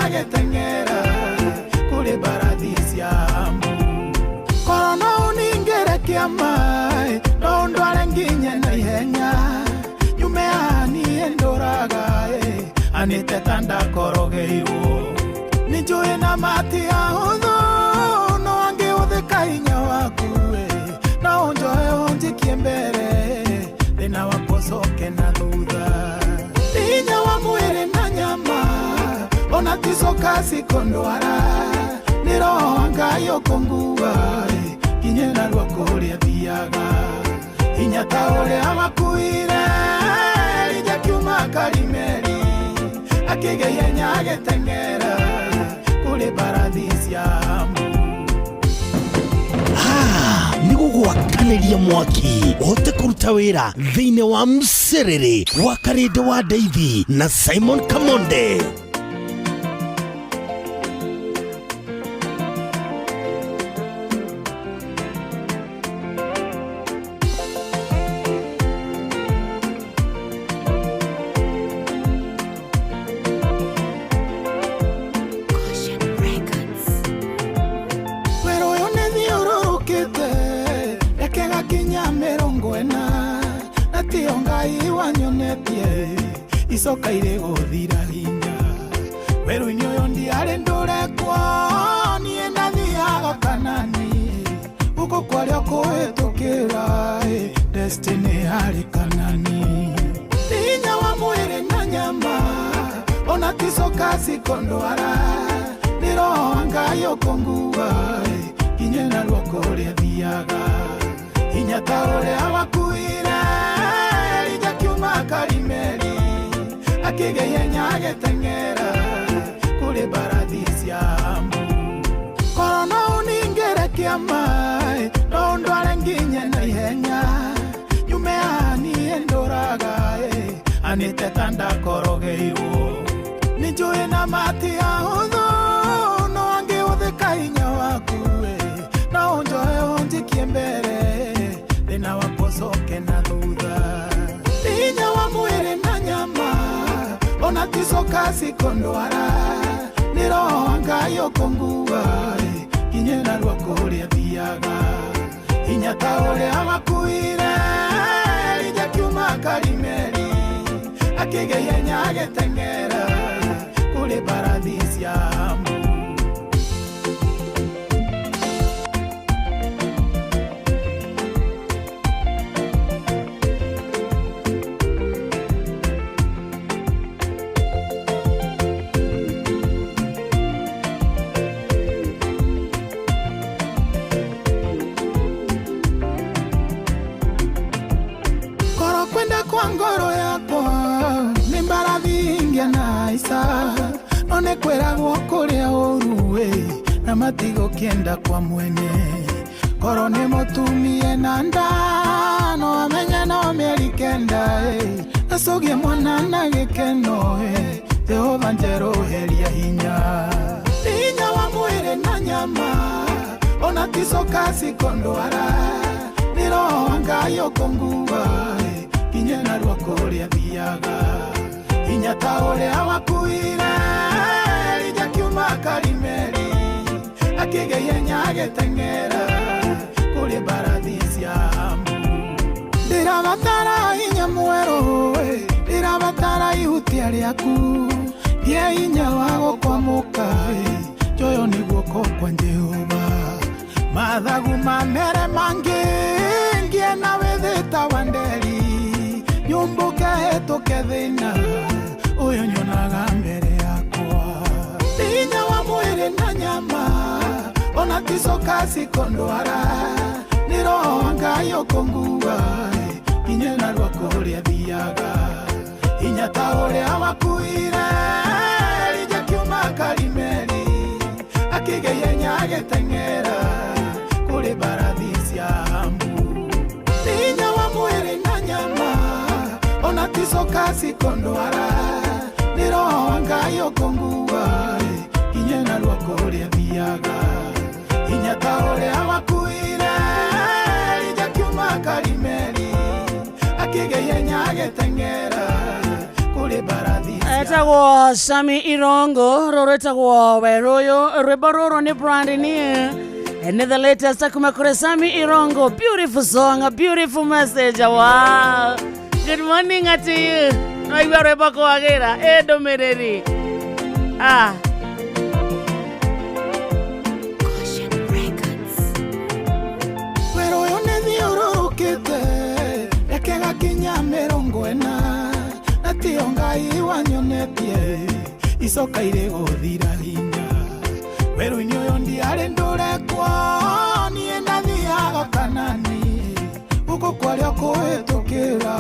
Agĩteng'era kũrĩ mbarathi cia mbu. Korwo no ũningĩre kĩama, no ũndware nginye na ihenya, nyume haha niĩ ndũraga anĩte ta ndakorogeirwo. Nĩ njũĩ na mati ahũthũ, no angĩhũthĩka hinya waku, no ũnjoe ũnjikie mbere, thĩna wakwa ũcoke na thutha. Hinya wa mwĩrĩ na nyama ona ticoka cikondwara, nĩ roho wa Ngai ũkũngua nginye narua kũrĩa thiaga. Hinya ta ũrĩa wakuire Elija kiuma Karimeli, akĩgĩa ihenya agĩteng'era kũrĩ mbarathi cia mbu. Nĩ gũgwakanĩria mwaki ũhote kũruta wĩra thĩinĩ wa mcerere wa Karĩndĩ wa Ndeithi na Simon Kamonde. Caution Records. Wĩra ũyũ nĩ thiũrũrũkĩte reke gakinya 40, na tiyo Ngai wanyonetie icoka irĩ gũthira hinya. Werũ-inĩ ũyũ ndiarĩ ndũrekwo, niĩ ndathiaga Kanani, gũkũ kwarĩa kũhĩtũkĩra destiny yarĩ Kanani. Hinya wa mwĩrĩ na nyama ona ticoka cikondwara, nĩ roho wa Ngai ũkũngua nginye narua kũrĩa thiaga. Hinya ta ũrĩa wakuire Elija kiuma Karimeli, akĩgĩa ihenya agĩteng'era kũrĩ mbarathi cia mbu. Korwo no ũningĩre kĩama, no ũndware nginye na ihenya, nyume haha niĩ ndũraga anĩte ta ndakorogeirwo. Nĩ njũĩ na mati ahũthũ, no angĩhũthĩka hinya waku, no ũnjoe ũnjikie mbere, thĩna wakwa ũcoke na thutha. Hinya wa mwĩrĩ na nyama ona ticoka cikondwara, nĩ roho wa Ngai ũkũngua nginye narua kũrĩa thiaga. Hinya ta ũrĩa wakuire Elija kiuma Karimeli, akĩgĩa ihenya agĩteng'era kũrĩ mbarathi cia mbu. Korwo kwenda kwa ngoro yakwa nĩ mbarathi ingĩa na ica, no nĩ kwĩragwo kũrĩa ũru na matigũkĩenda kwa mwene. Korwo nĩ mũtumie na nda, no amenye no mĩeri 9, acũgie mwana na gĩkeno. Jehova njerũheria hinya. Hinya wa mwĩrĩ na nyama ona ticoka cikondwara, nĩ roho wa Ngai ũkũngua nginye narua kũrĩa thiaga. Hinya ta ũrĩa wakuire Elija kiuma Karimeli, akĩgĩa ihenya agĩteng'era kũrĩ mbarathi cia mbu. Ndĩrabatara hinya mwerũ, ndĩrabatara ihutia rĩaku, ngĩe hinya wa gũkwamũka, njoyo nĩ guoko kwa Jehova. Mathagu mamere mangĩ ngĩe na wĩthĩta wa nderi, nyumbũke hĩtũke thĩna ũyũ nyonaga mbere yakwa. Hinya wa mwĩrĩ na nyama ona ticoka cikondwara, nĩ roho wa Ngai ũkũngua nginye narua kũrĩa thiaga. Hinya ta ũrĩa wakuire Elija kiuma Karimeli, akĩgĩa ihenya agĩteng'era kũrĩ mbarathi cia mbu. Hinya wa mwĩrĩ na nyama ona ticoka cikondwara, nĩ roho wa Ngai ũkũngua nginye narua kũrĩa thiaga. Hinya ta ũrĩa wakuire Elija kiuma Karimeli, akĩgĩa ihenya agĩteng'era kũrĩ mbarathi cia Etagwo Sami Irongo, rũrũ rwĩtagwo Werũ Ũyũ. Rwĩmbo rũrũ nĩ brand new. And the latest kuma kũrĩ Sami Irongo. Beautiful song, a beautiful message. Wow. Good morning to you. Naigua rwĩmbo kwagĩra ĩ ndũmĩrĩri. Ah. Caution Records. Werũ ũyũ nĩ thiũrũrũkĩte reke gakinya 40, na tiyo Ngai wanyonetie icoka irĩ gũthira hinya. Werũ-inĩ ũyũ ndiarĩ ndũrekwo, niĩ ndathiaga Kanani gũkũ kwarĩa kũhĩtũkĩra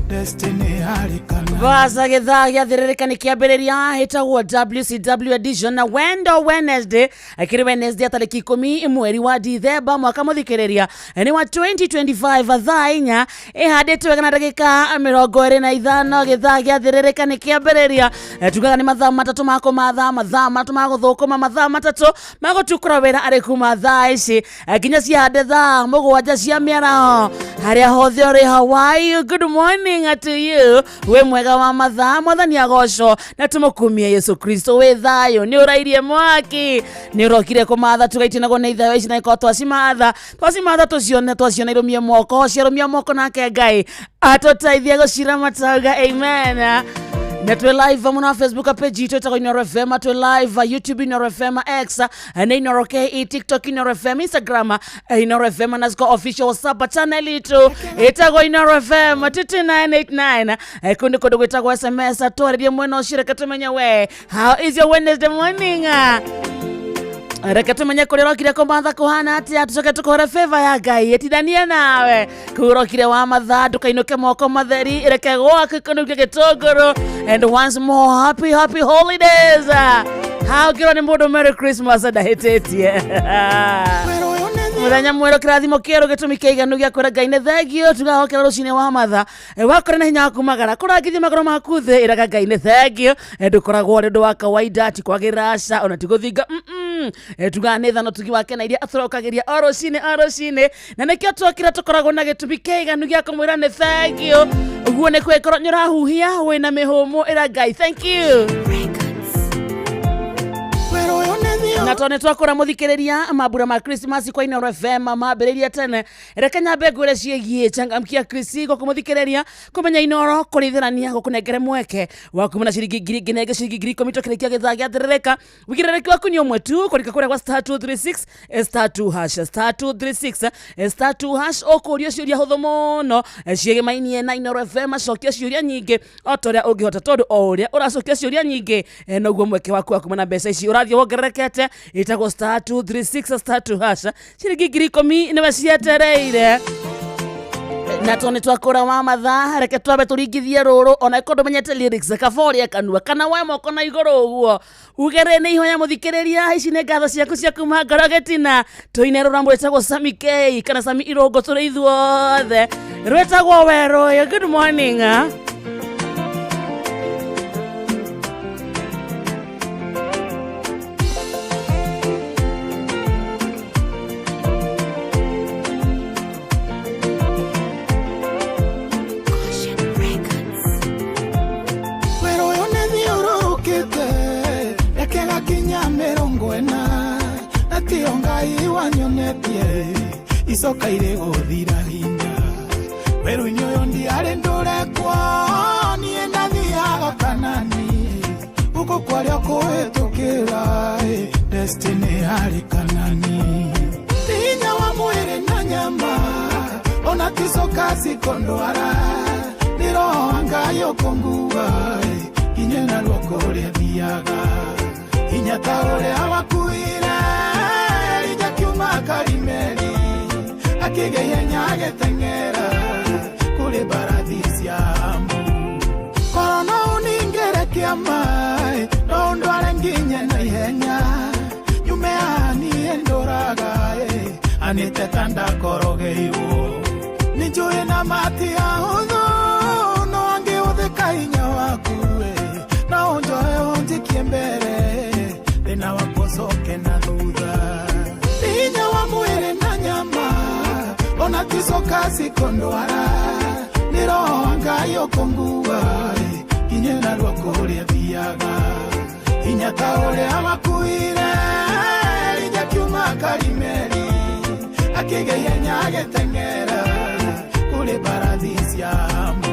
destiny yarĩ Kanani. Vaza gĩthaa gĩathĩrĩrĩka nĩ kĩambĩrĩria, ĩtagwo WCW edition na Wendo Wednesday, akĩrĩ Wednesday tarĩki 10 mweri wa Dithemba mwaka mũthikĩrĩria nĩ wa 2025, thaa 4 ĩhandĩtwo wega na ndagĩka 25. Gĩthaa gĩathĩrĩrĩka nĩ kĩambĩrĩria. Tugaga nĩ mathaa 3 ma kũmatha, mathaa 3 ma gũthũkũma, mathaa 3 ma gũtukũra wĩra arĩ kuma thaa ici nginya ciahande thaa 7 cia mĩaraho. Harĩa hothe ũrĩ, how are you? Good morning to you. Wĩ mwega wa mathaa, Mwathani agocwo na tũmũkumie Yesu Kristo. Wĩ thayũ, nĩ ũrairie mwaki, nĩ ũrokire kũmatha, tũgaitinagwo nĩ ithayo ici na ikorwo twacimatha, twacimatha tũcione, twaciona irũmie moko, ciarũmia moko, nake Ngai atũteithie gũciramataga. Amen. Na twĩ live mũno Facebook page itũ ĩtagwo Inoro FM, twĩ live YouTube Inoro FM, X nĩ Inoro KE, TikTok Inoro FM, Instagram Inoro FM _ official, WhatsApp channel itũ ĩtagwo Inoro FM 22989. Kundi kũndũ gwĩtagwo SMS, twarĩrie mwena ũcio, reke tũmenye we, how is your Wednesday morning? Reke tumenye kũrĩa ũrokire kũmatha kũhana atĩa, tũcoke tũkũhũre favor ya Ngai ĩtindanie nawe kũu ũrokire wa mathaa, ndũkainũke moko matheri, reke gwaku kũnunge gĩtũngũrũ. And once more, happy happy holidays. Ha ũngĩrwo nĩ mũndũ Merry Christmas, ndahĩtĩtie. Werũ ũyũ nĩ Mũthenya mwerũ, kĩrathimo kĩerũ, gĩtũmi kĩiganu gĩa kwĩra Ngai nĩ thengio. Tugahokera rũcinĩ wa matha. Wakora na hinya wa kumagara kũrangithia magũrũ maku thĩ, ĩraga Ngai nĩ thengio. Ndũkoragwo ũrĩ ũndũ wa kawaida, ti kwagĩrĩra, aca, ona ti gũthinga. Tugaga nĩ thano tugi wake na iria atũrokagĩria o rũcinĩ o rũcinĩ, na nĩkĩo twokĩra tũkoragwo na gĩtũmi kĩiganu gĩa kũmwĩra nĩ thengio. Ũguo nĩ kwĩkorwo nĩ ũrahuhia, wĩna mĩhũmũ, ĩra Ngai thank you. Records. Werũ ũyũ nĩ thiũ Na tondũ nĩ twakũra mũthikĩrĩria, mambura ma Christmas kwa Inoro FM mambĩrĩria tene, reke nyambe ngwĩre ciĩgiĩ Changamkia Krisi. Gũkũ mũthikĩrĩria kũmenya Inoro kũrĩithania gũkũnengere mweke wa kuma na ciringi ngiri nginenge ciringi 10,000 tũkĩrĩkia gĩthaa gĩathĩrĩrĩka. Wigĩrĩrĩki waku nĩ ũmwe tu, kũrika kũrĩa gwa *236 *2 hash, *236 *2 hash. Ũkũrio ciũria hũthũ mũno ciĩgĩmainie na Inoro FM. Acokia ciũria nyingĩ o ta ũrĩa ũngĩhota, tondũ o ũrĩa ũracokia ciũria nyingĩ, noguo mweke waku wa kuma na mbeca ici ũrathiĩ wongererekete. Ĩtagwo *236 *2 hash, ciringi 10,000 nĩwe cietereire. Na tondũ nĩ twakũra wa mathaa, reke twambe tũringithie rũrũ, ona ĩkorwo ndũmenyete lyrics, kaba ũrĩe kanua kana woe moko na igũrũ ũguo ugere nĩ ihoya. Mũthikĩrĩria, ici nĩ ngatho ciaku cia kuma ngoro gĩtina. Tũine rũrambo rwĩtagwo Sami K kana Sami Irũngũ, tũrĩ ithuothe, rwĩtagwo Werũ Ũyũ. Good morning, ah. Caution Records. Werũ ũyũ nĩ thiũrũrũkĩte reke gakinya 40, na tiyo Ngai wanyonetie icoka irĩ gũthira hinya. Werũ-inĩ ũyũ ndiarĩ ndũrekwo, niĩ ndathiaga Kanani gũkũ kwarĩa kũhĩtũkĩra destiny yarĩ Kanani. Ti hinya wa mwĩrĩ na nyama, ona ticoka cikondwara, nĩ roho wa Ngai ũkũngua nginye na ruoko ũrĩa thiaga hinya ta ũrĩa wakuire Elija kiuma Karimeli, akĩgĩa ihenya agĩteng'era kũrĩ mbarathi cia Amu. Korwo no ũningĩre kĩama, no ũndware nginye na ihenya, nyume haha niĩ ndũraga anĩte ta ndakorogeirwo. Nĩ njũĩ na mati ahũthũ, no angĩhũthĩka hinya waku, no ũnjoe ũnjikie mbere, thĩna wakwa ũcoke na thutha. Ti hinya wa mwĩrĩ na nyama, ona ticoka cikondwara, nĩ roho wa Ngai ũkũngua. Nginye narua kũrĩa thiaga hinya ta ũrĩa wakuire Elija kiuma Karimeli akĩgĩa ihenya agĩteng'era kũrĩ mbarathi cia Ahabu.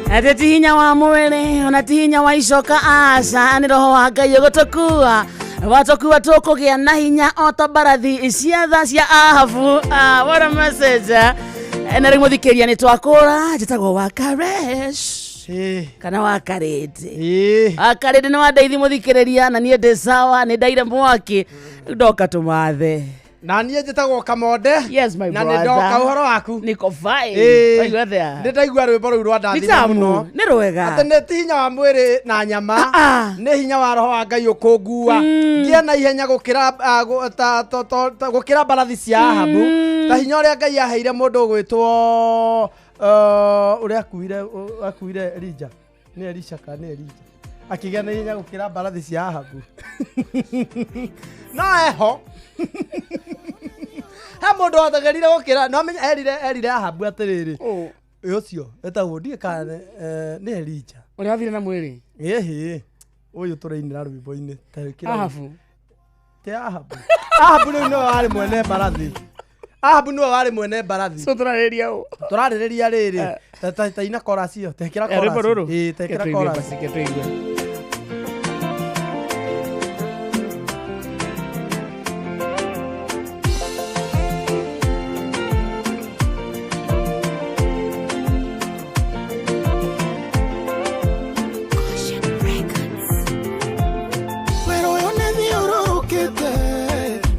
Atĩ ti hinya wa mwĩrĩ ona ti hinya wa icoka aca nĩ roho wa Ngai ũgũtũkua watũkua tũkũgĩa na hinya o ta mbarathi cia tha cia Ahabu. Ah, what a message eh. Na rĩu mũthikĩria nĩ twakũra njĩtagwo wa Karesh kana wa Karĩndĩ. Wa Karĩndĩ nĩ wandeithi mũthikĩrĩria na niĩ ndĩ sawa nĩ ndaire mwaki ndoka tũmathe. Na niĩ njĩtagwo Kamonde. Yes, my na nĩ brother. ndoka ũhoro waku. Niko fine. Ĩĩ. Waigua atĩa? Nĩ ndaigua rwĩmbo rũu rwa Nĩ ndathima tamu mũno. nĩ rwega. Atĩ nĩ ti hinya wa mwĩrĩ na nyama. Ah, ah. Nĩ hinya wa roho wa Ngai ũkũngua ngĩe na ihenya gũkĩra ah, gũkĩra mbarathi cia Ahabu, ta hinya ũrĩa Ngai aheire mũndũ ũgwĩtwo ũrĩa akuire Elija, nĩ Elisha kana nĩ Elija, akĩgĩa na ihenya gũkĩra mbarathi cia Ahabu. No eho he mũndũ wateng'erire gũkĩra no amenya erire Ahabu atĩrĩrĩ, ĩ ũcio etagwo ndiĩ kana nĩ Elija. Ũrĩa wathire na mwĩrĩ. Ĩhĩ, ũyũ tũrainĩra rwĩmbo-inĩ ta ĩkĩra. Ahabu. Ti Ahabu. Ahabu rĩu nĩwe warĩ mwene mbarathi. Ahabu nĩwe warĩ mwene mbarathi. So tũrarĩrĩria ũ? Tũrarĩrĩria rĩrĩ ta ina chorus ĩyo, ta ĩkĩra Rwĩmbo chorus. rũrũ? Ĩĩ, ta ĩkĩra Reke tũigue chorus. basi, reke tũigue. Caution Records. Wĩra ũyũ nĩ thiũrũrũkĩte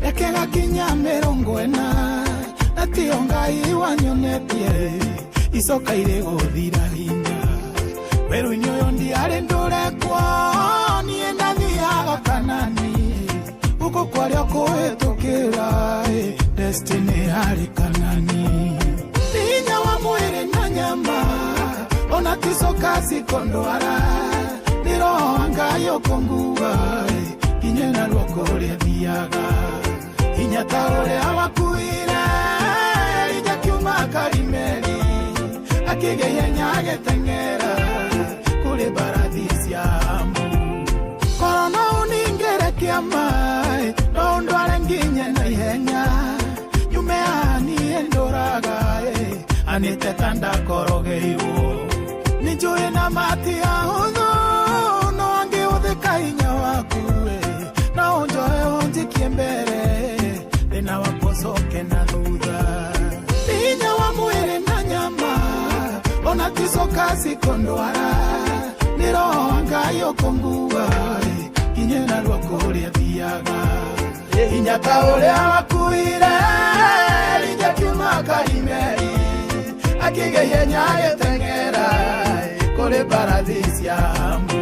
reke gakinya 40 na tiyo Ngai wanyonetie icoka irĩ gũthira hinya werũ-inĩ ũyũ ndiarĩ ndũrekwo niĩ ndathiaga Kanani gũkũ kwarĩa kũhĩtũkĩra destiny yarĩ Kanani. Ti hinya wa mwĩrĩ na nyama ona ticoka cikondwara nĩ roho wa Ngai ũkũngua nginye narua kũrĩa thiaga hinya ta ũrĩa wakuire Elija kiuma Karimeli akĩgĩa ihenya agĩteng'era kũrĩ mbarathi cia Ahabu. Korwo no ũningĩre kĩama no ũndware nginye na ihenya nyume haha niĩ ndũraga anĩte ta ndakorogeirwo nĩ njũĩ na mati ahũthũ no angĩhũthĩka hinya waku no ũnjoe ũnjikie mbere thĩna wakwa ũcoke na thutha. Ti hinya wa mwĩrĩ na nyama ona ticoka cikondwara nĩ roho wa Ngai ũkũngua nginye narua kũrĩa thiaga hinya ta ũrĩa wakuire Elija kiuma Karimeli akĩgĩa ihenya agĩteng'era kũrĩ mbarathi cia Ahabu.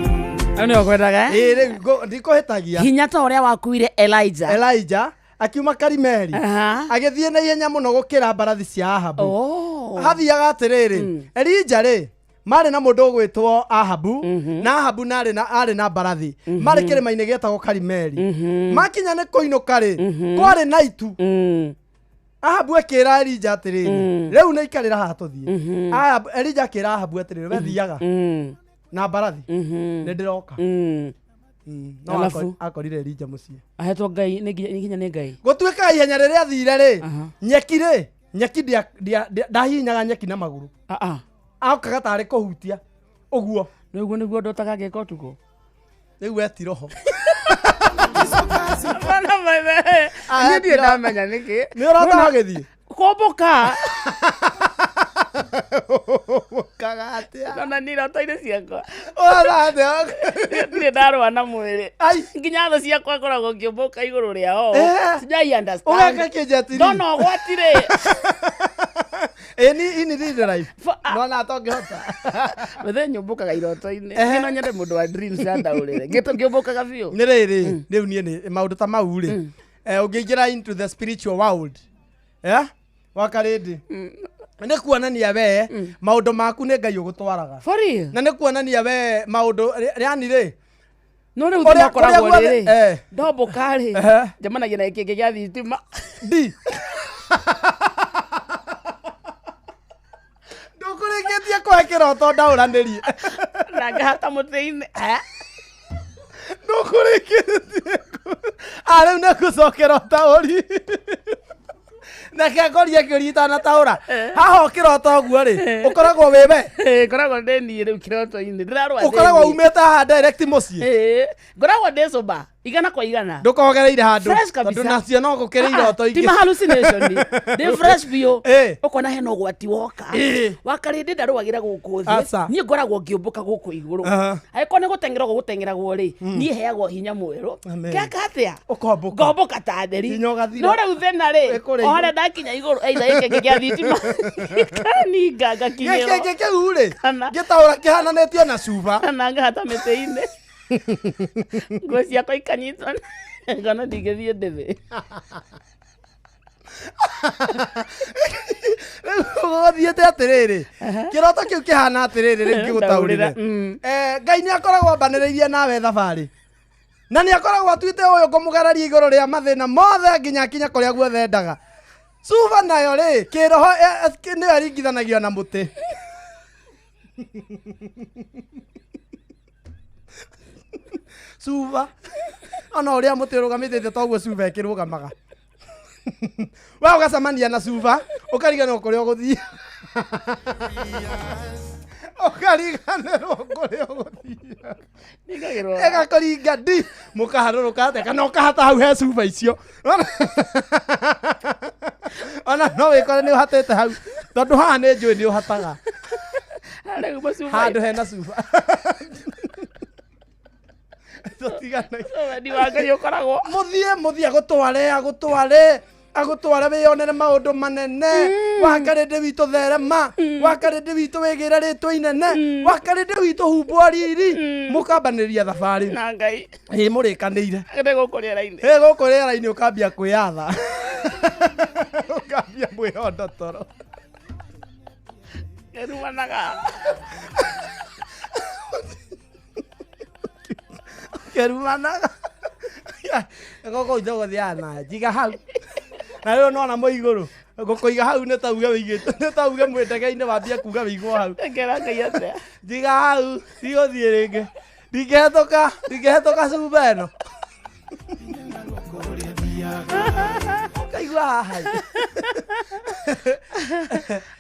Hau nĩho ngwendaga, eh? Ĩĩ, rĩu ndikũhĩtagia. Hinya ta ũrĩa wakuire Elijah. Elijah akiuma Karimeli Aha. agĩthiĩ na ihenya mũno gũkĩra mbarathi cia Ahabu. Oh. Hathiaga atĩrĩrĩ, Elija rĩ marĩ na mũndũ ũgwĩtwo Ahabu, na Ahabu arĩ na mbarathi, marĩ kĩrĩma-inĩ gĩetagwo Karimeli. Makinya nĩ kũinũka rĩ, kwarĩ na itu. Ahabu akĩra Elija atĩrĩrĩ, rĩu nĩ ikarĩra haha tũthiĩ. Elija akĩra Ahabu atĩrĩrĩ, we thiaga na mbarathi, nĩ ndĩroka. No Alafu? akorire Elija mũciĩ. Ahetwo Ngai nĩ nginya nĩ Ngai. Gũtuĩkaga ihenya rĩrĩa athire rĩ, Aha. nyeki rĩ, nyeki ndahihinyaga nyeki na magũrũ. Ah, ah. Okaga tarĩ kũhutia ũguo. Nĩguo nĩguo ndotaga ngĩka ũtukũ. Rĩu we ti roho. Bana maithe. Ah, Niĩ ndirĩ ndamenya nĩkĩ. Nĩ ũrota ũgĩthiĩ? Kũmbũka. Kaga atĩa? Ona niĩ iroto-inĩ ciakwa. Ũrota atĩa? Ndirĩ ndarũa na mwĩrĩ. Ai. Nginya thũ ciakwa ngoragwo ngĩũmbũka igũrũ rĩao. Eh. Sijai understand. Ũgeka kĩnjetiri. Ndona ũgwati rĩ. Ĩ ni ini ni drive. Ah. Nona tongĩhota. Wethe nyũmbũkaga iroto-inĩ. Ehe. No nyende mũndũ wa dreams andaũrĩre. Ngĩũmbũkaga biũ. Nĩ rĩrĩ, rĩu niĩ nĩ maũndũ ta mau rĩ. Ũngĩingĩra into the spiritual world. Wakarĩndĩ. Nĩ kuonania we maũndũ maku nĩ Ngai ũgũtwaraga. For real? Na nĩ kuonania we maũndũ yani rĩ. No rĩu Ũrĩa- thĩna ũkoragwo kũrĩa guothe- rĩrĩ. eh. Ndombũka rĩ. Ehe. Njemanagia na gĩkĩngĩ gĩa thitima. Ndi. Ngĩkũhe kĩroto ndaũranĩrie. Na ngahata mũtĩ-inĩ. Nũkũrĩkĩtie. Rĩu nĩ ngũcokera ũtaũri. Reke ngorie kĩũria itanataũra. Haha ũkĩrota ũguo rĩ, ũkoragwo wĩ we? Ngoragwo ndĩ niĩ rĩu kĩroto-inĩ. Ndĩrarũa Ũkoragwo umĩte haha direct mũciĩ? Ngoragwo ndĩ sober, 100 kwa 100. Ndũkogereire handũ. Fresh kabisa. Tondũ nacio no gũkĩrĩ iroto ingĩ. Ti ma hallucination. Ndĩ fresh biũ. Ũkona hena ũgwati woka. Wakarĩndĩ ndarũagĩra gũkũ thĩ. Niĩ ngoragwo ngĩũmbũka gũkũ igũrũ. Angĩkorwo nĩ gũteng'era gũteng'eragwo rĩ, niĩ heagwo hinya mwerũ. Ngeka atĩa? Ũkombũka. Ngombũka ta nderi. Hinya ũgathira. No rĩu thĩna rĩ, o harĩa ndakinya igũrũ, either gĩkĩ gĩa thitima gĩkaninga ngakinyĩrwo. Gĩkĩ kĩu rĩ, gĩtaũra kĩhananĩtio na cuba. Kana ngahata mĩtĩ-inĩ. Nguo ciakwa ikanyitwo ngona ndingĩthiĩ ndĩthĩ. Rĩu gũthiĩte atĩrĩrĩ, kĩroto kĩu kĩhana atĩrĩrĩ, rĩu ngĩgũtaũrĩre. Ngai nĩ akoragwo ambanĩrĩirie nawe thabarĩ. Na nĩ akoragwo atuĩte ũyũ ngũmũgeraria igũrũ rĩa mathĩna mothe nginya akinya kũrĩa guothe endaga. Cuba nayo rĩ, kĩroho nĩyo ĩringithanagio na mũtĩ. Cuba ona ũrĩa mũtĩ ũrũgamĩte toguo cuba ĩkĩrũgamaga. We ũgacemania na cuba ũkariganĩrwo kũrĩa ũgũthiĩ. Ũkariganĩrwo kũrĩa ũgũthiĩ. Ĩgakũringa ndi mũkaharũrũka atĩa kana ũkahata hau he cuba icio. Ona no wĩkore nĩ ũhatĩte hau tondũ haha nĩ njũĩ nĩ ũhataga. Handũ hena cuba. Wendi wa Ngai ũkoragwo. Mũthiĩ agũtware wĩyonere maũndũ manene. Wakarĩndĩ witũ therema, wakarĩndĩ witũ wĩgĩre rĩtwa inene, wakarĩndĩ witũ humbwo riri. Mũkambanĩrĩria thabarĩ. Na Ngai. Ĩ mũrĩkanĩire. Nĩ gũkũ rĩera-inĩ. Ĩ gũkũ rĩera-inĩ ũkambia kwĩyatha. Ũkambia mwĩhondo toro. Ngerumanaga. Kerumanaga. Gũkũ itũgũthiaga nayo. Njiga hau. Na rĩu nona mũigũrũ. Gũkũiga hau nĩ ta uge wĩigĩte. Nĩ ta uge mwĩ ndege-inĩ wambie kuga wĩigwo hau. Ngera Ngai atĩa? Njiga hau, ndigũthiĩ rĩngĩ. Ndingĩhetũka cuba ĩno. Ũkaigua haha.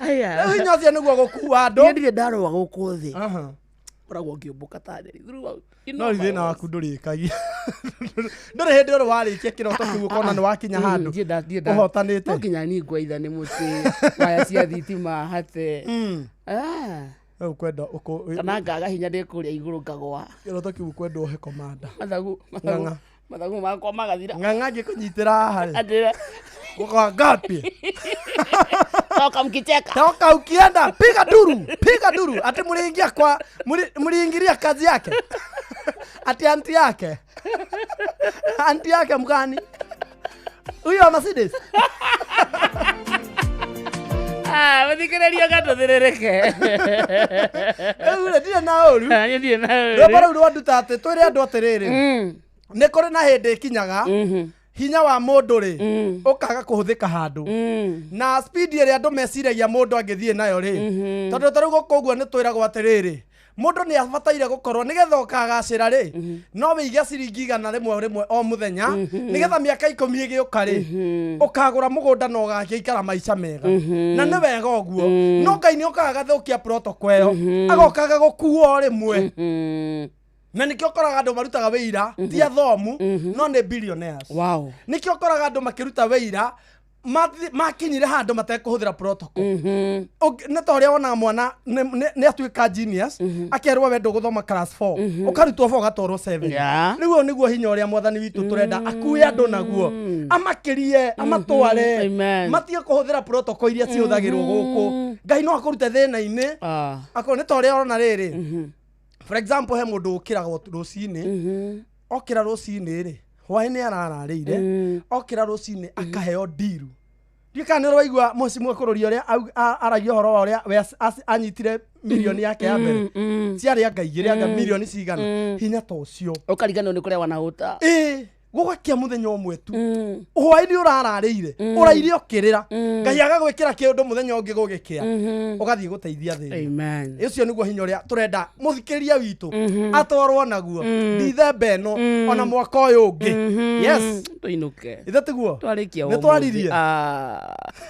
Rĩu hinya ũcio nĩguo gũkua andũ. Niĩ ndirĩ ndarũa gũkũ thĩ. Ngoragwo ngĩũmbũka ta nderi throughout. No thĩna waku ndũrĩkagia. Ndũrĩ hĩndĩ ũrĩ warĩkia kĩroto kĩu ũkona nĩ wakinya handũ. Ũhotanĩte. No nginya ningwo itha nĩ mũtĩ, waya cia thitima hate. Rĩu kwenda ũkũ Kana ngaga hinya ndĩ kũrĩa igũrũ ngagwa. Kĩroto kĩu kwenda ũhe komanda. Mathagu makwa magathira. Ng'ang'a ngĩkũnyitĩra haha rĩ. Andĩra. Uko ngapi? Toka mkicheka. Toka ukienda, piga duru, piga duru. Ati mliingia kwa mliingilia kazi yake. Ati anti yake. Anti yake mgani? Huyo wa Mercedes. Muthikĩrĩria gatũthĩrĩrĩke. Rĩu rĩ, ndirĩ na ũru. Niĩ ndirĩ na ũru. Rwĩmbo rũu rwanduta atĩ twĩre andũ atĩrĩrĩ. Nĩ kũrĩ na hĩndĩ ĩkinyaga hinya wa mũndũ rĩ ũkaga kũhũthĩka handũ. Na speed ĩrĩa andũ meciragia mũndũ angĩthiĩ nayo rĩ, tondũ ta rĩu gũkũ ũguo nĩ twĩragwo atĩrĩrĩ, mũndũ nĩ abataire gũkorwo nĩgetha ũkagacĩra rĩ, no wĩige ciringi 100 rĩmwe o mũthenya, nĩgetha mĩaka 10 ĩgĩũka rĩ, ũkagũra mũgũnda na ũgagĩikara maica mega. Na nĩ wega ũguo. No Ngai nĩ okaga agathũkia protocol ĩyo, agoka agagũkua o rĩmwe. Na nĩkĩo ũkoraga andũ marutaga wĩira ti athomu no nĩ billionaires. Wow. Nĩkĩo ũkoraga andũ makĩruta wĩira makinyire handũ matekũhũthĩra protocol. Nĩ ta ũrĩa wonaga mwana nĩ atuĩka genius, akerwo we ndũgũthoma class 4, ũkarutwo 4 ũgatwarwo 7. Rĩu ũyũ nĩguo hinya ũrĩa mwathani witũ tũrenda akue andũ naguo, amakĩrie, amatware, matige kũhũthĩra protocol iria cihũthagĩrwo gũkũ. Ngai no akũrute thĩna-inĩ. Akorwo nĩ ta ũrĩa ũrona rĩrĩ. For example, he mũndũ ũkĩraga rũcinĩ, okĩra rũcinĩ rĩ, hwaĩ nĩ arararĩire, okĩra rũcinĩ akaheo ndiru. Ndiũĩ kana nĩ ũraigua mũciĩ bũrũri ũrĩa aragia ũhoro wa ũrĩa we anyitire milioni yake ya mbere. Ciarĩ anga igĩrĩ, anga milioni cigana. Hinya ta ũcio. Ũkariganĩrwo nĩ kũrĩa wanahũta. Ĩĩ, Gũgakia mũthenya ũmwe tu hwaĩ-inĩ ũrararĩire ũraire ũkĩrĩra Ngai agagwĩkĩra kĩũndũ mũthenya ũngĩ gũgĩkĩa ũgathiĩ gũteithia thĩna. Amen. Ũcio nĩguo hinya ũrĩa tũrenda mũthikĩrĩria witũ atwarwo naguo Dithemba ĩno ona mwaka ũyũ ũngĩ. Yes. Tũinũke. Ithe tiguo Twarĩkia. Nĩ twaririe.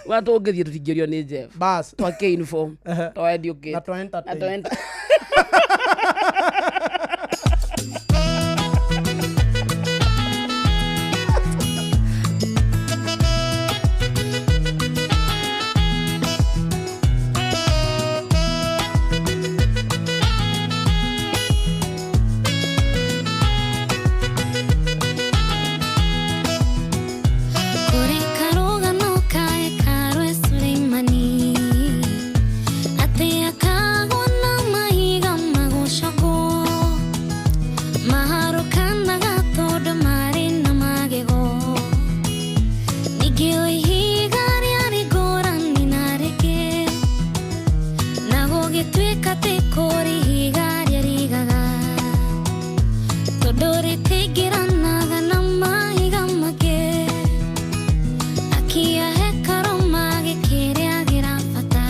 Wa tũngĩthiĩ tũtingĩũrio nĩ Jeff. Bas. Twake uniform. Ehe. Twa educate. Na twa entertain. Na twa enter- Kũrĩ karũgano ka hekarũ e Suleimani, atĩ akagwo na mahiga magũcogwo, maharũkanaga tondũ marĩ na magego. Ningĩ o ihiga rĩarĩ ngũrani na rĩngĩ, na gũgĩtuĩka atĩ kũrĩ ihiga rĩarigaga, tondũ rĩtingĩranaga na mahiga mangĩ. Akia hekarũ magĩkĩrĩagĩra bata,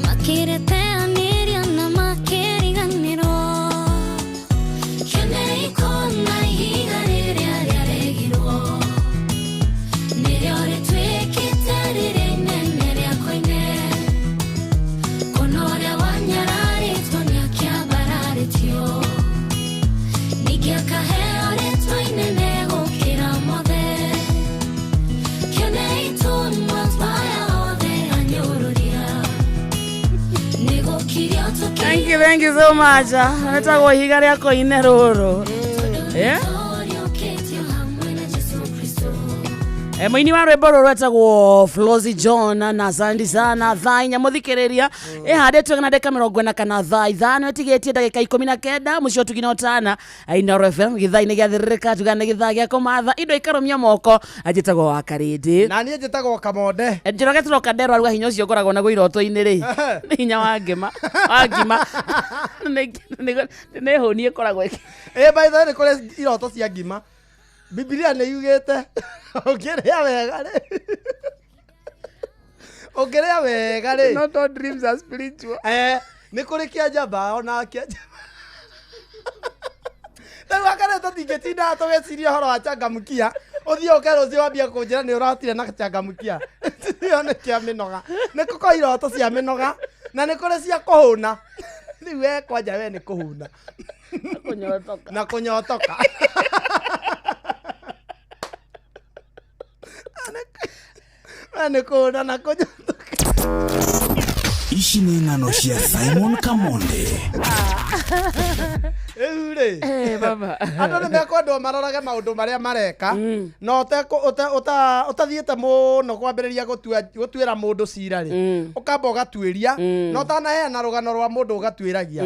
makĩrĩteanĩria na makĩriganĩrwo. Kĩonei kũna ihiga rĩrĩa rĩaregirwo, nĩrĩo rĩtuĩkĩte rĩrĩa inene rĩa koine. Kũna ũrĩa wanyararĩtwo nĩakĩambararĩtio, ningĩ akaheo rĩtwa inene gũkĩra mothe. Kĩonei tũnua twaya othe anyũrũria, nĩgũkirio. Thank you, thank you so much. Wetagwo ihiga rĩa koine rũrũ. Eh? Tũriũkĩtio hamwe na Jesũ Kristo. Mũini wa rwĩmbo rũrũ etagwo Flossy John na asante sana. Thaa 4 mũthikĩrĩria ĩhandĩtwo na ndagĩka 45 thaa 5 ĩtigĩtie ndagĩka 19 mũcio tugina ũtana Inooro FM gĩthaa-inĩ gĩathĩrĩrĩka tuga nĩ gĩthaa gĩa kũmatha indo ikarũmia moko. Njĩtagwo wa Karĩndĩ. Na niĩ njĩtagwo Kamonde. Njoroge tũroka nderwo aruga hinya ũcio ngoragwo naguo iroto-inĩ rĩ nĩ hinya wa ngima wa ngima. Nĩ hũni ĩkoragwo Ĩ, by the way, nĩ kũrĩ iroto cia ngima. Bibilia nĩ yugĩte ũngĩrĩa wega rĩ, ũngĩrĩa wega rĩ. Not all dreams are spiritual. Nĩ kũrĩ kĩa njamba ona kĩa njamba. Rĩu akare tũtingĩtinda tũgĩciria ũhoro wa changamkia ũthiĩ ũke rũciũ wambia kũnjĩra nĩ ũrotire na changamkia. Ĩyo nĩ kĩa mĩnoga. Nĩ kũko iroto cia mĩnoga na nĩ kũrĩ cia kũhũna. Rĩu we kwanja we nĩ kũhũna. Kũnyotoka. Na kũnyotoka. We nĩ kũhũna na kũnyotoka. Ici nĩ ng'ano cia Simon Kamonde. Rĩu rĩ, Eh, baba. Andũ nĩ mekwendwo marorage maũndũ marĩa mareka na ũtathiĩte mũno kwambĩrĩria gũtuĩra mũndũ cira rĩ, ũkamba ũgatuĩria na ũtanaheana rũgano rwa mũndũ ũgatuĩragia.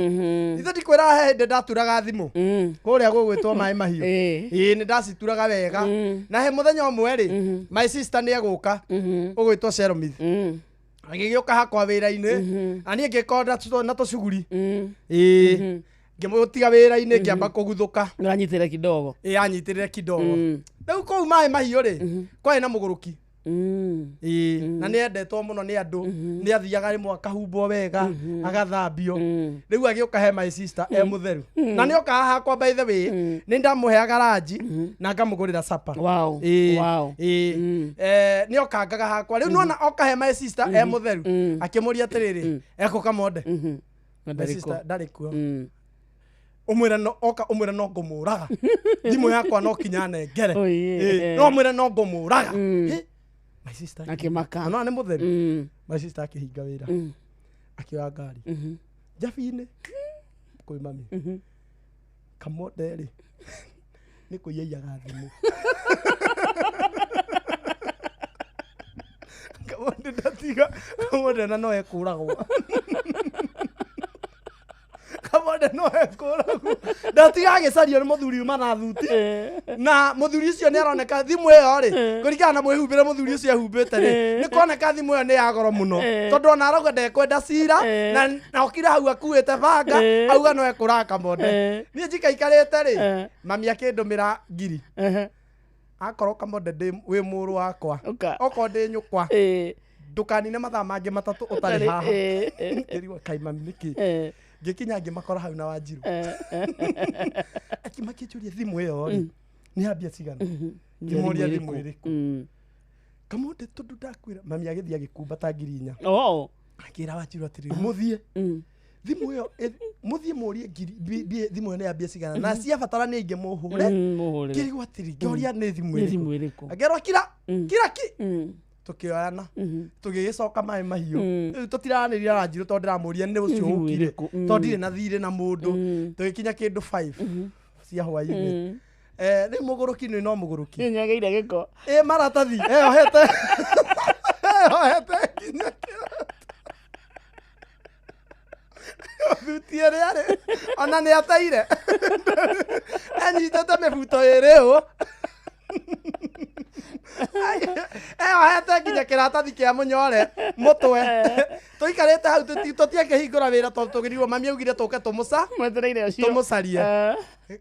Ithe ndikwĩra he hĩndĩ ndaturaga thimũ kũrĩa gũgwĩtwo maĩ mahiũ. Ĩĩ, nĩ ndacituraga wega na he mũthenya ũmwe rĩ, my sister nĩ egũka ũgwĩtwo Sheromith agĩgĩũka hakwa wĩra-inĩ na niĩ ngĩkorwo na tũcuguri. Ĩĩ, ngĩmũtiga wĩra-inĩ ngĩamba kũguthũka. Nĩwanyitĩrĩra kidogo. Ĩ, anyitĩrĩre kidogo. Rĩu kũu maĩ mahiũ rĩ, kwarĩ na mũgũrũki. Ĩĩ, na nĩ endetwo mũno nĩ andũ, nĩ athiaga rĩmwe akahumbwo wega agathambio. Rĩu agĩũka he my sister e mũtheru na nĩ okaga hakwa. By the way, nĩ ndamũheaga ranji na ngamũgũrĩra sapa. Wow. Ĩĩ, Wow. ĩĩ. Nĩ okangaga hakwa. Rĩu nona oka he my sister e mũtheru akĩmũria atĩrĩrĩ, ekũ Kamonde? Na My ndarĩ sister kuo. ndarĩ kuo. Ũmwĩre no oka ũmwĩre no ngũmũraga, thimũ yakwa no kinya nengere. Oh, yeah. Ĩĩ, no mwĩre no ngũmũraga. Ĩ, my sister Akĩmaka. no nĩ mũtheru. My sister akĩhinga wĩra akĩoya ngari njabi-inĩ kwĩ mami. Kamonde rĩ, nĩ kũiyaiyaga thimũ. Kamonde ndatiga. Kamonde na no ekũragwo. Kamonde. Kamonde no ekũragwo ndatiga agĩcario nĩ mũthuri uma na thuti na mũthuri ũcio nĩ aroneka thimũ ĩyo rĩ kũringana na mwĩhumbĩre mũthuri ũcio ehumbĩte rĩ nĩ kuoneka thimũ ĩyo nĩ ya goro mũno tondũ ona arauga ndekwenda cira na okire hau akuĩte banga auga no ekũraga Kamonde. Niĩ njikaikarĩte rĩ mami akĩndũmĩra ngiri akorwo Kamonde ndĩ wĩ mũrũ wakwa Ũka. okorwo ndĩ nyũkwa ndũkanine mathaa mangĩ matatũ ũtarĩ haha. Ngĩrigwo kai mami nĩkĩ ngĩkinya ngĩmakora hau na Wanjiru akimakĩnjũria thimũ ĩyo rĩ nĩ ya mbia cigana ngĩmũria thimũ ĩrĩkũ Kamonde tondũ ndakwĩra mami agĩthiĩ agĩkumbata 4,000 Oh. akĩra Wanjiru atĩrĩrĩ mũthiĩ thimũ ĩyo mũthiĩ mũrie ngiri thimũ ĩyo nĩ ya mbia cigana na ciabatara nĩ ingĩ mũhũre. Mũhũrĩre. Ngĩrigwo atĩrĩ ngĩũria nĩ thimũ Nĩ thimũ ĩrĩkũ ĩrĩkũ? akĩrwo kira kira ki tukĩoyana tũgĩgĩcoka maĩ mahiũ rĩu tũtiranĩria na Wanjiru tondũ ndĩramũria nĩ ũcio Thimũ ũkire ĩrĩkũ? tondũ ndirĩ na thirĩ na mũndũ tũgĩkinya kĩndũ 5 cia hwainĩ. Rĩu mũgũrũki nĩ no mũgũrũki Nĩnyageire gĩko. Ĩ maratathi eyohete eyohete nginya thuti ĩrĩa rĩ ona nĩ ateire enyitĩte mĩbuto ĩrĩ ũ eyohete nginya kĩratathi kĩa mũnyore mũtwe tũikarĩte hau tũtiakĩhingũra wĩra tondũ tũgĩrirwo mami augire tũke tũmũca Mwetereire ũcio. tũmũcarie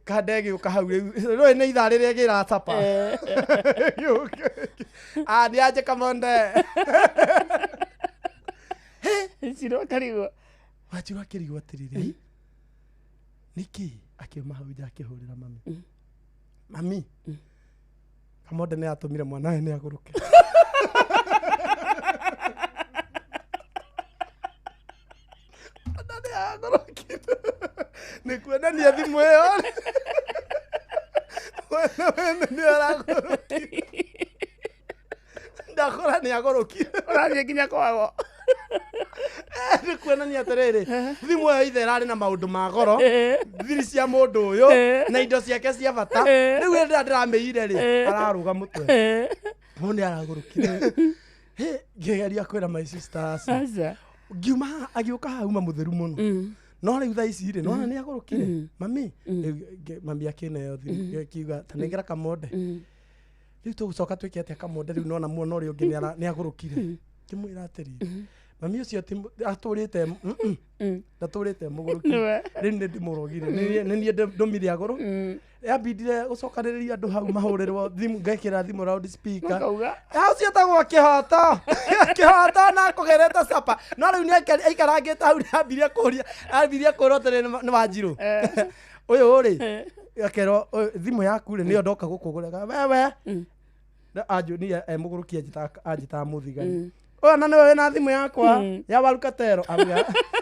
kanda ĩgĩũka hau rĩu rũĩ nĩ ithaa rĩrĩa ĩgĩracapa nĩ anje Kamonde. Ciro karigwo. Wanjiru akĩrigwo atĩrĩrĩ nĩkĩ akiuma hau nja akĩhũrĩra mami mami Kamonde nĩ atũmire mwanawe nĩ agũrũke. Ona nĩ agũrũkire nĩ kuonania thimũ ĩyo wene wene nĩ aragũrũkire ndakora nĩ agũrũkire. Ũrathiĩ nginya kwago. Nĩ kuonania atĩrĩrĩ thimũ ĩyo ithe ĩrarĩ na maũndũ ma goro thiri cia mũndũ ũyũ na indo ciake cia bata rĩu rĩrĩa ndĩramĩire rĩ ararũga mũtwe mũndũ nĩ aragũrũkire. Ngĩgeria kwĩra my sisters Aca. ngiuma haha agĩũka haha uma mũtheru mũno no rĩu thaa ici rĩ nona nĩ agũrũkire mami rĩu mami akĩneo thimũ akiuga ta nengera Kamonde rĩu tũgũcoka twĩke atĩa Kamonde rĩu nona muona ũrĩa ũngĩ nĩ agũrũkire ngĩmwĩra atĩrĩrĩ mami ũcio ti atũrĩte ndatũrĩte mũgũrũki Nĩwe. rĩu nĩ ndĩmũrogire nĩ niĩ ndũmire agũrũ yambindire gũcokanĩrĩria andũ hau mahũrĩrwo thimũ ngekĩra thimũ loud speaker Makauga. ũcio etagwo kĩhoto kĩhoto na kũgerete capa no rĩu nĩ aikarangĩte hau nĩ ambirie kũria ambirie kwĩrwo atĩrĩ nĩ Wanjiru ũyũ rĩ akerwo "Ũyũ, thimũ yaku rĩ nĩyo ndoka gũkũgũrĩra wewe anjũnia e mũgũrũki anjĩtaga mũthigari ũyũ na nĩwe wĩna thimũ yakwa ya Warukatero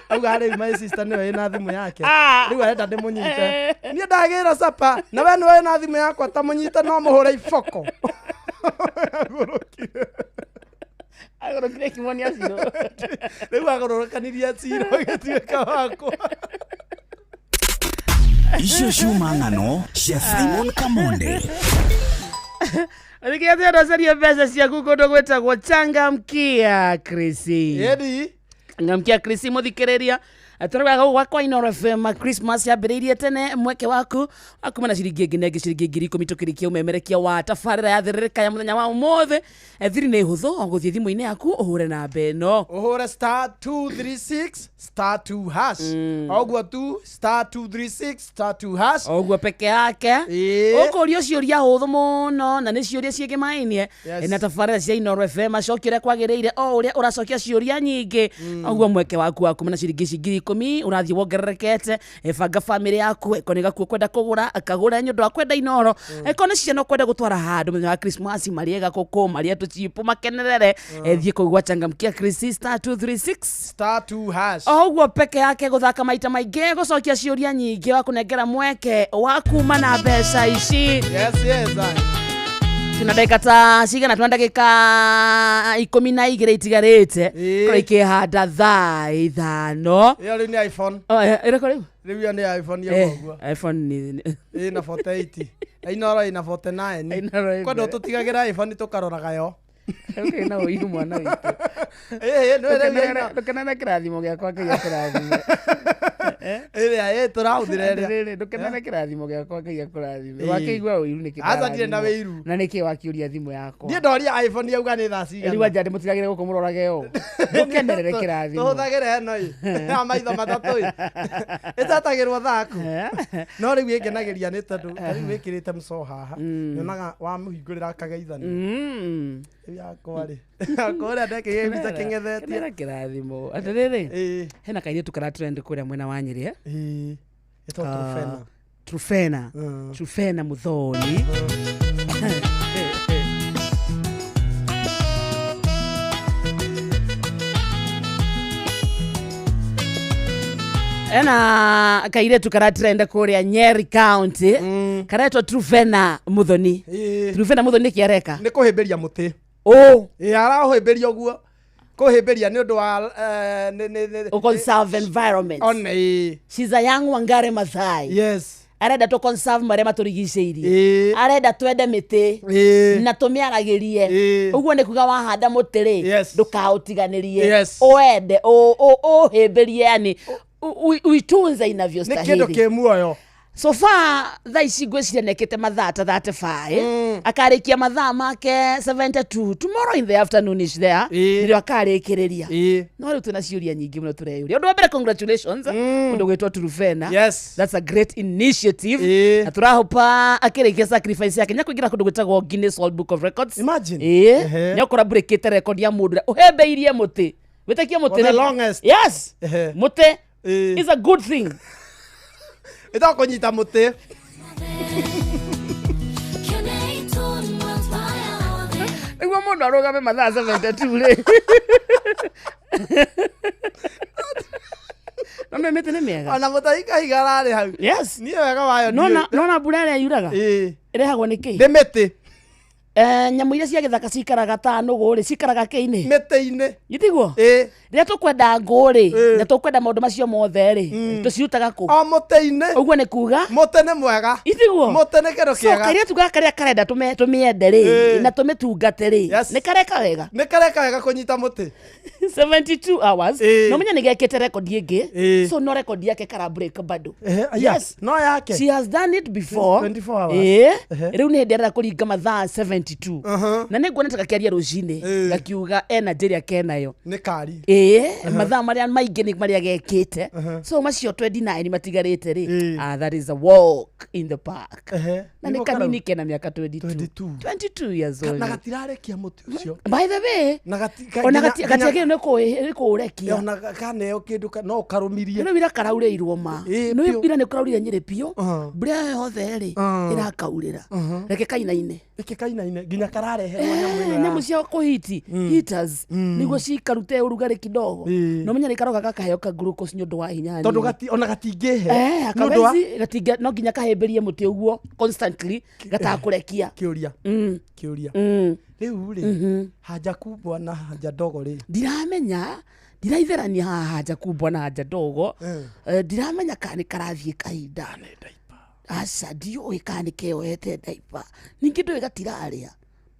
auga rĩu my sister nĩwe wĩna thimũ yake rĩu arenda ndĩmũnyite niĩ ndagĩra capa na we nĩwe wĩna thimũ yakwa ta mũnyite no mũhũre iboko. Agũrũkire. Agũrũkire kĩmonia Ciro. Rĩu agũrũrũkanirie Ciro ĩgĩtuĩka wakwa. Icio ciuma ng'ano cia Simon Kamonde. Thikia tendo caria mbeca ciaku kũndũ gwĩtagwo Changamkia Krisi. Ĩni Changamkia Krisi mũthikĩrĩria tũraugaga gũkũ gwakwa Inooro FM Christmas yambĩrĩirie tene mweke waku wa kuma na ciringi ĩngĩ na ĩngĩ ciringi 10,000 tũkĩrĩkia ũmemerekia wa tabarĩra ya thĩrĩrĩka ya mũthenya wa ũmũthĩ. Thiri nĩ hũthũ o gũthiĩ thimũ-inĩ yaku ũhũre namba ĩno ũhũre star 236 star 2 hash oguo tu star 236 star 2 hash o ũguo peke yake Ĩĩ. ũkũrio ciũria hũthũ mũno na nĩ ciũria ciĩgĩmainie Yes. na tabarĩra cia Inooro FM acokia ũrĩa kwagĩrĩire o ũrĩa ũracokia ciũria nyingĩ ũguo mweke waku wa kuma na ciringi ici 10,000 ũrathiĩ wongererekete. Banga bamĩrĩ yaku ĩko nĩ gakuo kwenda kũgũra kagũre nĩ ũndũ wa kwenda Inooro ĩko nĩ ciana ũkwenda gũtwara handũ mũthenya wa Christmas marĩe gakũkũ marĩe tũchipu makenerere. Thiĩ kũu gwa Changamkia Krisi star 236 star 2 hash o ũguo peke yake gũthaka maita maingĩ gũcokia ciũria nyingĩ wa kũnengera mweke wa kuma na mbeca ici. Yes yes aye. Tuna ndagĩka ta cigana tuna ndagĩka 12 itigarĩte Ĩĩ. korwo ikĩhanda thaa 5. Ĩyo rĩu nĩ iPhone. Oh, ĩrĩkũ rĩu? Rĩu ĩyo nĩ iPhone ĩyo ũguo iPhone nĩ ĩna 48 na Inooro ĩna 49 Inooro ĩ kwenda mbere. tũtigagĩra iPhone tũkaroraga yo. Ũkĩ na ũiru mwana witũ. Ĩĩ, nĩ rĩu ĩna Ndũkenere kĩrathimo gĩakwa kĩrĩa kĩrathime. Ĩrĩa tũrahũthĩra ĩrĩa. Atĩrĩrĩ, ndũkemene kĩrathimo gĩakwa Ngai akũrathime. Ĩĩ. Wakĩigua ũiru nĩkĩ Aca ndirĩ na ndarathimwo? wĩiru. Na nĩkĩ wakĩũria thimũ yakwa? Niĩ ndoria iPhone yauga nĩ thaa cigana. Rĩu anja ndĩmũtigagĩre gũkũ mũrorage ũũ. Ndũkenerere kĩrathimo. Tũhũthagĩre ĩno ĩ. Ya maitho matatũ ĩ. Ĩtetagĩrwo thaku. No rĩu ĩngenagĩria nĩ tondũ ta rĩu wĩkĩrĩte mũcoo haha. Nyonaga wamũhingũrĩra akageithania. Rĩu yakwa rĩ. Yakwa ũrĩa ndekĩrire mbica kĩng'ethetie. Kenera kĩrathimo. Atĩrĩrĩ, Ĩĩ. hena kairĩtu karatrend kũrĩa mwena wa Nyĩrĩ, eh? Ĩĩ. Ĩtagwo Trufena. Trufena. Trufena Muthoni. Ena kairĩtu karatrend kũrĩa Nyeri County karetwo Trufena Muthoni. Ĩĩ. Trufena Muthoni nĩkĩ areka? Nĩ kũhĩmbĩria mũtĩ. Ũ Ĩĩ arahĩmbĩria ũguo. Kũhĩmbĩria nĩ ũndũ wa nĩ conserve environment. Ona ĩĩ. She's a young Wangari Maathai. Yes. Arenda tũ conserve marĩa matũrigicĩirie. Ĩĩ. Arenda twende mĩtĩ. Ĩĩ. Na tũmĩaragĩrie. Ĩĩ. Ũguo nĩ kuga wahanda mũtĩ rĩ, Yes. ndũkaũtiganĩrie. Yes. Ũwende, ũhĩmbĩrie yani uitunze Nĩ kĩndũ inavyostahili. kĩ muoyo. So far thaa ici ngwĩciria nĩekĩte mathaa ta 35 akarĩkia mathaa make 72 tomorrow in the afternoon is there Ĩĩ. nĩrĩo akarĩkĩrĩria. Ĩĩ. No rĩu twĩna ciũria nyingĩ mũno tũreyũria. Ũndũ wa mbere, congratulations mũndũ gwĩtwo Trufena. Yes. That's a great initiative. Ĩĩ. Na tũrahopa akĩrĩkia sacrifice yake nĩakũingĩra kũndũ gwĩtagwo Guinness World Book of Records. Imagine. Ĩĩ. Ehe. Nĩakora mbũrĩkĩte record ya mũndũ ũrĩa ũhĩmbĩirie mũtĩ. Wĩtĩkie mũtĩ For the nĩ- longest. Yes. Ehe. Mũtĩ Ĩĩ. is a good thing. Ĩtagwo kũnyita mũtĩ. Nĩguo mũndũ arũgame mathaa 72 rĩ. No nĩ mĩtĩ nĩ mĩega. Ona mũtahi kahiga ararĩ hau. Yes. Niĩ wega wayo Nona ndiũĩ. nona mbura ĩrĩa yuraga Ĩĩ. ĩrehagwo nĩ kĩ? Nĩ mĩtĩ. Nyamũ iria cia gĩthaka cikaraga ta nũgũ rĩ cikaraga kĩ-inĩ? Mĩtĩ-inĩ. Gĩtiguo? Ĩĩ. Rĩrĩa tũkwenda ngũ rĩ Ĩĩ. na tũkwenda maũndũ macio mothe rĩ tũcirutaga kũ? O mũtĩ-inĩ. Ũguo nĩ kuga Mũtĩ nĩ mwega. itiguo? Mũtĩ nĩ kĩndũ So kĩega. kairĩtu gaka karĩa karenda tũmĩende rĩ Ĩĩ. na tũmĩtungate rĩ Yes. nĩ kareka wega. Nĩ kareka wega kũnyita mũtĩ. 72 hours. Ĩĩ. No menya nĩ gekĩte record ĩngĩ. Ĩĩ. So no record yake kara break bado. Ehe, aya. Yes. No yake. She has done it before. 24 hours. Ĩĩ. Ehe. Rĩu nĩ hĩndĩ arenda kũringa mathaa 72. Na nĩ nguonete gakĩaria rũcinĩ Ĩĩ. gakiuga energy ĩrĩa kenayo. Nĩ kari. Ĩĩ, mathaa marĩa maingĩ nĩ marĩa gekĩte. So macio 29 matigarĩte rĩ. Ĩĩ. Ah, that is a walk in the park. Ehe. Na nĩ Nĩguo kanini kena mĩaka 22. 22. 22 years old. Na gatirarekia mũtĩ ũcio. By the way, Na gati ona gatiagĩrĩirwo nĩ kũũrekia. Ona kaneo kĩndũ no karũmirie. Nĩ ira karaurĩirwo ma. Ĩĩ, Nĩ biũ. ira nĩ kũraurire Nyĩrĩ biũ. Uh-huh. Mbura ĩyo yothe rĩ ĩrakaurĩra. Reke kainaine. Reke kainaine nginya karareherwo nyamũ ĩno ya- Nyamũ cia kũhiti heaters nĩguo cikarute ũrugarĩ kidogo. Ĩĩ. No menya nĩ karoka gakaheo ka glucose nĩ ũndũ wa hinya. Tondũ hanini. gati ona gatingĩhe. Eh, Nĩ ũndũ wa akawezi gatinga no nginya kahĩmbĩrie mũtĩ ũguo constantly gatakũrekia. kĩũria. Kĩũria. Rĩu rĩ haja kubwa na haja ndogo rĩ. Ndiramenya ndiraitherania haha haja kubwa na haja ndogo. Ndiramenya kana nĩ karathiĩ kahinda. Aca ndiũĩ kana nĩ keyohete ndaipa. Ningĩ ndũĩ gatirarĩa.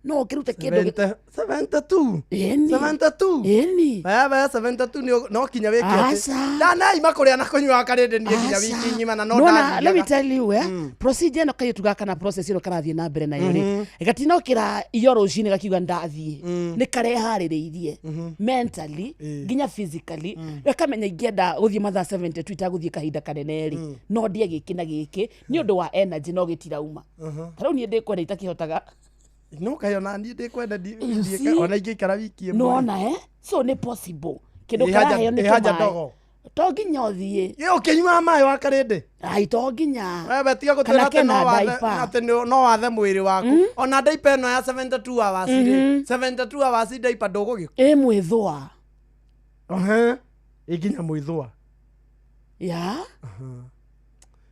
No ũkĩrute kĩndũ 72. Ĩni. 72. Ĩni. Baba 72 nĩ no kinya wĩke atĩ. Aca. Ndanaima kũrĩa na kũnyua karĩndĩ niĩ nginya Aca. wiki ng'ima na no Nona, let me ndathiaga. tell you, procedure ĩno kairĩtu gaka na process ĩno karathiĩ na mbere nayo rĩ gatinokĩra iyo rũcinĩ gakiuga ndathiĩ nĩ kareharĩrĩirie mentally nginya physically gakamenya ingĩenda gũthiĩ mathaa 72 itagũthiĩ kahinda kanene rĩ no ndĩe gĩkĩ na gĩkĩ nĩ ũndũ wa energy no gĩtirauma. Ta rĩu niĩ ndĩkwenda itakĩhotaga. No kaĩ ona niĩ ndĩkwenda You see? ona ingĩikara wiki ĩmwe. Nona so nĩ possible kĩndũ Ĩ haja- karaheo nĩ ĩ haja tũmaĩ. ndogo. To nginya ũthiĩ. Ĩ ũkĩnyuaga maĩ wa karĩndĩ. Ai to nginya. Wewe tiga gũtwĩra Kana atĩ kena no wathe diaper. atĩ no wathe mwĩrĩ waku. Ona diaper ĩno ya 72 hours rĩ. 72 hours diaper ndũgũgĩ. Ĩ mwĩthũa. Ehe. Ĩ nginya mwĩthũa. Ya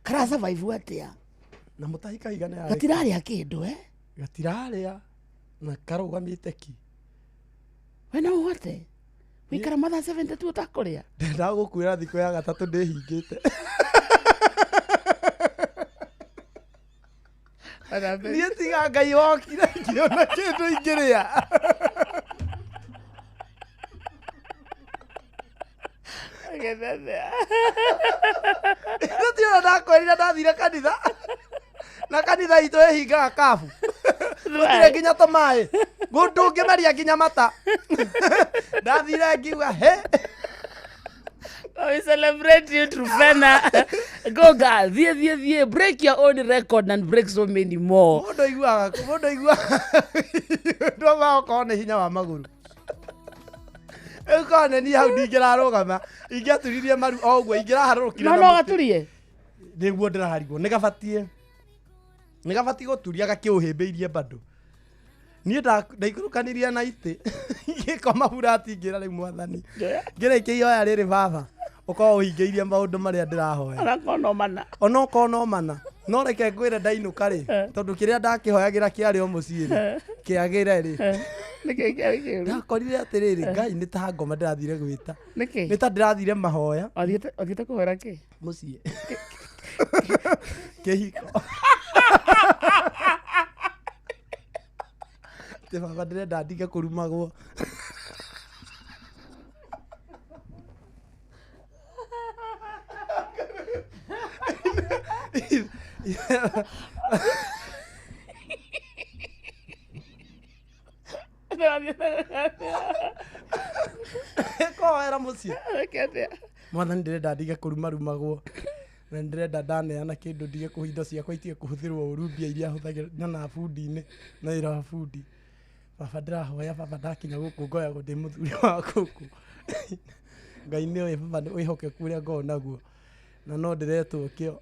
kara survive atĩa? Na mũtahi kahiga nĩ arĩ. Gatirarĩa kĩndũ Gatirarĩa na karũgamĩte ki. We no ũhote gũikara mathaa 72 ũtakũrĩa? Ndendaga gũkwĩra thikũ ya gatatũ ndĩhingĩte. Niĩ tiga Ngai wokire ngĩona kĩndũ ingĩrĩa. Ndakwĩrire ndathire kanitha na kanitha itũ ĩhingaga kabu gũtirĩ nginya tũmaĩ ndũngĩmeria nginya mata. Ndathire ngiuga he. We celebrate you, Truphena. Go girl, thie thie thie, break your own record and break so many more. Mũndũ aiguaga mũndũ aiguaga ndoma okorwo nĩ hinya wa magũrũ. Rĩu korwo nĩ niĩ hau ndingĩrarũgama ingĩaturirie maru o ũguo ingĩraharũrũkire No na no mũtĩ. gaturie. Nĩguo ndĩrarigwo nĩ gabatiĩ nĩ gabatiĩ gũturia gakĩũhĩmbĩirie bado. Niĩ ndaikũrũkanirie na itĩ ngĩkoma burati ngĩra rĩu mwathani ngĩrĩkia ihoya rĩrĩ baba ũkorwo ũhingĩirie maũndũ marĩa ndĩrahoya. Onakorwo no mana. Onokorwo no mana no reke ngwĩre ndainũka rĩ tondũ kĩrĩa ndakĩhoyagĩra kĩarĩ o mũciĩ rĩ kĩagĩre rĩ Nĩkĩ kĩarĩ kĩũru? ndakorire atĩrĩrĩ Ngai nĩ ta ngoma ndĩrathire gwĩta Nĩkĩ? nĩ ta ndĩrathire mahoya Wathiĩte kũhoera kĩ? mũciĩ kĩhiko. Atĩ baba ndĩrenda ndige kũrumagwo. Kũhoera mũciĩ mwathani ndĩrenda ndige kũrumarumagwo na ndĩrenda ndaneana kĩndũ ndige kũhe indo ciakwa itige kũhũthĩrwo ũru mbia iria hũthagĩra nyonaga bundi-inĩ na wĩra wa bundi. Baba ndĩrahoya baba ndakinya gũkũ ngoyagwo ndĩ mũthuri wa gũkũ. Ngai nĩ oĩ baba wĩhokeku ũrĩa ngoragwo naguo na no ndĩretwo kĩo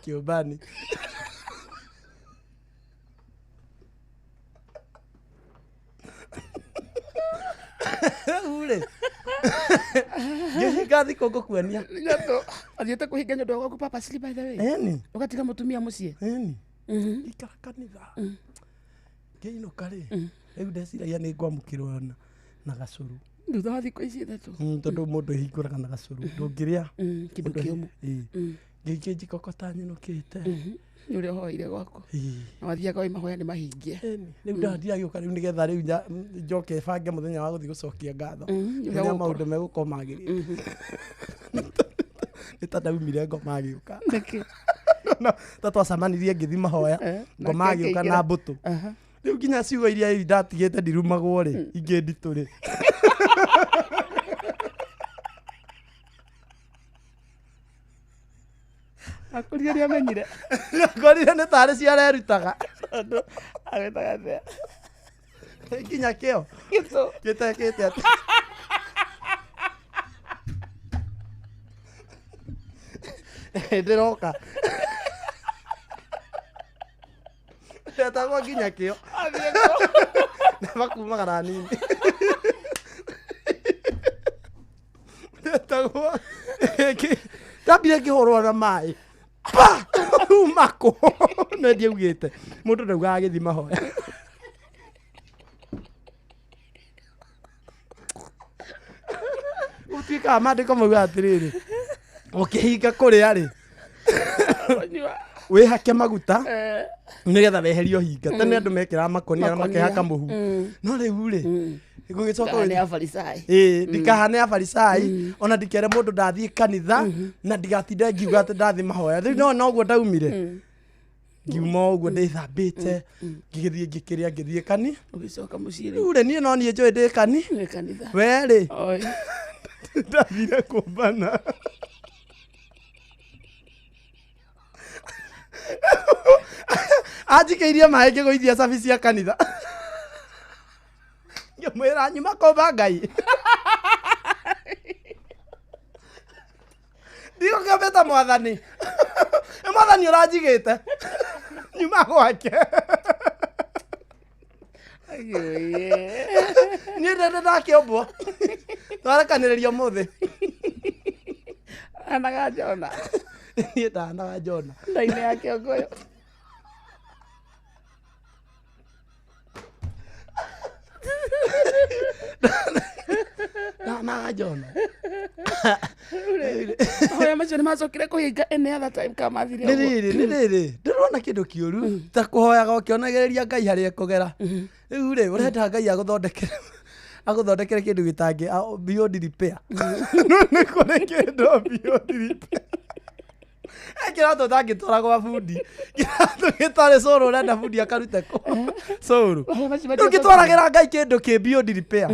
kĩũmbani. Rĩu rĩ ngĩhinga thikũ ngũkuonia. Wathiĩte kũhinga nĩ ũndũ wa gwaku purposely by the way. Ĩni. Ũgatiga mũtumia mũciĩ. Ĩni. Ikara kanitha. Ngĩinũka rĩ rĩu ndeciragia nĩ ngwamũkĩrwo na gacũrũ. Thutha wa thikũ ici ithatũ. Tondũ mũndũ ehingũraga na gacũrũ ndũngĩrĩa Kĩndũ kĩũmũ. Ngĩikia njikokota nyinũkĩte. Nĩ ũrĩa ũhoeire gwaku. Na wathiaga wĩ mahoya nĩ mahingie. Rĩu ndiragĩũka rĩu nĩgetha rĩu njoke bange mũthenya wa gũthiĩ gũcokia ngatho. Nĩ Rĩrĩa ũrĩa maũndũ megũkorwo magĩrĩte. Nĩ ta ndaumire ngoma agĩũka. Nĩkĩ? Ta twacemanirie ngĩthiĩ mahoya ngoma nake agĩũka akĩingĩra. na mbũtũ. Rĩu nginya ciugo iria ndatigĩte ndirumagwo rĩ ingĩ nditũ rĩ. Akorire nĩ amenyire. Ngorire nĩ tarĩ ciarerutaga. Tondũ agwĩtaga atĩa? Nginya kĩo Gĩtũ. gĩtekĩte atĩ. Ndĩroka. Ndetagwo nginya kĩo. Na makumagara nini. Ndetagwo ndambire ngĩhũrwo na maĩ. Pa! Uma kũ? Nĩ ndiaugĩte. Mũndũ ndaugaga agĩthiĩ mahoya. Gũtuĩkaga maandĩko maugaga atĩrĩrĩ ũkĩhinga kũrĩa rĩ wĩhake maguta nĩgetha weherie ũhinga. Tene andũ mekĩraga makũnia na makehaka mũhu. No rĩu rĩ gũgĩcoka Nĩ abarisai. Ĩĩ ndikahane abarisai ona ndikere mũndũ ndathiĩ kanitha na ndigatinde ngiuga atĩ ndathiĩ mahoya. Rĩu no noguo ndaumire. Ngiuma ũguo ndĩthambĩte ngĩgĩthiĩ ngĩkĩrĩa ngĩthiĩ kani. Ũgĩcoka mũciĩ rĩu. Rĩu rĩ niĩ no niĩ njũĩ ndĩ kani. Nĩ kanitha. We rĩ Oi. ndathire kũmbana. Anjikĩirie maĩ ngĩgũithia cabi cia kanitha. Ngĩmwĩra nyuma kũmba Ngai. Ndigũkĩombĩte mwathani. Nĩ mwathani ũranjigĩte. Nyuma gwake. Niĩ ndende ndakĩombwo. Twarekanĩrĩria ũmũthĩ. Anaga Jona. Niĩ ndahanaga Jona. Nda-inĩ ya kĩongoyo. Ndahanaga Jona. Mahoya macio nĩ macokire kũhinga any other time kana mathire Nĩ ũguo. rĩrĩ nĩ rĩrĩ ndĩrona kĩndũ kĩũru ta kũhoyaga ũkĩonagĩrĩria Ngai harĩa ekũgera. Rĩu rĩ ũrenda Ngai agũthondekere agũthondekere kĩndũ gĩtangĩ beyond repair. No nĩ kũrĩ kĩndũ beyond repair. Kĩratũ ũtangĩtwara gwa bundi. Kĩratũ gĩtarĩ cũrũ ũrenda bundi akarute kũ. Cũrũ. Rĩu ngĩtwaragĩra Ngai kĩndũ kĩ beyond repair.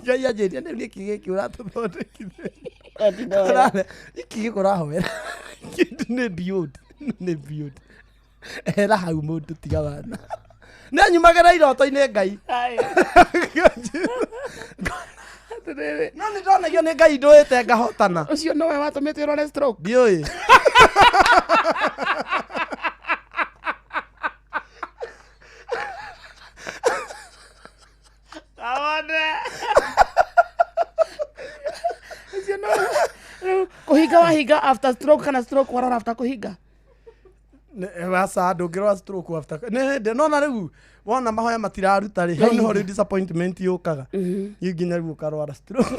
Ngai anjĩria rĩu nĩkĩ gĩkĩ ũratũthondekithĩria. Nĩkĩ gĩkĩ ũrahoera? Kĩndũ nĩ beyond. Nĩ beyond. Era hau mũndũ tiga wana. Nĩ anyumagĩra iroto-inĩ Ngai. No nĩ ndonagio nĩ Ngai ndũĩte ngahotana. Ũcio nowe watũmĩte ũrware stroke. Ndiũĩ. Ũcio nowe. Rĩu kũhinga wahinga after stroke kana stroke warora after kũhinga. Aca ndũngĩrora stroke after nĩ hĩndĩ nona rĩu wona mahoya matiraruta rĩ hau nĩho rĩu disappointment yũkaga rĩu nginya rĩu ũkarwara stroke.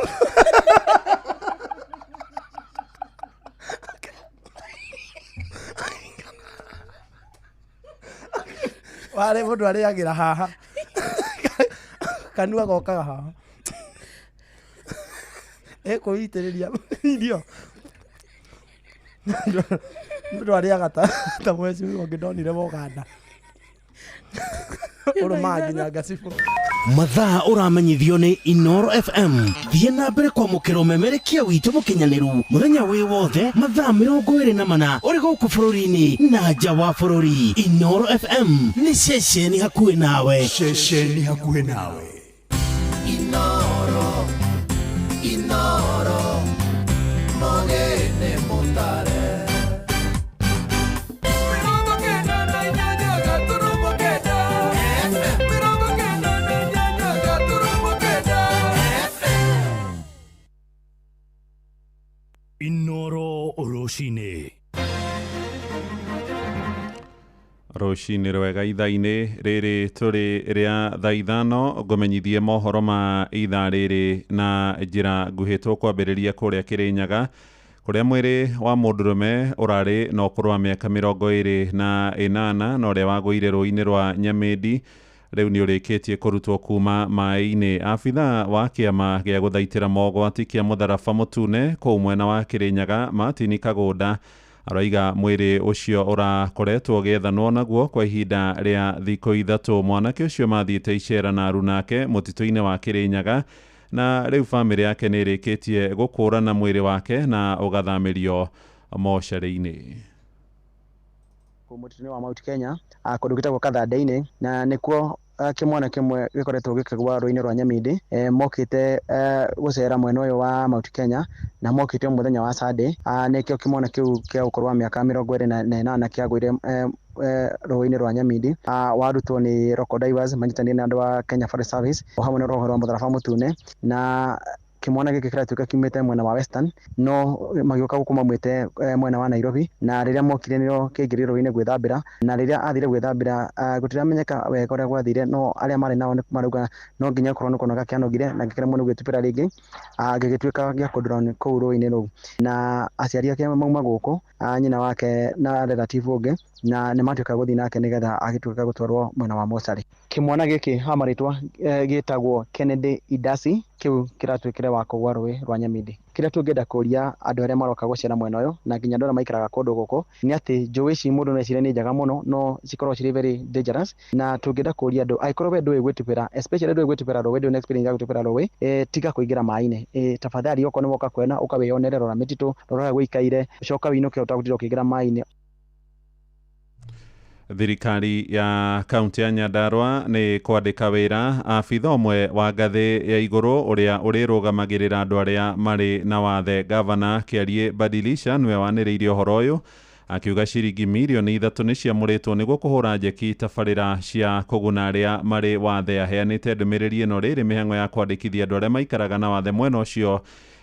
Warĩ mũndũ arĩagĩra haha kanua gokaga haha ĩkũitĩrĩria irio mũndũ arĩaga ta mweci ũngĩ ndonire Uganda ũrũmaga nginya ngacibũ. Mathaa ũramenyithio nĩ Inoro FM. Thiĩ na mbere kwamũkĩra ũmemerekia witũ mũkinyanĩru mũthenya wĩ wothe mathaa 24 ũrĩ gũkũ bũrũri-inĩ na nja wa bũrũri. Inoro FM nĩ ceceni hakuhĩ nawe. Ceceni hakuhĩ nawe. Inoro, Inoro, mogene mutare. 98.9. Inoro rũcinĩ. Rũcinĩ rwega ithaa-inĩ rĩrĩ tũrĩ rĩa thaa 5 ngũmenyithie mohoro ma ithaa rĩrĩ na njĩra nguhĩ. Tũkwambĩrĩria kũrĩa Kĩrĩnyaga kũrĩa mwĩrĩ wa mũndũrũme ũrarĩ na ũkũrũ wa mĩaka 28 na ũrĩa wagũire rũĩ-inĩ rwa Nyamĩndi rĩu nĩ ũrĩkĩtie kũrutwo kuma maĩ-inĩ. Abithaa wa kĩama gĩa gũthaitĩra mogwati kĩa mũtharaba mũtune kũu mwena wa Kĩrĩnyaga Martin Kagũnda araiga mwĩrĩ ũcio ũrakoretwo ũgĩethanwo naguo kwa ihinda rĩa thikũ 3. Mwanake ũcio mathiĩte icera na arunake mũtitũ-inĩ wa Kĩrĩnyaga na rĩu bamĩrĩ yake nĩ ĩrĩkĩtie gũkũrana mwĩrĩ wake na ũgathamĩrio mocarĩ-inĩ. Mũtitũ-inĩ wa Mount Kenya kũndũ gwĩtagwo Kathande-inĩ na nĩkuo kĩmwana kĩmwe gĩkoretwo gĩkĩgwa rũĩ-inĩ rwa Nyamindi. Mokĩte gũcera mwena ũyũ wa Mount Kenya na mokĩte mũthenya wa Sunday. Nĩkĩo kĩmwana kĩu kĩa ũkũrũ wa mĩaka 28 kĩagũire rũĩ-inĩ rwa Nyamindi. Warutwo nĩ local divers manyitanĩire na andũ a Kenya Forest Service o hamwe na rũhonge rwa mũtharaba mũtune na kĩmwana gĩkĩ kĩratuĩka kiumĩte mwena wa Western no magĩũka gũkũ maumĩte mwena wa Nairobi na rĩrĩa mokire nĩrĩo kĩaingĩrire rũĩ-inĩ gwĩthambĩra na rĩrĩa athire gwĩthambĩra gũtiramenyeka wega ũrĩa gwathire no arĩa marĩ nao marauga no nginya korwo nĩ kũnoga kĩanogire na gĩkĩremwo nĩ gwĩtubĩra rĩngĩ gĩgĩtuĩka gĩa kũdrown kũu rũĩ-inĩ rũu na aciari ake mauma gũkũ nyina wake na relative ũngĩ na nĩ matuĩka gũthiĩ nake nĩgetha agĩtuĩka gũtwarwo mwena wa mocarĩ. Kĩmwana gĩkĩ ha marĩtwa gĩtagwo Kennedy Idasi kĩu kĩratuĩkire wa kũgwa rũĩ rwa Nyamindi. Kĩrĩa tũngĩenda kũria andũ arĩa maroka gũcera mwena ũyũ na nginya andũ arĩa maikaraga kũndũ gũkũ nĩ atĩ njũĩ ici mũndũ no ecirie nĩ njega mũno no cikoragwo cirĩ very dangerous na tũngĩenda kũria andũ angĩkorwo we ndũĩ gwĩtubĩra especially ndũĩ gwĩtubĩra rũĩ ndũĩ na experience ya gwĩtubĩra rũĩ tiga kũingĩra maĩ-inĩ. Tafadhali okorwo nĩ woka kuona ũka wĩyonere rora mĩtitũ rora ũrĩa gũikaire ũcoka wĩinũke ũtagũtinda ũkĩingĩra maĩ-inĩ. Thirikari ya kaunti ya Nyandarua nĩ kwandĩka wĩra abitha ũmwe wa ngathĩ ya igũrũ ũrĩa ũrĩrũgamagĩrĩra andũ arĩa marĩ na wathe. Gavana Kĩarie Badilisha nĩwe wanĩrĩirie ũhoro ũyũ akiuga ciringi mirioni 3 nĩ ciamũrĩtwo nĩguo kũhũra njeki tabarĩra cia kũguna arĩa marĩ wathe. Aheanĩte ndũmĩrĩri ĩno rĩrĩ mĩhang'o ya kwandĩkithia andũ arĩa maikaraga na wathe mwena ũcio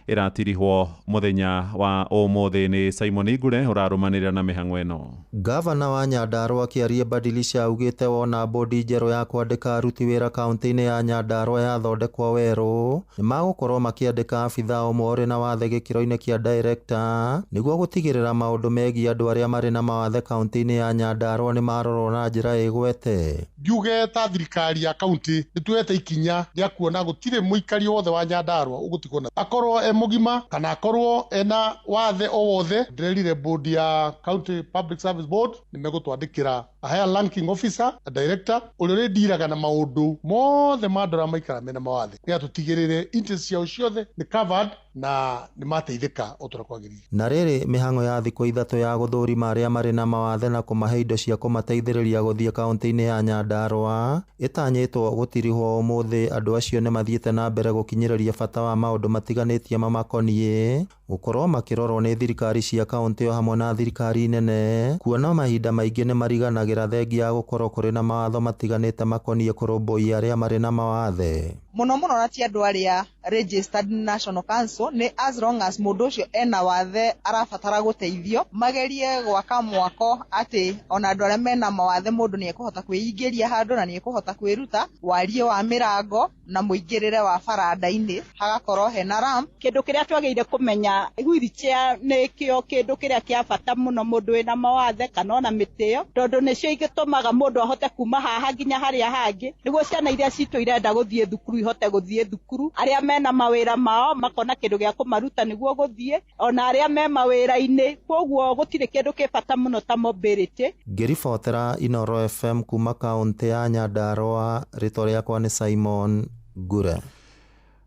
ĩratirihwo mũthenya wa ũmũthĩ. Nĩ Simon Igure ũrarũmanĩrĩra na mĩhang'o ĩno. Gavana wa Nyandarua Kĩarie Badilisha augĩte wona bodi njerũ ya kwandĩka aruti wĩra kaunti-inĩ ya Nyandarua yathondekwo werũ nĩ magũkorwo makĩandĩka abithaa ũmwe ũrĩ na wathe gĩkĩro-inĩ kĩa director nĩguo gũtigĩrĩra maũndũ megiĩ andũ arĩa marĩ na mawathe kaunti-inĩ ya Nyandarua nĩ marorwo na njĩra ĩgwete. Ngiuge ta thirikari ya kaunti nĩ tuoete ikinya rĩa kuona gũtirĩ mũikari wothe wa Nyandarua ũgũtigwo na akorwo e mũgima kana akorwo ena wathe o wothe. Ndĩrerire board ya County Public Service Board nĩ megũtwandĩkĩra a higher ranking officer, a director ũrĩa ũrĩndiraga na maũndũ mothe ma andũ arĩa maikara mena mawathe, nĩgetha tũtigĩrĩre interest ciao ciothe nĩ covered na nĩ mateithĩka o ta ũrĩa kwagĩrĩire. Na rĩrĩ, mĩhang'o ya thikũ ithatũ ya gũthũrima arĩa marĩ na mawathe na kũmahe indo cia kũmateithĩrĩria gũthiĩ kaunti-inĩ ya Nyandarua ĩtanyĩtwo gũtirihwo ũmũthĩ. Andũ acio nĩ mathiĩte na mbere gũkinyĩrĩria bata wa maũndũ matiganĩtie mamakoniĩ gũkorwo makĩrorwo nĩ thirikari cia kaunti o hamwe na thirikari nene, kuona mahinda maingĩ nĩ mariganagĩra thengia ya gũkorwo kũrĩ na mawatho matiganĩte makoniĩ kũrũmbũiya arĩa marĩ na mawathe. Mũno mũno na ti andũ arĩa registered National Council, nĩ as long as mũndũ ũcio ena wathe arabatara gũteithio, magerie gwaka mwako atĩ ona andũ arĩa mena mawathe mũndũ nĩ ekũhota kwĩingĩria handũ na nĩ ekũhota kwĩruta wariĩ wa mĩrango na mũingĩrĩre wa baranda-inĩ, hagakorwo hena ramp. Kĩndũ kĩrĩa twagĩrĩire kũmenya, wheelchair nĩkĩo kĩndũ kĩrĩa kĩa bata mũno mũndũ wĩna mawathe kana ona mĩtĩ ĩyo, tondũ nĩcio igĩtũmaga mũndũ ahote kuma haha nginya harĩa hangĩ, nĩguo ciana iria citũ irenda gũthiĩ thukuru ihote gũthiĩ thukuru, arĩa mena mawĩra mao makona kĩndũ gĩa kũmaruta nĩguo gũthiĩ, ona arĩa me mawĩra-inĩ. Koguo gũtirĩ kĩndũ kĩ bata mũno ta mobility. Ngĩribotera Inooro FM kuma kaunti ya Nyandarua, rĩtwa rĩakwa nĩ Simon Ngure.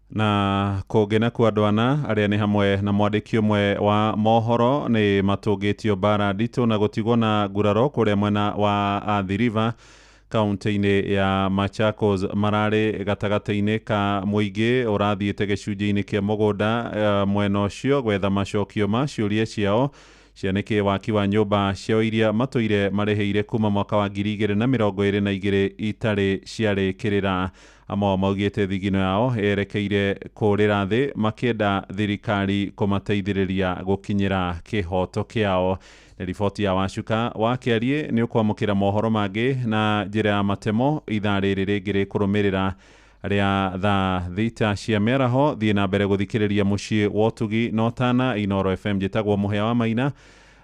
Na kũngĩ nakuo andũ ana arĩa nĩ hamwe na mwandĩki ũmwe wa mohoro nĩ matũngĩtio mbara nditũ na gũtigwo na nguraro kũrĩa mwena wa Athi River kaunti-inĩ ya Machakos. Mararĩ gatagatĩ-inĩ ka mũingĩ ũrathiĩte gĩcunjĩ-inĩ kĩa mũgũnda mwena ũcio gwetha macokio ma ciũria ciao cia nĩkĩ waki wa nyũmba ciao iria matũire marĩhĩire kuma mwaka wa 2022 itarĩ ciarĩkĩrĩra. Amwe maugĩte thigino yao yerekeire kũrĩra thĩ makĩenda thirikari kũmateithĩrĩria gũkinyĩra kĩhoto kĩao. Nĩ riboti ya Wacuka wa Kĩariĩ. Nĩ ũkwamũkĩra mohoro mangĩ na njĩra ya matemo ithaa rĩrĩ rĩngĩ rĩkũrũmĩrĩra rĩa thaa 6 cia mĩaraho. Thiĩ na mbere gũthikĩrĩria mũciĩ wa ũtugi na ũtana Inooro FM. Njĩtagwo Mũhĩa wa Maina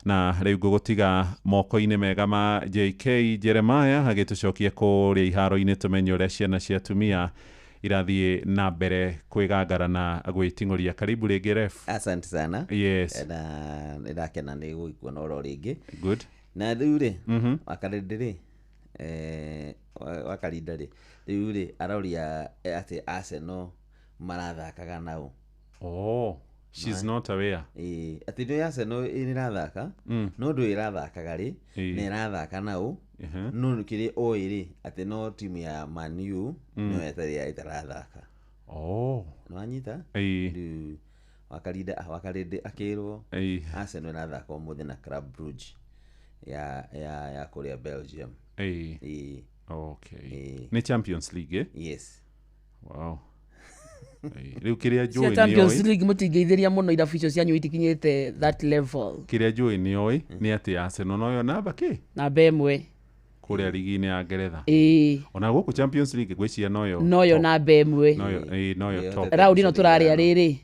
na rĩu ngũgũtiga moko-inĩ mega ma JK Jeremiah agĩtũcokia kũrĩa iharo-inĩ tũmenye ũrĩa ciana cia atumia irathiĩ na mbere kwĩgangara na gwĩting'ũria. Karibu rĩngĩ ref. Asante sana. Yes. Na nĩndakena nĩ gũgĩkuona oro rĩngĩ. Good. Na rĩu rĩ, wakarĩndĩ rĩ, wakarinda rĩ, rĩu rĩ aroria atĩ Arsenal marathakaga nao. Oh, she's not aware. Atĩ nĩ Arsenal ĩrathaka, no ndũ ĩrathakaga rĩ, nĩ ĩrathaka nao, no kĩrĩa oĩ rĩ, atĩ no timu ya Man U no ĩtarĩ ĩtarathaka. Oh. Nĩwanyita? Rĩu wakarinda wakarĩndĩ akĩrwo Arsenal ĩrathaka ũmũthĩ na Club Brugge ya kũrĩa Belgium. Okay. Nĩ Champions League, eh? Yes. Wow. Rĩu kĩrĩa njũĩ cia Champions League mũtingĩithĩria mũno, irabu icio cianyu itikinyĩte that level. Kĩrĩa njũĩ nĩ oĩ nĩ atĩ Arsenal noyo namba kĩ? Namba ĩmwe kũrĩa ligi-inĩ ya Ngeretha. Ona gũkũ Champions League ngwĩciria noyo noyo namba ĩmwe. Noyo noyo top. Raundi ĩno tũrarĩa rĩrĩ.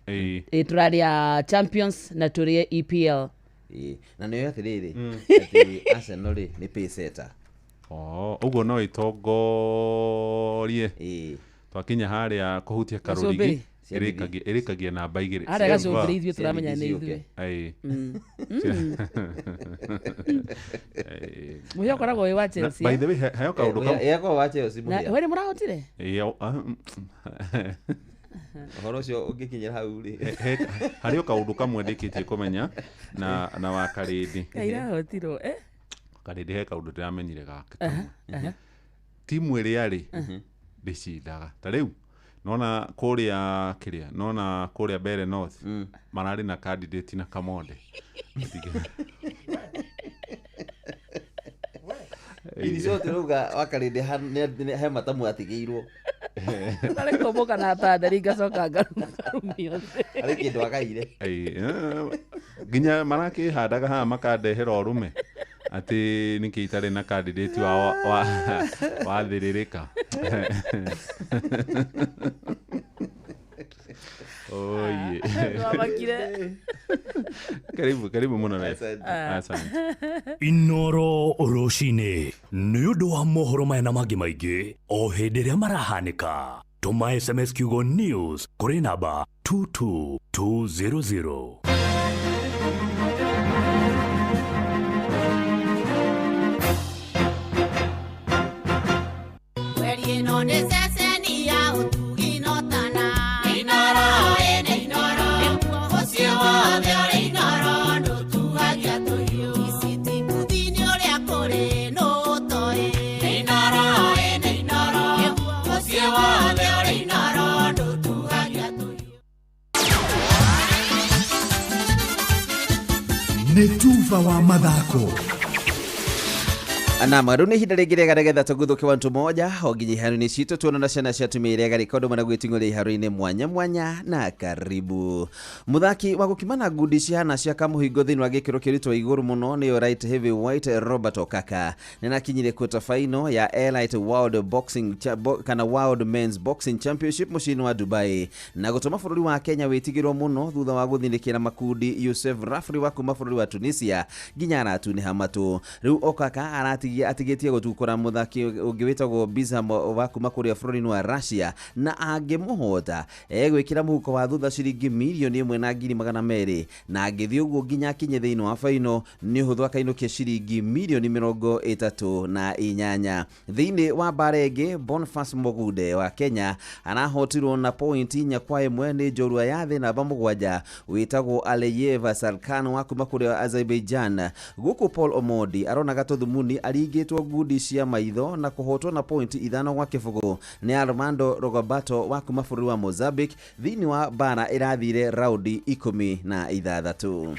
Tũrarĩa Champions na tũrĩe EPL. Na nĩyo atĩrĩrĩ, atĩ Arsenal rĩ nĩ pace setter. Oh, ũguo no ĩtongorie. Twakinya harĩa kũhutia karũrigi ĩrĩkagia namba 2. Harĩa gacũmbĩrĩ ithuĩ tũramenya nĩ ithuĩ. Mũhĩa ũkoragwo wĩ wa Chelsea. By the way, heo kaũndũ kamwe. Ĩkoragwo wa Chelsea mũhĩa. We nĩ mũrahotire? Ũhoro ũcio ũngĩkinyĩra hau rĩ. Harĩ o kaũndũ kamwe ndĩkĩtie kũmenya na wa Karĩndĩ. Irahotirwo, eh? Karĩndĩ he kaũndũ ndĩramenyire gake. Timu ĩrĩa rĩ ndĩcindaga. Ta rĩu nona kũrĩa kĩrĩa, nona kũrĩa Mbere North mararĩ na candidate na Kamonde. Ini cote rauga wakarĩndĩ he matamu atigĩirwo. Arĩ kũmbũka na tandari ngacoka ngarumio thĩ. Harĩ kĩndũ agaire. Nginya marakĩhandaga haha makandehera ũrume atĩ nĩkĩ itarĩ na candidate wa wathĩrĩrĩka. Oye. Karibu, karibu mũno ref. Asante. Inooro rũcinĩ nĩ ũndũ wa mohoro maya na mangĩ maingĩ o hĩndĩ ĩrĩa marahanĩka. Tũma SMS kiugo news kũrĩ namba 22200. Mweri ĩno nĩ ceceni ya ũtugi no tana. Inooro ĩnĩ Inooro. Mũciĩ wothe ũrĩ Inooro ndũtuhagia tũhiũ. Iciti mbuthi-inĩ ũrĩa kũrĩ nũ ũtoĩ. Inooro ĩnĩ Inooro. Mũciĩ wothe ũrĩ Inooro ndũtuhagia tũhiũ. Nĩ tuba wa mathako. Nam rĩu nĩ ihinda rĩngĩ rĩega nĩgetha tũguthũke wantu moja o nginya iharo-inĩ citũ tuona na ciana cia atumia iria garĩka ũndũ ũmwe na gwĩting'ũria iharo-inĩ mwanya mwanya na karibu. Mũthaki wa gũkima na ngundi cihana cia kamũhingo thĩinĩ wa gĩkĩro kĩa ũritũ wa igũrũ mũno nĩyo light heavy white Robert Okaka nĩarakinyire quarter final ya Elite World Boxing kana World Men's Boxing Championship mũciĩ-inĩ wa Dubai na gũtũma bũrũri wa Kenya wĩtigĩrwo mũno thutha wa gũthinĩkĩra makundi Youssef Rafri wa kuma bũrũri wa Tunisia nginya aratunĩha matũ. Rĩu Okaka atigĩtie gũtukũra mũthaki ũngĩ wĩtagwo Bizam wa kuma kũrĩa bũrũri-inĩ wa Russia na angĩmũhota egwĩkĩra mũhuko wa thutha ciringi mirioni ĩmwe na ngiri magana merĩ na angĩthiĩ ũguo nginya akinye thĩinĩ wa baino nĩ ũhũthũ akainũkia ciringi mirioni mĩrongo ĩtatũ na inyanya. Thĩinĩ wa mbara ĩngĩ Boniface Mogude wa Kenya arahotirwo na point 4-1 nĩ njorua ya thĩ namba 7 wĩtagwo Aliyeva Sarkan wa kuma kũrĩa Azerbaijan. Gũkũ Paul Omondi arona gatũthumuni aringĩtwo ngundi cia maitho na kũhotwo na point 5-0 nĩ Armando Rogobato wa kuma bũrũri wa Mozambique thĩinĩ wa mbara ĩrathire raundi 16.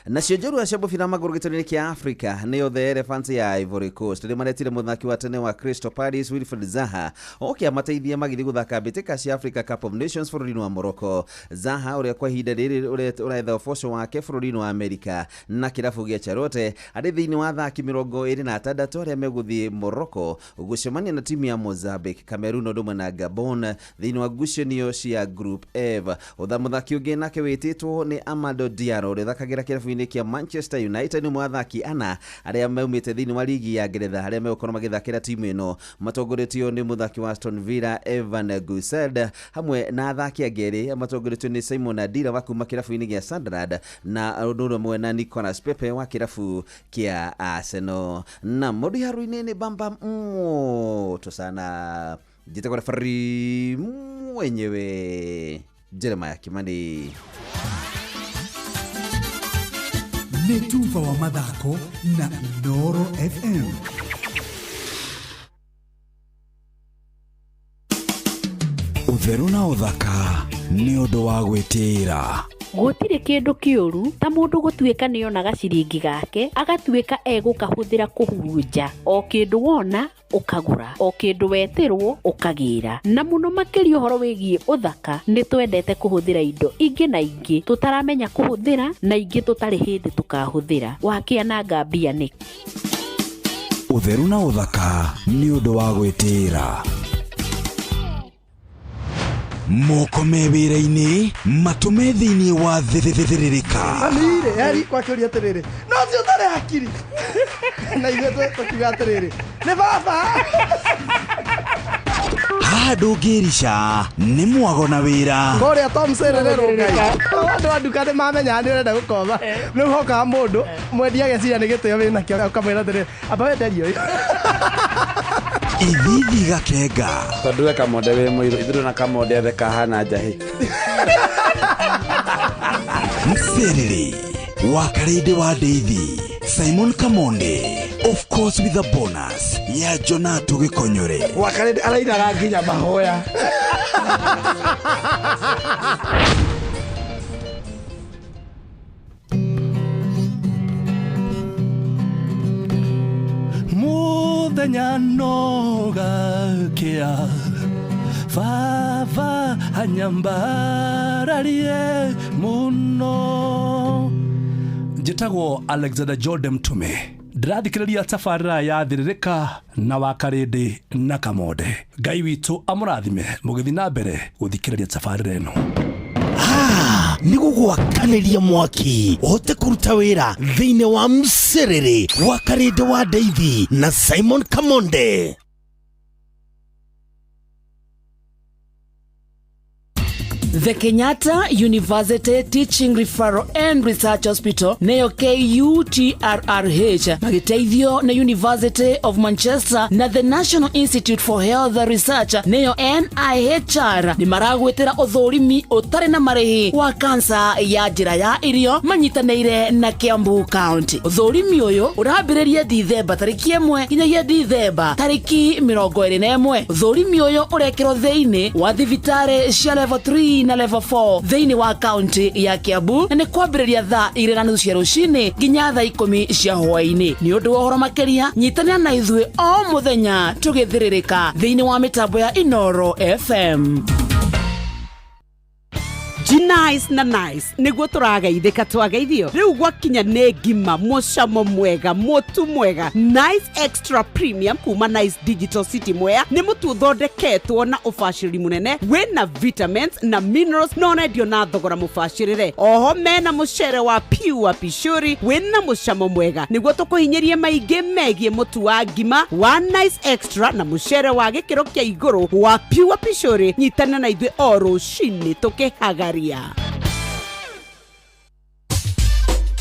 Nacio njorua cia mũbira wa magũrũ gĩtaro-inĩ kĩa Africa nĩyo The Elephants ya Ivory Coast nĩ maretire mũthaki wa tene wa Crystal Palace Wilfried Zaha oke amateithie magĩthiĩ gũthaka mbĩtĩka cia Africa Cup of Nations bũrũri-inĩ wa Morocco. Zaha ũrĩa kwa ihinda rĩrĩ ũretha ũboco wake bũrũri-inĩ wa Amerika na kĩrabu gĩa Charlotte arĩ thĩinĩ wa athaki 26 arĩa megũthiĩ Morocco gũcemania na timu ya Mozambique, Cameroon ũndũ ũmwe na Gabon thĩinĩ wa ngucanio cia Group F. Mũthaki ũngĩ nake wĩtĩtwo nĩ Amado Diallo ũrĩa ũthakagĩra kĩrabu-inĩ kĩa Manchester United nĩ ũmwe wa athaki ana arĩa maumĩte thĩinĩ wa ligi ya Ngeretha arĩa megũkorwo magĩthakĩra timu ĩno matongoretio nĩ mũthaki wa Aston Villa Evan Gusseld hamwe na athaki angĩ erĩ matongoretio nĩ Simon Adira wa kuma kĩrabu-inĩ gĩa Sunderland na ũndũ ũmwe na Nicolas Pepe wa kĩrabu kĩa Arsenal. Na mũndũ iharo-inĩ nĩ bamba moto sana njĩtagwo referee mwenyewe Jeremiah Kimani. Nĩ tuba wa mathako na Inooro FM. Ũtheru na ũthaka nĩ ũndũ wa gwĩtĩĩra. Gũtirĩ kĩndũ kĩũru ta mũndũ gũtuĩka nĩonaga ciringi gake agatuĩka egũkahũthĩra kũhurunja o kĩndũ wona ũkagũra o kĩndũ wetĩrwo ũkagĩra na mũno makĩria ũhoro wĩgiĩ ũthaka nĩ twendete kũhũthĩra indo ingĩ na ingĩ tũtaramenya kũhũthĩra na ingĩ tũtarĩ hĩndĩ tũkahũthĩra wakĩananga mbia nĩkĩ? Ũtheru na ũthaka nĩ ũndũ wa gwĩtĩĩra. Moko me wĩra-inĩ matũme thĩinĩ wa thĩthĩrĩrĩka. Mami-rĩ, eri kwakĩũria atĩrĩrĩ, no ũcio ũtarĩ hakiri. Na ithuĩ tũkiuga atĩrĩrĩ, nĩ baba. Haha ndũngĩrica nĩ mwago na wĩra. Kũrĩa Tom Serere Rũngai. Andũ a nduka nĩ mamenyaga nĩ ũrenda gũkomba. Rĩu hokaga mũndũ mwendia ageciria nĩ gĩtĩo wĩnakĩo ũkamwĩra atĩrĩrĩ, amba wenderie ũyũ. Ithithi gakenga. Tondũ we Kamonde wĩ mũirũ, ithuĩ na Kamonde othe kahana njahĩ. Mserere wa Karĩndĩ wa Ndeithi, Simon Kamonde, of course with a bonus ya Jonato Gĩkonyore. Wa Karĩndĩ arainaga nginya mahoya. Mũthenya no gakĩa baba anyambararie mũno. Njĩtagwo Alexander Jordan Mtume, ndĩrathikĩrĩria tabarĩra ya Thĩrĩrĩka na wa Karĩndĩ na Kamonde. Ngai witũ amũrathime mũgĩthiĩ na mbere gũthikĩrĩria tabarĩra ĩno. Nĩ gũgwakanĩria mwaki ũhote kũruta wĩra thĩinĩ wa mserere wa Karĩndĩ wa Ndeithi na Simon Kamonde. The Kenyatta University Teaching Referral and Research Hospital neyo KUTRRH magĩteithio nĩ University of Manchester na the National Institute for Health Research neyo NIHR nĩ maragwĩtĩra ũthũrimi ũtarĩ na marĩhi wa kansa ya njĩra ya irio manyitanĩire na Kiambu County. Ũthũrimi ũyũ ũrambĩrĩria Dithemba tarĩki 1 nginyagia Dithemba tarĩki 21. Ũthũrimi ũyũ ũrekĩrwo thĩinĩ wa thibitarĩ cia level 3 na level 4 thĩinĩ wa kaunti ya Kiambu na nĩ kwambĩrĩria thaa 2:30 cia rũcinĩ nginya thaa 10 cia hwaĩ-inĩ. Nĩ ũndũ wa ũhoro makĩria nyitanĩra na ithuĩ o mũthenya tũgĩthĩrĩrĩka thĩinĩ wa mĩtambo ya Inoro FM. Nice na nice niguo tũrageithĩka twageithio rĩu gwakinya nĩ ngima mũcamo mwega mũtu mwega. Nice Extra Premium kuma Nice Digital City Mwea nĩ mũtu ũthondeketwo na ũbacĩrĩri mũnene wĩna vitamins na minerals na ũrendio na thogora mũbacĩrĩre. Oho mena mũcere wa pure pishori wĩna mũcamo mwega nĩguo tũkũhinyĩrie maingĩ megiĩ mũtu wa ngima wa Nice Extra na mũcere wa gĩkĩro kĩa igũrũ wa pure pishori. Nyitana na ithuĩ o rũcinĩ tũkĩhagaria.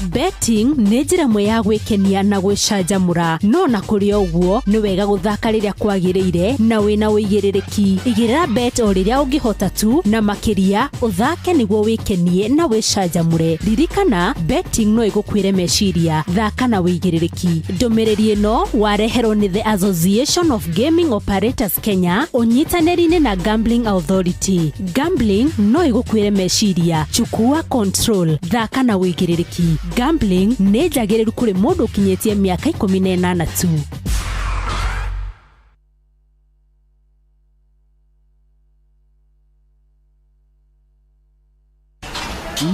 Betting nĩ njĩra ĩmwe ya gwĩkenia na gwĩcanjamũra, no na kũrĩ ũguo nĩ wega gũthaka rĩrĩa kwagĩrĩire na wĩna ũigĩrĩrĩki. Igĩrĩra bet o rĩrĩa ũngĩhota tu, na makĩria ũthake nĩguo wĩkenie na wĩcanjamũre. Ririkana, betting no ĩgũkuĩre meciria. Thaka na ũigĩrĩrĩki. Ndũmĩrĩri ĩno wareherwo nĩ The Association of Gaming Operators Kenya ũnyitanĩri-inĩ na Gambling Authority. Gambling no ĩgũkuĩre meciria. Chukua control. Thaka na ũigĩrĩrĩki. Gambling nĩ njagĩrĩru kũrĩ mũndũ ũkinyĩtie mĩaka 18 tu.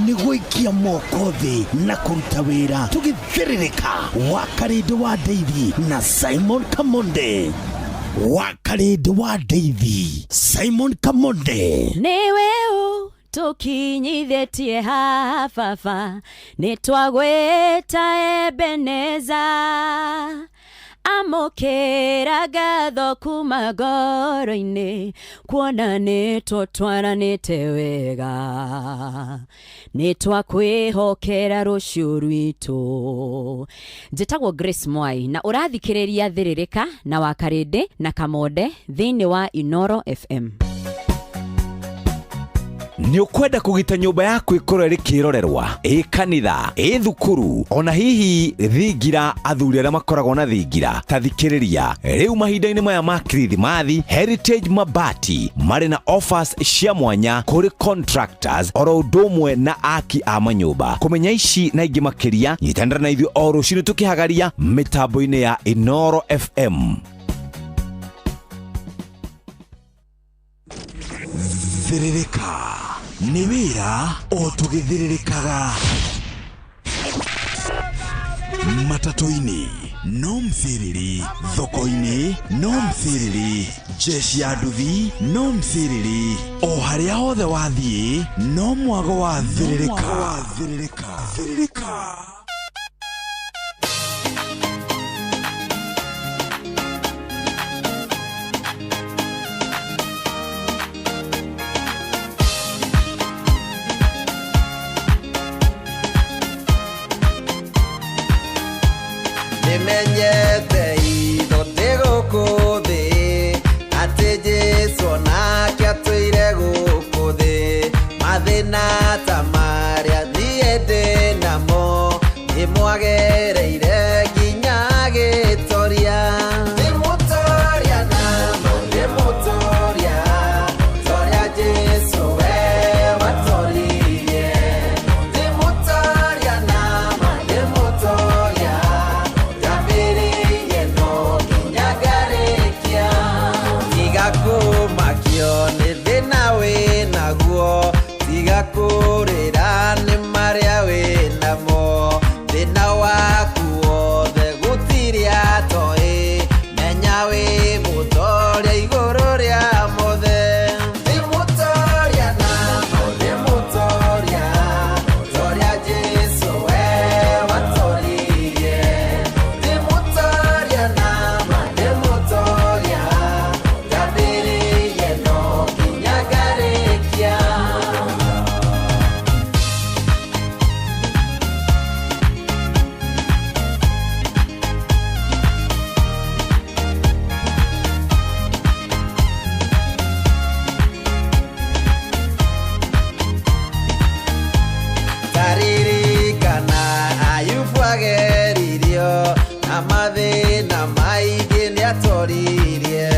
Nĩ gũikia moko thĩ na kũruta wĩra tũgĩthĩrĩrĩka wa Karĩndĩ wa Ndeithi na Simon Kamonde. Wa Karĩndĩ wa Ndeithi, Simon Kamonde. Nĩwe ũ tũkinyithĩtie haha baba, nĩ twagwĩta Ebeneza. Amũkĩra ngatho kuma ngoro-inĩ, kuona nĩ tũtwaranĩte wega, nĩ twakwĩhokera rũciũ rwitũ. Njĩtagwo Grace Mwai na ũrathikĩrĩria Thĩrĩrĩka na Wakarĩndĩ na Kamonde thĩinĩ wa Inoro FM. Nĩ ũkwenda kũgita nyũmba yaku ĩkorwo ĩrĩ kĩrorerwa, ĩ kanitha, ĩ thukuru, ona hihi thingira, athuri arĩa makoragwo na thingira, ta thikĩrĩria. Rĩu mahinda-inĩ maya ma Kirithimathi, Heritage Mabati marĩ na offers cia mwanya kũrĩ contractors oro ũndũ ũmwe na aki a manyũmba. Kũmenya ici na ingĩ makĩria, nyitanĩra na ithuĩ o rũcinĩ tũkĩhagaria mĩtambo-inĩ ya Inoro FM. Thĩrĩrĩka nĩ wĩra o tũgĩthĩrĩrĩkaga. Matatũ-inĩ no mciriri, thoko-inĩ no mciriri, jeshi ya nduthi no mciriri, o harĩa hothe wathiĩ no mwago wa thĩrĩrĩka. Thĩrĩrĩka. Nimenyete itho ndĩ gũkũ thĩ, atĩ Jesũ onake atũire gũkũ thĩ. Mathĩna ta marĩa niĩ ndĩ namo, nĩmwagereire nginya agĩtoria. Ndĩ mũtoria nama, ndĩ mũtoria, toria Jesũ we watoririe. Ndĩ mũtoria nama, ndĩ mũtoria, ndambĩrĩirie no nginya ngarĩkia. Tiga kũmakio nĩ thĩna wĩnaguo, tiga kũrigwo ageririo na mathĩna maingĩ nĩatoririe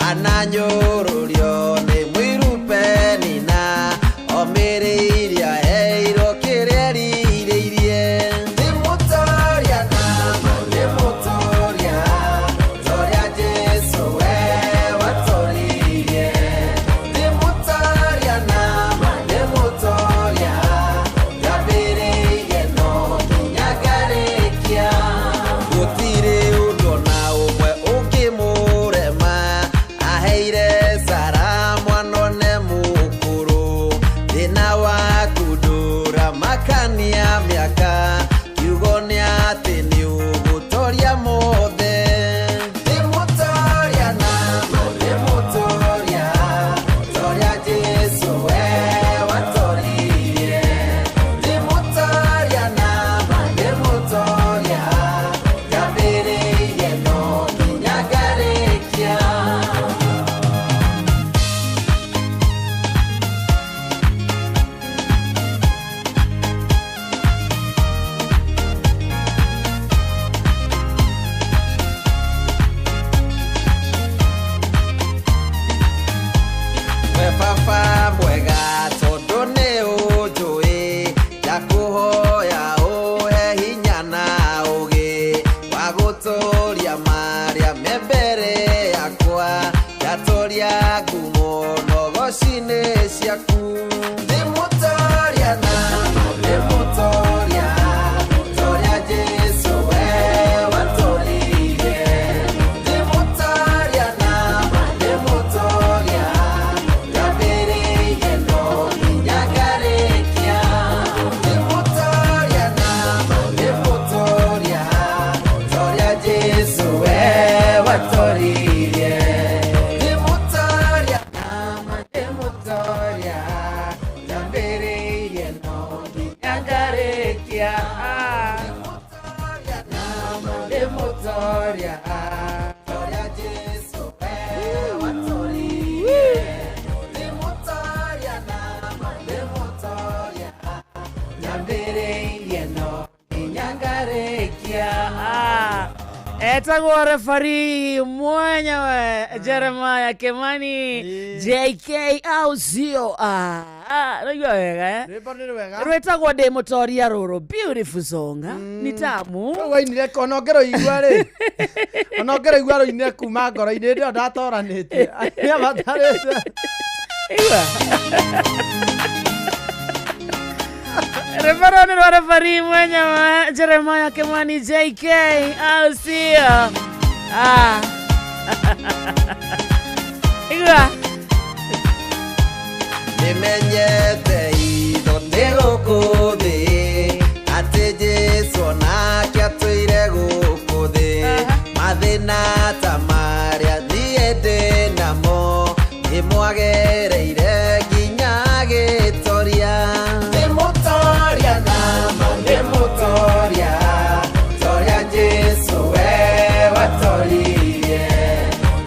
ananyũrũrio nĩ mũiru Penina omĩrĩirie aheirwo kĩrĩa erirĩirie Nĩ mũtoria nama nĩ mũtoria toria Jesũ we watoririe Nĩ mũtoria nama nĩ mũtoria ndambĩrĩirie no nginya ngarĩkia gũtirĩ ũndũ ona ũmwe ũngĩmũrema aheire Sara mwana one mũkũrũ thĩna waku ndũramakania mĩaka kiugo nĩ atĩ nĩ ũgũtoria mothe Nĩ mũtoria nama nĩ mũtoria toria Jesũ we watoririe Nĩ mũtoria nama nĩ mũtoria ndambĩrĩirie no nginya ngarĩkia We baba mwega tondũ nĩ ũnjũĩ ndakũhoya ũhe hinya na ũgĩ wa gũtũria marĩa me mbere yakwa ndatoria ngumo nogoci-inĩ ciaku Nĩ mũtoria na nĩ mũtoria toria Jesũ we watoririe Nĩ mũtoria na nĩ mũtoria ndambĩrĩirie no nginya ngarĩkia Nĩ mũtoria nama nĩ mũtoria toria Jesũ we watoririe Nĩ mũtoria nama nĩ mũtoria ndambĩrĩirie no nginya ngarĩkia Nĩ mũtoria nama nĩ mũtoria toria Jesũ we watoririe Nĩ mũtoria nama nĩ mũtoria ndambĩrĩirie no nginya ngarĩkia Etagwo refari mwenyewe Jeremiah Kimani JK au sio? Naigua wega eh? Rwĩmbo nĩ rwega Rwĩtagwo ndĩ mũtoria rũrũ, beautiful song ah? Ni tamu Rũu wainire ona ũngĩrũigua rĩ ona ũngĩrũigua rũinire kuma ngoro-inĩ hĩndĩ ĩyo ndatoranĩtie nĩabatarĩte Igua Rwĩmbo rũrũ nĩ rwa refari mwenyewe Jeremiah Kimani JK au sio? Ah. Igua Nĩmenyete itho ndĩ gũkũ thĩ atĩ Jesũ onake atũire gũkũ thĩ mathĩna ta marĩa niĩ ndĩ namo nĩmwagereire nginya agĩtoria Nĩ mũtoria nama nĩ mũtoria toria Jesũ we watoririe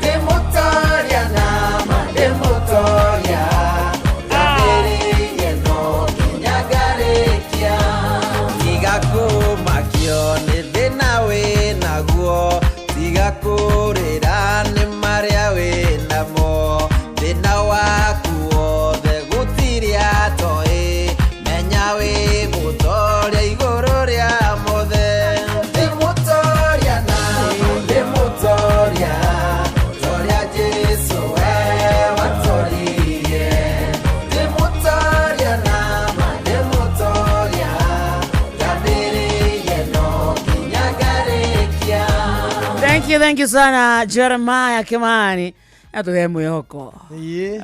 Nĩ mũtoria nama nĩ mũtoria ndambĩrĩirie no nginya ngarĩkia tiga kũmakio nĩ thĩna wĩ naguo tiga kũrĩra nĩ marĩa wĩ namo thĩna waku wothe gũtirĩ atoĩ menya wĩ mũtoria igũrũ rĩa mothe Nĩ mũtoria na nĩ mũtoria toria Jesũ we watoririe Nĩ mũtoria nama nĩ mũtoria ndambĩrĩirie no nginya ngarĩkia Thank you, thank you sana Jeremiah Kimani atuhe mwĩhoko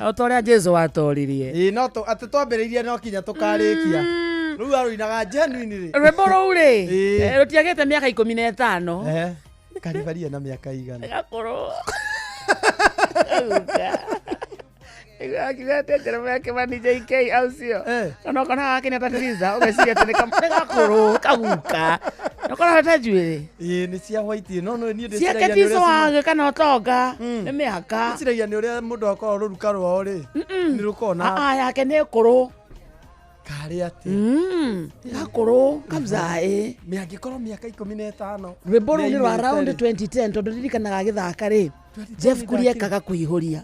o ta ũrĩa Jesũ watoririe ĩĩ no atĩ twambĩrĩirie no kinya tũkarĩkia rĩu arũinaga genuine rĩ rwĩmbo rũu rĩ Ĩĩ. rũtiagĩte mĩaka 15 Ehe. Karibaria na mĩaka igana gakũrũ akiuga atĩ Jeremiah Kimani JK au sio ona okona gake nĩ atatiriza ũgeciria atĩ nĩ gakũrũ kaguka nokona hata njuĩrĩ ĩĩ nĩ cia white no no niĩ ciake ndĩciragia nĩ ti ũrĩa swag kana ũtonga nĩ mĩaka ndĩciragia nĩ ũrĩa mũndũ akorwo rũruka rwao rĩ nĩ rũkoragwo na Ah, yake nĩ kũrũ Karĩ atĩa? Gakũrũ kamzaĩ. Mĩangĩkorwo mĩaka 15. Rwĩmbo rũu nĩ rwa nĩainĩte round rĩ. 2010 tondũ ririkanaga agĩthaka rĩ Jeff Kuria ekaga kũihũria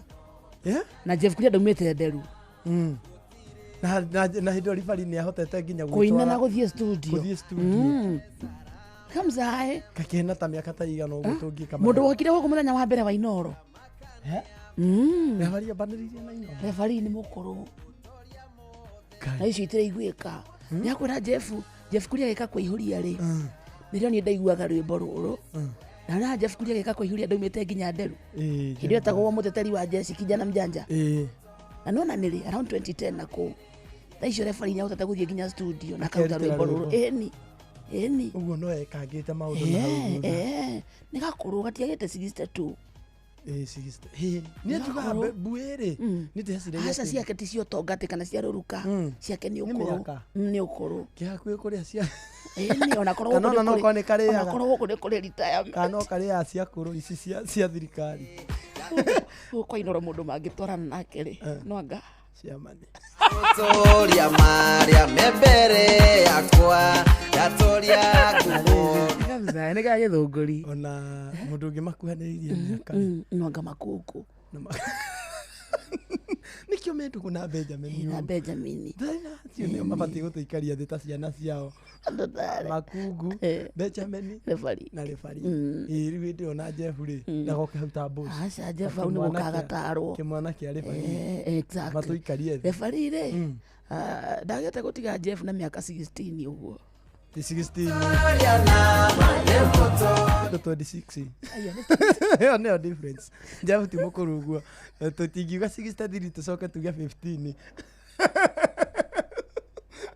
na Jeff Kuria ndaumĩte nderu. Na na hĩndĩ ĩyo ribari nĩ ahotete nginya kũina na gũthiĩ studio. Gũthiĩ studio. Kamzaĩ kakĩhena ta mĩaka ta igana ũguo tũngĩka. Mũndũ wokire gũkũ mũthenya wa mbere wa Inoro. Referee ambanĩrĩirie na Inoro. Referee nĩ mũkũrũ na icio itiraiguĩka. Nĩakwĩra Jeff, Jeff Kuria agĩka kũihũria rĩ, nĩrĩo niĩ ndaiguaga rwĩmbo rũrũ na na Jeff Kuria agĩka kũihũria ndaumĩte nginya nderu. Hĩndĩ ĩyo etagwo mũteteri wa jeshi kijana mjanja. Na nona nĩrĩ around 2010 na kũu thaa icio referee nĩahotete gũthiĩ nginya studio na akaruta Akerutĩra rwĩmbo rũrũ. rwĩmbo. Ĩni ĩni ũguo no ekangĩte maũndũ na hau thutha. Nĩ gakũrũ gatiagĩte 62. Ĩĩ, 60. Ĩĩ, niĩ njugaga mbuĩ rĩ, niĩ ndĩreciragia Aca atĩ- ciake ti cia ũtonga atĩ kana cia rũruka, ciake nĩ Nĩ ũkũrũ. mĩaka. Nĩ ũkũrũ. Kĩ hakuhĩ kũrĩa cia Ĩni ona korwo Kana gũkũ ona nĩ no kũrĩ- korwo nĩ karĩaga. ona korwo gũkũ nĩ kũrĩ retirement. Kana no karĩaga cia kũrũ ici cia thirikari. Gũkũ kwa Inoro mũndũ mangĩtwarana nake rĩ, no anga ciamani. Toria maria me mbere yakwa ndatoria ngumo. Kamzaĩ nĩ ga gĩthũngũri. Ona mũndũ ũngĩ makuhanĩrĩirie mĩaka rĩ. No anga makungu. Nĩkĩo me ndũgũ na Benjamin. Na Benjamin. Acio nĩo mabatiĩ gũtũikaria thĩ ta ciana ciao. Makungu, Benjamin Referee. na referee. Ĩĩ, rĩu hĩndĩ ĩyo na Jeff rĩ, ndagoke hau ta boss. Aca Jeff hau nĩ gũka agatarwo. Kĩmwana kĩa referee. Exactly. Matũikarie thĩ. Referee rĩ, ndagĩte gũtiga Jeff na mĩaka 16 ũguo. Ti 16. Ndo 26. Ĩyo nĩyo difference. Jeff ti mũkũrũ ũguo. Tũtingiuga 63 tũcoke tuge 15.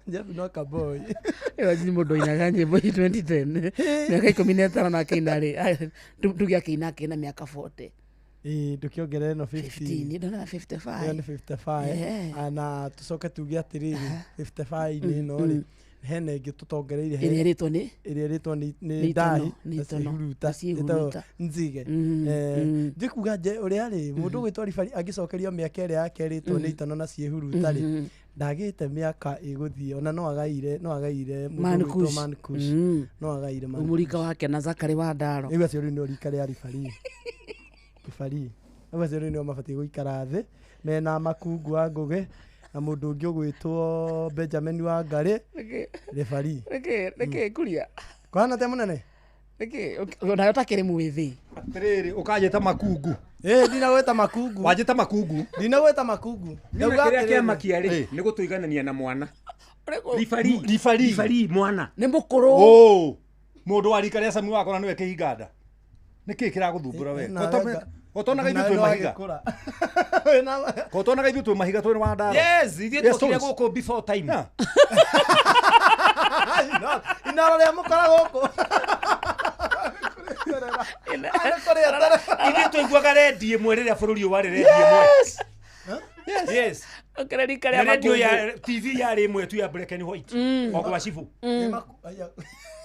Jeff no kaboy. Imagine mũndũ ainaga nyĩmbo 2010 mĩaka 15 na akĩina rĩ, tuge akĩina akĩina mĩaka 40. Ĩĩ, ndũkĩongerere ĩno 15. 15, ndona 55. Ĩyo nĩ 55. Na tũcoke tuge atĩrĩrĩ, 55 ĩno rĩ, hena ĩngĩ tũtongereire Ĩrĩa ĩrĩtwo nĩ? Ĩrĩa ĩrĩtwo nĩ Nĩ ndahi itono, nĩ na itono, ciĩhuruta, na ciĩhuruta. ĩtagwo nzige. Ndikuga nje ũrĩa rĩ, mũndũ ũgwĩtwo ribari angĩcokerio mĩaka ĩrĩa yake ĩrĩtwo nĩ itono na ciĩhuruta rĩ, ndagĩte mĩaka ĩgũthiĩ ona no agaire mũndũ Man ũgwĩtwo Kush. Man Kush. No agaire Man Mũrika wake na Zakari wa Ndaro. Rĩu acio rĩu nĩo rika rĩa ribari. Ribari. Rĩu acio rĩu nĩo mabatiĩ gũikara thĩ mena makungu wa Ngũgĩ na mũndũ ũngĩ ũgwĩtwo Benjamin wa Ngarĩ ribari. Nĩkĩ Kuria? Kũhana atĩa mũnene? Nĩkĩ onawe ũtakĩrĩ mwĩthĩ? Atĩrĩrĩ, ũkanjĩta makungu. Ĩĩ, ndinagwĩta makungu. Wanjĩta makungu. Ndinagwĩta makungu. Ndauga kĩrĩa kĩamakia rĩ nĩ gũtũiganania na mwana. Ribari. Ribari. Ribari mwana. Nĩ mũkũrũ. Ũ. Mũndũ wa rika rĩa Sami wakora nĩwe kĩhinganda. Nĩkĩ kĩragũthumbũra we? Kotonaga ithuĩ twĩ mahiga. Kotonaga ithuĩ twĩ mahiga twĩ wa Ndaro. Yes, ithuĩ Yes, twokire stones. gũkũ before time. Inoro rĩa mũkora gũkũ. Ithuĩ twaiguaga rendi ĩmwe rĩrĩa bũrũri ũyũ warĩ rendi ĩmwe. Yes. Ũkĩra rika Na rĩa radio ya makungu. TV yarĩ ĩmwe tu ya black and white. O gwa cibũ.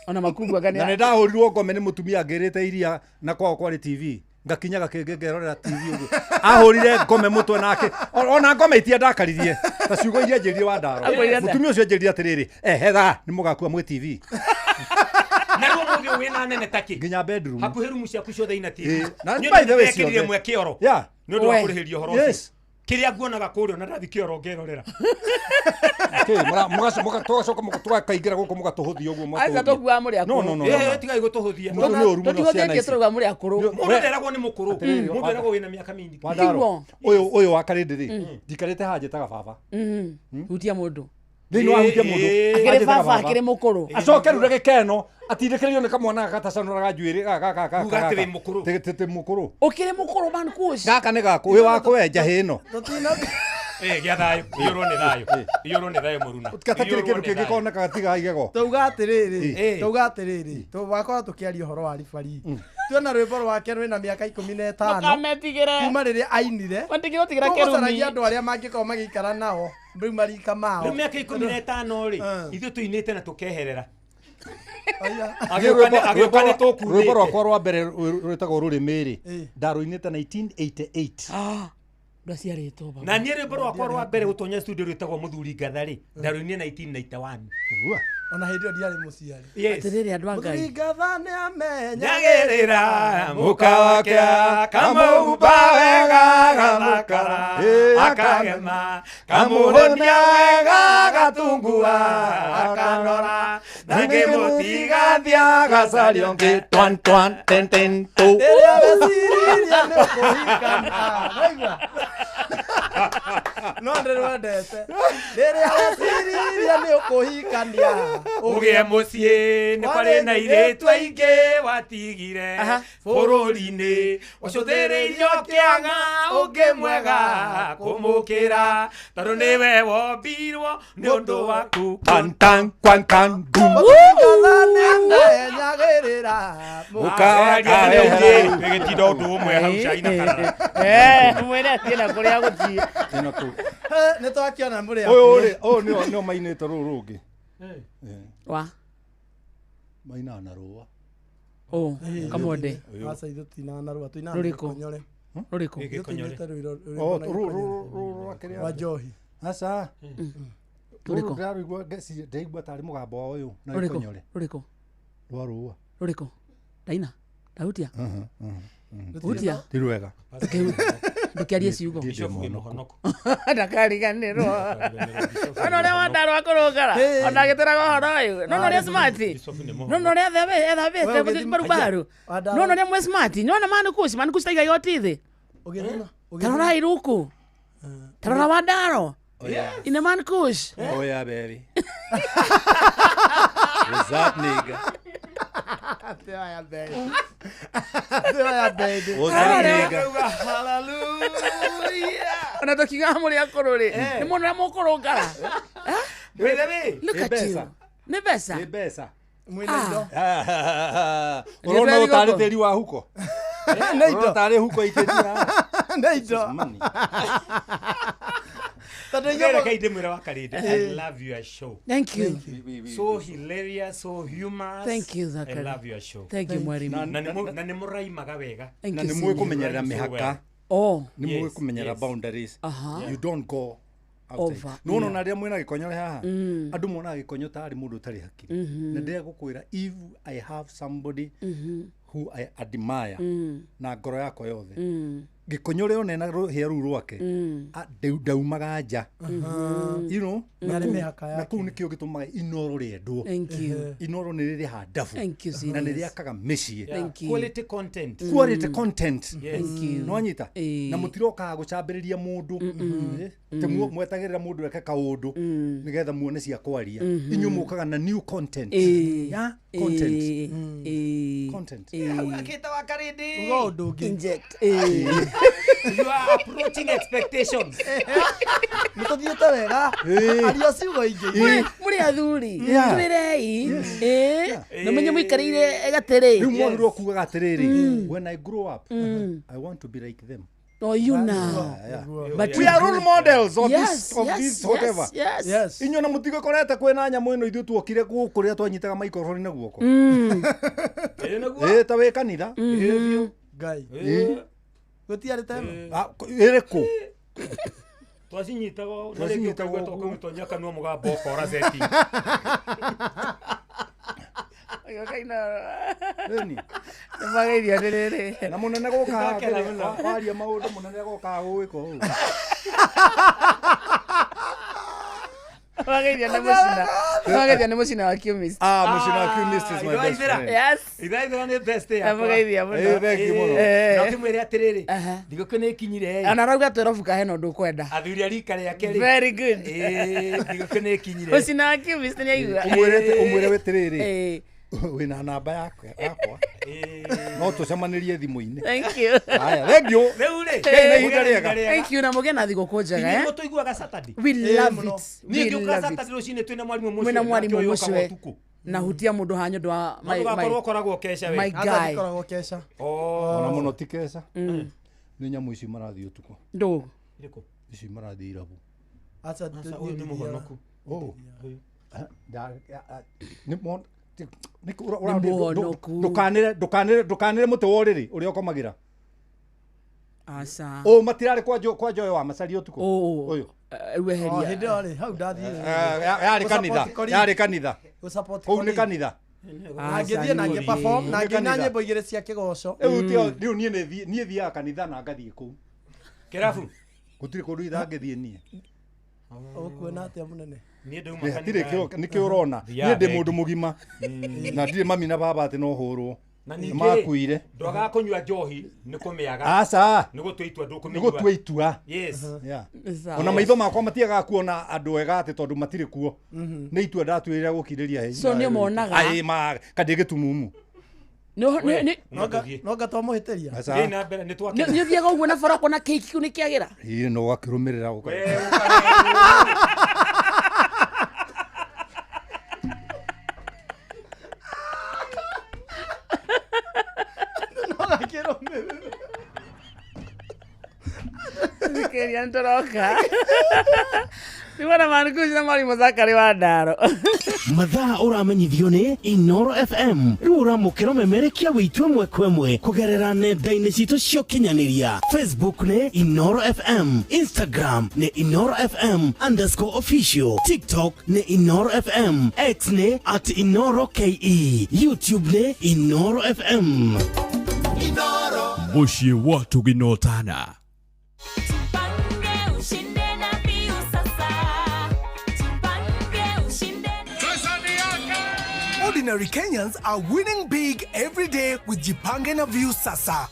Ona makungu anga Na nĩ ndahũrirwo ngome nĩ mũtumia ngĩrĩte iria na kwao kwarĩ TV. Ngakinyaga kĩngĩ ngerorera TV ũguo. Ahũrire ngome mũtwe nake. Ona ngome itiandakaririe. Ta ciugo iria njĩrire wa Ndaro. Akwĩrire atĩa? Mũtumia ũcio anjĩrire atĩrĩrĩ, ehetha nĩ mũgakua mwĩ TV. Na rĩu ũmũthĩ ũyũ wĩna nene takĩ. Nginya bedroom. Hakuhĩ rumu ciaku ciothe ina TV. Ĩĩ, na Nĩ by the way ũndũ ciothe. ndekĩrire mwe kĩoro. Yeah. Nĩ ũndũ wa We. kũrĩhĩria ũhoro ũcio. Yes. Kĩrĩa nguonaga kũrĩa ona ndathi kĩoro ngerorera. Tũgacoka tũgakaingĩra gũkũ mũgatũhũthia ũguo Aca tũkuaga mũrĩ akũrũ. No, no, no, no. Ĩĩ, tigai gũtũhũthia. Mũndũ nĩ ũru mũno ciana Tũtihũthĩtie ici. tũrauga mũrĩ akũrũ. Mũndũ nderagwo nĩ mũkũrũ. Atĩrĩrĩ, Mũndũ eragwo wĩna mĩaka mĩingĩ. Wa Ndaro. Ũyũ wa Karĩndĩ rĩ, ndikarĩte haha njĩtaga baba. Hutia mũndũ. Thĩinĩ wa hutia mũndũ. Akĩrĩ Anjĩtaga baba, akĩrĩ mũkũrũ. Acoke rure gĩkeno atindĩkĩrĩrio nĩ kamwana gaka gatacanũraga njuĩrĩ gaka gaka Uga atĩ wĩ mũkũrũ. Tĩ mũkũrũ. Ũkĩrĩ mũkũrũ Man Kush. Gaka nĩ gaku wĩ wa kwenja hĩ ĩno. Ĩĩ, gĩa thayũ. Iyũrwo nĩ thayũ. Iyũrwo nĩ thayũ mũruna. Gatakĩrĩ Iyũrwo kĩndũ nĩ kĩngĩ thayũ. konekaga tiga igego. Tauga atĩrĩrĩ, Ĩĩ. tauga atĩrĩrĩ, wakorwo tũkĩaria ũhoro wa ribari. Tuona rwĩmbo rwake rwĩna mĩaka 15. Ndũkametigĩre. Kuma rĩrĩa ainire. Matingĩgũtigĩra kĩrumi. Tũgũcaragia andũ arĩa mangĩkorwo magĩikara nao rĩu marika mao. Rĩu mĩaka 15 rĩ, ithuĩ tũinĩte na tũkeherera. Rwĩmbo Agĩũka nĩ tũkundĩte. rwĩmbo rwakwa rwa mbere rwĩtagwo rũrĩmĩ rĩ, ndarũinĩte 1988. Ndwaciarĩtwo baba. Na niĩ rwĩmbo rwakwa rwa mbere gũtonya studio rwĩtagwo mũthuri ngatha-rĩ, ndarũinire 1991. Ona hĩndĩ ĩyo ndiarĩ mũciari. Yes. Atĩrĩrĩ andũ a Ngai. Mũthuri ngatha nĩ Nyagĩrĩra mũka wake akamũhumba wega agathakara akagema kamũhũnia wega agatungua akanora na ngĩmũtigathia agacaria ũngĩ twan twan ten ten tu. Rĩrĩa meciririe nĩ kũhikana. Waigua? No ndĩrwendete. Rĩrĩa weciririe nĩ ũkũhikania. Ũgĩe mũciĩ nĩ kwarĩ na airĩtu aingĩ watigire bũrũri-inĩ ũcũthĩrĩirio kĩaga ũngĩ mwega kũmũkĩra tondũ nĩwe wombirwo nĩ ũndũ waku. Tan tan kwan kan gum. Mũthuri ngatha nĩ amenyagĩrĩra. Mũka wake Wĩgĩtinda ũndũ ũmwe hau cai na karara. Mwĩre athiĩ na kũrĩa gũthiĩ. Ĩno kũu. Nĩ twakĩona mũrĩ Ũyũ rĩ, ũyũ nĩo nĩo mainĩte rũrũ rũngĩ. Wa? Mainaga na rũa. Ũ, Kamonde. Aca ithuĩ tũtinaga na rũa, tũinaga na Rũrĩkũ? gĩkonyore. Rũrĩkũ? Ithuĩ tũinĩte rũiro- Oh, rwĩmbo na rũ- gĩkonyore. rũ- rũ- rwa kĩrĩa? Rwa njohi. Aca. Rũrĩkũ? Rũrũ ndĩrarũigua ngeciria ndĩraigua tarĩ mũgambo wa ũyũ na Rũrĩkũ? gĩkonyore. Rũrĩkũ? Rwa rũa. Rũrĩkũ? Ndaina? Ndahutia? Hutia? Ti rwega. Ndũkĩarie ciugo. Ndĩ mũhonoku. Ndakariganĩrwo. Ona ũrĩa wandarwa kũrũngara. Ona agĩtwĩraga ũhoro ũyũ. Nona ũrĩa smart. Nona ũrĩa ethambĩte We ũgĩthima- barubaru. Wandarwa- Nona ũrĩa mwĩ smart. Nona manukuci manukuci taiga igoti thĩ. Ũgĩthima? Tarora iruku. Tarora wandaro. Ine mankush. Oh yeah, baby. What's up, nigga? Oya, baby. Oya, baby. What's up, nigga? Ona tũkiugaga mũrĩ akũrũ rĩ. Nĩ mũndũ ũrĩa mũkũrũngara. By the way, Look Nĩ at you. mbeca. Nĩ mbeca. Nĩ mbeca. Mwĩna indo. Ũrona Nĩ ũtarĩ thigũkũ. tĩri wa huko. Nĩ indo. Ũrona tarĩ huko ikĩria. Nĩ indo. Money. Tondũ inyuĩ Reke ndĩmwĩre wa Karĩndĩ, I love your show. Thank you. So hilarious, so humorous. Thank you, Zachary. I love your show. Thank you, mwarimu. Na nĩ mũraimaga wega. Thank Na you, nĩ mũĩ senior. kũmenyerera mĩhaka. Oh. Nĩ mũĩ Yes, kũmenyerera yes. boundaries. Aha. You don't go outside. Over, Nĩ wona yeah. ona rĩrĩa mwĩna gĩkonyore haha andũ monaga gĩkonyo tarĩ mũndũ ũtarĩ hakiri. Na ndĩrenda gũkwĩra if I have somebody who I admire na ngoro yakwa yothe gĩkonyore ona ena rũhĩa rũu rwake ndaumaga nja. You know, na Nĩ kũu- mĩhaka na yake. kũu nĩkĩo gĩtũmaga inoro rĩendwo. Thank you. Inoro nĩ rĩrĩ handabu Thank you, na nĩ serious. rĩakaga mĩciĩ. Thank you. Quality content. Quality content. Thank you. Nĩwanyita? Ĩĩ. Na mũtirokaga gũcambĩrĩria mũndũ. Atĩ mwetagĩrĩra mũndũ eke kaũndũ nĩgetha muone cia kwaria. Inyuĩ mũkaga na new content. Ĩĩ. Yeah, content. Ĩĩ. Ĩĩ. Content. Ĩĩ. Akĩta wa Karĩndĩ. Uga ũndũ ũngĩ. Inject. Ĩĩ. You are approaching expectations. Nĩ tũthiĩte wega. Ĩĩ. Aria ciugo ingĩ. Mũrĩ athuri. Yeah. Twĩrei. Ĩĩ. Na menye mũikarĩire gatĩrĩ. Rĩu mwagĩrĩirwo kugaga atĩrĩrĩ, when I grow up, I want to be like them. Oh, you now. Yeah. But We are role models of Yes, this, of yes, this yes, whatever. yes. Yes. Inyuĩ na mũtigĩkorete kwĩna nyamũ ĩno ithuĩ tuokire gũkũ rĩrĩa twanyitaga microphone na guoko. Ĩĩ ta wĩ kanitha. Ngai. Gũtiarĩ ta ĩno. Ah, ĩrĩkũ? Twacinyitaga na rĩngĩ Twacinyitaga ũkaigua ũguo. tũkamĩtonya kanua mũgambo ũkora setting. Ĩni. Nĩmageithio atĩrĩrĩ. Na mũnene gũka haha Ndakena atĩrĩ, mũno. waria maũndũ mũnene agoka gũgĩka ũũ. Mageithio nĩ mũcina. Mageithio nĩ mũcina wa Chemist. Ah, mũcina wa Chemist is my best friend. Yes. Ithaithĩra nĩ best yakwa. Ndamũgeithia mũno. Eh, thank you mũno. Eh. Na ũkĩmwĩre atĩrĩrĩ, thigũkũ nĩ ĩkinyire. Ona arauga twĩrobuka hena ũndũ ũkwenda. Athuri a rika rĩake rĩ. Very good. Ĩĩ, thigũkũ nĩ ĩkinyire. Mũcina wa Chemist nĩ aigua. Ũmwĩrĩte ũmwĩre atĩrĩrĩ, Eh. wĩna namba yakwa no tũcemanĩrie thimũ-inĩ. Thank you. Haya, thank you. Rĩu rĩ, Ngai na ihinda rĩega. Thank you na mũgĩe na thigũkũ njega Inyuĩ eh? mũtũiguaga Saturday? We love it. Niĩ We ngĩũka love it. Saturday rũcinĩ twĩna mwarimũ mũcue. Mwĩna mwarimũ nake ũyũ ũkaga mũcue. ũtukũ. Na hutia mũndũ haha nĩ ũndũ wa No ndũgakorwo ũkoragwo keca we. my Aca guy. ndikoragwo keca. Ona mũno ti keca. Nĩ nyamũ ici marathiĩ ũtukũ. Ndũ. Irĩkũ? Ici marathiĩ irabu. Aca Aca, ũyũ nĩ mũhonoku. Oh. Nĩ mo- ti- nĩ kũ- Nĩ mũhonoku. Ndũkanĩre ndũkanĩre ndũkanĩre mũtĩ wa ũrĩrĩ ũrĩa ũkomagĩra. Aca. Ũ matirarĩ kwa kwa Njoyo wa Macaria ũtukũ ũyũ. Rĩu Oh, hĩndĩ ĩyo rĩ hau ndathiĩ Yarĩ kanitha, yarĩ kanitha. Gũ-support Kũu nĩ colleague. kanitha. Na ngĩthiĩ na ngĩ perform na Nĩ ngĩina kanitha. nyĩmbo igĩrĩ cia kĩgoco. Rĩu tio rĩu niĩ nĩ thiĩ niĩ thiaga kanitha na ngathiĩ kũu. Kĩrabu? Gũtirĩ kũndũ itangĩthiĩ niĩ. Ũkuona atĩa mũnene? Niĩ ndauma Nĩ hatirĩ kanitha. kĩo nĩkĩo ũrona. Thiaga Niĩ ndĩ bengi. mũndũ mũgima. Na ndirĩ mami na baba atĩ no hũrwo. Na Nĩ ningĩ makuire. ndwagaga kũnyua njohi nĩ kũmĩaga. Aca. Nĩ gũtua itua ndũkũmĩnyua. Nĩ gũtua itua. Yes. Yeah. Sawa. Ona maitho makwa matiagaga kuona andũ ega atĩ tondũ matirĩ kuo. Nĩ itua ndatuĩrĩra gũkirĩria hĩ. So nĩ ũmonaga? Ai ma kandĩ gĩtumumu. Nĩ No nga twamũhĩtĩria. Aca. Thiĩ na mbere nĩ twakena. nĩ ũthiaga ũguo na bara ũkona kĩhiki kĩu nĩ kĩagĩra? Ĩ no ũgakĩrũmĩrĩra ũka. Thikĩrĩria nĩtũroka. Nĩwona Mankuci na mwarimũ Zakari wa Ndaro. Mathaa ũramenyithio nĩ Inoro FM rĩu ũramũkĩra ũmemerekia witũ ĩmwe kwa ĩmwe kũgerera nenda-inĩ citũ cia ũkinyanĩria. Facebook nĩ Inoro FM, Instagram nĩ Inoro FM underscore official, TikTok nĩ Inoro FM, X nĩ at Inoro KE, YouTube nĩ Inoro FM. Mũciĩ wa Tuginotana. Tupange ushinde na Viu sasa. Tupange ushinde. Ordinary Kenyans are winning big every day with Jipange na View Sasa.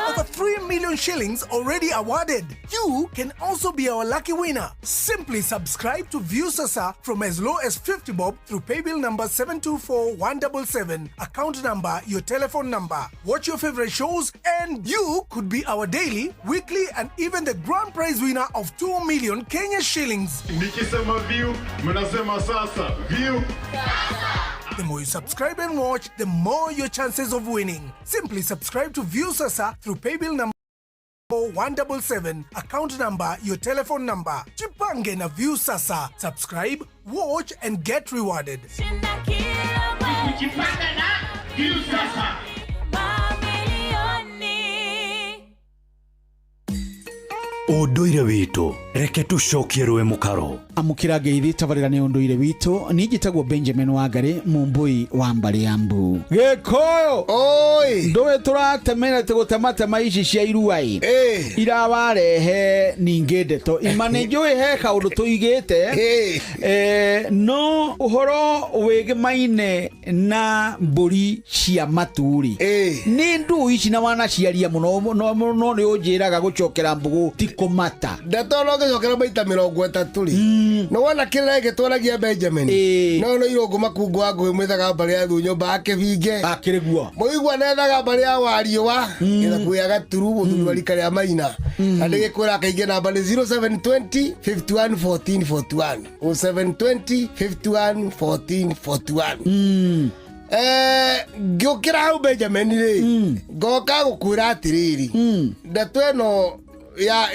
Over 3 million shillings already awarded. You can also be our lucky winner. Simply subscribe to View Sasa from as low as 50 bob through paybill number 724177, account number, your telephone number. Watch your favorite shows and you could be our daily, weekly and even the grand prize winner of 2 million Kenya shillings. Nikisema view, mnasema sasa. View. The more you subscribe and watch, the more your chances of winning. Simply subscribe to View Sasa through paybill number 177, account number, your telephone number. Jipange na View Sasa. Subscribe, watch and get rewarded. Jipange na View Sasa. Ũndũire witũ reke tũcokie rũĩ mũkaro. Amũkĩra ngeithi tabarĩra nĩ ũndũire witũ niĩ njĩtagwo Benjamin Wangari mũmbũi wa mbarĩ ya mbu gĩkũyũ ndũĩ tũratemera gũtematema ici cia irua ĩ irawarehe ningĩ ndeto ima nĩ njũĩ he kaũndũ tũigĩte no ũhoro wĩgĩmaine na mbũri cia matũ-rĩ nĩ ndũ ici na wanaciaria mũno no no nĩ ũnjĩraga gũcokera mbũgũ ti kũmata ndeto no ngĩcokera maita mĩrongo ĩtatũ rĩ nĩ wona kĩrĩra gĩkĩ twaragia Benjamin no no irũngũ makungu wa ngũĩ mwĩthaga mbarĩ ya thunyũmba akĩbinge akĩrĩ guo mũigua nethaga mbarĩ ya wariũa gĩthaku ya gaturu mũthuri wa rika rĩa maina na ndĩgĩkwĩra kaingĩ namba nĩ 0720 51 14 41 0720 51 14 41 ngĩũkĩra hau Benjamin rĩ ngoka gũkwĩra atĩrĩrĩ ndeto ĩno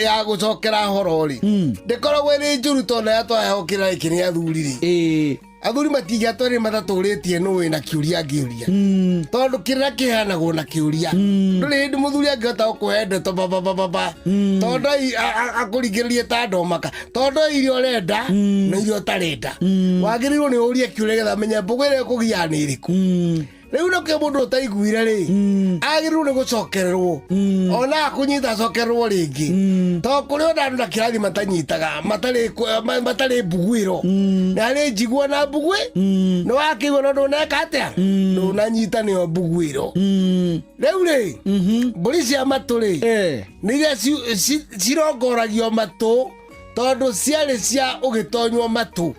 ya gũcokera horo rĩ ndĩkoragwo ĩrĩ njũru tondũ ya twaheo kĩrĩra gĩkĩ nĩ athuri rĩ athuri matingĩatwarire matatũrĩtie nũ wĩna kĩũria angĩũria tondũ kĩrĩra kĩheanagwo na kĩũria ndũrĩ hĩndĩ mũthuri angĩhota gũkũhe ndeto babababa tondũ akũringĩrĩrie ta ndomaka tondũ iria ũrenda na iria ũtarenda wagĩrĩirwo nĩ ũrie kĩũria getha menye mbũgũ ĩrĩa ĩkũgiaga nĩ ĩrĩkũ rĩu nakĩo mũndũ ũtaiguire rĩ agĩrĩirwo nĩ gũcokererwo ona akũnyita acokererwo rĩngĩ to kũrĩ ona andũ na kĩrathi matanyitaga matarĩ mbuguĩro na harĩ njigua na mbuguĩ nĩ wakĩigua no ndũneka atĩa ndũnanyita nĩyo mbuguĩro rĩu rĩ mbũri cia matũ rĩ nĩ iria cirongoragio matũ tondũ ciarĩ cia ũgĩtonywo matũ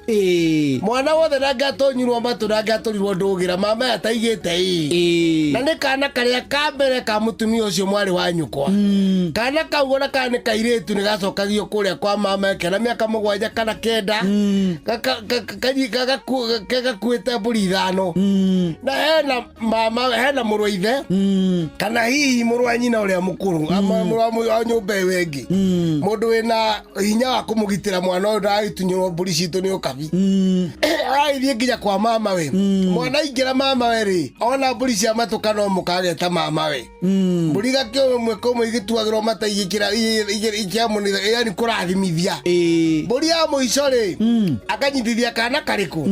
mwana wothe ndangĩatonyirwo matũ ndangĩatũrirwo ndũgĩra mama ataigĩte ĩ na nĩ kana karĩa ka mbere ka mũtumia ũcio mwarĩ wa nyũkwa kana kau ona kana nĩ kairĩtu nĩ gacokagio kũrĩa kwa mama kena mĩaka 7 kana 9 gakuĩte mbũri 5 na hena mama hena mũrũ wa ithe kana hihi mũrũ wa nyina ũrĩa mũkũrũ ama mũrũ wa nyũmba ĩyo ĩngĩ mũndũ wĩna hinya wa wa kũmũgitĩra mwana ũyũ ndagagĩtunyũrwo mbũri citũ nĩ ũkabi. Agagĩthiĩ nginya kwa mama we. Mwana aingĩra mama we rĩ, ona mbũri cia matũ kana mũkageta mama we. Mbũri gakĩo ĩmwe kwa ĩmwe igĩtuagĩrwo mata igĩkĩra ikĩamũnitha, yani kũrathimithia. Mbũri ya mũico rĩ, akanyitithia kana karĩkũ,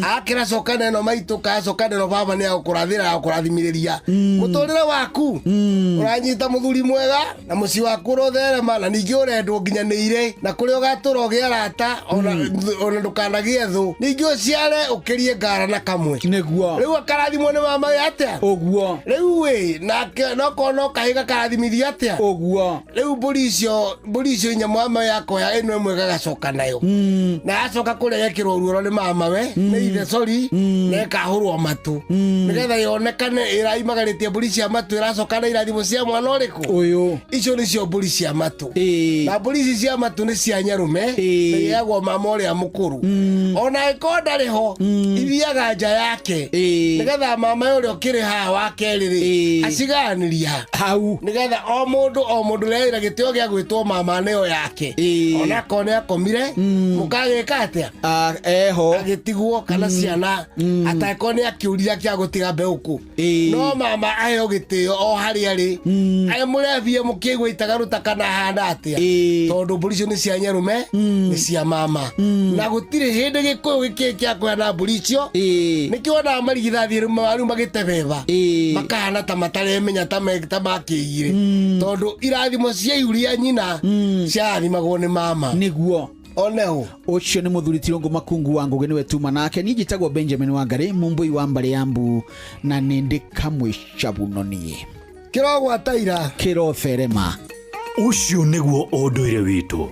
akĩra coka neno maitũ kacoka neno baba nĩ agũkũrathĩra agũkũrathimĩrĩria mũtũrĩre waku. Ũranyita mũthuri mwega na mũciĩ waku ũrotherema, na ningĩ ũrendwo nginya nĩ irĩ, na kũrĩa ũgatũra ũgĩe arata, ona ndũkanagĩe thũ, ningĩ ũciare ũkĩrie ngara na kamwe. Nĩguo. Rĩu akarathimwo nĩ mama we atĩa? Ũguo. Rĩu ĩ nake nokorwo no kahĩ gakarathimithia atĩa? Ũguo. Rĩu mbũri icio inya mama we akoya ĩno ĩmwe gagacoka nayo, na acoka kũrĩa gekĩrwo ruoro nĩ mama we, nĩ ithe, sorry, na ĩkahũrwo matũ nĩgetha yonekane ĩraimagarĩtie mbũri cia matũ, ĩracoka na irathimo cia mwana ũrĩkũ? Ũyũ. Icio nĩcio mbũri cia matũ. Na mbũri ici cia matũ nĩ cia nyarume, na iheagwo mama ũrĩa mũkũrũ, ona angĩkorwo ndarĩ ho, ithiaga nja yake nĩgetha mama ũrĩa ũkĩrĩ haha wa kerĩ rĩ, acigayanĩria hau, nĩgetha o mũndũ o mũndũ ũrĩa wĩna gĩtĩo gĩa gwĩtwo mama nĩyo yake, onakorwo nĩ akomire, mũkagĩka atĩa? Eho. Agĩtigwo kana ciana atangĩkorwo nĩ akĩũria kĩa gũtiga mbeũ kũ, no mama aheo gĩtĩo o harĩa arĩ, mũrebie mũkĩigua itagarũta kana ahana atĩa, tondũ mbũri icio nĩ cia nyarume, nĩ cia mama, na gũtirĩ hĩndĩ gĩkũyũ gĩkĩ kĩa kũheana mbũri icio. Nĩkĩo wonaga marigithathi rĩu magĩtebeba, makahana ta mataremenya ta makĩiyire, tondũ irathimo cia ihu rĩa nyina ciarathimagwo nĩ mama. Nĩguo. Oneo. Ũcio nĩ mũthuri Tirũngũ Makungu wa Ngũgĩ, nĩwe tuma nake. Niĩ njĩtagwo Benjamin Wangari, Mũmbũi wa mbarĩ ya mbu, na nĩ ndĩ kamwe cabuno niĩ. Kĩrogwata ira. Kĩrotherema. Ũcio nĩguo ũndũire witũ.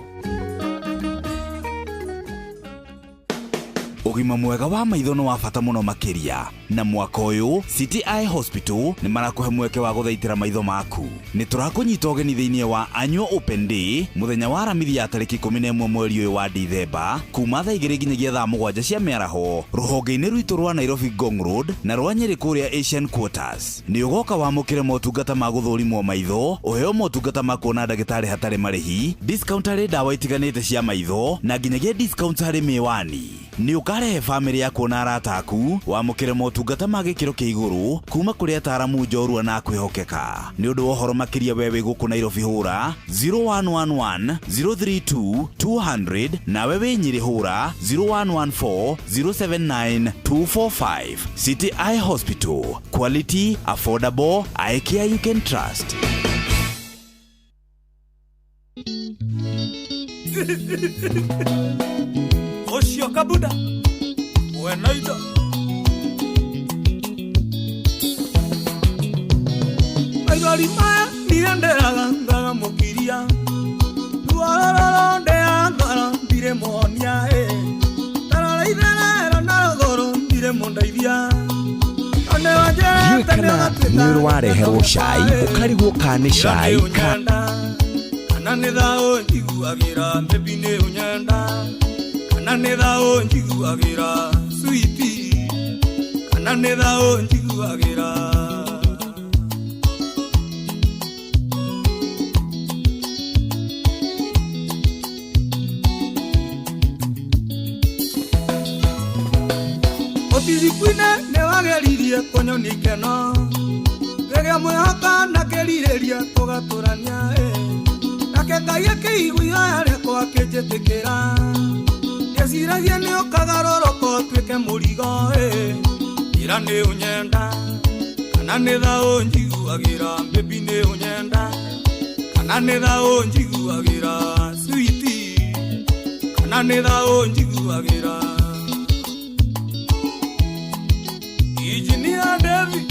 Ũgima mwega wa maitho nĩ wa bata mũno makĩria, na mwaka ũyũ City Eye Hospital nĩ marakũhe mweke wa gũthaitĩra maitho maku. Nĩ tũrakũnyita ũgeni thĩinĩ wa Annual Open Day mũthenya wa Aramithi ya tarĩki 11 mweri ũyũ wa Dithemba, kuma thaa 2 nginyagia thaa 7 cia mĩaraho, rũhonge-inĩ rwitũ rwa Nairobi Ngong Road na rwa Nyĩrĩ kũrĩa Asian Quarters. Nĩ ũgoka wamũkĩre motungata ma gũthũrimwo maitho, ũheo motungata ma kuona ndagĩtarĩ hatarĩ marĩhi, discount harĩ ndawa itiganĩte cia maitho, na nginyagia discount harĩ mĩwani. Nĩ ũkarehe bamĩrĩ yaku na arata aku, wamũkĩre motungata ma gĩkĩro kĩa igũrũ kuma kũrĩ ataaramu njorua na kwĩhokeka. Nĩ ũndũ wa ũhoro makĩria, we wĩ gũkũ Nairobi hũra 0111 032 200, nawe wĩ Nyĩrĩ hũra 0114 079 245. City Eye Hospital, quality, affordable eye care you can trust. Ũcio kabuda wena indo maithori maya ndirĩ ndĩraga ngagamũkiria ruorororo ndĩa ngoro ndirĩ muonia ĩ tarora itherero na rũgũrũ ndirĩ mũndeithia. Ndiũĩ kana nĩ ũrĩ wareherwo cai ũkarigwo kana nĩ cai ka kana nĩ thaũ njiguagĩra mbebi nĩ ũnyenda, kana nĩ thaũ njiguagĩra switi, kana nĩ thaũ njiguagĩra. Ũtirikwine nĩ wageririe kũnyonia ikeno, rĩrĩa mwĩhoka na kĩrirĩria tũgatũrania ĩ, nake Ngai akĩigua ihoya rĩakwa akĩnjĩtĩkĩra. Ndeciragia nĩ ũkagarũrũka ũtuĩke mũrigo ĩ, ira nĩ ũnyenda kana nĩ thaũ njiguagĩra mbebi nĩ ũnyenda, kana nĩ thaũ njiguagĩra switi, kana nĩ thaũ njiguagĩra. Engineer David.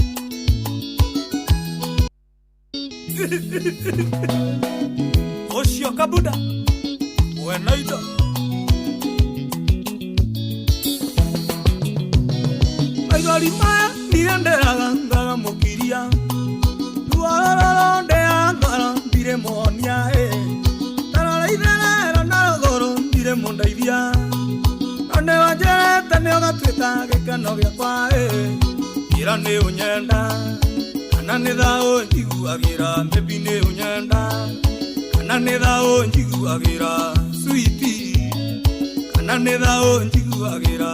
Ũcio kabuda wena indo maithori maya ndirĩ ndĩraga ngagamũkiria ruorororo ndĩa ngoro ndirĩ muonia ĩ, tarora itherero na rũgũrũ ndirĩ mũndeithia, no nĩ wanjĩrĩte nĩ ũgatuĩka gĩkeno gĩakwa ĩ, ira nĩ ũnyenda kana nĩ thaũ njiguagĩra mbebi nĩ ũnyenda, kana nĩ thaũ njiguagĩra switi, Kana nĩ thaũ njiguagĩra.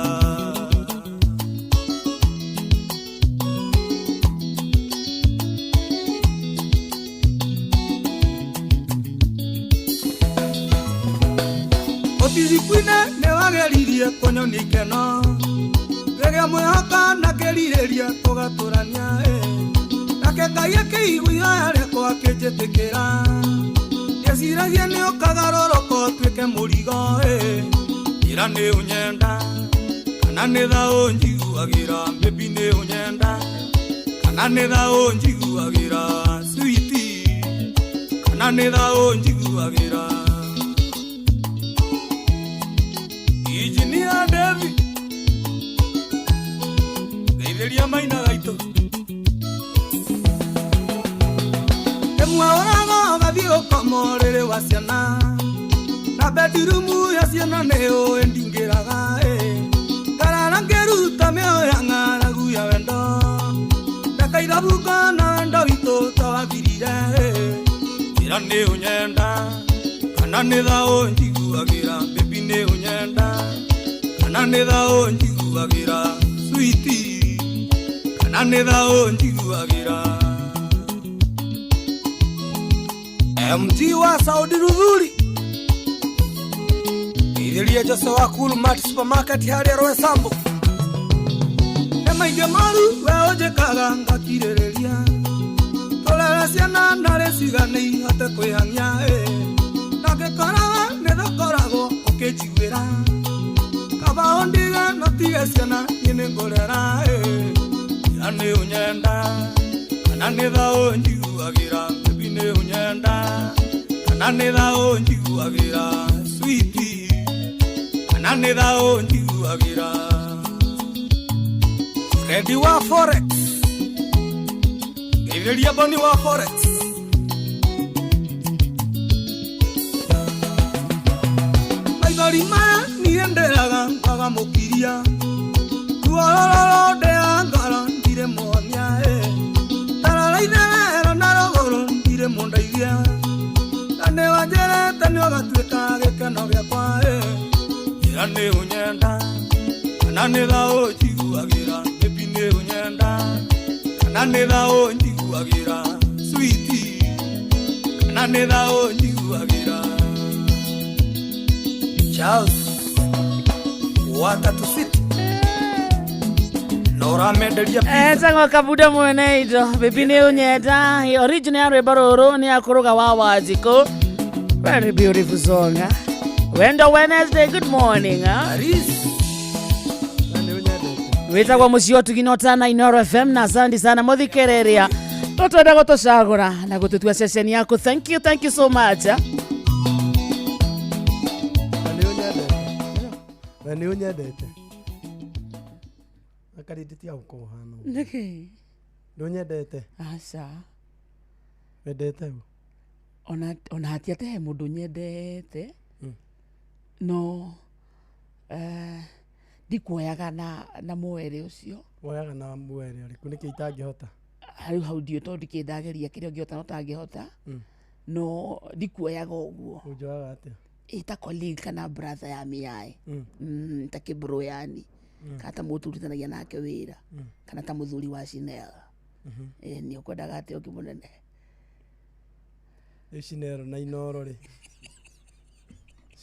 Ũtiriku-inĩ nĩ wageririe kũnyonia ikeno. Rĩrĩa mwĩhoka na kĩrirĩria tũgatũrania ĩ. Nake Ngai akĩigua ihoya rĩakwa akĩnjĩtĩkĩra. Ndeciragia nĩ ũkagarũrũka ũtuĩke mũrigo ĩ. Njĩra nĩ ũnyenda kana nĩ thaũ njiguagĩra. Baby nĩ ũnyenda kana nĩ thaũ njiguagĩra. Sweetie kana nĩ thaũ njiguagĩra. Engineer David ngeithĩria maina gaitũ. Rĩmwe ũraga ũgathiĩ ũkoma ũrĩrĩ wa ciana. Na bedroom ya ciana nĩ ũĩ ndingĩraga ĩ. Ngarara ngĩruta mĩoyo ya ng'aragu ya wendo. Ndeka ithabuka na wendo witũ ta wathirire ĩ. Njĩra nĩ ũnyenda kana nĩ thaũ njiguagĩra. Baby nĩ ũnyenda kana nĩ thaũ njiguagĩra. Sweetie kana nĩ thaũ njiguagĩra. MG wa Saudi Ruthuri Ithĩria Jose wa Cool Mart Supermarket harĩa Roysambu. Nĩ maingĩ moru we ũnjĩkaga ngakirĩrĩria. Tũrere ciana narĩ cigana ihote kwĩhang'ia ĩ. Na ngĩkora we nĩ thakoragwo ũkĩnjiguĩra. Kaba ũndige no tige ciana niĩ nĩ ngũrera ĩ. Njĩra nĩ ũnyenda kana nĩ thaũ njiguagĩra. Baby nĩ ũnyenda kana nĩ thaũ njiguagĩra. Sweetie kana nĩ thaũ njiguagĩra. Fredi wa Forex ngeithĩria Boni wa Forex. Maithori maya niĩ ndĩraga kwaga mũkiria. Ruo rũrũ ndĩaga ngoro ndirĩ muonia ĩ. Tarora itherero na rũgũrũ ndirĩ mũndeithia. Na nĩ wanjĩrĩte nĩ ũgatuĩka gĩkeno gĩakwa ĩ. Njĩra nĩ ũnyenda kana nĩ thaũ njiguagĩra. Baby nĩ ũnyenda kana nĩ thaũ njiguagĩra. Sweetie kana nĩ thaũ njiguagĩra. Charles Watatu City na ũramenderia pizza. Etagwo kabuda mwene indo. Baby nĩ ũnyenda. Original ya rwĩmbo rũrũ nĩ akũrũga wa Wanjikũ. Very beautiful song. Huh? Wendo Wednesday, good morning. Huh? Wĩtagwo mũciĩ ũtugi na ũtana Inooro FM na asante sana mũthikĩrĩria. Tũtwenda gũtũcagũra na gũtũtua ceceni yaku. Thank you, thank you so much. Huh? We nĩ ũnyendete. Akarindi tiga gũkorwo ũhana ũguo. Nĩkĩ? Ndũnyendete. Aca. Wendete ũ? Ona hati atĩ he mũndũ nyendete no ndikuoyaga na mwere ũcio. Woyaga na mwere ũrĩkũ? Nĩkĩ itangĩhota? Rĩu hau ndiũĩ tondũ ndikĩrĩ ndageria kĩrĩa ũngĩhota na ũtangĩhota. No ndikuoyaga ũguo. Ũnjoyaga atĩa? Ĩ ta colleague kana brother ya mĩaĩ. Ta kĩbro yani. Kana ta mũndũ tũrutithanagia nake wĩra. Kana ta mũthuri wa Chanel. Ĩ nĩ ũkwendaga atĩa ũngĩ mũnene? Rĩu Chanel na Inooro rĩ.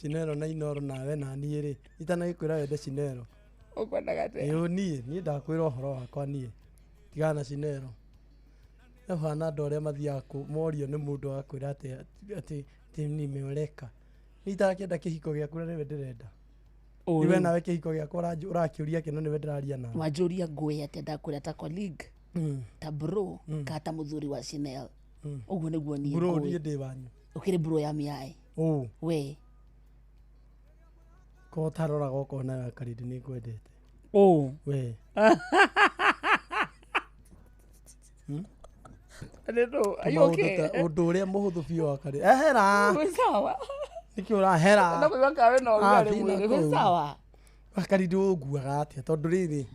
Chanel na Inooro nawe na niĩ rĩ. Itanagĩkwĩra wende Chanel. Ũkwendaga atĩa? Ĩĩ niĩ ndakwĩra ũhoro wakwa niĩ. Tigana na Chanel. Ũhana andũ arĩa mathiaga morio nĩ mũndũ agakwĩra atĩ atĩ nimeoleka. Niĩ itarakĩenda kĩhiko gĩaku na nĩwe ndĩrenda. Ũ Ni we rĩu. nawe kĩhiko gĩakwa ũrakĩũria kĩ na nĩwe ndĩraria nawe. Wanjũria ngũĩ atĩa ndakwĩra ta colleague ta bro kana ta mũthuri wa Chanel. Ũguo nĩguo niĩ Bro ngũĩ. niĩ ndĩ wanyu. Ũkĩrĩ bro ya mĩaĩ. Ũ. We. Korwo ũtaroraga ũkona Karindi nĩ ngwendete. Ũ. We. Are you Maũndũ okay? ta ũndũ ũrĩa mũhũthũ biũ wa Karindi. Ehera. Wĩ sawa. Nĩkĩ ũrahera? Ndakũigua kawe na Ah, ũrugarĩ thiĩ mwĩrĩ. na Wĩ kũu. sawa. Karindi ũnguaga atĩa tondũ rĩrĩ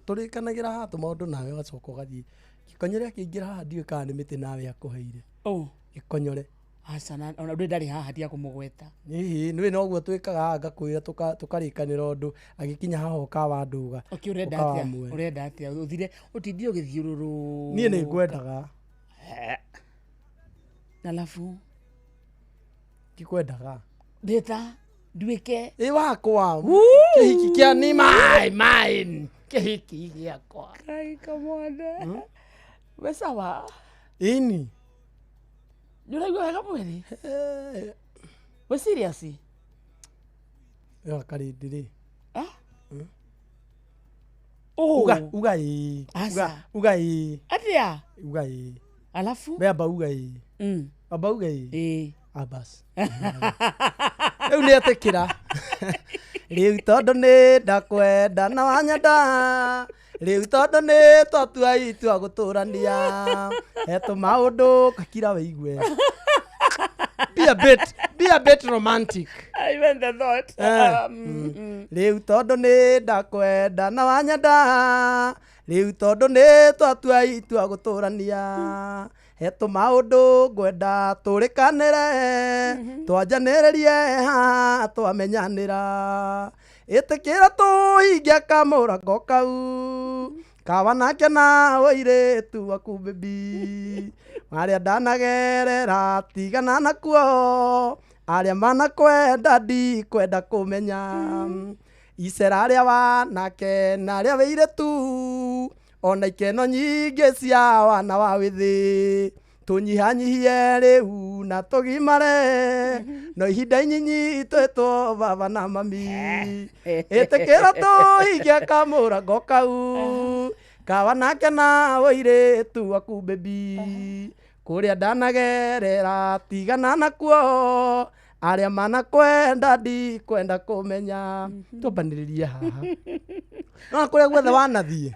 tũrĩkanagĩra haha tũmaũndũ nawe ũgacoka ũgathiĩ gĩkonyore akĩingĩra haha ndiũĩ kana nĩ mĩtĩ nawe akũheire. Ũ. Gĩkonyore. Aca na ona ndå ndarä haha tiga kå må gweta. Hihi nĩ noguo twĩkaga haha ngakwĩra tũkarĩkanĩra ũndũ agĩkinya haha ũkawa nduga. Okay, ũrenda ũkawa atia? mwe. Ũrenda atia ũthire ũtindie ũgĩthiũrũrũka? Niĩ nĩ ngwendaga. Alafu Ndikwendaga. Ndĩta nduĩke ĩ wakwa kĩhiki kĩa ni my mine kĩhiki gĩakwa. Kai kamwone. We sawa. Ini. Nĩ ũraigua wega mwĩrĩ? We serious? Ĩyo karĩndĩ rĩ. Oh. Uga uga ĩ. Aca. Uga ĩ. Atia? Uga ĩ. Alafu? We amba uga ĩ. Amba uga ĩ. Ĩ. Abas. Rĩu nĩ etĩkĩra. Rĩu tondũ nĩ ndakwenda na wanyenda. Rĩu tondũ nĩ twatua itua gũtũrania. Hetũ maũndũ kakira wĩigue. Be a bit romantic. Even the thought. Rĩu tondũ nĩ ndakwenda na wanyenda. Rĩu tondũ nĩ twatua itua gũtũrania. Hetũ maũndũ ngwenda tũrĩkanĩre. Twanjanĩrĩrie haha twamenyanĩra. Ĩtĩkĩra tũhingie kamũrango kau. Kawa nake na ũirĩtu waku baby. Marĩa ndanagerera tigana nakuo. Arĩa manakwenda ndikwenda kũmenya. Icera rĩa wanake na rĩa wĩirĩtu. Ona ikeno nyingĩ cia wana wa wĩthĩ. Tũnyihanyihie rĩu na tũgimare. No ihinda inyinyi twĩtwo baba na mami. Ĩtĩkĩra tũhingie kamũrango kau. Kawa nake na ũirĩtu waku baby. Kũrĩa ndanagerera tigana nakuo. Arĩa manakwenda ndikwenda kũmenya. Twambanĩrĩrie haha. No kũrĩa guothe wanathiĩ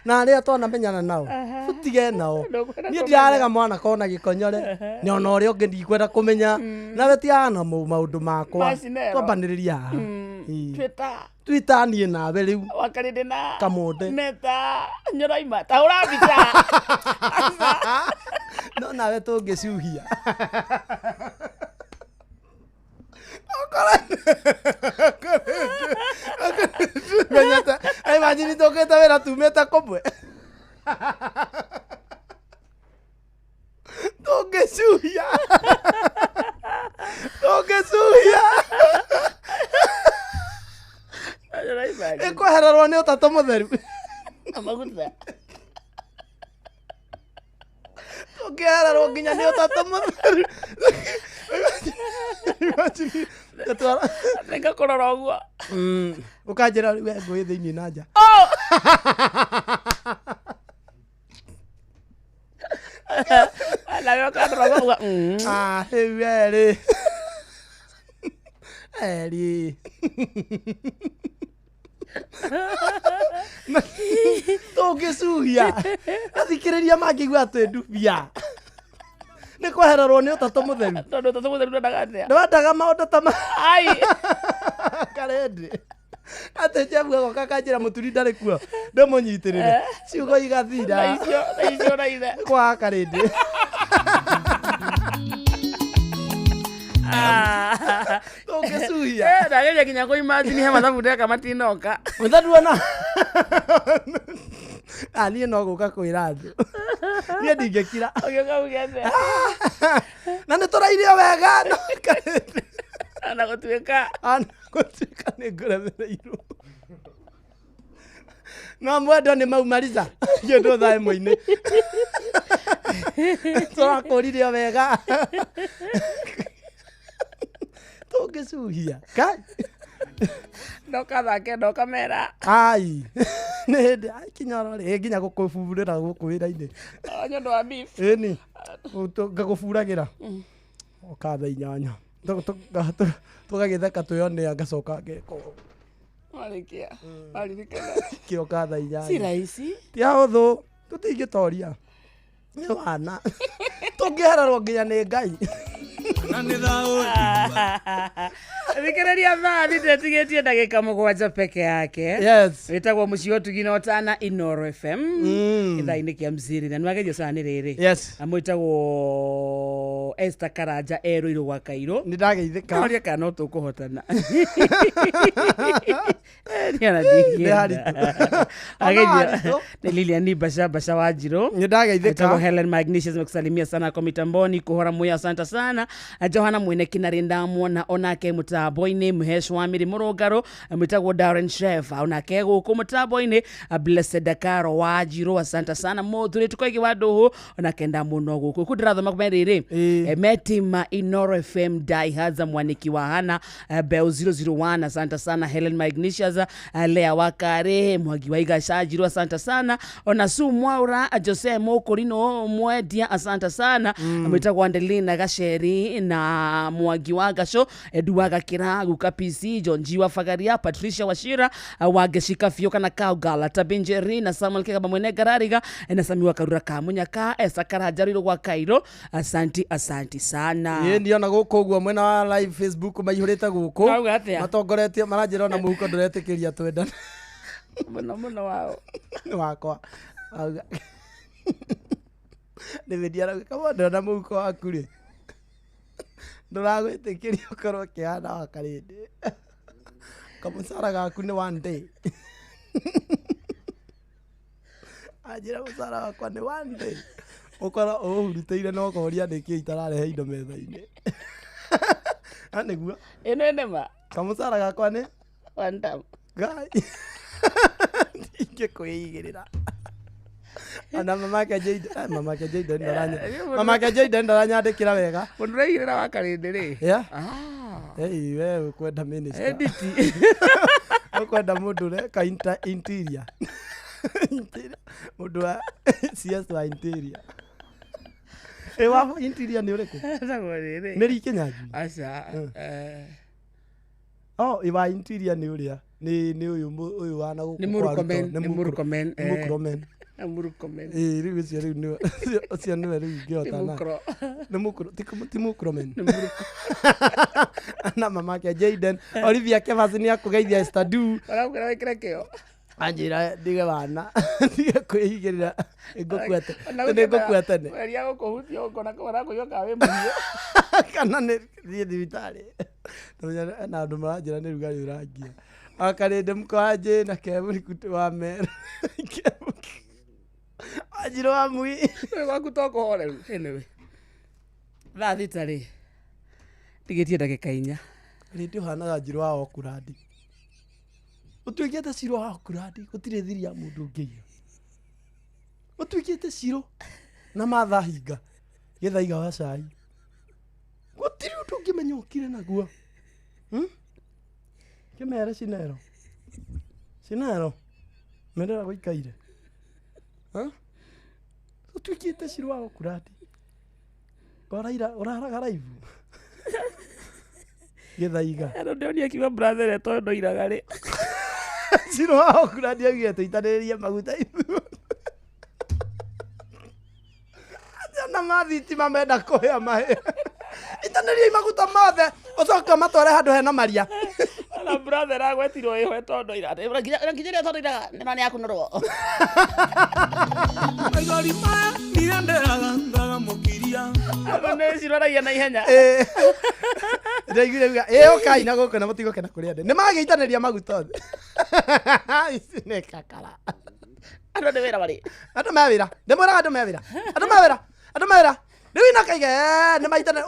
na arĩa twanamenyana nao tũtige nao. Niĩ ndirarega mwana kona gĩkonyore nĩ ona ũrĩa ũngĩ ndikwenda kũmenya nawe tigana na maũndũ makwa. Macinero. Twambanĩrĩrie haha. Ĩĩ. Twitter. Twitter niĩ nawe rĩu. Wakarĩndĩ na Kamonde. Meta nyũraima ta hũra mbica. No nawe tũngĩcuhia. Menyete, imagine tũkĩte wĩra tumĩte kũmwe. Tũngĩcuhia. Tũngĩcuhia. Ĩkwehererwo nĩ ũtatũ mũtheru. Maguta. Tũngĩhererwo nginya nĩ ũtatũ mũtheru. Nĩngakũrora ũguo. Ũkanjĩra rĩu we ngũĩ thĩinĩ na nja. Nawe ũkandora ũguo. Ah, rĩu erĩ. Erĩ. Tũngĩcuhia. Athikĩrĩria mangĩigua twĩ ndubia. Nĩ kwehererwo nĩ ũtatũ mũtheru. Tondũ ũtatũ mũtheru ndwendaga atĩa? Ndwendaga maũndũ ta ma. Ai. Karĩndĩ. Atĩ Jeff agoka akanjĩra mũturi ndarĩ kuo. Ndĩmũnyitĩrĩre. Ciugo igathira. Thaa icio, thaa icio ũraire. Kwa karĩndĩ. Tũngĩcuhia. Ndageria nginya kũimagine he mathabu ndeka matinoka. Ũtharuona. Ah, niĩ no gũka kwĩra andũ. Niĩ ndingĩkira. Ũgĩũka uge atĩa? Na nĩ tũrairio wega. No karĩndĩ. Ona gũtuĩka. Ona gũtuĩka nĩ ngũremereirwo. No mwendwa nĩ maumarica. Kĩndũ thaa ĩmwe-inĩ. Tũrakũririo wega. Tũngĩcuhia. Kai. Ndoka thake ndoka mera. Ai. Nĩ hĩndĩ ai kinyoro rĩ nginya gũkũburĩra gũkũ wĩra-inĩ. Nĩ ũndũ wa beef. Ĩni. Ngagũburagĩra. Ũka thaa 8. Tũgagĩtheka twĩonea ngacoka ngeka ũũ. Warĩkia. Waririkana. Kĩoka thaa 8. Si rahisi. Ti ahũthũ. Tũtingĩtoria. Nĩ wana. Tũngĩhererwo nginya nĩ Ngai. Thikĩrĩria thaa thita ĩtigĩtie ndagĩka 7 peke yake. Yes. Wĩtagwo mũciĩ wa ũtugi na ũtana Inoro FM. Gĩthaa-inĩ kĩa mziri na nĩwagerio sana nĩ rĩrĩ. Yes. Na mwĩtagwo Esther Karanja erũirwo gwa Kairũ. Nĩ ndageithĩka. Noria kana no tũkũhotana. Niona Nĩ haritũ. Ona haritũ. Nĩ Lilian Basha Basha wa Njirũ. Nĩ ndageithĩka. Etagwo Helen Magnesius amekusalimia sana kwa mitamboni kuhora muya asante sana. Johana mwene kinari ndamwona onake mutambo-inĩ Mhesh wa Miri Mũrũngarũ mwĩtagwo Darren Chef onake gũkũ mutambo-inĩ Blessed Dakaro wa Njirũ asante sana mũthuri tukoigi wa ndũhũ onake ndamwona gũkũ kũ ndĩrathoma merĩrĩ Metima Inoro FM Daihaza mwaniki wa Hana Bell 001 asante sana Helen Magnesius Lea Wakare Mwangi wa Igasha Njirũ asante sana ona Su Mwaura Jose Mokorino Mwendia asante sana mwĩtagwo Andelina Gaceri na Mwangi wa Gaco Edu wa Gakira Guka PC John G wa Fagaria Patricia Washira wa Geshika Fio kana Kaugala Tabinjeri na Samuel Kegaba mwene Garariga na Sami wa Karura Kamunyaka Esa Karanja Riro gwa Kairo asanti asanti sana Ĩ ndiona gũkũ ũguo mwena wa live Facebook maihũrĩte gũkũ Mauga atĩa? matongoretie maranjĩra ona mũhuko ndũretĩkĩria twendane mũno mũno wao Nĩ wakwa Auga David arauga kama ndona mũhuko waku rĩ ndũragwĩtĩkĩria ũkorwo ũkĩhana wa karĩndĩ kamũcara gaku nĩ one day anjĩra mũcara wakwa nĩ one day ũkorwo ũũhurutĩire na ũkoria nĩkĩ itararehe indo metha-inĩ na nĩguo ĩno ĩnema kamũcara gakwa nĩ one time ngai ingĩkwĩigĩrĩra ona mamake Jayden mamake Jayden ndaranya mamake Jayden ndaranyandĩkĩra wega mũndũ ũraigĩrĩra wa karĩndĩ rĩ yeah Hey, we ũkwenda minister Edit. ũkwenda mũndũ ũreka interior Interior. Mũndũ wa CS wa interior ĩ wa interior nĩ ũrĩkũ Etagwo rĩrĩ nĩ Ri Kĩnyanjui aca oh ĩ wa interior nĩ ũrĩa nĩ nĩ ũyũ ũyũ wa na gũkũ Nĩ kwa Ruto. Murkomen, Nĩ nĩ Murkomen, Nĩ Murkomen. Murkomen Ĩ rĩu ũcio rĩu nĩwe ũcio nĩwe rĩu ingĩhota Nĩ na Mukro. nĩ Mukro ti Murkomen na mamake Jayden Olivia Kevas nĩ akũgeithia Esther Du Ũrakwĩra wĩkĩre kĩo anjĩra ndige wana ndige kwĩigĩrĩra ngũkua tene nĩ ngũkua tene Weria gũkũhutia ũkona kũra kũiywo ka wĩ mũhiũ kana nĩ thiĩ thibitarĩ Tũmenya na andũ maranjĩra nĩ rugarĩ ũrangia akarĩndĩ mkwanjĩ na kemũrikutĩ wa mera anjirũ wa mui Wĩ gwaku to kũhoreru anyway thaa thita rĩ ndigĩtie ndagĩka inya rĩndĩ ũhanaga njirũ wa okurandi ũtuĩkĩte cirũ wa okurandi gũtirĩ thiri ya mũndũ ũngĩiya ũtuĩkĩte cirũ na matha hinga gĩthaiga wa cai gũtirĩ ũndũ ũngĩmenya ũkire naguo Kĩmere cinero cinero merera gũikaire ũtuĩkĩte cirũ wa okurandi ũraira ũraraga raibu gĩthaiga Andũ ndĩonia akiuga brother ĩrĩa tondũ ndoiraga rĩ cirũ wa okurandi augire tũitanĩrĩrie maguta ithuothe na mathitima menda kũhĩa mahĩa itanĩriai maguta mothe ũcoke ũmatware handũ hena maria na brother agwetirwo ĩho tondũ ndoiraga nginya ĩrĩa tondũ ndoiraga nĩma nĩ yakunũrwo maithori maya ndirenderaga ngagamũkiria Andũ nĩ ciroragia na ihenya ndaiguire uga ĩ ũkai na gũkũ na mũtigũkena kũrĩa ndĩ nĩ magĩitanĩria maguta othe ici nĩ kakara andũ nĩ wĩra marĩ andũ me wĩra ndĩmwĩraga andũ me wĩra andũ me wĩra andũ me wĩra rĩu ina kaige nĩ maitane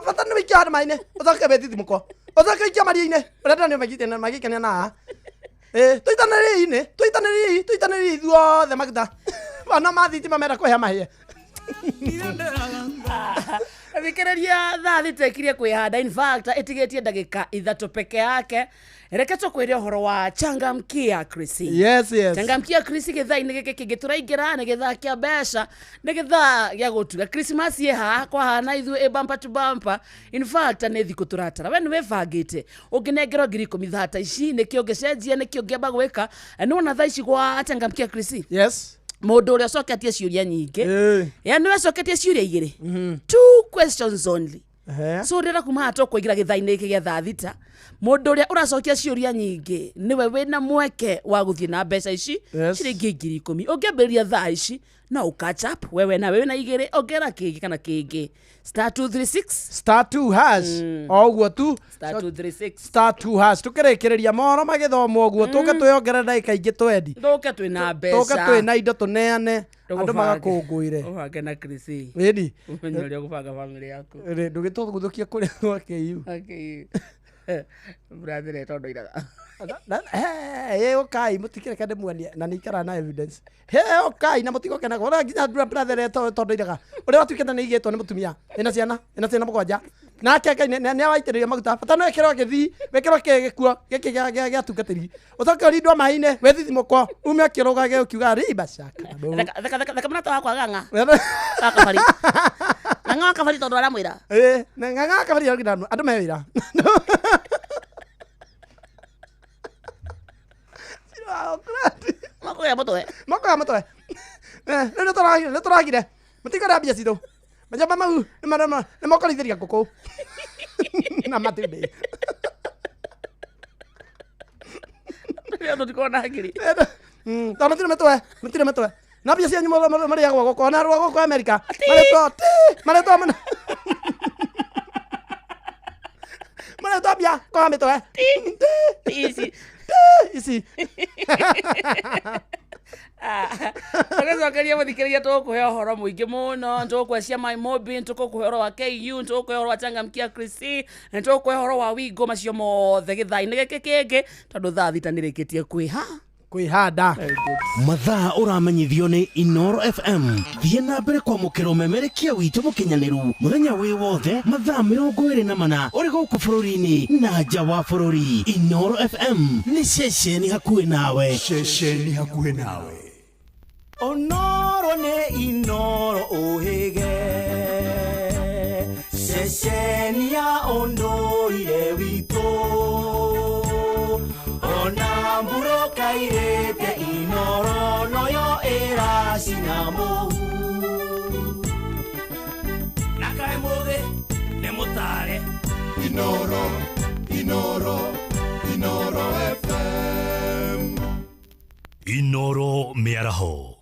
bata nĩ wĩikia handũ maĩ-inĩ ũcoke wĩthithimũkwo ũcoke ũikie maria-inĩ ũrenda nĩ magĩkenia na haha tũitanĩrĩi-inĩ tũitanĩrĩi tũitanĩrĩi ithuothe maguta ona mathitima menda kũhĩa mahĩe thikĩrĩria thaa thita ĩkirie kwĩhanda in fact ĩtigĩtie ndagĩka ithatũ peke yake reke tũkwĩre ũhoro wa changamkia Chrissy Yes, yes. changamkia Chrissy gĩthaa-inĩ gĩkĩ kĩngĩ tũraingĩra nĩ gĩthaa kĩa mbeca nĩ gĩthaa gĩa gũtuga Christmas ĩ haha kwahana ithuĩ ĩ bumper to bumper in fact nĩ thikũ tũratara we nĩ wĩbangĩte ũngĩnengerwo 10,000 thaa ta ici nĩkĩ ũngĩcenjia nĩkĩ ũngĩamba gwĩka nĩ wona thaa ici gwa changamkia Chrissy yes mũndũ ũrĩa ũcoketie ciũria nyingĩ yani we acoketie ciũria igĩrĩ two questions only so rĩrĩa kuma haha tũkũingĩra gĩthaa-inĩ gĩkĩ gĩa thaa thita mũndũ ũrĩa ũracokia ciũria nyingĩ nĩwe wĩna mweke wa gũthiĩ na mbeca ici Yes. ciringi 10,000 ũngĩambĩrĩria thaa ici No ũcatch up wewe na wewe na igĩrĩ ongera kĩngĩ kana kĩngĩ star 236 star 2 hash o ũguo tu. Star 236 star 2 hash. Tũkĩrĩkĩrĩria mohoro magĩthomwo ũguo, tũke twĩongerere ndagĩka ingĩ twendi. Tũke twĩna mbeca. Tũke twĩna indo tũneane andũ magakũngũĩre. Ũbange na Chris. Ĩni. Ũmenye ũrĩa ũgũbanga bamĩrĩ yaku. Ndũgĩtũgũthũkie kũrĩa gwa KU. Okay. Brother tondũ iraga. Ũkai mũtikĩreke ndĩmuonie na nĩ ikaraga na evidence. He ũkai na mũtigokenaga ũrĩa nginya brother tondũ iraga ũrĩa watuĩkĩte nĩ igĩtwo nĩ mũtumia ĩna ciana ĩna ciana mũgwanja nake Ngai nĩ awaitĩrĩria maguta bata no ĩkĩrwo gĩthii wĩkĩrwo gĩkuo gĩkĩ gĩa tungatĩri ũcoke ũrindwo maĩ-inĩ wĩthithimũkwo ume ũkĩrũgage ũkiuga riba shaka. Theka theka theka mũrata wakwa gang'a. Wakabari. Ng'ang'a wakabari tondũ aramwĩra. Ĩĩ, ng'ang'a wakabari andũ me wĩra. Makoya mũtwe. Makoya mũtwe. Rĩu nĩ tũragire mũtikora mbia citũ majamba mau nĩ mokorithĩria ngũkũ na matumbĩ. Rĩu tũtikorwo na hakiri. Tondũ matirĩ mĩtwe matirĩ mĩtwe na mbia cianyu marĩagwo gũkũ ona rwa gũkũ Amerika marĩtwo marĩtwo mũno marĩtwo mbia kwa mĩtwe ici ici. Tũgĩcokeria mũthikĩrĩria tũgũkũhe ũhoro mũingĩ mũno, tũgũkũhe cia My Mobi, tũgũkũhe ũhoro wa KU, tũgũkũhe ũhoro wa Changamkia Chris, tũgũkũhe ũhoro wa Wigo, macio mothe gĩthaa-inĩ gĩkĩ kĩngĩ tondũ thaa thita nĩrĩkĩtie kwĩha kwĩhanda. Mathaa ũramenyithio nĩ Inoro FM. Thiĩ na mbere kwamũkĩra ũmemerekia witũ mũkinyanĩru mũthenya wĩ wothe mathaa 24 ũrĩ gũkũ bũrũri-inĩ na nja wa bũrũri. Inoro FM nĩ ceceni hakuhĩ nawe. Ceceni hakuhĩ nawe. Onoro nĩ Inoro ũhĩge ceceni ya ũndũire witũ ona mburoka irĩte Inoro noyo ĩracina mũhu na kaĩ mũthĩ nĩ mũtare. Inoro, Inoro, Inoro FM. Inoro mĩaraho.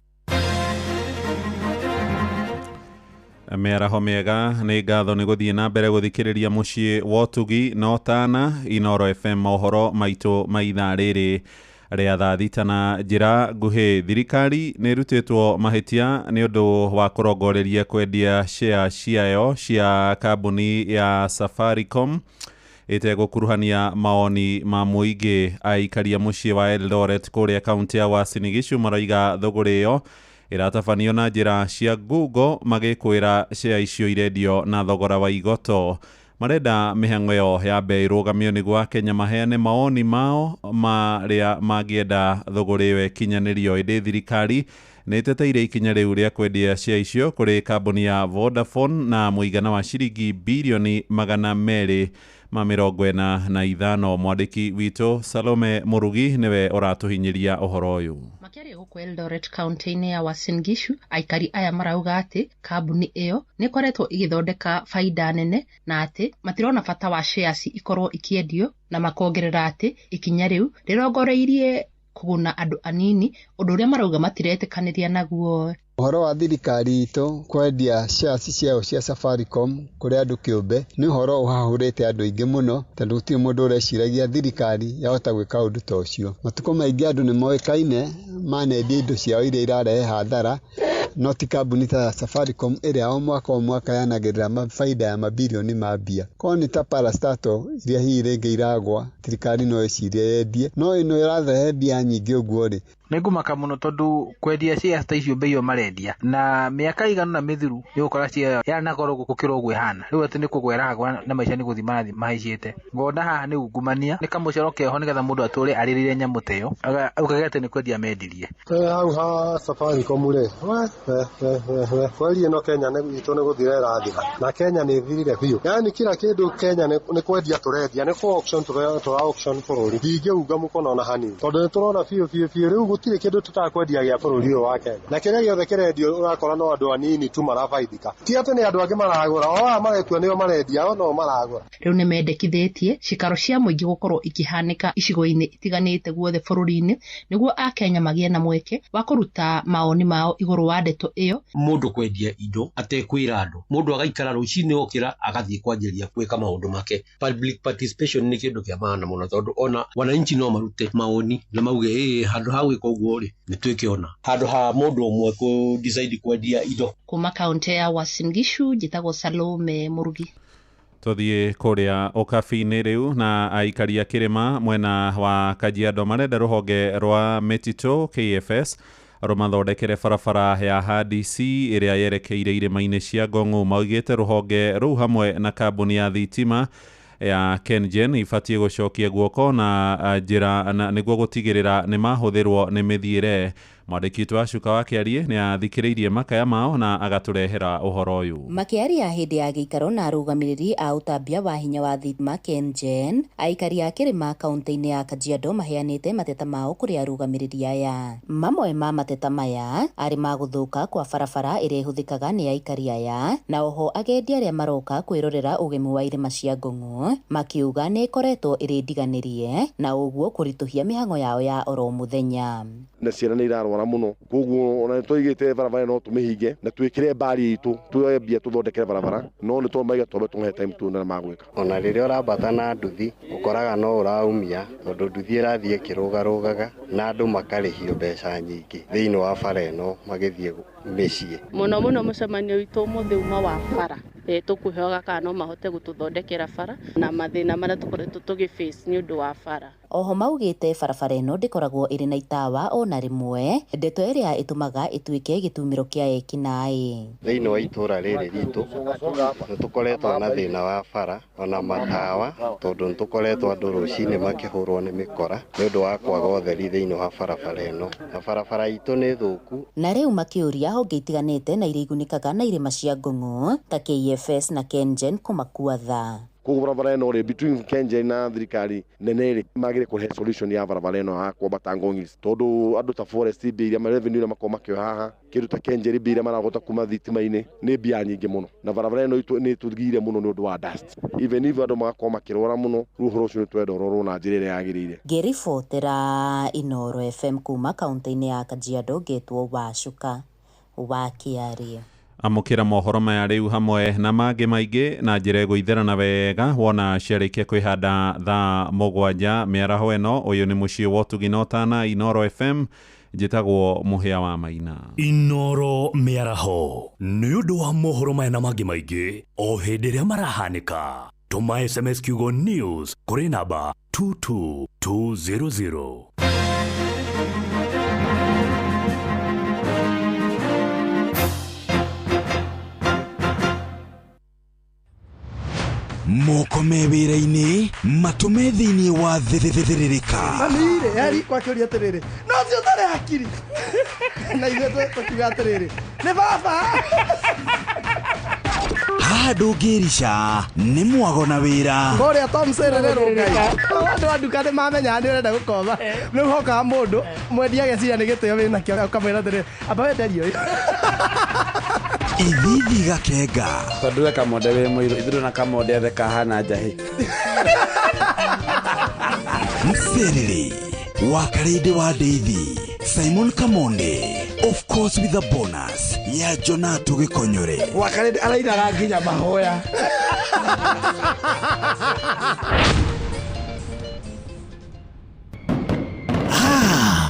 Mĩaraho mĩega nĩ ngatho nĩ gũthiĩ na mbere gũthikĩrĩria mũciĩ wa ũtugi na ũtana Inoro FM mohoro maitũ ma ithaa rĩrĩ rĩa thaa thita na njĩra nguhĩ. Thirikari nĩ ĩrutĩtwo mahĩtia nĩ ũndũ wa kũrongoreria kwendia share ciayo cia kambuni ya Safaricom ĩtegũkuruhania maoni ma mũingĩ. Aikaria mũciĩ wa Eldoret kũrĩa kaunti ya Uasin Gishu maroiga thũgũrĩ ĩyo ĩratabanio na njĩra cia Google magĩkwĩra share icio irendio na thogora wa igoto. Marenda mĩhang'o ĩyo yambe ĩrũgamio nĩguo Akenya maheane maoni mao marĩa mangĩenda thũgũrĩ ĩyo ĩkinyanĩrio. Ĩndĩ thirikari nĩ ĩteteire ikinya rĩu rĩa kwendia share icio kũrĩ kambuni ya Vodafone na mũigana wa ciringi birioni 245. Mwandĩki witũ Salome Mũrugi nĩwe ũratũhinyĩria ũhoro ũyũ. Makĩaria gũkũ Eldoret kaunti-inĩ ya Uasin Gishu, aikari aya marauga atĩ kambuni ĩyo nĩ ĩkoretwo ĩgĩthondeka baida nene na atĩ matirona bata wa shares ikorwo ikĩendio, na makongerera atĩ ikinya rĩu rĩrongoreirie kũguna andũ anini, ũndũ ũrĩa marauga matiretĩkanĩria naguo. Ũhoro wa thirikari itũ kwendia shares ciayo cia Safaricom kũrĩ andũ kĩũmbe nĩ ũhoro ũhahũrĩte andũ aingĩ mũno, tondũ gũtirĩ mũndũ ũreciragia thirikari yahota gwĩka ũndũ ta ũcio. Matukũ maingĩ andũ nĩ moĩkaine manendia indo ciao iria irarehe hathara, no ti kambuni ta Safaricom ĩrĩa o mwaka yanagĩrĩra mabaida ya mabirioni ma mbia. Korwo nĩ ta parastatal iria hihi rĩngĩ iragwa, thirikari no ĩcirie yendie, no ĩno ĩrarehe mbia nyingĩ ũguo rĩ. Nĩ ngũmaka mũno tondũ kwendia shares ta icio mbei ĩyo marendia na mĩaka ĩigana ũna mĩthiru nĩ ũgũkora share yarĩ na goro gũkĩra ũguo ĩhana. Rĩu atĩ nĩ kũgwa ĩragwa na maica nĩ gũthiĩ marathiĩ mahaicĩte. Ngona haha nĩ ungumania, nĩ kamũcoro keho nĩgetha mũndũ atũre arĩrĩire nyamũ ta ĩyo, ũkagĩa atĩ nĩ kwendia mendirie. Hau ha Safaricom rĩ, we kweli ĩno Kenya itũ nĩ gũthira ĩrathira na Kenya nĩ ĩthirire biũ. Yani kila kĩndũ Kenya nĩ kwendia tũrendia, nĩ kũ auction tũra auction bũrũri. Ndingĩunga mũkono ona hanini tondũ nĩ tũrona biũ biũ biũ rĩu Gũtirĩ kĩndũ tũtakwendia gĩa bũrũri ũyũ wa Kenya, na kĩrĩa gĩothe kĩrendio ũrakora no andũ anini tu marabaidika, ti atĩ nĩ andũ angĩ maragũra, o aya maretua nĩo marendia, o no maragũra. Rĩu nĩmendekithĩtie cikaro cia mũingĩ gũkorwo ikĩhanĩka icigo-inĩ itiganĩte guothe bũrũri-inĩ nĩguo akenya magĩe na mweke wa kũruta maoni mao igũrũ wa ndeto ĩyo. Mũndũ kwendia indo atekwĩra andũ, mũndũ agaikara rũcinĩ okĩra agathiĩ kwanjĩrĩria gwĩka maũndũ make. Public participation nĩ kĩndũ kĩa maana mũno tondũ ona wananchi no marute maoni na mauge ĩ handũ ha gwĩka ũguo rĩ nĩ twĩke ona handũ ha mũndũ ũmwe kũ decide kwendia indo. Kuma kaunti ya Uasin Gishu njĩtagwo Salome Murugi. Tuthiĩ kũrĩa ũkabi-inĩ rĩu na aikari a kĩrĩma mwena wa Kajiado marenda rũhonge rwa mĩtitũ KFS rũmathondekere barabara ya HDC ĩrĩa yerekeire irĩma-inĩ cia Ngong'u. Maugĩte rũhonge rũu hamwe na kambuni ya thitima ya KenGen ibatiĩ gũcokia guoko na njĩra nĩguo gũtigĩrĩra nĩ mahũthĩrwo nĩ mĩthiĩre. Mwandĩki witũ wa Cuka wa Kĩarie nĩ athikĩrĩirie makaya mao na agatũrehera ũhoro ũyũ. Makĩaria hĩndĩ ya gĩikaro na arũgamĩrĩri a ũtambia wa hinya wa thitima KenGen, aikari a kĩrĩma kaunti-inĩ ya Kajiado maheanĩte mateta mao kũrĩ arũgamĩrĩri aya. Mamwe ma mateta maya arĩ ma gũthũka kwa barabara ĩrĩa ĩhũthĩkaga nĩ aikari aya, na oho agendi arĩa maroka kwĩrorera ũgemu wa irĩma cia Ngong'u makiuga nĩ ĩkoretwo ĩrĩ ndiganĩrie na ũguo kũritũhia mĩhang'o yao ya oro mũthenya. Na ciana nĩ irarwara mũno, koguo ona nĩtwaigĩte barabara no tũmĩhinge na twĩkĩre mbari itũ tuoe mbia tũthondekere barabara, no nĩ twamaiga twambe tũmahe time tuone magwĩka. Ona rĩrĩa ũrambata na nduthi ũkoraga no ũraumia tondũ nduthi ĩrathiĩ ĩkĩrũgarũgaga na andũ makarĩhio mbeca nyingĩ thĩinĩ wa bara ĩno magĩthiĩ mĩciĩ. Mũno mũno mũcemanio witũ ũmũthĩ uma wa bara tũkwĩhoka kana no mahote gũtũthondekera bara na mathĩna marĩa tũkoretwo tũgĩ face nĩ ũndũ wa bara. Oho maugĩte barabara ĩno ndĩkoragwo ĩrĩ na itawa ona rĩmwe, ndeto ĩrĩa ĩtũmaga ĩtuĩke gĩtumĩro kĩa ekinaĩ. Thĩinĩ wa itũra rĩrĩ ritũ nĩ tũkoretwo na thĩna wa bara ona matawa tondũ nĩ tũkoretwo andũ rũcinĩ makĩhũrwo nĩ mĩkora nĩ ũndũ wa kwaga ũtheri thĩinĩ wa barabara ĩno, na barabara itũ nĩ thũku. Na rĩu makĩũria honge itiganĩte na iria igunĩkaga na irĩma cia Ngong'u ta KFS na KenGen kũmakua tha. Koguo barabara ĩno rĩ between KenGen na thirikari nene rĩ magĩrĩire kũrehe solution ya barabara ĩno ya kwambata Ngong Hills, tondũ andũ ta forest mbia iria revenue iria makoragwo makĩoya haha, kĩndũ ta KenGen mbia iria maragota kuma thitima-inĩ nĩ mbia nyingĩ mũno, na barabara ĩno itũ nĩ ĩtũgire mũno nĩ ũndũ wa dust, even if andũ magakorwo makĩrwara mũno. Rĩu ũhoro ũcio nĩ twenda ũrorwo na njĩra ĩrĩa yagĩrĩire. Ngĩribotera Inooro FM kuma kaunti-inĩ ya Kajiado ngetwo Wacuka wa Kĩarie. Amũkĩra mohoro maya rĩu hamwe na mangĩ maingĩ na njĩra ĩgũitherana wega wona ciarĩkia kwĩhanda thaa 7 mĩaraho ĩno. Ũyũ nĩ mũciĩ wa ũtugi na ũtana Inooro FM, njĩtagwo Mũhĩa wa Maina. Inooro mĩaraho nĩ ũndũ wa mohoro maya na mangĩ maingĩ o hĩndĩ ĩrĩa marahanĩka. Tũma SMS kiugo news kũrĩ namba 22200. Moko me wĩra-inĩ matũme thĩinĩ wa thĩrĩrĩka. Mami-rĩ eri kwakĩũria atĩrĩrĩ, no ũcio ũtarĩ hakiri na ithuĩ tũkiuga atĩrĩrĩ nĩ baba. Haha ndũngĩrica nĩ mwago na wĩra. Kũrĩa Tom Serere Ngai, andũ a nduka nĩ mamenyaga nĩ ũrenda gũkoma, rĩu hokaga mũndũ mwendia ageciria nĩ gĩtĩo wĩnakĩo ũkamwĩra atĩrĩrĩ amba wenderie ũyũ. Ithithi gakenga tondũ we kamonde wĩ mũirũ ithuĩ na kamonde othe kahana njahĩ. Mserere wa Karĩndĩ wa Ndeithi Simon Kamonde, of course with a bonus ya Jonato Gĩkonyore. Wa Karĩndĩ arainaga nginya mahoya.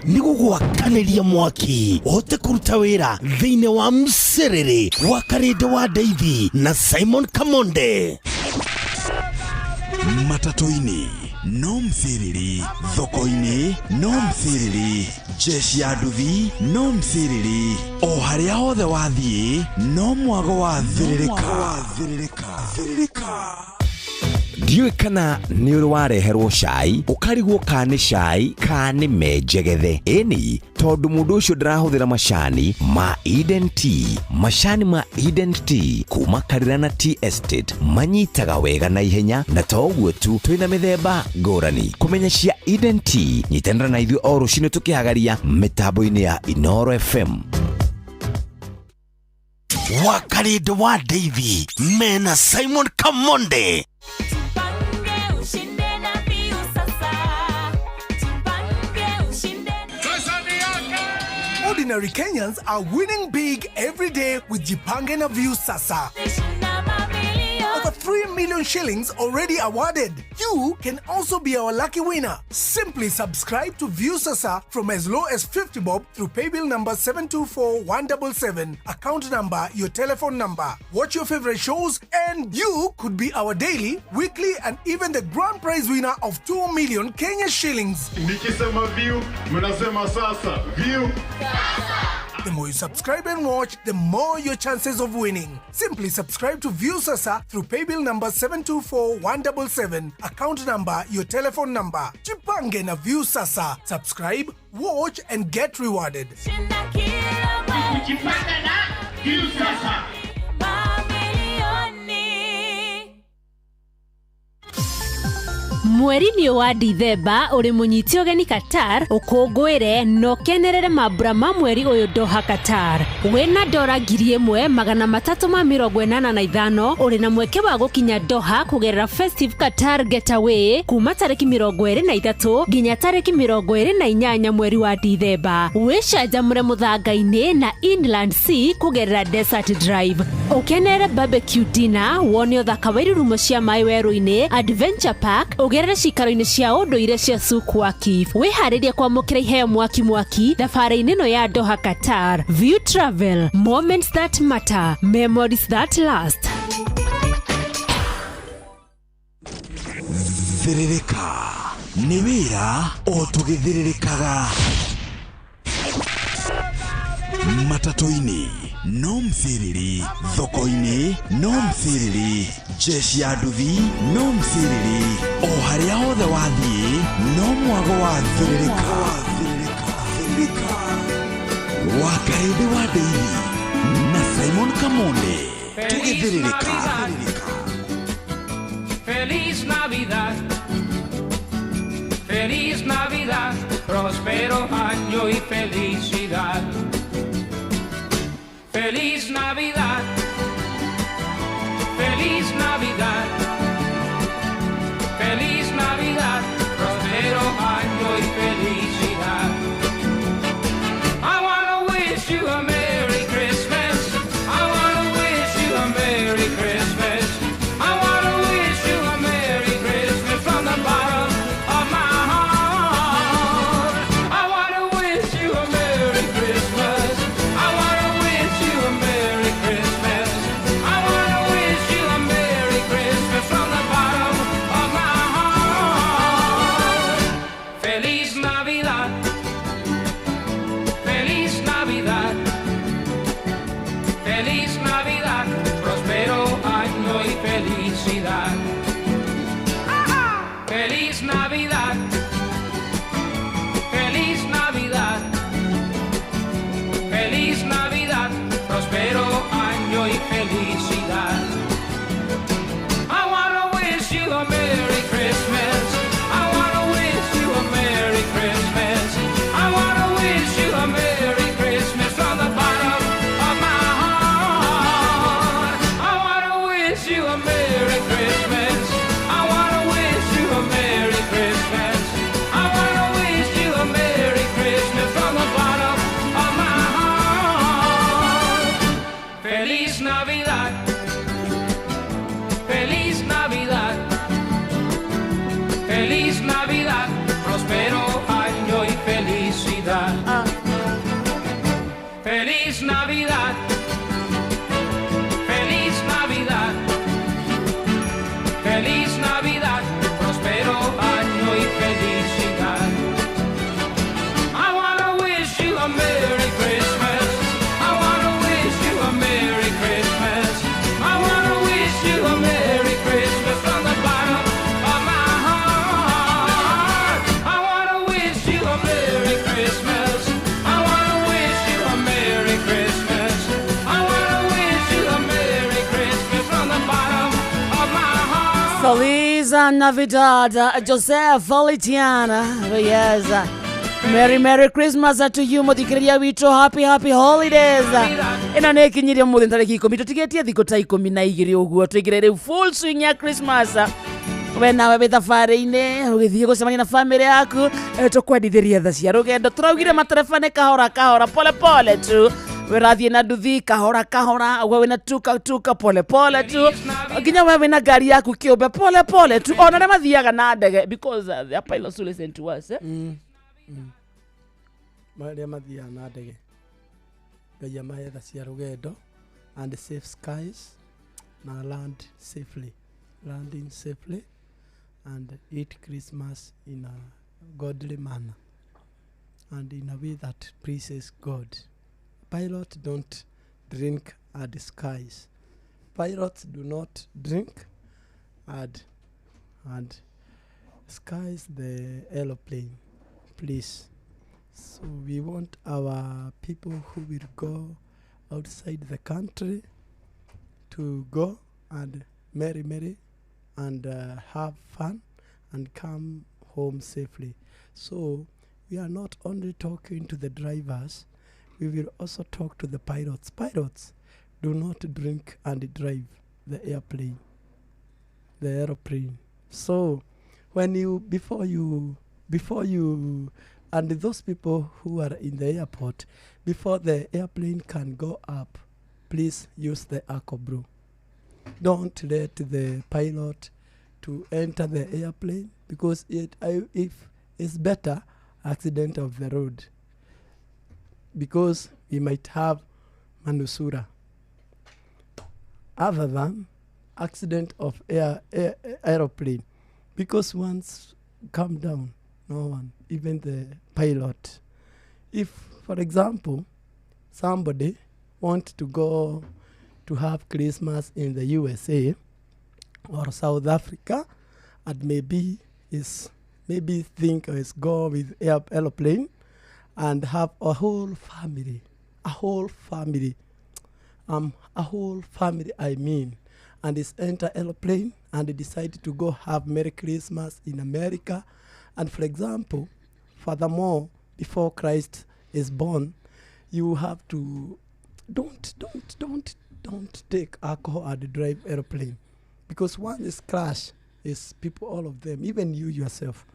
Nĩ gũgwakanĩria mwaki ũhote kũruta wĩra thĩinĩ wa Mserere wa Karĩndĩ wa Ndeithi na Simon Kamonde. Matatũ-inĩ no Mserere, thoko-inĩ no Mserere, jeshi ya nduthi no Mserere, o harĩa hothe wathiĩ no mwago wa thĩrĩrĩka. Ndiũĩ kana nĩ ũrĩ wareherwo cai ũkarigwo kana nĩ cai kana nĩ menjegethe. Ĩni, tondũ mũndũ ũcio ndarahũthĩra macani ma Eden Tea. Macani ma Eden Tea kuma Karirana Tea Estate manyitaga wega na ihenya, na to ũguo tu, twĩna mĩthemba ngũrani. Kũmenya cia Eden Tea, nyitanĩra na ithuĩ o rũcinĩ tũkĩhagaria mĩtambo-inĩ ya Inoro FM. Wakarĩndũ wa Ndeithi mena Simon Kamonde. Ordinary Kenyans are winning big every day with Jipange na View Sasa. Over 3 million shillings already awarded. You can also be our lucky winner. Simply subscribe to View Sasa from as low as 50 bob through paybill number 724177, account number, your telephone number. Watch your favorite shows and you could be our daily, weekly and even the grand prize winner of 2 million Kenya shillings. Nikisema view, mnasema sasa view. The more you subscribe and watch, the more your chances of winning. Simply subscribe to View Sasa through paybill number 724177, account number, your telephone number. Jipange na View Sasa. Subscribe, watch and get rewarded. Mweri-inĩ ũyũ wa Dithemba ũrĩ mũnyite ũgeni Qatar ũkũngũĩre na ũkenerere mambura ma mweri ũyũ Doha Qatar. Wĩna dora 1385 ũrĩ na mweke wa gũkinya Doha kũgerera Festive Qatar Getaway kuma tarĩki 23 nginya tarĩki 28 mweri wa Dithemba. Wĩcanjamũre mũthanga-inĩ na Inland Sea kũgerera Desert Drive. Ũkenerere barbecue dinner, wone ũthaka wa irurumo cia maĩ werũ-inĩ, Adventure Park, ũgerere cikaro-inĩ cia ũndũire cia Souk Waqif. Wĩharĩrie kwamũkĩra iheo mwaki mwaki thabarĩ-inĩ ĩno ya Doha Qatar. View Travel, moments that matter, memories that last. Thĩrĩrĩka nĩ wĩra o tũgĩthĩrĩrĩkaga matatũ-inĩ no mciriri, thoko-inĩ no mciriri, jeshi ya nduthi no mciriri, o harĩa hothe wathiĩ no mwago wa thĩrĩrĩka. Wakarĩndĩ wa Ndeithi na Simon Kamonde tũgĩthĩrĩrĩka. Feliz Navidad, Feliz Navidad, próspero año y felicidad. Feliz Navidad, Feliz Navidad, Feliz Navidad, próspero año y felicidad. I wanna wish you a Merry Christmas. I wanna wish you a Merry Christmas. I wanna wish you a Merry Christmas from the bottom of my heart. I wanna wish you a Merry Christmas. I wanna wish you a Merry Christmas. I wanna wish you a Merry Christmas from the bottom of my heart. Feliz Navidad. Feliz Navidad. Feliz Navidad, próspero año y felicidad. Feliz Navidad. Feliz Navidad. Feliz Navidad, próspero año y felicidad. I wanna wish you a Merry Christmas. I wanna wish you a Merry Christmas. I wanna wish you a Merry Christmas from the bottom of my heart. I wanna wish you a Merry Christmas. I wanna wish you a Merry Christmas. I wanna wish you a Merry Christmas from the bottom of my heart. Feliz Navidad. Feliz Navidad. Feliz Navidad, próspero año y felicidad. Feliz Navidad. Feliz Navidad. Feliz Navidad, próspero año y felicidad. I wanna wish you a Merry Christmas. I wanna wish you a Merry Christmas. Feliz Navidad, Jose Valitiana. Yes. Merry Merry Christmas to you muthikiriria witũ, happy happy holidays. Ĩno nĩ ĩkinyirie mũthĩ tarĩki 10, tũtigĩtie thikũ ta 12 ũguo tũingĩre rĩu full swing ya Christmas. We nawe wĩ thabarĩ-inĩ ũgĩthiĩ gũcemania na famĩlĩ yaku, tũkwendithĩria tha cia rũgendo. Tũraugire matereba nĩ kahora kahora, pole pole tu. Wĩrathiĩ na nduthi kahora kahora, we wĩna tuka tuka pole pole tu, nginya we wĩna ngari yaku kĩũmbe pole pole tu, ona arĩa mathiaga na ndege, because there are pilots who listen to us, eh? Marĩa mathiaga na ndege, Ngai amahe tha cia rũgendo and safe skies na land safely, landing safely and eat Christmas in a godly manner and in a way that pleases God. Pilot don't drink at the skies. Pilots do not drink and skies the aeroplane, please. So we want our people who will go outside the country to go and merry merry and have fun and come home safely. So we are not only talking to the drivers, we will also talk to the pilots. Pilots, do not drink and drive the airplane. The aeroplane. So when you before you before you and those people who are in the airport, before the airplane can go up, please use the alcohol. Don't let the pilot to enter the airplane, because if it's better accident of the road, because we might have manusura other than accident of aeroplane, because once come down, no one, even the pilot. If, for example, somebody want to go to have Christmas in the USA or South Africa, and maybe think is go with aeroplane and have a whole family, I mean, and is enter aeroplane and decide to go have Merry Christmas in America. And for example, furthermore, before Christ is born, you have to don't take alcohol and drive aeroplane, because once it's crash, is people, all of them, even you yourself,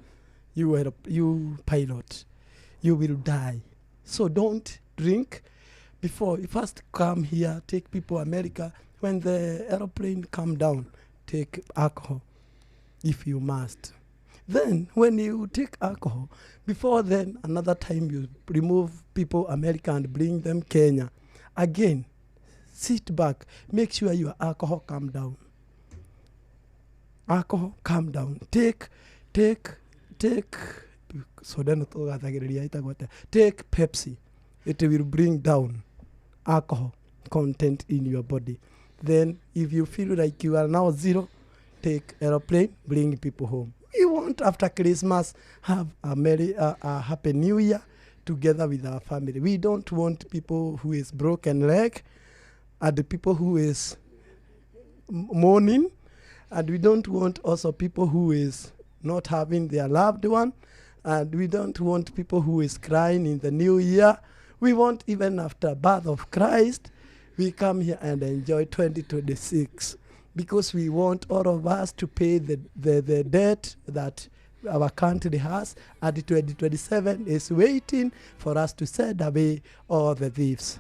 you pilot, you will die. So don't drink before you first come here. Take people America. When the aeroplane come down, take alcohol if you must. Then when you take alcohol, before then another time you remove people America and bring them Kenya. Again, sit back, make sure your alcohol come down. Alcohol come down. Take so then take Pepsi. It will bring down alcohol content in your body. Then if you feel like you are now zero, take aeroplane, bring people home. We want after Christmas have a merry, a happy new year together with our family. We don't want people who is broken leg, and the people who is mourning, and we don't want also people who is not having their loved one, and we don't want people who is crying in the new year. We want, even after birth of Christ, we come here and enjoy 2026, because we want all of us to pay the debt that our country has, and 2027 is waiting for us to send away all the thieves.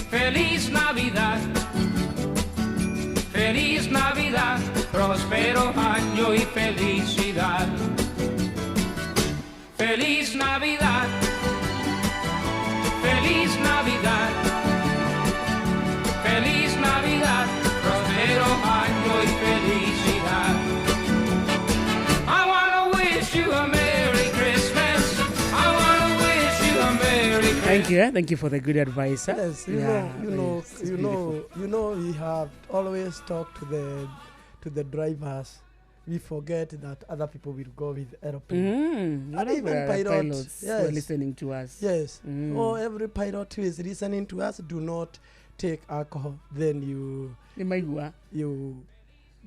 Feliz Navidad, Feliz Navidad, próspero año y felicidad. Feliz Navidad, Feliz Navidad, Feliz Navidad, próspero año y felicidad. I wanna wish you a Merry Christmas. I wanna wish you a Merry Christmas. Thank you, thank you for the good advice. Huh? Yes, you know, we have always talked to the drivers. We forget that other people will go with aeroplane. And even pilots, yes, who are listening to us. Yes. Oh, every pilot who is listening to us, do not take alcohol. Then you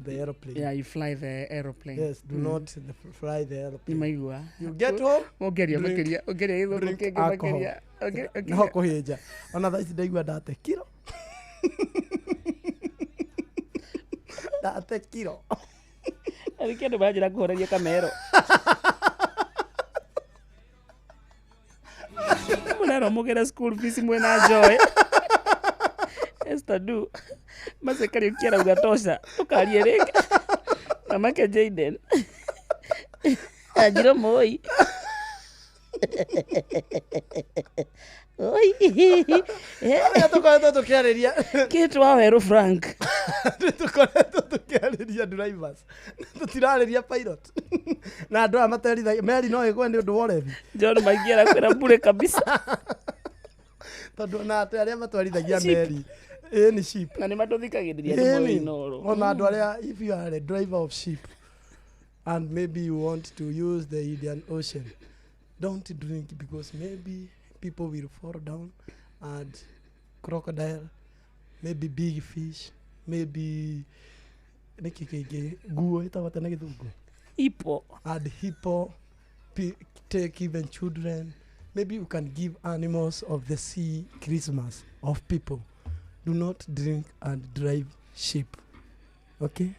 the aeroplane. Yeah, you fly the aeroplane. Yes, do not fly the aeroplane. Nimaigua. You get home, Ongeria drink- makiria, ongeria gĩthũngũ drink kĩngĩ alcohol. makiria. Ongeria. No kũhĩnja. Ona thaa ici ndaigua ndate kiro. Ndate kiro. Arĩ kĩndũ maranjĩra kũhoreria kamero. Mũrerwo mũgĩre school fees mwĩna Joy. Esther du. Mace Kariuki arauga tosha. Ndũkarie rĩngĩ. Mamake Jaden. Anjiro Moi. Oi. Arĩa tũkoretwo tũkĩarĩria. Kate Wawerũ Frank. Tũkoretwo tũkĩarĩria drivers. Tũtirarĩria pilot. Na andũ aya materithagia meri no ĩgwe nĩ ũndũ wa ũrebi. John Maingi arakwĩra bure kabisa. Tondũ ona andũ arĩa matwarithagia Ship. meri. Ĩĩ nĩ ship. Na nĩ matũthikagĩrĩria nĩ Ĩni. Moi Inooro. Ona andũ arĩa, if you are a driver of ship and maybe you want to use the Indian Ocean, don't drink because maybe people will fall down and crocodile, maybe big fish, maybe nĩkĩ kĩngĩ nguo ĩtagwo atĩa na gĩthũngũ? Hippo. And hippo, take even children. Maybe you can give animals of the sea Christmas of people. Do not drink and drive ship. Okay?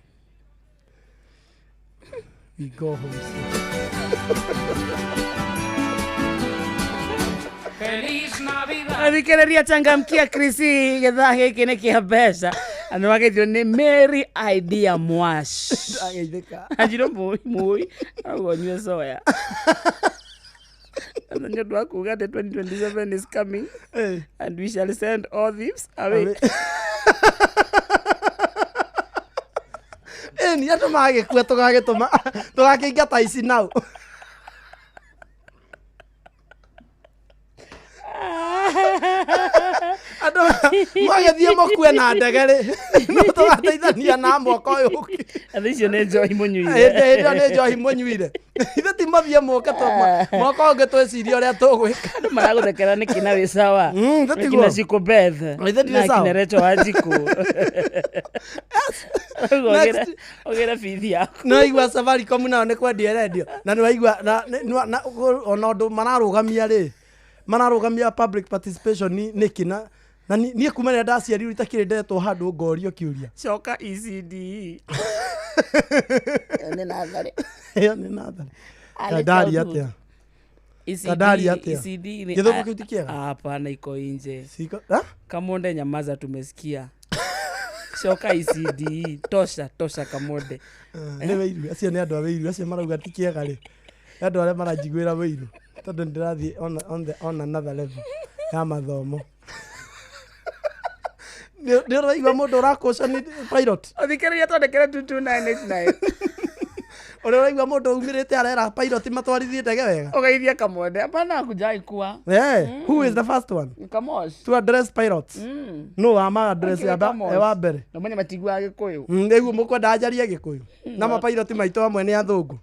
We go home soon. Feliz Navidad. Athikĩrĩria changamkia Chris gĩthaa gĩkĩ nĩ kĩa mbeca na nĩ wageithio nĩ Mary Idea Mwash. Ndageithĩka. Anjiro Moi Moi auga ũnyue soya. Na nĩ ũndũ wa kuga atĩ 2027 is coming and we shall send all thieves away. Ĩni andũ magĩkua tũgagĩtũma tũgakĩingata ici nau. Andũ magĩthiĩ mũkue na ndege rĩ, no tũgateithania na mwaka ũyũ ũngĩ. Andũ icio nĩ njohi mũnyuire. Hĩndĩ ĩyo nĩ njohi mũnyuire. Ithe ti mathiĩ mũke mwaka ũngĩ twĩcirie ũrĩa tũgwĩka. Andũ maragũthekera nĩkĩ na wĩ sawa. Ithe tiguo. Kina Shiko Beth. Ithe ndirĩ Na sawa. kina Rachel Wanjikũ. Ũguo Next. ũgĩre bithi yaku. Nĩ waigua Safaricom nayo nĩ kwendia ĩrendio na nĩ waigua ona ũndũ mararũgamia rĩ, mararũgamia public participation nĩkĩ na niĩ kuma rĩrĩa ndaciarirwo itakĩrĩ ndetwo handũ ngorio kĩũria. Coka ECDE. Ĩyo nĩ natharĩ. Ĩyo nĩ natharĩ. Early Kandari childhood. atĩa? ECD Kandari atĩa? ECD ni Gĩthũngũ kĩu ti kĩega? Hapana, iko nje. Siko, ha? Kamonde nyamaza, tumesikia. Coka ECDE. Tosha, tosha Kamonde. Nĩ wĩiru, acio nĩ andũ a wĩiru, acio marauga ti kĩega rĩ. Nĩ andũ arĩa maranjiguĩra wĩiru tondũ nĩ ndĩrathiĩ on another level ya mathomo. Nĩ ũraigua mũndũ ũrakũcani pilot? Ũthikĩrĩria twandĩkĩre 22989. Ũrĩa ũraigua mũndũ umĩrĩte arera pilot matwarithie ndege wega? Ũgeithie Kamonde. Hapana, hakujai kuwa. Yeah. Who is the first one? Kamosh. To address pilots. No ama address Akĩrĩ ya Kamosh. wa mbere. Na mwenye matiguaga Gĩkũyũ. Nĩguo mũkwenda njarie Gĩkũyũ. Na mapairoti maitũ amwe nĩ athũngũ.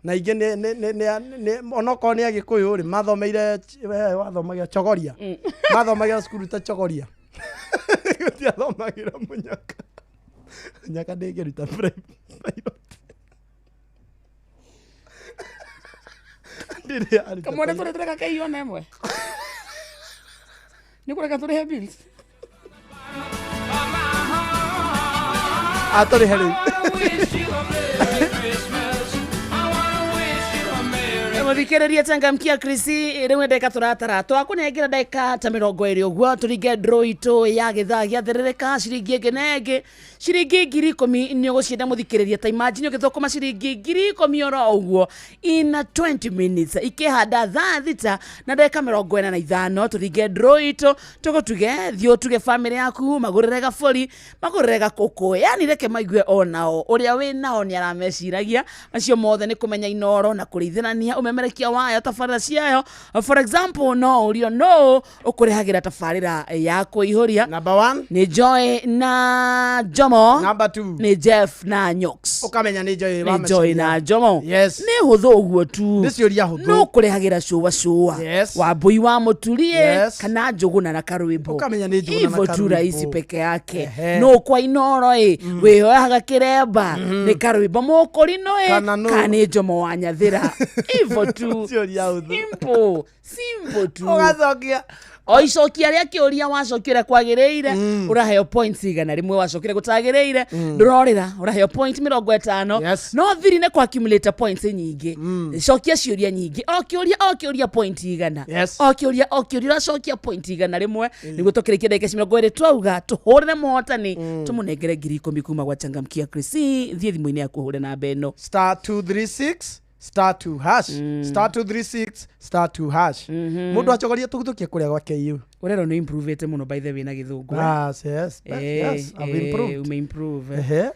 Na ingĩ nĩ onokorwo nĩ Agĩkũyũ rĩ, mathomeire we wathomagĩra Chogoria. Mathomagĩra cukuru ta Chogoria. Gũtiathomagĩra Mũnyaka. Mũnyaka ndĩngĩruta pilot. Ndĩrĩ yaruta Kamonde pilot. tũrĩ tũreka KU ona ĩmwe. Nĩ kũreka tũrĩhe bills. Atũrĩhe rĩu. Mũthikĩrĩria changamkia Chris rĩu nĩ ndagĩka tũratara twakũnengera ndagĩka ta mĩrongo ĩrĩ ũguo tũringe draw itũ ya gĩthaa gĩathĩrĩrĩka ciringi ĩngĩ na ĩngĩ ciringi 10,000 nĩ ũgũcienda mũthikĩrĩria ta imagine ũgĩthũkũma ciringi 10,000 oro ũguo in 20 minutes ikĩhanda thaa thita na ndagĩka 45 tũringe draw itũ tũgũtuge thiĩ ũtuge bamĩrĩ yaku magũrĩre gabũri magũrĩre gakũkũ yani reke maigue onao ũrĩa wĩ nao nĩ arameciragia macio mothe nĩ kũmenya Inooro na kũrĩithĩrania ũmemerekia Mũmemerekia wayo, tabarĩra ciayo. For example, no ũrio no ũkũrehagĩra tabarĩra ya kũihũria. Number 1 nĩ Joy na Jomo. Number 2 nĩ Jeff na Nyox. Ũkamenya nĩ Joy. Nĩ Joy na Jomo. Yes. Nĩ hũthũ ũguo tu. Nĩ ciũria hũthũ. No kũrehagĩra cũa cũa. Yes. Wambui wa mũturie Yes. kana Njũgũna na karwĩmbo. Ũkamenya nĩ Njũgũna na Hivyo tu karwĩmbo. rahisi peke yake. Ehe. No kwa Inoro ĩ wĩhoyaga kĩremba nĩ karwĩmbo mũkũrinũ ĩ Kana nũ. kana nĩ Jomo wa Nyathĩra. Hivyo tu. Ciũria hũthũ. Simple. Simple tu. Ũgacokia. O icokia rĩa kĩũria wacokia ũrĩa kwagĩrĩire, ũraheo points 100. Wacokire gũtagĩrĩire, ndũrorĩra, ũraheo point 50. No thiri nĩ kũ-accumulate points nyingĩ. Cokia ciũria nyingĩ, o kĩũria o kĩũria point 100. Yes. O kĩũria o kĩũria ũracokia point 100, nĩguo tũkĩrĩkia ndagĩka 20 twauga tũhũrĩre mũhotani, tũmũnengere 10,000 kuma gwa Changamkia Chris. Thiĩ thimũ-inĩ yaku ũhũre namba ĩno. Star 236 star 2 hash, star 236 star 2 hash. Mũndũ acogoria tũgũtũkie kũrĩa gwa KU. Ũrerwo nĩ improvete mũno by the way na gĩthũngũ. Yes, yes, yes, I've improved. Umeimprove. Ehe.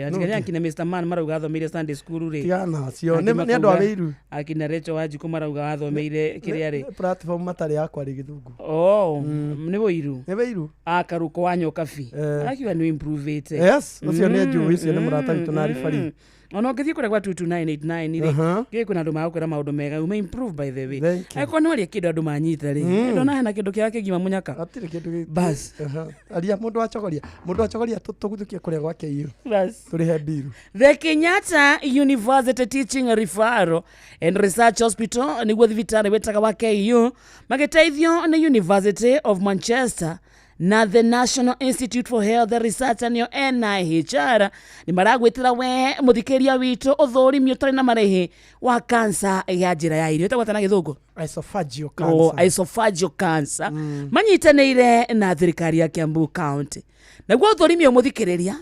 Atigania Nũngĩ. akina Mr. Man marauga athomeire Sunday school rĩ. Tigana nacio. Angĩ Nĩ andũ a makauga- wĩiru. Akina Rachel Wanjikũ marauga wathomeire kĩrĩa rĩ. Nĩ platform matarĩ ya kwaria gĩthũngũ. Oh, nĩ wĩiru. Nĩ wĩiru. Akaruko wa nyokabi. Arakiuga nĩ improvete. Yes, ũcio nĩ anjũĩ, ũcio nĩ mũrata witũ na aribari. Ona ũngĩthiĩ kũrĩa gwa 22989 rĩ, gĩ kwĩna andũ magũkwĩra maũndũ mega, ume improve by the way. Thank you. Angĩkorwo nĩ waria kĩndũ andũ manyita rĩ, ndona hena kĩndũ kĩega kĩngiuma mũnyaka. Hatirĩ kĩndũ gĩ- Bas. Aha. Aria mũndũ acogoria, mũndũ acogoria tũgũtũkie kũrĩa gwa KU. Bas. Tũrĩhe mbiru. The Kenyatta University Teaching Referral and Research Hospital nĩguo thibitarĩ wĩtaga wa KU, magĩteithio nĩ University of Manchester na the National Institute for Health Research, nĩyo NIHR, nĩ maragwĩtĩra we mũthikĩria witũ ũthũrimi ũtarĩ na marĩhi wa kansa ya njĩra ya irio, ĩtagwo atĩa na gĩthũngũ? Esophageal Oh, cancer. esophageal cancer. Manyitanĩire na thirikari ya Kiambu County. Naguo ũthũrimi ũyũ, mũthikĩrĩria,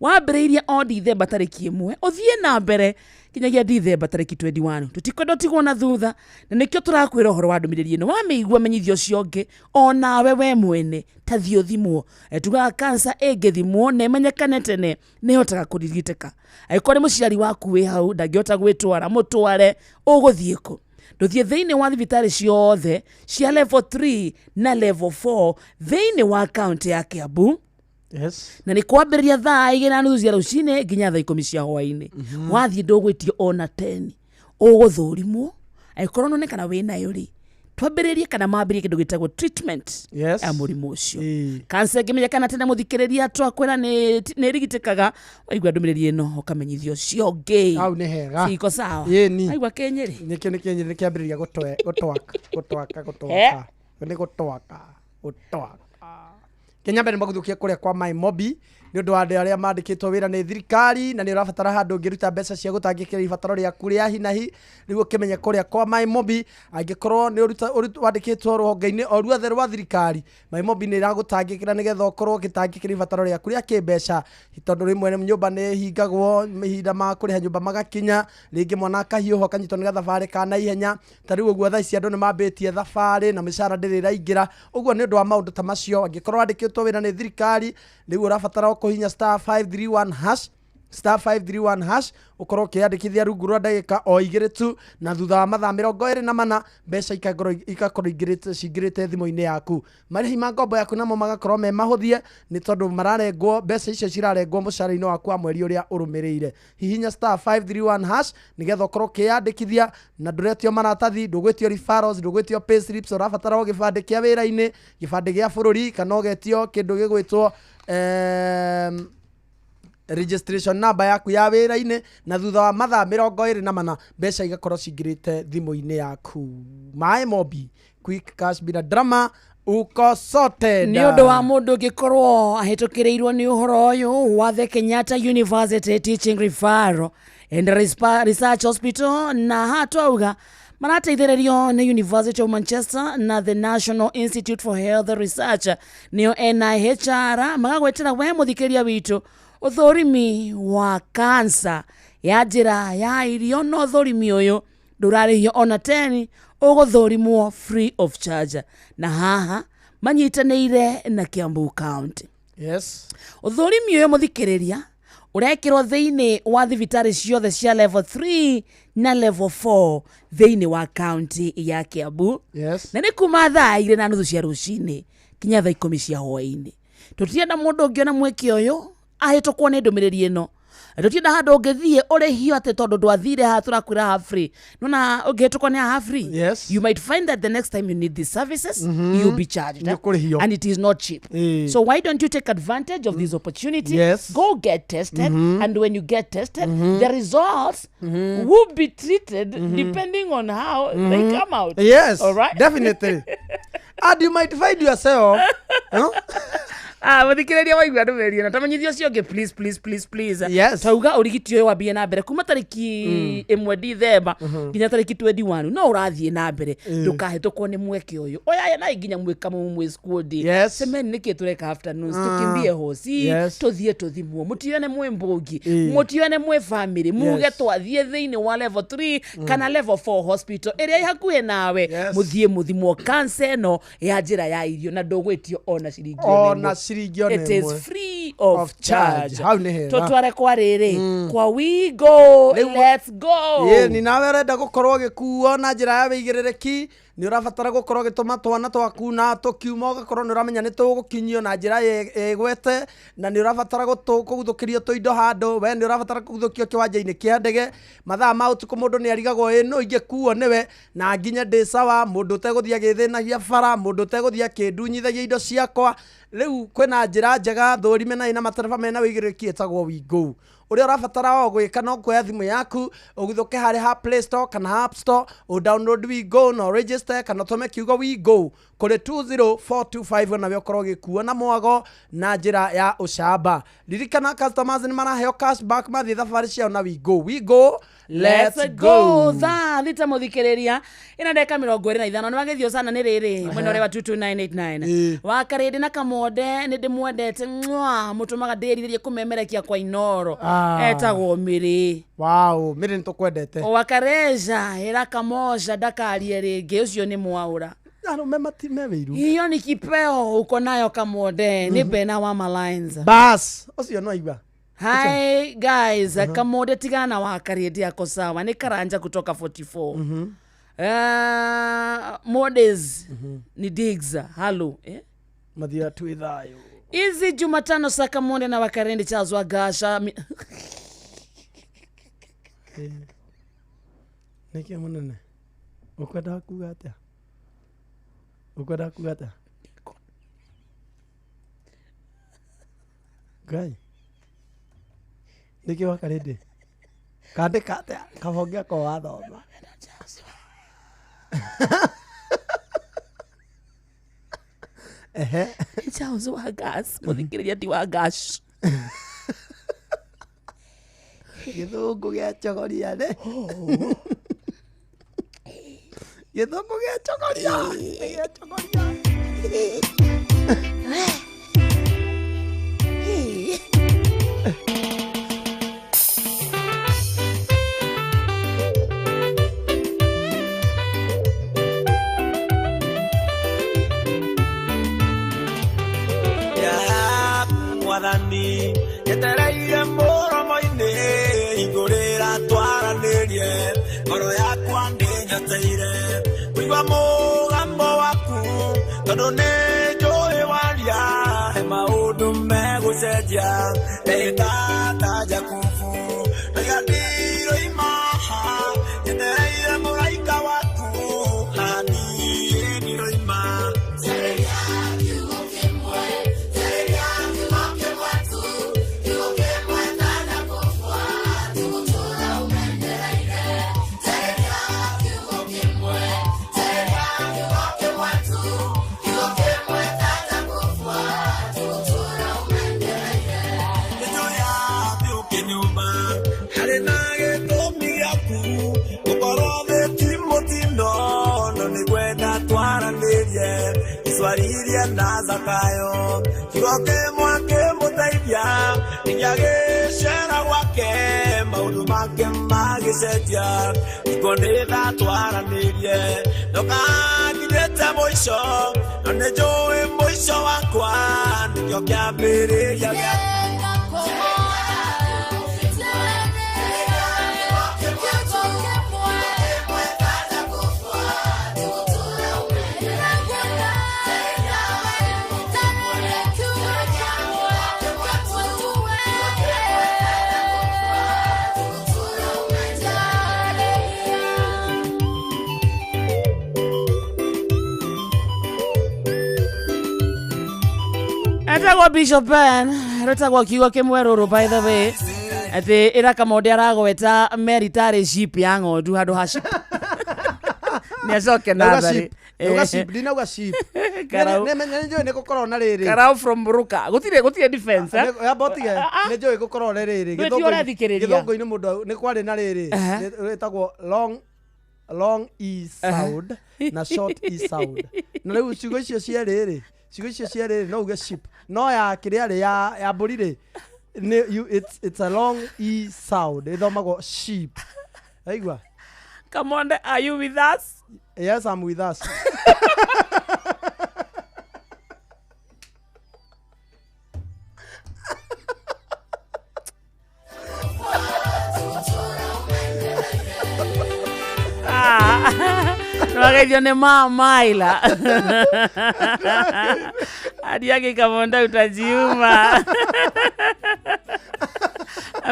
wambĩrĩirie o Dithemba tarĩki 1, ũthiĩ na mbere kinyagia Dithemba tarĩki 21. Tũtikwenda ũtigwo na thutha, na nĩkĩo tũrakwĩra ũhoro wa ndũmĩrĩri ĩno. Wamĩigua, menyithio ũcio ũngĩ, onawe we mwene ta thiĩ ũthimwo. Tugaga kansa ĩngĩthimwo na ĩmenyekane tene nĩ ĩhotaga kũrigitĩka. Angĩkorwo nĩ mũciari waku wĩ hau ndangĩhota gwĩtwara, mũtware. Ũgũthiĩ kũ? Ndũthiĩ thĩinĩ wa thibitarĩ ciothe cia level 3 na level 4 thĩinĩ wa kaunti ya Kiambu. Yes. Na nĩ kwambĩrĩria thaa 2:30 cia rũcinĩ nginya thaa 10 cia hwainĩ. Wathiĩ ndũgwĩtio ona teni, ũgũthũrimwo. Angĩkorwo nonekana wĩ nayo rĩ, twambĩrĩrie kana mambĩrĩrie kĩndũ gĩtagwo treatment Yes. ya mũrimũ ũcio. Kansa ĩngĩmenyekana tene, mũthikĩrĩria, twakwĩra nĩ ĩrigitĩkaga. Waigua ndũmĩrĩri ĩno, ũkamenyithio ũcio ũngĩ. Hau nĩ hega. Ciko sawa. Ĩni. Aigua kenyerĩ. Nĩkĩo nĩ kenyerĩ kĩambĩrĩria gũtwaka gũtwaka gũtwaka. Nĩ gũtwaka gũtwaka. Kenya mbere magũthũkia kũrĩa kwa Mai Mobi nĩ ũndũ wa andũ arĩa mandĩkĩtwo wĩra nĩ thirikari na nĩ ũrabatara handũ ũngĩruta mbeca cia gũtangĩkĩra ibataro rĩaku rĩa hi na hi. Rĩu ũkĩmenye kũrĩa kwa Mai Mobi, angĩkorwo nĩ wandĩkĩtwo rũhonge-inĩ o ruothe rwa thirikari, Mai Mobi nĩ ĩragũtangĩkĩra nĩgetha ũkorwo ũgĩtangĩkĩra ibataro rĩaku rĩa kĩmbeca, tondũ rĩmwe nyũmba nĩ ĩhingagwo, mahinda ma kũrĩha nyũmba magakinya, rĩngĩ mwana akahiũha akanyitwo nĩ gathabarĩ ka naihenya. Ta rĩu ũguo thaa ici andũ nĩ mambĩtie thabarĩ na mĩcara ndĩrĩ ĩraingĩra. Ũguo nĩ ũndũ wa maũndũ ta macio, angĩkorwo wandĩkĩtwo wĩra nĩ thirikari, rĩu ũrabatara o kũhihinya star 531 hash, star 531 hash, ũkorwo ũkĩyandĩkithia rungu rwa ndagĩka o 2 tu, na thutha wa mathaa 24 mbeca igakorwo cingĩrĩte thimũ-inĩ yaku. Marĩhi ma ngombo yaku namo magakorwo me mahũthie, nĩ tondũ mararengwo mbeca icio cirarengwo mũcara-inĩ waku wa mweri ũrĩa ũrũmĩrĩire. Hihinya star 531 hash nĩgetha ũkorwo ũkĩyandĩkithia, na ndũretio maratathi, ndũgwĩtio referrals, ndũgwĩtio pay slips. Ũrabatara o gĩbandĩ kĩa wĩra-inĩ, gĩbandĩ gĩa bũrũri, kana ũgetio kĩndũ gĩgwĩtwo registration number yaku ya wĩra-inĩ, na thutha wa mathaa 24 mbeca igakorwo cingĩrĩte thimũ-inĩ yaku. Maĩ Mobi, quick cash bila drama, uko sorted. Nĩ ũndũ wa mũndũ ũngĩkorwo ahĩtũkĩrĩirwo nĩ ũhoro ũyũ wa the Kenyatta University Teaching Referral and Research Hospital, na haha twauga marateithĩrĩrio nĩ University of Manchester na the National Institute for Health Research, nĩyo NIHR, magagwetera we mũthikĩria witũ ũthũrimi wa kansa ya njĩra ya irio. No ũthũrimi ũyũ ndũrarĩhio ona teni, ũgũthũrimwo free of charge, na haha manyitanĩire na Kiambu County. Yes. Ũthũrimi ũyũ, mũthikĩrĩria, Ũrekĩrwo thĩinĩ wa thibitarĩ ciothe cia level 3 na level 4 thĩinĩ wa county ya Kiambu. Yes. Na nĩ kuma thaa 2:30 cia rũcinĩ kinya thaa 10 cia hwaĩ-inĩ. Tũtirenda mũndũ ũngĩona mweke ũyũ ahĩtũkwo nĩ ndũmĩrĩri ĩno. Tũtirenda handũ ũngĩthiĩ ũrĩhio atĩ tondũ ndwathire haha tũrakwĩra haha free. Nona ũngĩhĩtũkwo nĩ haha free. Yes. You might find that the next time you need these services, you'll be charged. Nĩũkũrĩhio. And it is not cheap. So why don't you take advantage of this opportunity? Yes. Go get tested. And when you get tested, the results will be treated depending on how they come out. Yes. All right? Definitely. And you might find yourself. Huh? Muthikiriria waigua ndũmĩrĩri ĩno tamenyithia ũcio ũngĩ, please, please, please, please. Yes. Tauga ũrigiti ũyũ wambie na mbere kuma tarĩki 1 Dithemba nginya tarĩki 21 no ũrathiĩ na mbere. Ndũkahĩtũkwo nĩ mweke ũyũ oyaya naĩ nginya mwĩ kamumu mwĩ squad. Yes. Semeni nĩkĩ tũreka afternoons, tũkimbie hosi, tũthiĩ tũthimwo, mũtione mwĩ mbũngi, mũtione mwĩ family, muge twathiĩ thĩinĩ wa level 3 kana level 4 hospital ĩrĩa ĩ hakuhĩ nawe. Mũthiĩ mũthimwo cancer ĩno ya njĩra ya irio na ndũgwĩtio ona ciringi Ona ciringi ona It is ĩmwe. free of Of charge. charge. Hau nĩ hega. Tũtware kwa rĩrĩ kwa Wigo. Let's go. Ĩĩ, ni nawe ũrenda gũkorwo ũgĩkuo na njĩra ya wĩigĩrĩrĩki, nĩ ũrabatara gũkorwo ũgĩtũma twana twaku na tũkiuma ũgakorwo nĩ ũramenya nĩ tũgũkinyio na njĩra ĩgwete, na nĩ ũrabatara kũguthũkĩrio tũindo handũ, we nĩ ũrabatara kũguthũkio kĩwanja-inĩ kĩa ndege mathaa ma ũtukũ, mũndũ nĩ arigagwo ĩ no ingĩkuo nĩwe na nginya ndĩ sawa, mũndũ ũtegũthiĩ agĩthĩnagia bara, mũndũ ũtegũthiĩ akĩndunyithagia indo ciakwa. Rĩu kwĩna njĩra njega thũrime na ĩna matereba mena wĩigĩrĩrĩki ĩtagwo Wigo. Ũrĩa ũrabatara o gwĩka no kuoya thimũ yaku ũguthũke harĩ ha Play Store kana App Store, ũ download Wigo na register kana ũtũme kiugo Wigo kũrĩ 20425 nawe ũkorwo ũgĩkuo na mwago na njĩra ya ũcamba. Ririkana customers nĩ maraheo cashback mathiĩ thabarĩ ciao na Wigo. Wigo, let's go. Thaa 6 mũthikĩrĩria ĩna ndagĩka 25 nĩ wagĩthio sana nĩ rĩrĩ mwena ũrĩa wa 22989 wa Karĩndĩ na Kamonde nĩ ndĩmwendete mwa mũtũmaga ndĩrirĩrie kũmemerekia kwa Inoro. Etagwo Mĩrĩ. Wow, Mĩrĩ nĩ tũkwendete. Wakareja ĩra Kamoja ndakarie rĩngĩ, ũcio nĩ mwaũra. Arũme matime wĩiru. Hiyo ni kipeo uko nayo Kamonde, nĩ Bena wa Malines. Bas, ũcio no aigua. Hi guys, Kamonde tigana na Wakarĩndĩ ako sawa, nĩ Karanja kutoka 44. Modes ni Diggs, hello. Mathia twĩ thayũ. Hizi Jumatano saa Kamonde na Wakarĩndĩ Charles Wagasha. Nĩkĩ mũnene? Ũkwendaga kuga atĩa? Ũkwendaga kuga atĩa? Ngai. Nĩkĩ Wakarĩndĩ? Kandĩka atĩa? Kabonge ko wathoma. Ehe. Charles Wagas, mũthikĩrĩria ti Wagash. Gĩthũngũ gĩa chogoria rĩ. Gĩthũngũ gĩa chogoria. Gĩa chogoria. Mwathani nyetereire mũromo-inĩ igũrĩra twaranĩrie ngoro yakwa ndĩnyoteire kũigua mũgambo waku tondũ nĩ njũĩ waria he maũndũ megũcenjia ndĩta ta Jakubu ndaiga ndiroima nyetereire mũraika waku niĩ ndiroima. Iswariria na Zakayo kiugo kĩmwe kĩmũteithia nginya gĩcera gwake maũndũ make magĩcenjia iko nĩthatwaranĩrie ndokanginyĩte mũico no nĩ njũĩ mũico wakwa nĩkĩo kĩambĩrĩria gĩa. Wetagwo Bishop Ben rwĩtagwo kiugo kĩmwe rũrũ by the way atĩ ĩra Kamonde aragweta Mary tarĩ sheep ya ng'ondu handũ ha sheep nĩ acoke Ndauga natharĩ sheep. Ndauga sheep, ndinauga sheep. Karau. Nĩ njũĩ nĩ gũkorwo na rĩrĩ. Karau from Ruka gũtirĩ gũtirĩ defense eh? Amba ũtige nĩ njũĩ gũkorwo na rĩrĩ. Ndũĩ ti ũrathikĩrĩria. Gĩthũngũ-inĩ mũndũ nĩ kwarĩ na rĩrĩ. Rĩtagwo long long e sound na short e sound. Na rĩu ciugo icio cierĩ rĩ, ciugo icio cierĩ rĩ, no uge sheep. No ya kĩrĩa rĩ ya ya mbũri rĩ nĩ you it's a long e sound ĩthomagwo sheep. Waigua? Kamonde are you with us? Yes, I'm with us. Nĩwageithio nĩ mamaila hadi Kamonde utajiuma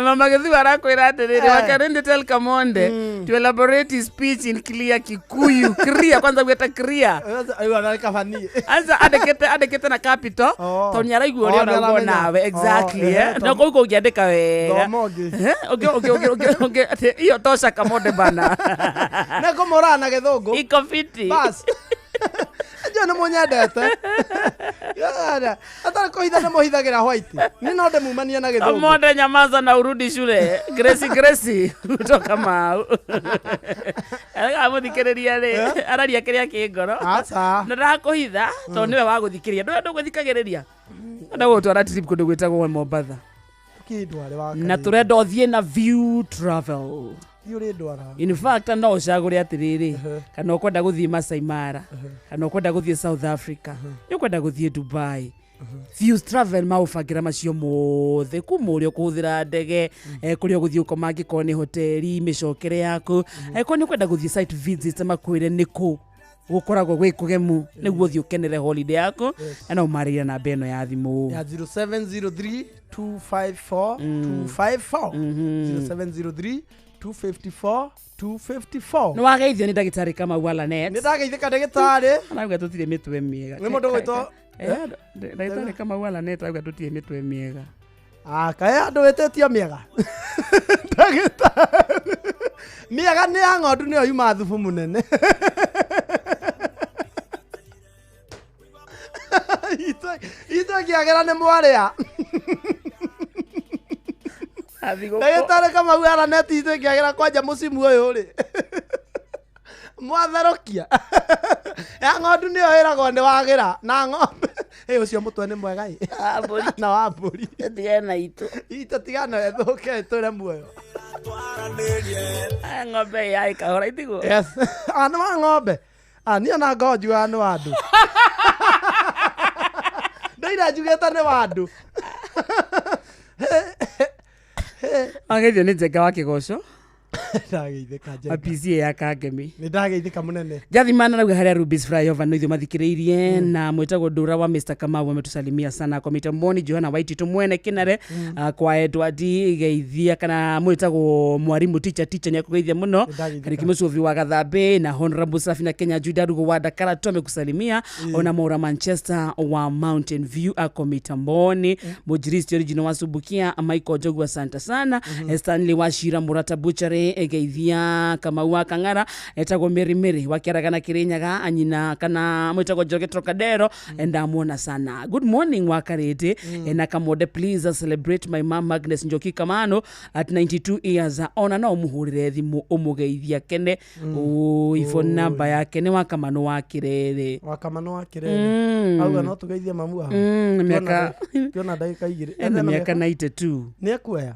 mama Githu arakwĩra atĩrĩrĩ Eh. wakarindi tell Kamonde to elaborate his speech in clear Kikuyu clear kwanza gweta clear anza andĩkĩte andĩkĩte na capital tondũ nĩ araigua ũrĩa Oh, nĩ ũrauga aramenya. nawe exactly Oh, eh eh, no kũu kũngĩandĩka wega Thoma ũngĩ. Eh, ũngĩ ũngĩ ũngĩ ũngĩ ũngĩ atĩ hiyo tosha Kamonde bana Nĩ ngũmũraga na gĩthũngũ. Iko fiti. Bas. Njũĩ nĩ mũnyendete. Atarĩ kũhitha nĩ mũhithagĩra white. Nĩ no ndĩmumanie na gĩthũngũ. Kamonde nyamaza na urudi shule. Gracie Gracie kutoka Mau. Aramũthikĩrĩria rĩ, araria kĩrĩa kĩ ngoro. Aca. Na ndakũhitha tondũ nĩwe wa gũthikĩrĩria. Ndũĩ ndũgũthikagĩrĩria. Ndenda gũgũtwara trip kũndũ gwĩtagwo Mombatha. Kĩndware wa Na tũrenda ũthiĩ na View Travel. Thiĩ ũrĩndwara. In fact no ũcagũre atĩrĩrĩ kana ũkwenda gũthiĩ Masai Mara kana ũkwenda gũthiĩ South Africa nĩ ũkwenda gũthiĩ Dubai Views Travel maũbangĩra macio mothe kuma ũrĩa ũkũhũthĩra ndege kũrĩa ũgũthiĩ ũkoma angĩkorwo nĩ hoteli mĩcokere yaku angĩkorwo nĩ ũkwenda gũthiĩ site visit makwĩre nĩ kũ gũkoragwo gwĩ kũgemu nĩguo ũthiĩ ũkenere holiday yaku na no ũmarĩrie namba ĩno ya thimũ Ya 0703 254 254. 0703 254 254. nĩ wageithio nĩ ndagĩtarĩ Kamau Alanet Nĩ ndageithĩka ndagĩtarĩ. Arauga tũtirĩ mĩtwe mĩega Nĩ mũndũ ũgwĩtwo ndagĩtarĩ Kamau Alanet arauga tũtirĩ mĩtwe mĩega kaĩ andũ wĩtĩtio mĩega ndagĩtarĩ mĩega nĩ ya ng'ondu nĩyo yuma thubu mũnene itũ ĩngĩagĩra nĩ mwarĩa ndagĩtarĩ Kamau Alanet itũ ĩngĩagĩra kwanja mũcimu ũyũ rĩ mwatherũkia ya ng'ondu nĩyo ĩragwo nĩ wagĩra na ng'ombe ĩ ũcio mũtwe nĩ mwega ĩ na wa mbũri tigana na itũ itũ tigana ĩthũke ĩtũre muoyo Aya ng'ombe ya ĩkahora itiguo yes ah nĩ wa ng'ombe ah niĩ ona ngoo njugaga nĩ wa andũ ndoira njugĩte nĩ wa andũ wageithio nĩ Njenga wa Kĩgoco ndageithĩka wa Njenga PCA ya Kangemi nĩ ndageithĩka mũnene Jathimana rauga harĩa Rubis Flyover no ithuĩ mathikĩrĩirie na mwĩtagwo Ndũra wa Mr Kamau ametusalimia sana kwa mitamboni Johana Waititu mwene Kinare kwa Edward geithia kana mwĩtagwo mwarimu teacher teacher nĩ akũgeithia mũno Kariki Mũcuvi wa Gathambe na Honorable Safina Kenya Juda Rugo wa Dakara tu amekusalimia ona Maura Manchester wa Mountain View ako mitamboni Mujiristi original wa Subukia Michael Njogu asante sana Stanley wa Shira Murata Butchery geithia Kamau wa Kang'ara etagwo Mary Mary wa Kĩaragana Kĩrĩnyaga anyina kana mwĩtagwo Njoroge Trocadero ndamuona sana good morning wa Karĩndĩ na Kamonde please celebrate my mom Agnes Njoki Kamano at 92 years ona no ũmũhũrĩre thimũ ũmũgeithia kene ũi phone number yake nĩ wa Kamano wa Kĩrere wa Kamano wa Kĩrere auga no tũgeithie mamu wao Mĩaka tuona ndagĩka igĩrĩ ena mĩaka 92 nĩ ekuoya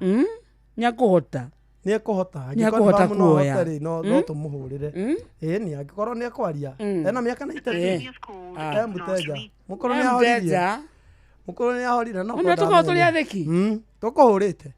nĩ akũhota nĩ ekũhota Nĩ ekũhota angĩkorwo no kuoya. ahote rĩ no tũmũhũrĩre ĩni angĩkorwo nĩ ekwaria ena mĩaka 92 Ah. e mũteja mũkũrũ E nĩ ahoririe mũteja. mũkũrũ nĩ ahorire no Ũna tũkorwo tũrĩ atheki tũkũhũrĩte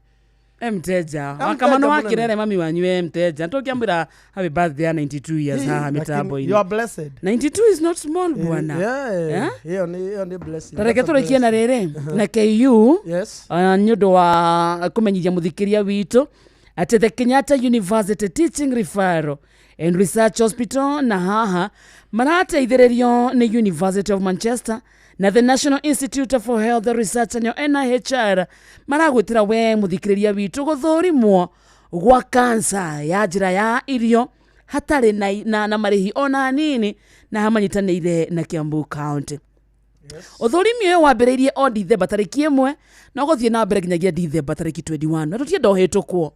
e mteja E wakamano mteja wa mũnene. Kĩrere mami wanyu e mteja tũkĩambĩra happy birthday ya 92 years haha Lakini mĩtambo-inĩ you are blessed 92 is not small bwana Yeah, Eh? ĩyo nĩ ĩyo nĩ blessing tareke That's a tũrĩkie na blessing. rĩrĩ na KU Yes. nĩ ũndũ wa kũmenyithia mũthikĩria witũ atĩ the Kenyatta University Teaching Referral and Research Hospital na haha marateithĩrĩrio nĩ University of Manchester Na the National Institute for Health Research nĩo NIHR maragwĩtĩra we mũthikĩrĩria witũ gũthũrimwo gwa kansa ya njĩra ya irio hatarĩ na marĩhi ona hanini, na hamanyitanĩire na Kiambu County. Ũthũrimi ũyũ wambĩrĩirie o Dithemba tarĩki 1 na ũgũthiĩ na mbere nginyagia Dithemba tarĩki 21, na tũtienda ũhĩtũkwo.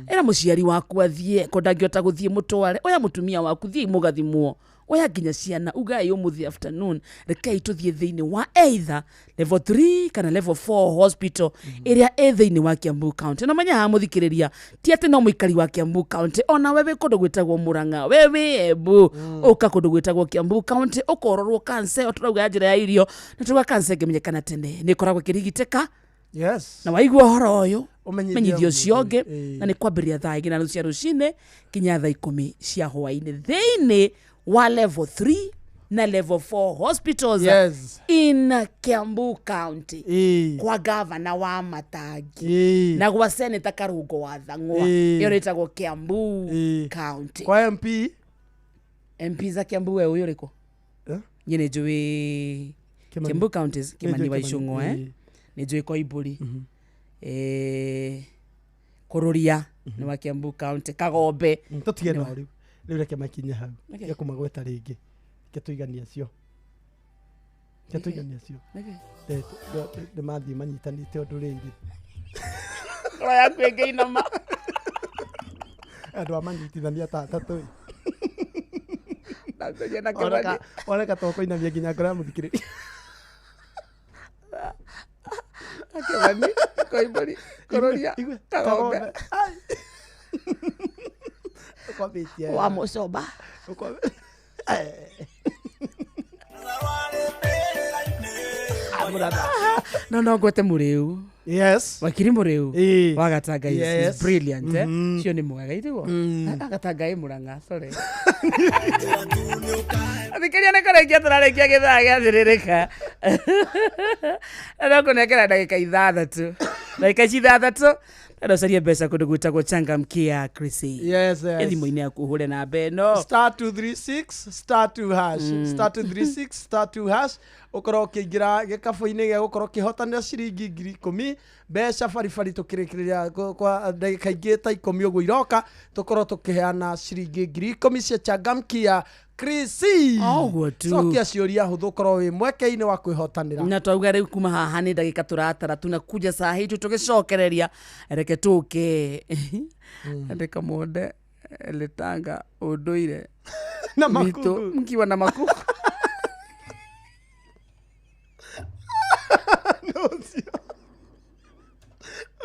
Ĩra mũciari waku athiĩ, ko ndangĩhota gũthiĩ mũtware, oya mũtumia waku thiĩ mũgathimwo, oya nginya ciana ugai ũmũthĩ afternoon rekei tũthiĩ thĩinĩ wa either level 3 kana level 4 hospital ĩrĩa ĩ thĩinĩ wa Kiambu County. Na menya haha mũthikĩrĩria, ti atĩ no mũikari wa Kiambu County, ona we wĩ kũndũ gwĩtagwo Murang'a, we wĩ Embu, ũka kũndũ gwĩtagwo Kiambu County ũkororwo kansa ĩyo tũrauga ya njĩra ya irio, na tũrauga kansa ĩngĩmenyekana tene nĩ ĩkoragwo ĩkĩrigitĩka. Yes. Na waigua ũhoro ũyũ, ũmenyithie menyithio ũcio ũngĩ. Ĩĩ. Na nĩ kwambĩrĩria thaa 2:30 cia rũcinĩ nginya thaa 10 cia hwaĩ-inĩ thĩinĩ wa level 3 na level 4 hospitals Yes. in Kiambu County. Ĩĩ. Kwa gavana wa Matangi Ĩĩ. na gwa seneta Karungo wa Thang'wa. Ĩĩ. Ĩyo ĩtagwo Kiambu Ĩĩ. County. Kwa MP. MP za Kiambu we ũyũ ũrĩkũ? Eh? Niĩ nĩ njũĩ Kimani. Kiambu Counties, Kimani Nĩ njũĩ wa Kimani. Icũng'wa, eh? Ĩĩ. Nĩ njũĩ Koimbũri, Kũrũria nĩ wa Kiambu County, Kagombe. Tũtige Nĩ nao wa- rĩu. Rĩu reke makinye hau. Nĩkĩ? Reke kũmagweta rĩngĩ. Reke tũiganie acio. Reke tũiganie acio. Nĩkĩ? Nĩ mathiĩ manyitanĩte ũndũ rĩngĩ. Ngoro yaku ĩngĩinama. Andũ a manyitithania ta atatũ ĩ. Ndambĩrĩria na Oneka Kĩmani. oneka to kũinamia nginya ngoro ya mũthikĩrĩria. Kĩmani, Koimbũri, Kũrũria, Igwe, Kagombe. Kagombe. Ai. Ũkwambĩtie. Wa Mũcomba. No ngwete Mũrĩu. Yes. Wakiri Mũrĩu. Ĩĩ. Wa Gatanga is Yes. brilliant, eh? Mhm. Cio nĩ mwega itiguo. Gatanga ĩ Mũrang'a, sorry. Thikĩria nĩ kũrĩkia tũrarĩkia gĩthaa gĩathĩrĩrĩka. Na no kũnengera ndagĩka 6. Ndagĩka ici 6 na ũcarie mbeca kũndũ gwĩtagwo Changamkia Chrissy. Yes, yes. Thimũ-inĩ yaku ũhũre namba ĩno. Star 236 star 2 hash, star 236 star 2 hash, ũkorwo ũkĩingĩra gĩkabũ-inĩ gĩa gũkorwo ũkĩhotanĩra ciringi 10,000 mbeca baribari. Tũkĩrĩkĩrĩria kwa ndagĩka ingĩ ta 10 ũguo iroka, tũkorwo tũkĩheana ciringi 10,000 cia Changamkia Chrissy. Ũguo tu. Cokia ciũria hũthũ ũkorwo wĩ mweke-inĩ wa kwĩhotanĩra. Na twauga rĩu kuma haha nĩ ndagĩka tũratara, tunakuja saa hii tu tũgĩcokereria, reke tũke andĩka monde letanga ũndũire na witũ makuku. mkiwa na makuku.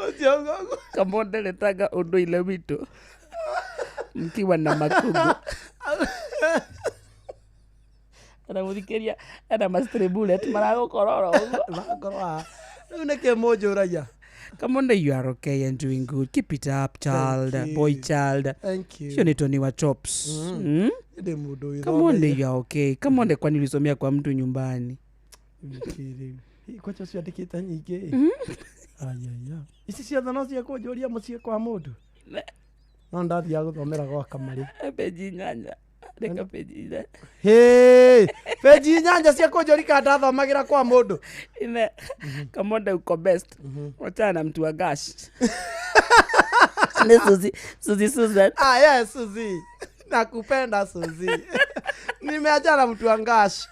Ũcio ũguo. Kamonde letanga ũndũire witũ mkiwa na makugu. Ana mũthikĩria ena ma bullet maragũkorora ũguo. Marakorwo haha. Rĩu nĩkĩ mũnjũragia? Kamonde, you are okay and doing good. Keep it up, child. Thank you. Boy child. Thank you. Sio ni Tony wa chops. Ndĩ mũndũ Kamonde, wĩthomeire. you are okay. Kamonde, kwani ulisomea kwa mtu nyumbani? Nĩkĩ rĩu? Kwacha ciandĩkĩte nyingĩ. Ayaya. Ici ciothe no cia kũnjũria mũciĩ kwa mũndũ. No ndathiaga gũthomera gwa Kamarĩ. Peji 8. Reka peji 4. Hĩ, peji 8 cia kũnjũria kana ndathomagĩra kwa mũndũ. Ine. Kamonde uko best. Wachana na mtu wa gash. Ni Suzy, Suzy Susan. Ah, yes, Suzy. Nakupenda Suzy. Nimeachana na mtu wa ngash.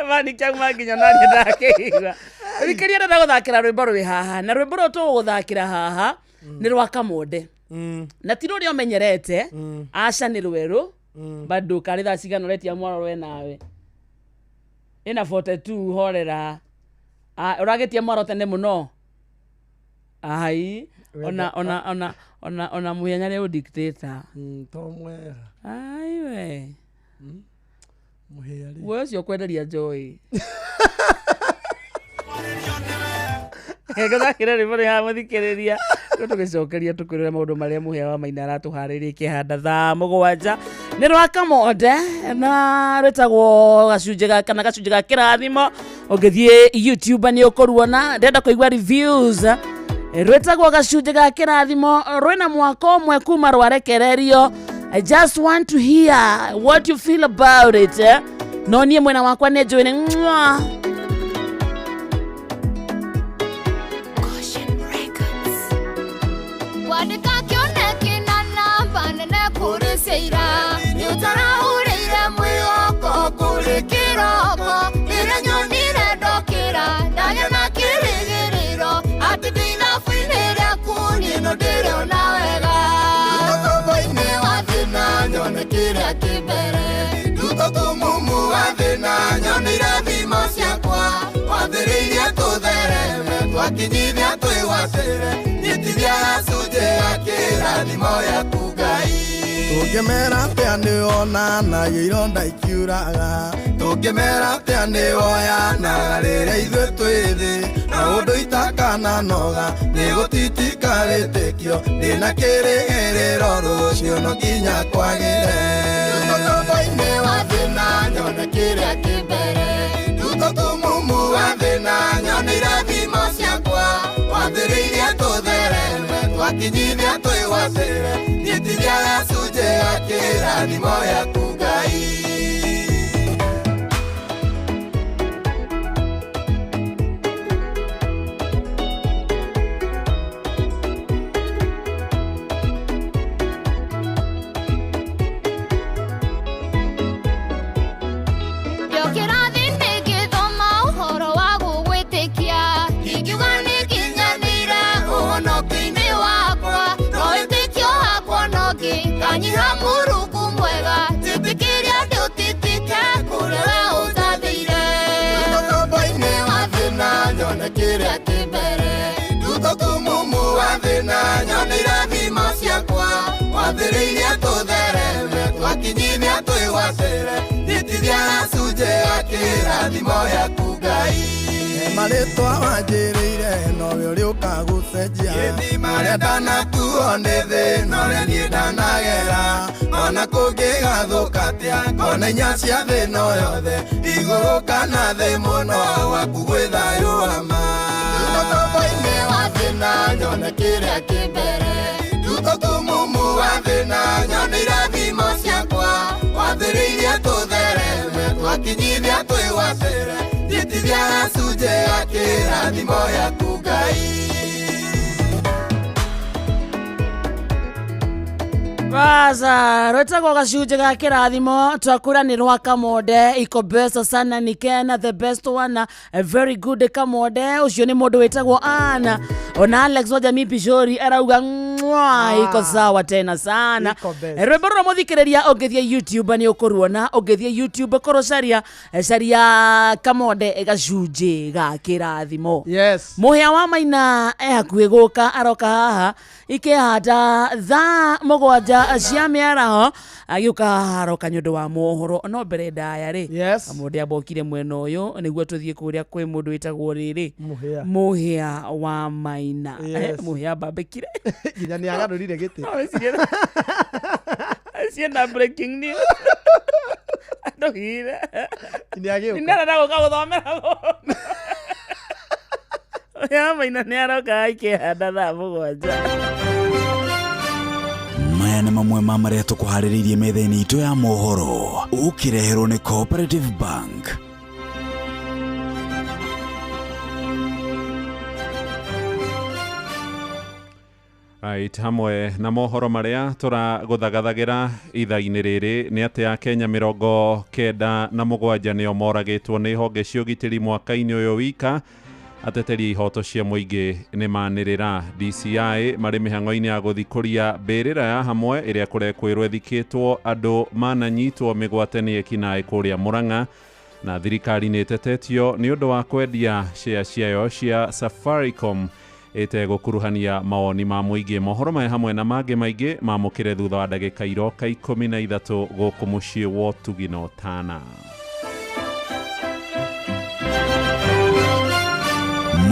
Mani kĩauma nginya nani ndakĩigua. Thikĩria ndenda gũthakĩra rwĩmbo rwĩ haha, na rwĩmbo rũrũ tũgũgũthakĩra haha nĩ rwa Kamonde, na ti rũrĩa ũmenyerete, aca nĩ rwerũ bado. Karĩ thaa cigana ũretia mwaro we nawe ĩna 42 horera. Ah, ũragĩtia mwaro tene mũno ai. Ona mũhenya nĩ ũdictator. To mwega. Ai we. Mũhĩa rĩ. Guoya ũcio kwenderia njoi. Ngũthakĩra rwĩmbo rwĩ haha mũthikĩrĩria, rĩu tũgĩcokeria tũkwĩrĩra maũndũ marĩa Mũhĩa wa Maina aratũharĩria ikĩhanda thaa 7. Nĩ rwa Kamonde na rwĩtagwo gacunjĩ ga kana gacunjĩ ga kĩrathimo. Ũngĩthiĩ YouTube nĩ ũkũruona. Ndĩrenda kũigua reviews. Rwĩtagwo gacunjĩ ga kĩrathimo, rwĩna mwaka ũmwe kuma rwarekererio. I just want to hear what you feel about it, eh? No niĩ mwena wakwa nĩ njũĩ nĩ mwah. Kwandĩka kĩoneki na namba nene kũrĩ ciaira nĩ ũtarahũrĩire mwĩhoko kũrĩ kĩroko rĩrĩa nyonire ndokĩra ndagĩa na kĩrĩgĩrĩro atĩ ndĩ irabu-inĩ rĩaku niĩ no ndĩrona wega. Nduta tombo-inĩ wa thĩna nyone kĩrĩa kĩ mbere, nduta tumumu wa thĩna nyone irathimo ciakwa, wathĩrĩirie tũthereme twakinyithia twĩgwatĩre, nyitithia gacunjĩ ga kĩrathimo yaku Ngai. Tũngĩmera atĩa nĩwonanagia ironda ikiuraga, tũngĩmera atĩa nĩwoyanaga rĩrĩa ithuĩ twĩ thĩ, na ũndũ itakananoga nĩgũtitika wĩtĩkio, ndĩna kĩrĩgĩrĩro rũciũ no nginya kwagĩre. Nduta tombo-inĩ wa thĩna nyone kĩrĩa kĩ mbere, nduta tumumu wa thĩna nyone irathimo ciakwa, wathĩrĩirie tũthereme twakinyithia twĩgwatĩre, nyitithia gacunjĩ ga kĩrathimo yaku Ngai. Ndokĩra thĩ ngĩthoma ũhoro wa gũgwĩtĩkia, ingiuga nĩnginyanĩire ũhonokio-inĩ wakwa, no wĩtĩkio wakwa no ngĩkanyiha Mũrungu mwega, njĩtĩkĩrie ndũtitike kũrĩa we ũnjathĩire. Nduta tombo-inĩ wa thĩna nyone kĩrĩa kĩ mbere, nduta tumumu wa thĩna nyone irathimo ciakwa, wathĩrĩirie tũthereme twakinyithia twĩgwatĩre, nyitithia gacunjĩ ga kĩrathimo yaku Ngai. Marĩtwa wanjĩrĩire nowe ũrĩ ũkagũcenjia, marĩa ndanakuo nĩ thĩ norĩa niĩ ndanagera, ona kũngĩgathũka atĩa kona inya cia thĩ no yothe, igũrũ kana thĩ mũno waku gwĩ thayũ wa ma. Nduta tombo-inĩ wa thĩna nyone kĩrĩa kĩ mbere, nduta tumumu wa thĩna nyone irathimo ciakwa, wathĩrĩirie tũthereme twakinyithia twĩgwatĩre, nyitithia gacunjĩ ga kĩrathimo yaku Ngai. Baza rwetagwo gacunjĩ ga kĩrathimo twakura nĩ rwa Kamonde iko best sana ni Kena the best one, a very good Kamonde ũcio nĩ mũndũ wĩtagwo Anna. Ona Alex wa Jamii Pishori arauga mwa iko sawa tena sana. Iko best. Rwĩmbo rũrũ mũthikĩrĩria ũngĩthiĩ YouTube nĩ ũkũruona, ũngĩthiĩ YouTube korwo caria caria Kamonde gacunjĩ ga kĩrathimo. Yes. Mũhĩa wa Maina e hakuhĩ gũka aroka haha ikĩhanda thaa 7 cia mĩaraho agĩũka haha aroka nĩ ũndũ wa mohoro no mbere ndaya rĩ. Yes. Kamonde ambokire mwena ũyũ nĩguo tũthiĩ kũrĩa kwĩ mũndũ wĩtagwo rĩrĩ Mũhĩa. Mũhĩa wa Maina. Yes. Mũhĩa ambambĩkire nginya nĩ agarũrire gĩtĩ. Ciena breaking news andũgire Nĩ agĩũka. Nĩarenda gũka gũthomera gũkũ. Mũhĩa wa Maina nĩ aroka ikĩhanda thaa 7. Maya nĩ mamwe ma marĩa tũkũharĩrĩirie metha-inĩ itũ ya mohoro ũkĩreherwo nĩ Cooperative Bank. Right, hamwe na mohoro marĩa tũragũthagathagĩra ithaa-inĩ rĩrĩ nĩ atĩ Akenya 97 nĩo moragĩtwo nĩ honge cia ũgitĩri mwaka-inĩ ũyũ wika. Ateteri a ihoto cia mũingĩ nĩ manĩrĩra. DCI marĩ mĩhang'o-inĩ ya gũthikũria mbĩrĩra ya hamwe ĩrĩa kũrekwĩrwo ĩthikĩtwo andũ mananyitwo mĩgwate nĩ ekinaĩ kũrĩa Murang'a. Na thirikari nĩ ĩtetetio nĩ ũndũ wa kwendia share ciayo cia Safaricom ĩtegũkuruhania mawoni ma mũingĩ. Mohoro maya hamwe na mangĩ maingĩ mamũkĩre thutha wa ndagĩka iroka 13 gũkũ mũciĩ wa ũtugi na ũtana.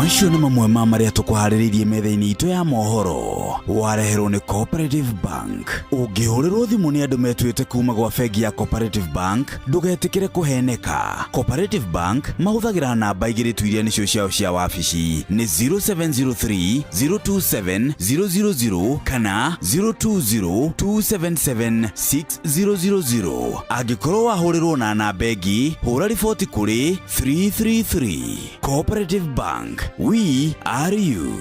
Macio nĩ mamwe ma marĩa tũkũharĩrĩirie metha-inĩ itũ ya mohoro. Wareherwo nĩ Cooperative Bank. Ũngĩhũrĩrwo thimũ nĩ andũ metuĩte kuma gwa bengi ya Cooperative Bank, ndũgetĩkĩre kũheneka. Cooperative Bank mahũthagĩra namba igĩrĩ tu iria nĩcio ciao cia wabici, nĩ 0703 027 000 kana 020 277 6000. Angĩkorwo wahũrĩrwo na namba ĩngĩ, hũra riboti kũrĩ 333. Cooperative Bank, we are you.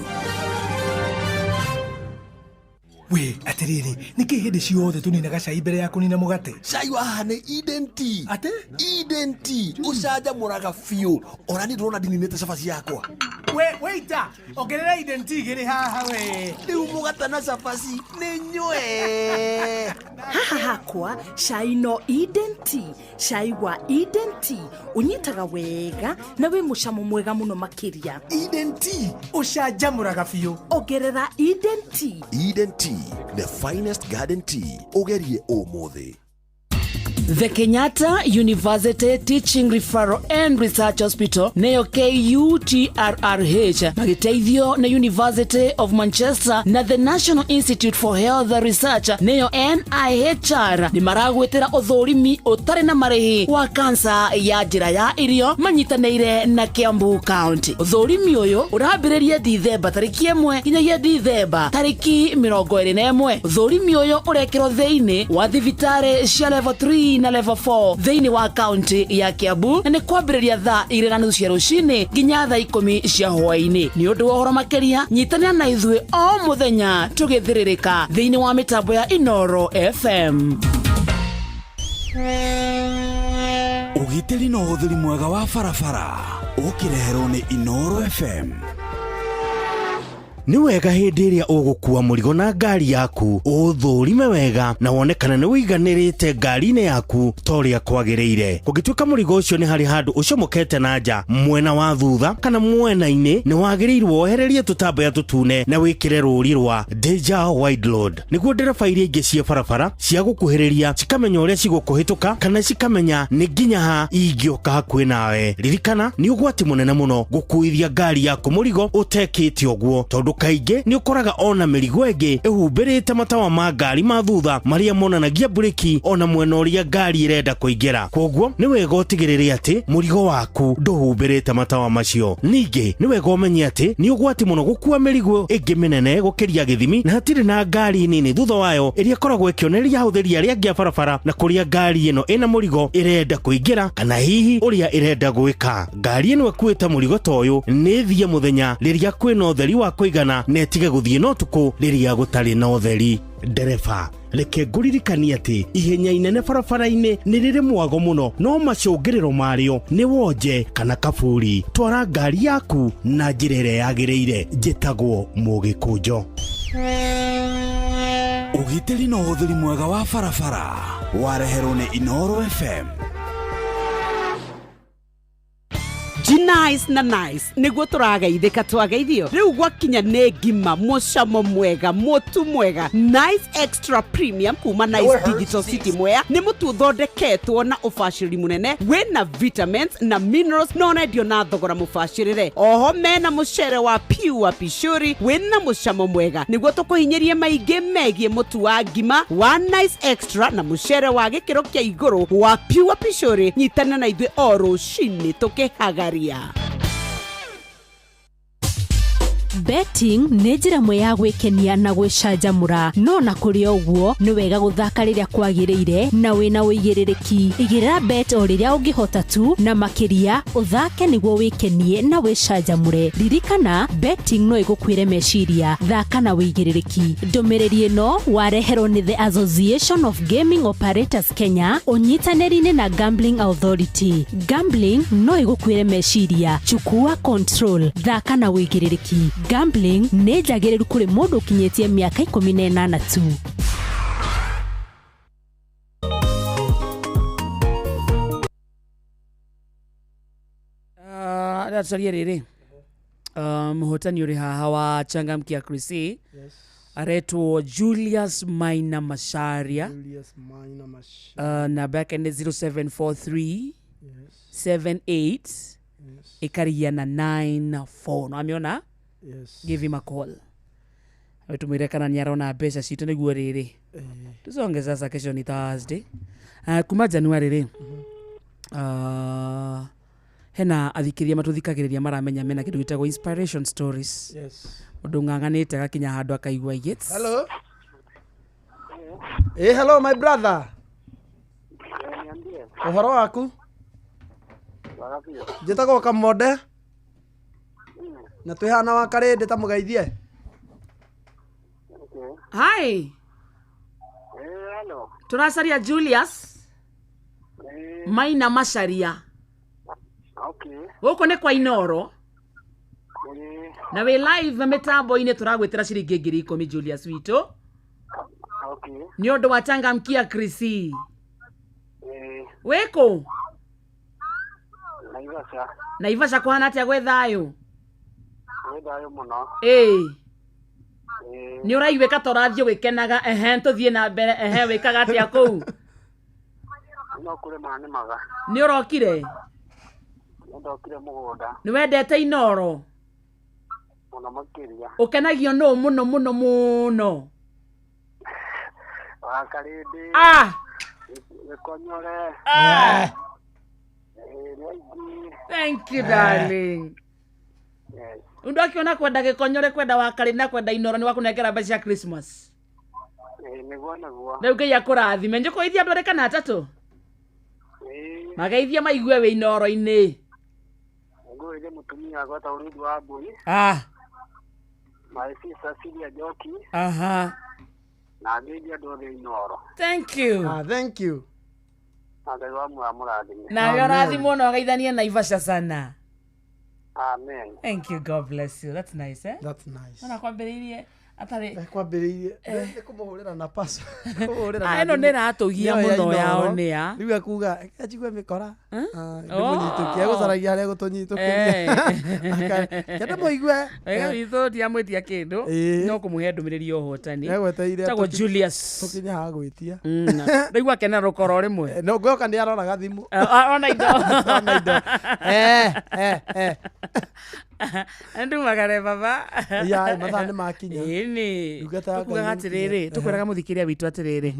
We atiriri, niki hindi ciothe tuninaga cai mbere ya kunina mugate? Cai wa haha nĩ Eden Tea. Ate? Eden Tea ũcanjamũraga biũ. Ona niĩ ndĩrona ndininĩte cabaci yakwa. We waiter, ongerera Eden Tea igĩrĩ haha we. Rĩu mũgate na cabaci nĩ nyue. Haha hakwa cai no Eden Tea. Cai wa Eden Tea ũnyitaga wega na wĩ mũcamo mwega mũno makĩria. Eden Tea ũcanjamũraga biũ. Ongerera Eden Tea. Eden Tea, the finest garden tea. Ũgerie ũmũthĩ. The Kenyatta University Teaching Referral and Research Hospital neyo KUTRRH magĩteithio nĩ University of Manchester na the National Institute for Health Research neyo NIHR nĩ maragwĩtĩra ũthũrimi ũtarĩ na marĩhi wa kansa ya njĩra ya irio manyitanĩire na Kiambu County. Ũthũrimi ũyũ ũrambĩrĩria Dithemba tarĩki 1 nginyagia Dithemba tarĩki 21. Ũthũrimi ũyũ ũrekĩrwo thĩinĩ wa thibitarĩ cia level 3 na level 4 thĩinĩ wa kaunti ya Kiambu na nĩ kwambĩrĩria thaa 2:30 cia rũcinĩ nginya thaa 10 cia hwaĩ-inĩ. Nĩ ũndũ wa ũhoro makĩria nyitanĩra na ithuĩ o mũthenya tũgĩthĩrĩrĩka thĩinĩ wa mĩtambo ya Inoro FM. Ũgitĩri na ũhũthĩri mwega wa barabara ũkĩreherwo nĩ Inoro FM. Nĩ wega hĩndĩ ĩrĩa ũgũkua mũrigo na ngari yaku ũthũrime wega na wone kana nĩ ũiganĩrĩte ngari-inĩ yaku ta ũrĩa kwagĩrĩire. Kũngĩtuĩka mũrigo ũcio nĩ harĩ handũ ũcomokete na nja mwena wa thutha kana mwena-inĩ, nĩ wagĩrĩirwo wehererie tũtambaya tũtune na wĩkĩre rũri rwa Danger Wide Load nĩguo ndereba iria ingĩ cia barabara cia gũkuhĩrĩria cikamenya ũrĩa cigũkũhĩtũka kana cikamenya nĩ nginya ha ingĩũka hakuhĩ nawe. Ririkana nĩ ũgwati mũnene mũno gũkuithia ngari yaku mũrigo ũtekĩte ũguo, tondũ kaingĩ nĩ ũkoraga ona mĩrigo ĩngĩ ĩhumbĩrĩte matawa ma ngari ma thutha marĩa monanagia mburĩki ona mwena ũrĩa ngari ĩrenda kũingĩra. Kwoguo nĩ wega ũtigĩrĩre atĩ mũrigo waku ndũhumbĩrĩte matawa macio. Ningĩ nĩ wega ũmenye atĩ nĩ ũgwati mũno gũkua mĩrigo ĩngĩ mĩnene gũkĩria gĩthimi na hatirĩ na ngari nini thutha wayo ĩrĩa ĩkoragwo ĩkĩonereria ahũthĩri arĩa angĩ a barabara na kũrĩa ngari ĩno ĩna mũrigo ĩrenda kũingĩra kana hihi ũrĩa ĩrenda gwĩka. Ngari ĩno ĩkuĩte mũrigo ta ũyũ nĩ ĩthiĩ mũthenya rĩrĩa kwĩna ũtheri wa kũigana na ĩtige gũthiĩ na ũtukũ rĩrĩa gũtarĩ na ũtheri. Ndereba, reke ngũririkanie atĩ ihenya inene barabara-inĩ nĩ rĩrĩ mwago mũno, no macũngĩrĩro marĩo nĩ wonje kana kaburi. Twara ngari yaku na njĩra ĩrĩa yagĩrĩire. Njĩtagwo Mũgĩkũnjo. Ũgitĩri na ũhũthĩri mwega wa barabara wareherwo nĩ Inoro FM. Nice na nice niguo tũrageithĩka twageithio rĩu gwakinya nĩ ngima mũcamo mwega mũtu mwega. Nice Extra Premium kuma Nice Digital City Mwea nĩ mũtu ũthondeketwo na ũbacĩrĩri mũnene wĩna vitamins na minerals na ũrendio na thogora mũbacĩrĩre. Oho mena mũcere wa pure pishuri wĩna mũcamo mwega nĩguo tũkũhinyĩrie maingĩ megiĩ mũtu wa ngima wa Nice Extra na mũcere wa gĩkĩro kĩa igũrũ wa pure pishuri. Nyitana na ithuĩ o rũcinĩ tũkĩhagaria. Betting nĩ njĩra ĩmwe ya gwĩkenia na gwĩcanjamũra, no na kũrĩ ũguo nĩ wega gũthaka rĩrĩa kwagĩrĩire na wĩna ũigĩrĩrĩki. Igĩrĩra bet o rĩrĩa ũngĩhota tu, na makĩria ũthake nĩguo wĩkenie na wĩcanjamũre. Ririkana, betting no ĩgũkuĩre meciria. Thaka na ũigĩrĩrĩki. Ndũmĩrĩri ĩno wareherwo nĩ The Association of Gaming Operators Kenya ũnyitanĩri-inĩ na Gambling Authority. Gambling no ĩgũkuĩre meciria. Chukua control. Thaka na ũigĩrĩrĩki. Gambling nĩ njagĩrĩru kũrĩ mũndũ ũkinyĩtie mĩaka 18 tu. Ndatucarie rĩrĩ mũhotani ũrĩ haha wa Changamkia Chrissy aretwo Julius Maina Macharia. Julius Maina Macharia. Namba yake nĩ 0743 78 Ĩkarigia na 94. No amĩona? Yes. Give him a call. Tumwire kana nĩ arona mbeca citũ nĩguo rĩrĩ. Tusonge sasa, kesho ni Thursday. Kuma January rĩ, hena athikĩrĩria matũthikagĩrĩria maramenya mena kĩndũ gĩtagwo inspiration stories. Yes. Mũndũ ng'ang'anĩte agakinya handũ akaigua yes. Hello. Eh, hello my brother. Ũhoro waku? Njĩtagwo Kamonde. Na twĩ haha na Wakarĩndĩ ta mũgeithie. Hi. Tũracaria Julius Maina Macaria. Gũkũ nĩ kwa Inoro. Na wĩ live mĩtambo-inĩ, tũragwĩtĩra ciringi 10,000, Julius witũ, nĩ ũndũ wa changamkia Krisi. Wĩkũ? Naivasha. Naivasha kũhana atĩa, gwĩ thayũ? Gwĩ thayũ mũno. Ĩĩ, nĩ ũraiguĩka ta ũrathiĩ ũgĩkenaga. Ehe, tũthiĩ na mbere. Ehe, wĩkaga atĩa kũu? No kũrĩma nĩmaga. Nĩ ũrokire? Nĩndokire mũgũnda. Nĩ wendete Inoro? Mũno makĩria. Ũkenagio nũ mũno mũno mũno? Wakarĩndĩ. Ah! Gĩkonyore. Ah! Ĩĩ, nĩ aingĩ. Thank you, darling. Yes. Undu akiona kwenda gĩkonyore, kwenda Wakarĩ na kwenda Inoro, nĩ wakũnengera mbeca cia Christmas. Ĩĩ, nĩguo nĩguo. Rĩu Ngai akũrathime. Njũkũithia andũ arĩ kana atatũ. Ĩĩ. Mageithie maigue wĩ Inoro-inĩ. Ngũĩrie mũtumia gweta ũrĩithi wa mbũri. Ah. My sister Celia Njoki. Aha. Na ngeithie andũ othe Inoro. Thank you. Ah, thank you. Na Ngai wa muoyo amũrathime. Nawe ũrathimwo na ũgeithanie Naivasha sana. Amen. Thank you. God bless you. That's nice, eh? That's nice. Ona kwambĩrĩirie atarĩ Kwambĩrĩirie nĩ kũmũhũrĩra na paso. Kũmũhũrĩra Ah, na ĩno thimũ. nĩ ĩratũgia Nĩyo ya mũno yao Inoro. nĩ ya. Rĩu ekuga ajigue mĩkora. Oh. Ndĩmũnyitũkie, egũcaragia harĩa egũtũnyitũkĩria. Kenda mũigue. Wega witũ ndiamwĩtia kĩndũ. Ĩĩ. No kũmũhe ndũmĩrĩri ya ũhotani. Egweteire Tagwo Julius. Tũkinye haha gwĩtia. Ndaigua akena rũkoro rĩmwe. No ngwĩhoka nĩ aroraga thimũ. Ona indo. Ona indo. Eh, eh, eh. Ndumagare baba. Ya, mathaa nĩ makinya. Ĩni. Ndungata ya Tũkugaga Ngai nĩ atĩrĩrĩ, nĩkinya. tũkwĩraga mũthikĩrĩria witũ atĩrĩrĩ.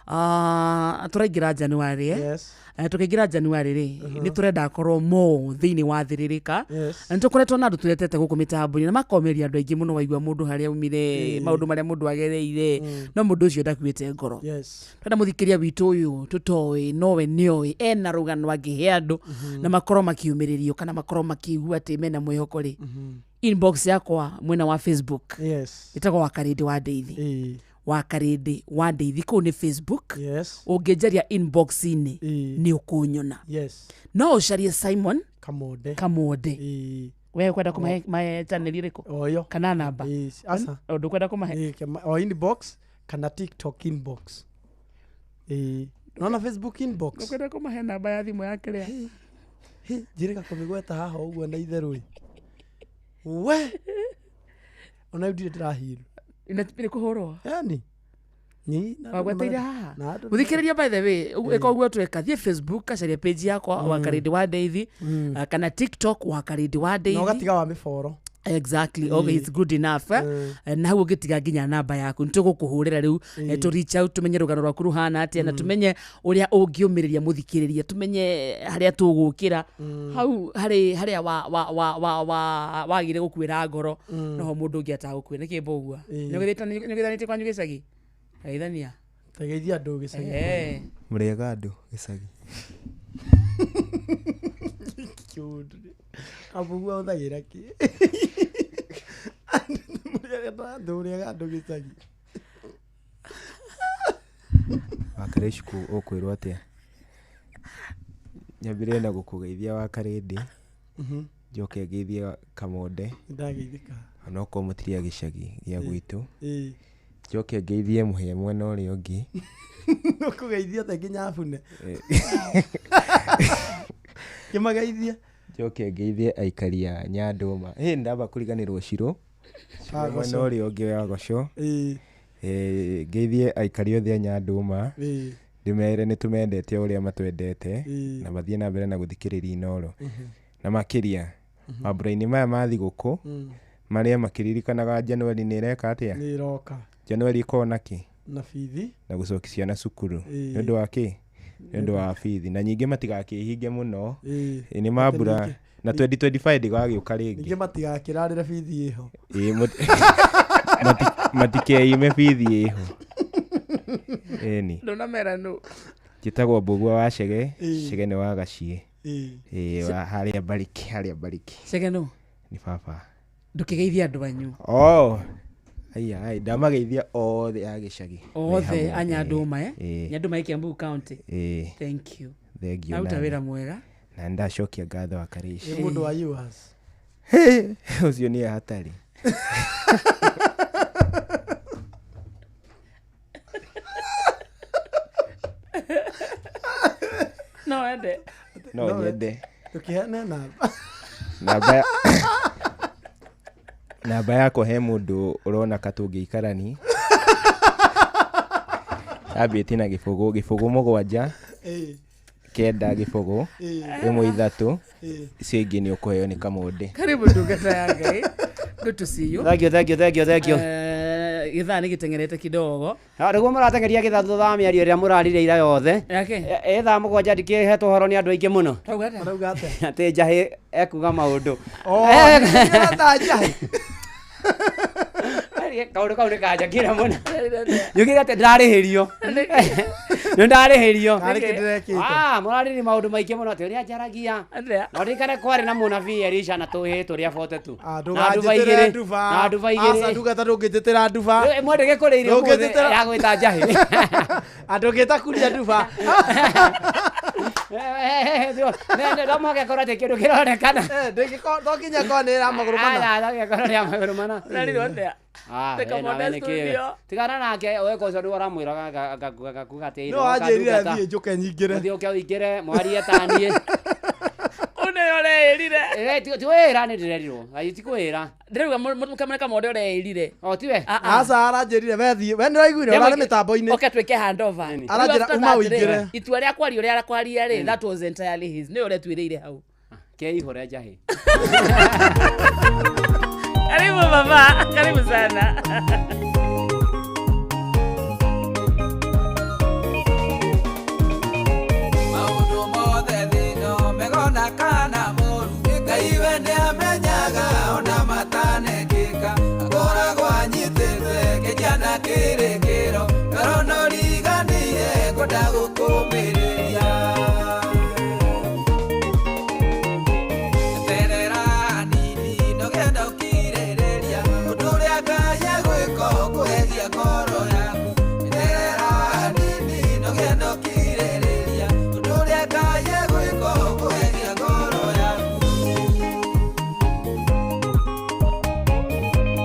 Ah, tũraingĩra January, eh? Yes. Tũkĩingĩra January rĩ, nĩ tũrenda akorwo mo thĩinĩ wa thĩrĩrĩka. Yes. Na nĩ tũkoretwo na andũ tũretete gũkũ mĩtambo-inĩ na makomeria andũ aingĩ mũno, waigua mũndũ harĩa aumire, maũndũ marĩa mũndũ agereire, no mũndũ ũcio ndakuĩte ngoro. Yes. Twenda mũthikĩria witũ ũyũ tũtoĩ nowe nĩoĩ ena rũgano angĩhe andũ na makorwo makiumĩrĩrio kana makorwo makĩigua atĩ mena mwĩhoko rĩ, inbox yakwa mwena wa Facebook Yes. ĩtagwo Wakarĩndĩ wa Ndeithi. Wakarĩndĩ wa Ndeithi kũu nĩ Facebook. Yes. Ũngĩnjaria inbox-inĩ nĩ ũkũnyona. Yes. No ũcarie Simon Kamonde. Kamonde. We kwenda kũmahe mahe channel ĩrĩkũ? Oyo. Kana namba? Asa. Ndũkwenda kũmahe? O inbox kana TikTok inbox. Ĩĩ. Nona Facebook inbox. Ndũkwenda kũmahe namba ya thimũ ya kĩrĩa? Njĩrĩga kũmĩgweta haha ũguo na itherũ ĩ. We. Ona rĩu ndirĩ ndĩrahiru. Nĩ kũhũrwo? Yani. Wagweteire haha muthikiriria, by the way, ĩka ũguo tweka, thiĩ Facebook, caria page yakwa, Wakarĩndĩ wa Ndeithi, kana TikTok, Wakarĩndĩ wa Na Ndeithi. ũgatiga wa mĩboro. Exactly. Okay, it's good enough, eh? Na hau ũngĩtiga nginya namba yaku, nĩ tũgũkũhũrĩra rĩu, tũ reach out, tũmenye rũgano rwaku rũhana atĩa, na tũmenye ũrĩa ũngĩũmĩrĩria mũthikĩrĩria, tũmenye harĩa tũgũkĩra hau harĩ harĩa wa wa wa wa wa wagire gũkuĩra ngoro, noho mũndũ ũngĩ atagũkuĩra nĩkĩ mbũgua. Nĩũgĩthanĩtie kwanyu gĩcagi, geithania. Tegeithia andũ gĩcagi. Eh. Mũrĩega andũ gĩcagi. Kĩũndũ. Kabugua ũthagĩra kĩ? Mũrĩega andũ gĩcagi. Wakarĩcuku ũkwĩrwo atĩa? Nyambĩrĩrie na gũkũgeithia Wakarĩndĩ, njoke ngeithie Kamonde. Nĩndageithĩka. Onokorwo mũtirĩ a gĩcagi gĩa gwitũ. Ĩĩ. Njoke ngeithie mũhĩa mwena ũrĩa ũngĩ. Ũkũgeithia te nginya bune. Kĩmageithie. Njoke ngeithie aikari a Nyandũma. Hĩ, ndamba kũriganĩrwo Cirũ. Ah, Mwena Goco. ũrĩa ũngĩ wa Goco. Ĩĩ. Ngeithie aikari othe a Nyandũma. Ĩĩ. Ndĩmere nĩ tũmendete o ũrĩa matwendete Ĩĩ. na mathiĩ na mbere na gũthikĩrĩria Inooro. Na makĩria mambura-inĩ maya ma thigũkũ marĩa makĩririkanaga January nĩ ĩreka atĩa? Nĩ ĩroka. January ĩkoragwo na kĩ? Na bithi. Na gũcokia ciana cukuru. Ĩĩ. Nĩ ũndũ wa kĩ? Nĩ ũndũ wa bithi. Na nyingĩ matigakĩhinge mũno. Ĩĩ. Ĩĩ, nĩ mambura Ningĩ- na 2025 ndĩgagĩũka rĩngĩ. Ningĩ matigakĩrarĩre bithi ĩho. Ĩĩ, matikeime bithi ĩho. Ĩni. Ndũnamera nũ. Njĩtagwo Mbũgua wa Chege. Ĩĩ. Chege nĩ wa Gaciĩ. Ĩĩ. Ĩĩ, wa harĩa Mbariki, harĩa Mbariki. Chege nũ? Nĩ baba. Ndũkĩgeithie andũ anyu. Oh. Aya, ai, ndamageithia othe a gĩcagi. Othe Me hamwe, a Nyandũma, eh? ĩĩ. Nyandũma ĩ Kiambu County. Ĩĩ. Thank you. Thank you. Aruta nani. wĩra mwega. Na ndacokia ngatho wa Karish. Ĩ mũndũ wa US. Ũcio nĩ hatarĩ. No wende. No nyende. Ndũkĩheane namba. Namba ya namba yakwa he mũndũ ũrona ka tũngĩikarani. Yambĩtie na gĩbũgũ, gĩbũgũ mũgwanja, Ĩĩ. kenda gĩbũgũ, Ĩĩ. ĩmwe ithatũ, Ĩĩ. icio ingĩ nĩ ũkũheo nĩ kamũndĩ. Karibu ndungata ya Ngai. Good to see you. Thank you, thank you, thank you, thank you. Gĩthaa nĩ gĩteng'erete kidogo. Nĩguo mũrateng'eria gĩthaa thutha wa mĩario ĩrĩa mũrarire ira yothe. Yake? Ĩ thaa mũgwanja ndikĩhetwo ũhoro nĩ andũ aingĩ mũno. Rauga atĩa? Marauga atĩa? Atĩ njahĩ ekuga maũndũ. Oh, nĩ njahĩ. Kaũndũ kau nĩ kanjakire mũno. Njugire atĩ ndarĩhĩrio. Nĩ ndarĩhĩrio. Karĩ kĩ ndĩrekĩte? Ah, mũrarĩrĩ maũndũ maingĩ mũno atĩ ũrĩa njaragia. No ndirikane kwarĩ na mũnabii Elisha na tũhĩĩ tũrĩa 42. Na nduba Ndũganjĩtĩre igĩrĩ. nduba. Na nduba Aca igĩrĩ. ndungata ndũngĩnjĩtĩra nduba. Ĩmwe ndĩgĩkũrĩire ũmũthĩ Ndũngĩnjĩtĩra- ya gwĩta njahĩ. Ndũngĩta kuria nduba. No mũhaka ĩkorwo atĩ kĩndũ kĩronekana. To nginya ĩkorwo nĩ ya magũrũ mana. Aca, no nginya ĩkorwo nĩ ya magũrũ mana. Ũrarirwo atĩa? Ah, Reka we nawe mwone nĩ kĩĩ? studio. Tigana nake we ũcio nĩwe ũramwĩraga agakuga atĩ No anjĩrire thiĩ njũke nyingĩre. Ũthiĩ ũke ũingĩre mwarie taniĩ. Ũnĩyo ũreĩrire. Ti wĩra nĩ ndĩrerirwo. Ai ti kwĩra. Ndĩrauga kamwe kamũndĩ ũreĩrire. O tiwe. Aca aranjĩrire we thiĩ. We nĩũraiguire ũrarĩ mĩtambo-inĩ. Oke twĩke handover. Aranjĩra Rĩu after uma that rĩ, ũingĩre. Itua rĩa kwaria ũrĩa kwaria rĩ, that was entirely his. Nĩwe ũretuĩrĩire hau. Keihũre njahĩ. Karibu baba, karibu sana. Maũndũ mothe thĩno megona kana moru Ngai we nĩamenyaga ona matanekĩka akoragwo anyitĩte kĩnja na kĩrĩkĩro ngoro no riganĩire kwenda gũkũmĩrĩria eterera hanini ndũgenda ũkirĩrĩria ũndũ ũrĩa Ngai egwĩka ũkũheria ngoro yaku eterera hanini ndũgenda ũkirĩrĩria ũndũ ũrĩa Ngai egwĩka ũkũheria ngoro yaku.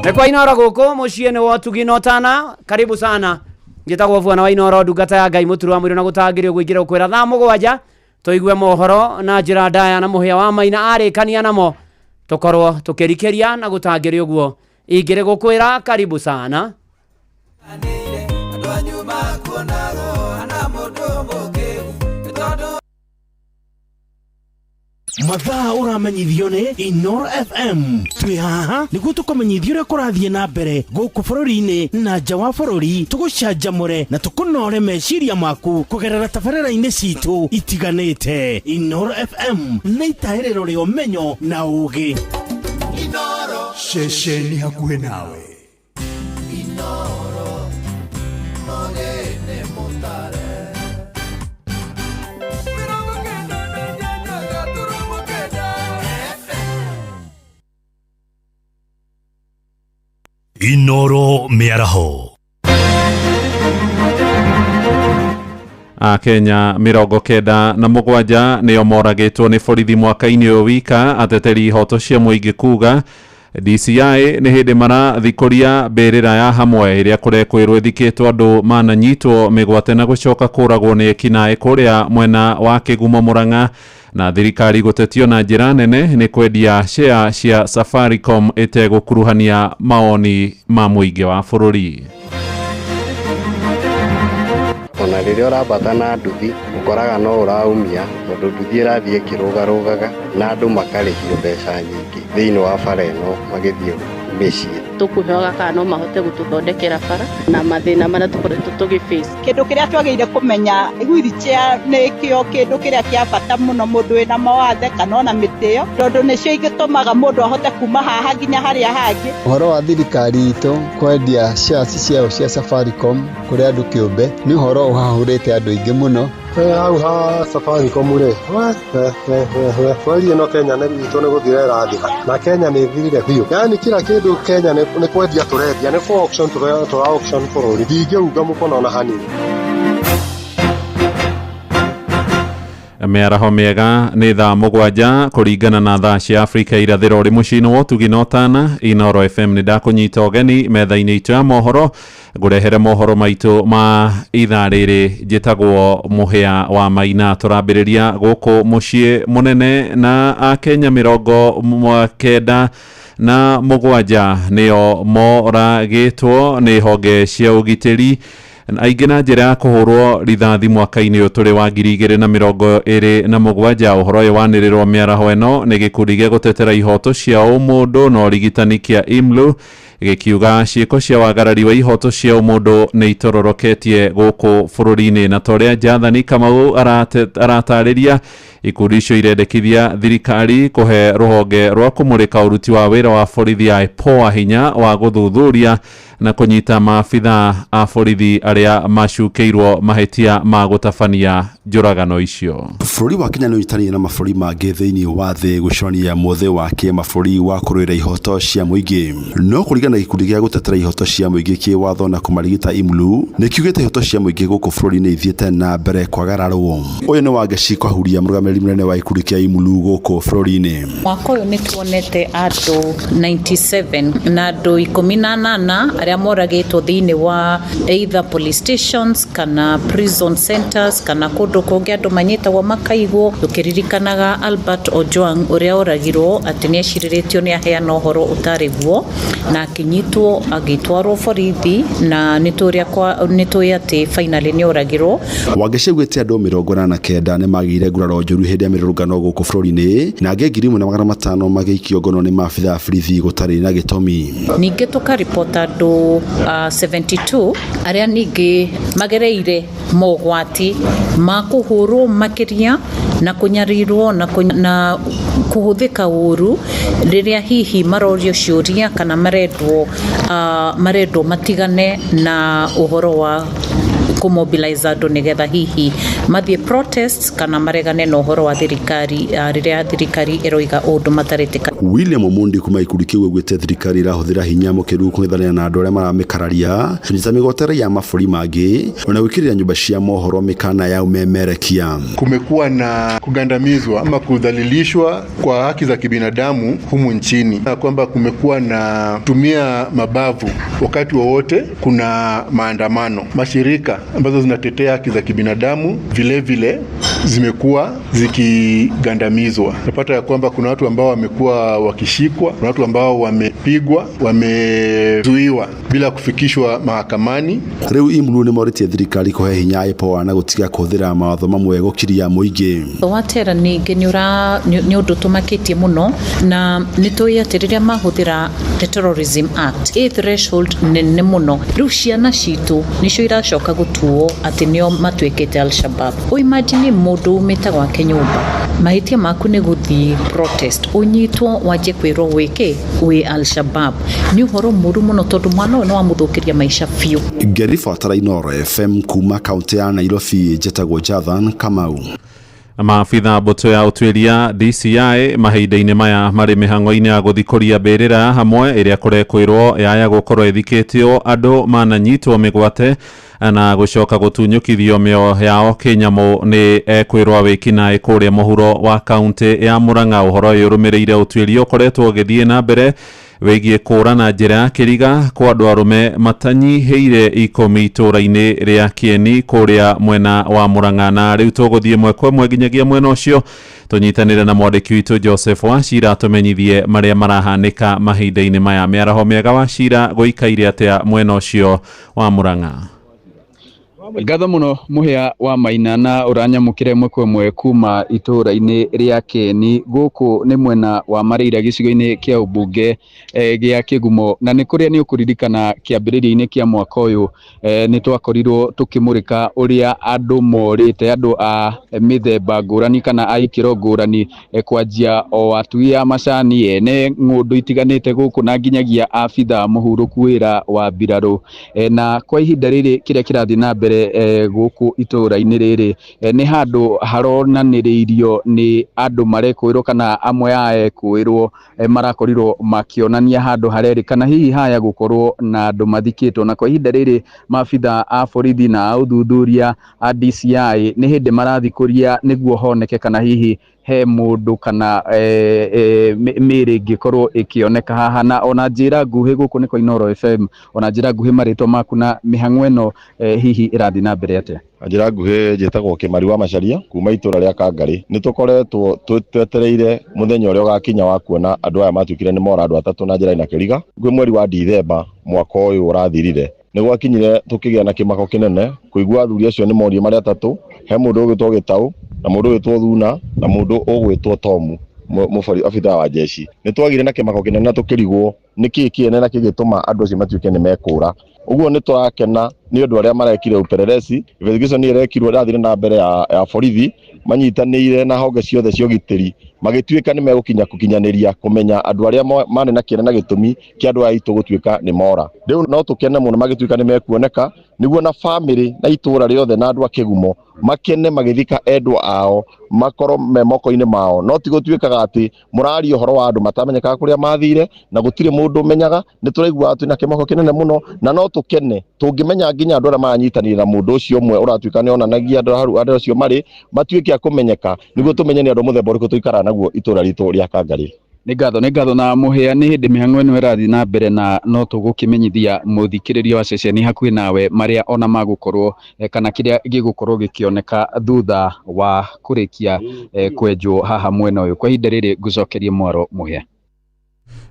Nĩ kwa Inoro gũkũ mũciĩ nĩ wotugi na ũtana karibu sana njĩtagwo bwana wa Inoro ndungata ya Ngai mũturu wa mwĩrĩ na gũtangĩrio gũingĩra gũkwĩra thaa mũgwanja tũigue mohoro na njĩra ndaya na mũhĩa wa maina arĩkania namo tũkorwo tũkĩrikĩria na gũtangĩrio ũguo ingĩrĩ gũkwĩra karibu sana. Andũ anyu makuonagwo hana mũndũ mũkĩgu nĩ tondũ Mathaa ũramenyithio nĩ Inoro FM. Twĩ haha nĩguo tũkũmenyithia ũrĩa kũrathiĩ na mbere gũkũ bũrũri-inĩ na nja wa bũrũri, tũgũcanjamũre na tũkũnore meciria maku kũgerera tabarĩra-inĩ citũ itiganĩte. Inoro FM nĩ itahĩrĩro rĩa ũmenyo na ũũgĩ. Ceceni hakuhĩ nawe. Inoro mũgĩ mũtare Inoro mĩaraho. Akenya 97 nĩo moragĩtwo nĩ borithi mwaka-inĩ ũyũ wika ateteri ihoto cia mũingĩ kuga DCI nĩ hĩndĩ marathikũria mbĩrĩra ya hamwe ĩrĩa kũrekwĩrwo ĩthikĩtwo andũ mananyitwo mĩgwate na gũcoka kũragwo nĩ ekinaĩ kũrĩa mwena wa Kĩgumo Mũrang'a na thirikari gũtetio na njĩra nene nĩ kwendia share cia Safaricom ĩtegũkuruhania maoni ma mũingĩ wa bũrũri. Ona rĩrĩa ũrambata na nduthi ũkoraga no ũraumia tondũ nduthi ĩrathiĩ ĩkĩrũgarũgaga na andũ makarĩhio mbeca nyingĩ thĩinĩ wa bara ĩno magĩthiĩ mĩciĩ. Tũkwĩhokaga kana no mahote gũtũthondekera bara na mathĩna marĩa tũkoretwo tũgĩ face. Kĩndũ kĩrĩa twagĩrĩire kũmenya, wheelchair nĩkĩo kĩndũ kĩrĩa kĩa bata mũno mũndũ wĩna mawathe kana ona mĩtĩo, tondũ nĩcio ingĩtũmaga mũndũ ahote kuma haha nginya harĩa hangĩ. Ũhoro wa thirikari itũ kwendia shares ciayo cia Safaricom kũrĩ andũ kĩũmbe nĩ ũhoro ũhahũrĩte andũ aingĩ mũno. Hau ha Safaricom rĩ, we we we we kweli ĩno Kenya nĩ itũ nĩ gũthira ĩrathira, na Kenya nĩ ĩthirire biũ. Yani kila kĩndũ Kenya nĩ kwendia tũrendia, nĩ kũ auction tũra auction bũrũri, ndingĩunga mũkono ona hanini. Mĩaraho mĩega nĩ thaa 7 kũringana na thaa cia Afrika irathĩro. Ũrĩ mũciĩ-inĩ wa ũtugi na ũtana Inoro FM, nĩ ndakũnyita ũgeni metha-inĩ itũ ya mohoro ngũrehere mohoro maitũ ma ithaa rĩrĩ. Njĩtagwo Mũhĩa wa Maina. Tũrambĩrĩria gũkũ mũciĩ mũnene na Akenya 97 nĩo moragĩtwo nĩ honge cia ũgitĩri, aingĩ na njĩra ya kũhũrwo rithathi mwaka-inĩ ũyũ tũrĩ wa 2027. Ũhoro ũyũ wanĩrĩrwo mĩaraho ĩno nĩ gĩkundi gĩa gũtetera ihoto cia ũmũndũ na ũrigitani kĩa IMLU, gĩkiuga ciĩko cia wagarari wa ihoto cia ũmũndũ nĩ itororoketie gũkũ bũrũri-inĩ. Na torĩa Jathani Kamau aratarĩria, ikundi icio irendekithia thirikari kũhe rũhonge rwa kũmũrĩka ũruti wa wĩra wa borithi ya IPOA hinya wa gũthuthuria na kũnyita maabithaa a borithi arĩa macukĩirwo mahĩtia ma gũtabania njũragano icio. Bũrũri wa Kenya nĩ ũnyitanĩire na mabũrũri mangĩ thĩinĩ wa thĩ gũcemania mũthĩ wa kĩmabũrũri wa kũrũĩra ihoto cia mũingĩ. No kũringana na gĩkundi gĩa gũtetera ihoto cia mũingĩ kĩwatho na kũmarigita IMLU, nĩ kiugĩte ihoto cia mũingĩ gũkũ bũrũri-inĩ ithiĩte na mbere kwagararwo. Ũyũ nĩ Wangeci Kwahuria, mũrũgamĩrĩri mũnene wa gĩkundi kĩa IMLU gũkũ bũrũri-inĩ. Mwaka ũyũ nĩ tuonete andũ 97 na andũ 18 arĩa moragĩtwo thĩinĩ wa either police stations kana prison centers kana kũndũ kũngĩ andũ manyitagwo makaigwo. Tũkĩririkanaga Albert Ojwang ũrĩa oragirwo atĩ nĩ acirĩrĩtio nĩ aheana ũhoro ũtarĩ guo na akĩnyitwo agĩtwarwo borithi, na nĩ tũĩ atĩ finally nĩ oragirwo. Wangeci augĩte andũ 89 nĩ magĩire nguraro njũru hĩndĩ ya mĩrũrũngano gũkũ bũrũri-inĩ, na angĩ 1500 magĩikio ngono nĩ maabithaa a borithi gũtarĩ na gĩtũmi. Ningĩ tũkaripota andũ 72 arĩa ningĩ magereire mogwati ma kũhũrwo makĩria na kũnyarirwo na kũhũthĩka ũru rĩrĩa hihi marorio ciũria kana marendwo matigane na ũhoro wa kũmobilize andũ nĩgetha hihi mathiĩ protests kana maregane na ũhoro wa thirikari rĩrĩa thirikari ĩroiga ũndũ mataretĩka. William Omondi kuma gĩkundi kĩu augĩte thirikari ĩrahũthĩra hinya mũkĩru kũng'ethanĩra na andũ arĩa maramĩkararia, kũnyita mĩgwate raia a mabũrũri mangĩ ona gwĩkĩrĩra nyũmba cia mohoro mĩkana ya umemerekia. Kumekuwa na kugandamizwa ama kudhalilishwa kwa haki za kibinadamu humu nchini, na kwamba kumekuwa na tumia mabavu wakati wowote kuna maandamano. Mashirika ambazo zinatetea haki za kibinadamu vile vile zimekuwa zikigandamizwa. Napata ya kwamba kuna watu ambao wamekuwa wakishikwa, kuna watu ambao wamepigwa, wamezuiwa bila kufikishwa mahakamani. Rĩu IMLU nĩ morĩtie thirikari kũhe hinya IPOA na gũtiga kũhũthĩra mawatho mamwe gũkiria mũingĩ. Watera ningĩ nĩ ũndũ tũmakĩtie mũno, na nĩ tũĩ atĩ rĩrĩa mahũthĩra the Terrorism Act ĩ threshold nene mũno. Rĩu ciana citũ nĩcio iracoka gũtuo atĩ nĩo matuĩkĩte Al-Shabaab. Ũimagine mũndũ umĩte gwake nyũmba, mahĩtia maku nĩ gũthiĩ protest, ũnyitwo wanjie kwĩrwo wĩke wĩ Al-Shabaab. Nĩ ũhoro mũru mũno tondũ mwana ũyũ nĩ wamũthũkĩria maica biũ. Ngĩribotera Inoro FM kuma kaunti ya Nairobi, njĩtagwo Jathan Kamau. Maabitha mbũtũ ya ũtuĩria DCI mahinda-inĩ maya marĩ mĩhang'o-inĩ ya gũthikũria mbĩrĩra hamwe ĩrĩa kũrekwĩrwo yaya gũkorwo ĩthikĩtio andũ mananyitwo mĩgwate na gũcoka gũtunyũkithio mĩoyo yao kĩnyamũ nĩ ekwĩrwo wĩkinaĩ kũrĩa mũhuro wa kaunti ya Murang'a. Ũhoro ũyũ ũrũmĩrĩire ũtuĩria ũkoretwo ũgĩthiĩ na mbere wĩgiĩ kũũra na njĩra ya kĩriga kwa andũ arũme matanyihĩire 10 itũũra-inĩ rĩa Kĩeni kũrĩa mwena wa Murang'a. Na rĩu tũgũthiĩ ĩmwe kwa ĩmwe nginyagia mwena ũcio tũnyitanĩre na mwandĩki witũ Joseph Wachira atũmenyithie marĩa marahanĩka mahinda-inĩ maya. Mĩaraho mĩega Wachira, gũikaire atĩa mwena ũcio wa Murang'a? Ngatho muno Muhia wa Maina na ũranyamũkĩra ĩmwe kwa ĩmwe kuma itũũra-inĩ rĩa Keni. Gũkũ nĩ mwena wa Mareira gĩcigo-inĩ kĩa ũmbunge gĩa Kĩgumo, na nĩ kũrĩa nĩ ũkũririkana kĩambĩrĩria-inĩ kĩa mwaka ũyũ nĩ twakorirwo tũkĩmũrĩka ũrĩa andũ morĩte, andũ a mĩthemba ngũrani kana a ikĩro ngũrani, kwanjia o atui a macani, ene ng'ũndũ itiganĩte gũkũ na nginyagia abithaa mũhurũku wĩra wa mbirarũ. Na kwa ihinda rĩrĩ kĩrĩa kĩrathiĩ na mbere gũkũ itũũra-inĩ rĩrĩ nĩ handũ haronanĩrĩirio nĩ andũ marekũĩrwo kana amwe a ekũĩrwo marakorirwo makĩonania handũ harerĩkana hihi haya gũkorwo na andũ mathikĩtwo. Na kwa ihinda rĩrĩ maabithaa a borithi na a ũthuthuria a DCI nĩ hĩndĩ marathikũria nĩguo honeke kana hihi he mũndũ kana mĩĩrĩ ĩngĩkorwo ĩkĩoneka haha. Na ona njĩra nguhĩ gũkũ nĩ kwa Inooro FM, ona njĩra nguhĩ marĩtwa maku na mĩhang'o ĩno hihi ĩrathiĩ na mbere atĩa? Njĩra nguhĩ njĩtagwo Kĩmari wa Macharia kuma itũra rĩa Kangarĩ. Nĩ tũkoretwo twetereire mũthenya ũrĩa ũgakinya wa kuona andũ aya matuĩkire nĩ mora andũ atatũ na njĩra ina kĩriga. Kwĩ mweri wa Dithemba mwaka ũyũ ũrathirire nĩ gwakinyire tũkĩgĩa na kĩmako kĩnene kũigua athuri acio nĩ morie marĩ atatũ, he mũndũ ũgwĩtwo Gĩtaũ na mũndũ ũgwĩtwo Thuna na mũndũ ũgwĩtwo Tomu mũbori abithaa wa jeshi. Nĩ twagire na kĩmako kĩnene na tũkĩrigwo nĩkĩĩ kĩene na kĩgĩtũma andũ acio matuĩke nĩ mekũra. Ũguo nĩ tũrakena nĩ ũndũ arĩa marekire upelelezi, investigation ĩrekirwo ĩrathire na mbere ya borithi manyitanĩire na honge ciothe cia ũgitĩri magĩtuĩka nĩ megũkinya kũkinyanĩria kũmenya andũ arĩa marĩ na kĩene na gĩtũmi kĩa andũ aya aitũ gũtuĩka nĩ mora. Rĩu no tũkene mũno magĩtuĩka nĩ mekuoneka nĩguo na famĩlĩ na itũũra rĩothe na andũ a Kĩgumo makene magĩthika endwa ao makorwo me moko-inĩ mao, no ti gũtuĩkaga atĩ mũraria ũhoro wa andũ matamenyekaga kũrĩa mathire na gũtirĩ mũndũ ũmenyaga. Nĩ tũraiguaga twĩna kĩmako kĩnene mũno na no tũkene tũngĩmenya nginya andũ arĩa maranyitanĩra na mũndũ ũcio ũmwe ũratuĩka nĩ onanagia andũ hau andũ acio marĩ matuĩke a kũmenyeka nĩguo tũmenye nĩ andũ mũthemba ũrĩkũ tũikaraga naguo itũũra ritũ rĩa Kangarĩ. Nĩ ngatho na Mũhĩa, nĩ hĩndĩ mĩhang'o ĩno ĩrathiĩ na mbere na no tũgũkĩmenyithia mũthikĩrĩria wa ceceni hakuhĩ nawe marĩa ona magũkorwo kana kĩrĩa gĩgũkorwo gĩkĩoneka thutha wa kũrĩkia kwenjwo haha mwena ũyũ. Kwa ihinda rĩrĩ ngũcokerie mwaro Mũhĩa.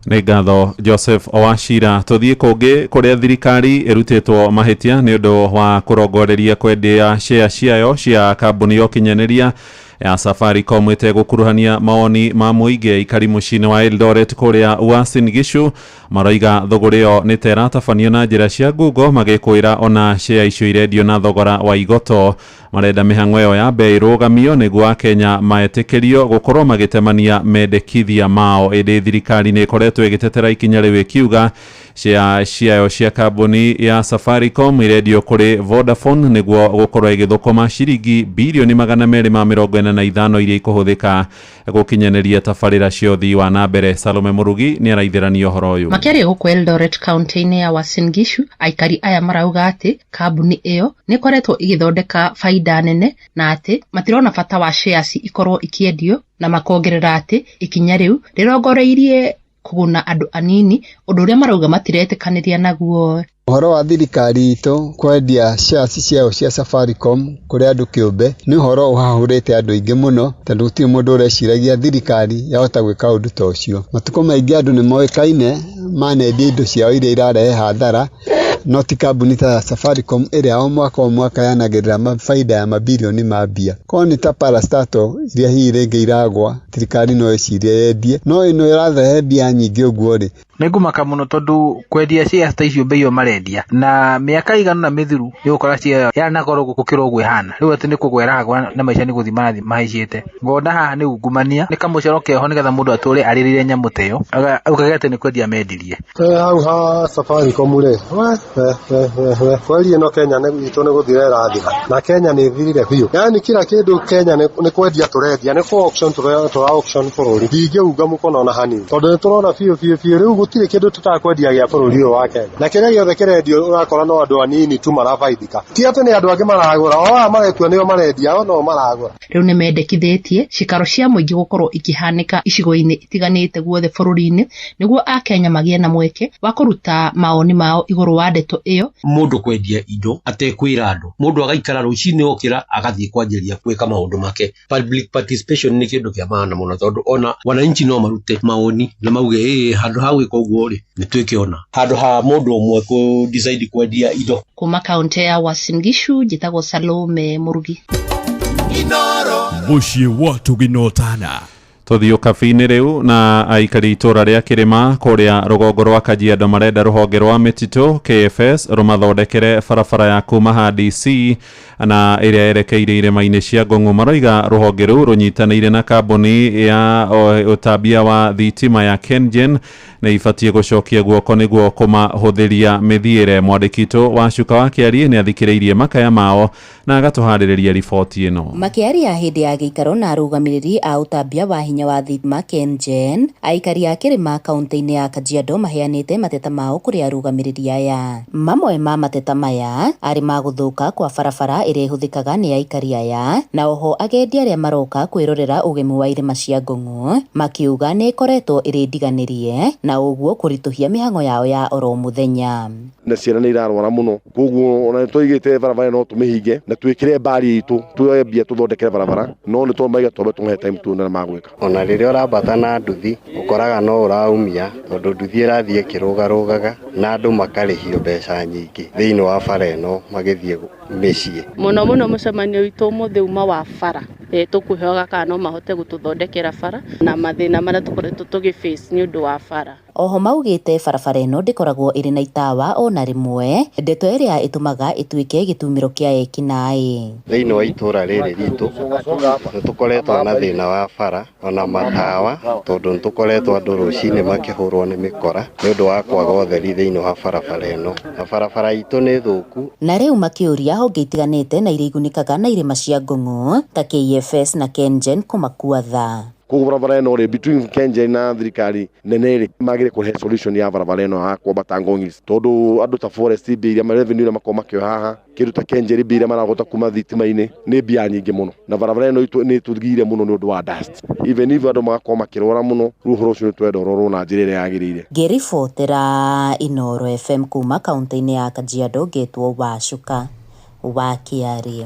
Nĩ ngatho Joseph Owachira. Tũthiĩ kũngĩ kũrĩa thirikari ĩrutĩtwo mahĩtia nĩ ũndũ wa kũrongoreria kwendia share ciayo cia kambuni ya ũkinyanĩria ya Safaricom ĩtegũkuruhania mawoni ma mũingĩ. Aikari mũciĩ-inĩ wa Eldoret kũrĩa Uasin Gishu maroiga thũgũrĩ ĩyo nĩ ta ĩratabanio na njĩra cia ngungo, magĩkwĩra ona share icio irendio na thogora wa igoto. Marenda mĩhang'o ĩyo yambe ĩrũgamio nĩguo Akenya maetĩkĩrio gũkorwo magĩtemania mendekithia mao. Ĩndĩ thirikari nĩ ĩkoretwo ĩgĩtetera ikinya rĩu ĩkiuga share ciayo cia kambuni ya Safaricom irendio kũrĩ Vodafone nĩguo gũkorwo ĩgĩthũkũma ciringi birioni 245 iria ikũhũthĩka gũkinyanĩria tabarĩra cia ũthii wa na mbere. Salome Mũrugi nĩ araithĩrania ũhoro ũyũ. Makĩaria gũkũ Eldoret kaunti-inĩ ya Uasin Gishu, aikari aya marauga atĩ kambuni ĩyo nĩ ĩkoretwo ĩgĩthondeka faida nene na atĩ matirona bata wa shares ikorwo ikĩendio, na makongerera atĩ ikinya rĩu rĩrongoreirie kũguna andũ anini, ũndũ ũrĩa marauga matiretĩkanĩria naguo. Ũhoro wa thirikari itũ kwendia shares ciayo cia Safaricom kũrĩ andũ kĩũmbe nĩ ũhoro ũhahũrĩte andũ aingĩ mũno, tondũ gũtirĩ mũndũ ũreciragia thirikari yahota gwĩka ũndũ ta ũcio. Matukũ maingĩ andũ nĩ moĩkaine manendia indo ciao iria irarehe hathara, no ti kambuni ta Safaricom ĩrĩa o mwaka yanagĩrĩra mabaida ya mabirioni ma mbia. Korwo nĩ ta parastatal iria hihi rĩngĩ iragwa, thirikari no ĩcirie yendie, no ĩno ĩrarehe mbia nyingĩ ũguo rĩ. Nĩ ngũmaka mũno tondũ kwendia shares ta icio mbei ĩyo marendia na mĩaka igana na mĩthiru nĩ ũgũkora share yarĩ na goro gũkĩra ũguo ĩhana. Rĩu atĩ nĩ kũgwa ĩragwa na maica nĩ gũthiĩ marathiĩ mahaicĩte. Ngona haha nĩ ungumania, nĩ kamũcoro keho nĩgetha mũndũ atũre arĩrĩire nyamũ ta ĩyo, ũkauga atĩ nĩ kwendia mendirie. Hau ha Safaricom rĩ, we kweli ĩno Kenya itũ nĩ gũthira ĩrathira na Kenya nĩ ĩthirire biũ. Yaani kila kĩndũ Kenya nĩ kwendia tũrendia, nĩ kũ auction tũra auction bũrũri. Ndingĩunga mũkono ona hanini tondũ nĩ tũrona biũ biũ biũ rĩu gũtirĩ kĩndũ tũtakwendia gĩa bũrũri ũyũ wa Kenya, na kĩrĩa gĩothe kĩrendio ũrakora no andũ anini tu marabaidika, ti atĩ nĩ andũ angĩ maragũra, o aya maretua nĩo marendia, o no maragũra. Rĩu nĩ mendekithĩtie cikaro cia mũingĩ gũkorwo ikĩhanĩka icigo-inĩ itiganĩte guothe bũrũri-inĩ nĩguo Akenya magĩe na mweke wa kũruta maoni mao igũrũ wa ndeto ĩyo. Mũndũ kwendia indo atekwĩra andũ, mũndũ agaikara rũcinĩ okĩra agathiĩ kwanjĩrĩria gwĩka maũndũ make. Public participation nĩ kĩndũ kĩa maana mũno tondũ ona wananchi no marute maoni na mauge ĩĩ handũ ha gwĩka Gwĩka ũguo rĩ, nĩ twĩke ona handũ ha mũndũ ũmwe kũ decide kwendia indo. Kuma kaunti ya Uasin Gishu njĩtagwo Salome Mũrugi. Mũciĩ wa Tũginotana. Tũthiĩ ũkabi-inĩ rĩu na aikari itũra rĩa Kĩrĩma kũrĩa rũgongo rwa Kajiado marenda rũhonge rwa mĩtitũ KFS rũmathondekere barabara ya kuma ha DC na ĩrĩa yerekeire irĩma-inĩ cia Ngong'u. Maroiga rũhonge rũu rũnyitanĩire na kambuni ya ũtambia wa thitima ya KenGen nĩ ibatiĩ gũcokia guoko nĩguo kũmahũthĩria mĩthiĩre. Mwandĩki witũ wa Cuka wa Kĩarie nĩ athikĩrĩirie makaya mao na agatũharĩrĩria riboti ĩno. Makĩaria hĩndĩ ya gĩikaro na arũgamĩrĩri a ũtambia wa hinya wa thitima KenGen, aikari a Kĩrĩma kaunti-inĩ ya Kajiado maheanĩte mateta mao kũrĩ arũgamĩrĩri aya. Mamwe ma mateta maya arĩ ma gũthũka kwa barabara ĩrĩa ĩhũthĩkaga nĩ aikari aya, na oho agendi arĩa maroka kwĩrorera ũgemu wa irĩma cia Ngong'u makiuga nĩ ĩkoretwo ĩrĩ ndiganĩrie na ũguo kũritũhia mĩhang'o yao ya oro mũthenya. Na ciana nĩ irarwara mũno, koguo ona nĩ twaigĩte barabara no tũmĩhinge na twĩkĩre mbari itũ tuoye mbia tũthondekere barabara, no nĩ twamaiga twambe tũmahe time tuone na magwĩka. Ona rĩrĩa ũrambata na nduthi ũkoraga no ũraumia tondũ nduthi ĩrathiĩ ĩkĩrũgarũgaga na andũ makarĩhio mbeca nyingĩ thĩinĩ wa bara ĩno magĩthiĩ mĩciĩ. Mũno mũno mũcemanio witũ ũmũthĩ uma wa bara. Tũkwĩhoka kana no mahote gũtũthondekera bara na mathĩna marĩa tũkoretwo tũgĩ face nĩ ũndũ wa bara. Oho maugĩte barabara ĩno ndĩkoragwo ĩrĩ na itawa ona rĩmwe, ndeto ĩrĩa ĩtũmaga ĩtuĩke gĩtumĩro kĩa ekinaĩ. Thĩinĩ wa itũra rĩrĩ ritũ nĩ tũkoretwo na thĩna wa bara ona matawa, tondũ nĩ tũkoretwo andũ rũcinĩ makĩhũrwo nĩ mĩkora nĩ ũndũ wa kwaga ũtheri thĩinĩ wa barabara ĩno, na barabara itũ nĩ thũku. Na rĩu makĩũria honge itiganĩte na iria igunĩkaga na irĩma cia Ngong'u ta KFS na KenGen kũmakua tha. Koguo barabara ĩno rĩ, between KenGen na thirikari nene rĩ, magĩrĩire kũrehe solution ya barabara ĩno ya kwambata Ngong Hills, tondũ andũ ta forest mbia iria revenue iria makoragwo makĩoya haha, kĩndũ ta KenGen mbia iria maragota kuma thitima-inĩ nĩ mbia nyingĩ mũno, na barabara ĩno itũ nĩ ĩtũgire mũno nĩ ũndũ wa dust, even if andũ magakorwo makĩrwara mũno. Rĩu ũhoro ũcio nĩ twenda ũrorwo na njĩra ĩrĩa yagĩrĩire. Ngĩribotera Inooro FM kuma kaunti-inĩ ya Kajiado, ngetwo Wacuka wa Kĩarie.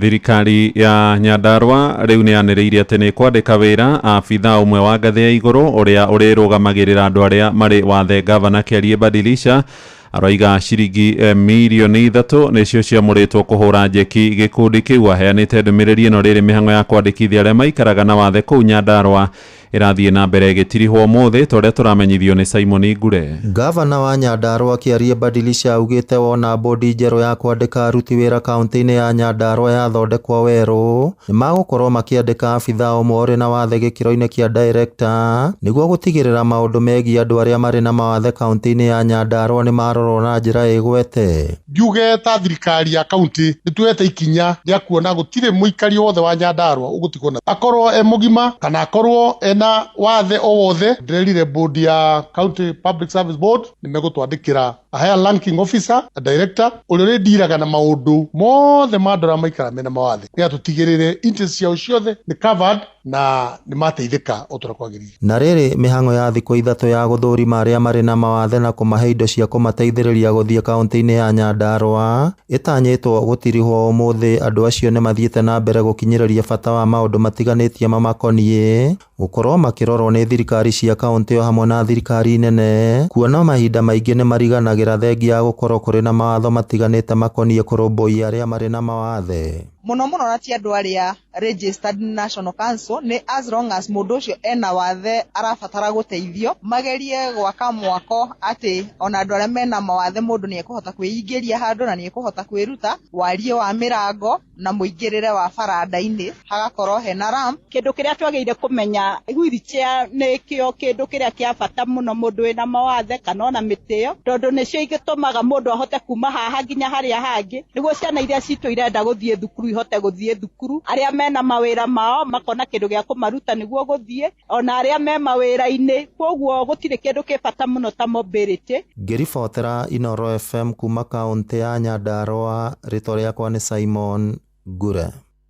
Thirikari ya Nyandarua rĩu nĩ yanĩrĩire atĩ nĩ kwandĩka wĩra abithaa ũmwe wa ngathĩ ya igũrũ ũrĩa ũrĩrũgamagĩrĩra andũ arĩa marĩ wathe. Gavana Kĩarie Badilisha aroiga ciringi mirioni 3 nĩcio ciamũrĩtwo kũhũra njeki gĩkundi kĩu. Aheanĩte ndũmĩrĩri ĩno rĩrĩ mĩhang'o ya kwandĩkithia arĩa maikaraga na wathe kũu Nyandarua ĩrathiĩ na mbere ĩgĩtirihwo ũmũthĩ, ta ũrĩa tũramenyithio nĩ Simon Ngure. Gavana wa Nyandarua Kĩarie Badilisha augĩte wona bodi njerũ ya kwandĩka aruti wĩra kaunti-inĩ ya Nyandarua yathondekwo werũ, nĩ magũkorwo makĩandĩka abithaa ũmwe ũrĩ na wathe gĩkĩro-inĩ kĩa director nĩguo gũtigĩrĩra maũndũ megiĩ andũ arĩa marĩ na mawathe kaunti-inĩ ya Nyandarua nĩ marorwo na njĩra ĩgwete. Ngiuge ta thirikari ya kaunti nĩ tuoete ikinya rĩa kuona gũtirĩ mũikari wothe wa Nyandarua ũgũtigwo na akorwo e mũgima kana akorwo ena wathe o wothe. Ndĩrerire board ya County Public Service Board nĩ megũtwandĩkĩra a higher ranking officer, a director ũrĩa ũrĩndiraga na maũndũ mothe ma andũ arĩa maikara mena mawathe, nĩgetha tũtigĩrĩre interest ciao ciothe nĩ covered na nĩ mateithĩka o ta ũrĩa kwagĩrĩire. Na rĩrĩ mĩhang'o ya thikũ 3 ya gũthũrima arĩa marĩ na mawathe na kũmahe indo cia kũmateithĩrĩria gũthiĩ kaunti-inĩ ya Nyandarua ĩtanyĩtwo gũtirihwo ũmũthĩ. Andũ acio nĩ mathiĩte na mbere gũkinyĩrĩria bata wa maũndũ matiganĩtie mamakoniĩ gũkorwo makĩrorwo nĩ thirikari cia kaunti o hamwe na thirikari nene, kuona mahinda maingĩ nĩ mariganagĩra thengia ya gũkorwo kũrĩ na mawatho matiganĩte makoniĩ kũrũmbũiya arĩa marĩ na mawathe. Mũno mũno na ti andũ arĩa registered National Council, nĩ as long as mũndũ ũcio ena wathe arabatara gũteithio, magerie gwaka mwako atĩ ona andũ arĩa mena mawathe mũndũ nĩ ekũhota kwĩingĩria handũ na nĩ ekũhota kwĩruta wariĩ wa mĩrango na mũingĩrĩre wa baranda-inĩ, hagakorwo hena ramp. Kĩndũ kĩrĩa twagĩrĩire kũmenya, wheelchair nĩkĩo kĩndũ kĩrĩa kĩa bata mũno mũndũ wĩna mawathe kana ona mĩtĩo, tondũ nĩcio igĩtũmaga mũndũ ahote kuma haha nginya harĩa hangĩ, nĩguo ciana iria citũ irenda gũthiĩ thukuru ihote gũthiĩ thukuru, arĩa mena mawĩra mao makona kĩndũ gĩa kũmaruta nĩguo gũthiĩ, ona arĩa me mawĩra-inĩ. Koguo gũtirĩ kĩndũ kĩ bata mũno ta mobility. Ngĩribotera Inooro FM kuma kaunti ya Nyandarua, rĩtwa rĩakwa nĩ Simon Ngure.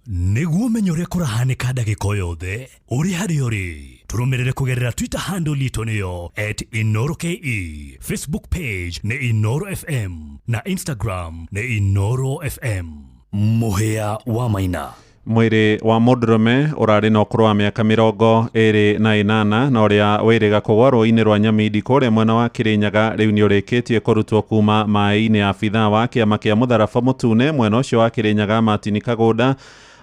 Nĩguo ũmenye ũrĩa kũrahanĩka ndagĩka o yothe ũrĩ harĩa ũrĩ, tũrũmĩrĩre kũgerera Twitter handle itũ nĩyo @InooroKE, Facebook page nĩ Inooro FM na Instagram nĩ Inooro FM. Mũhĩa wa Maina. Mwĩrĩ wa mũndũrũme ũrarĩ na ũkũrũ wa mĩaka 28 na ũrĩa wĩrĩga kũgwa rũĩ-inĩ rwa Nyamindi kũrĩa mwena wa Kĩrĩnyaga rĩu nĩ ũrĩkĩtie kũrutwo kuma maĩ-inĩ. Abithaa wa kĩama kĩa Mũtharaba Mũtune mwena ũcio wa Kĩrĩnyaga Martin Kagũnda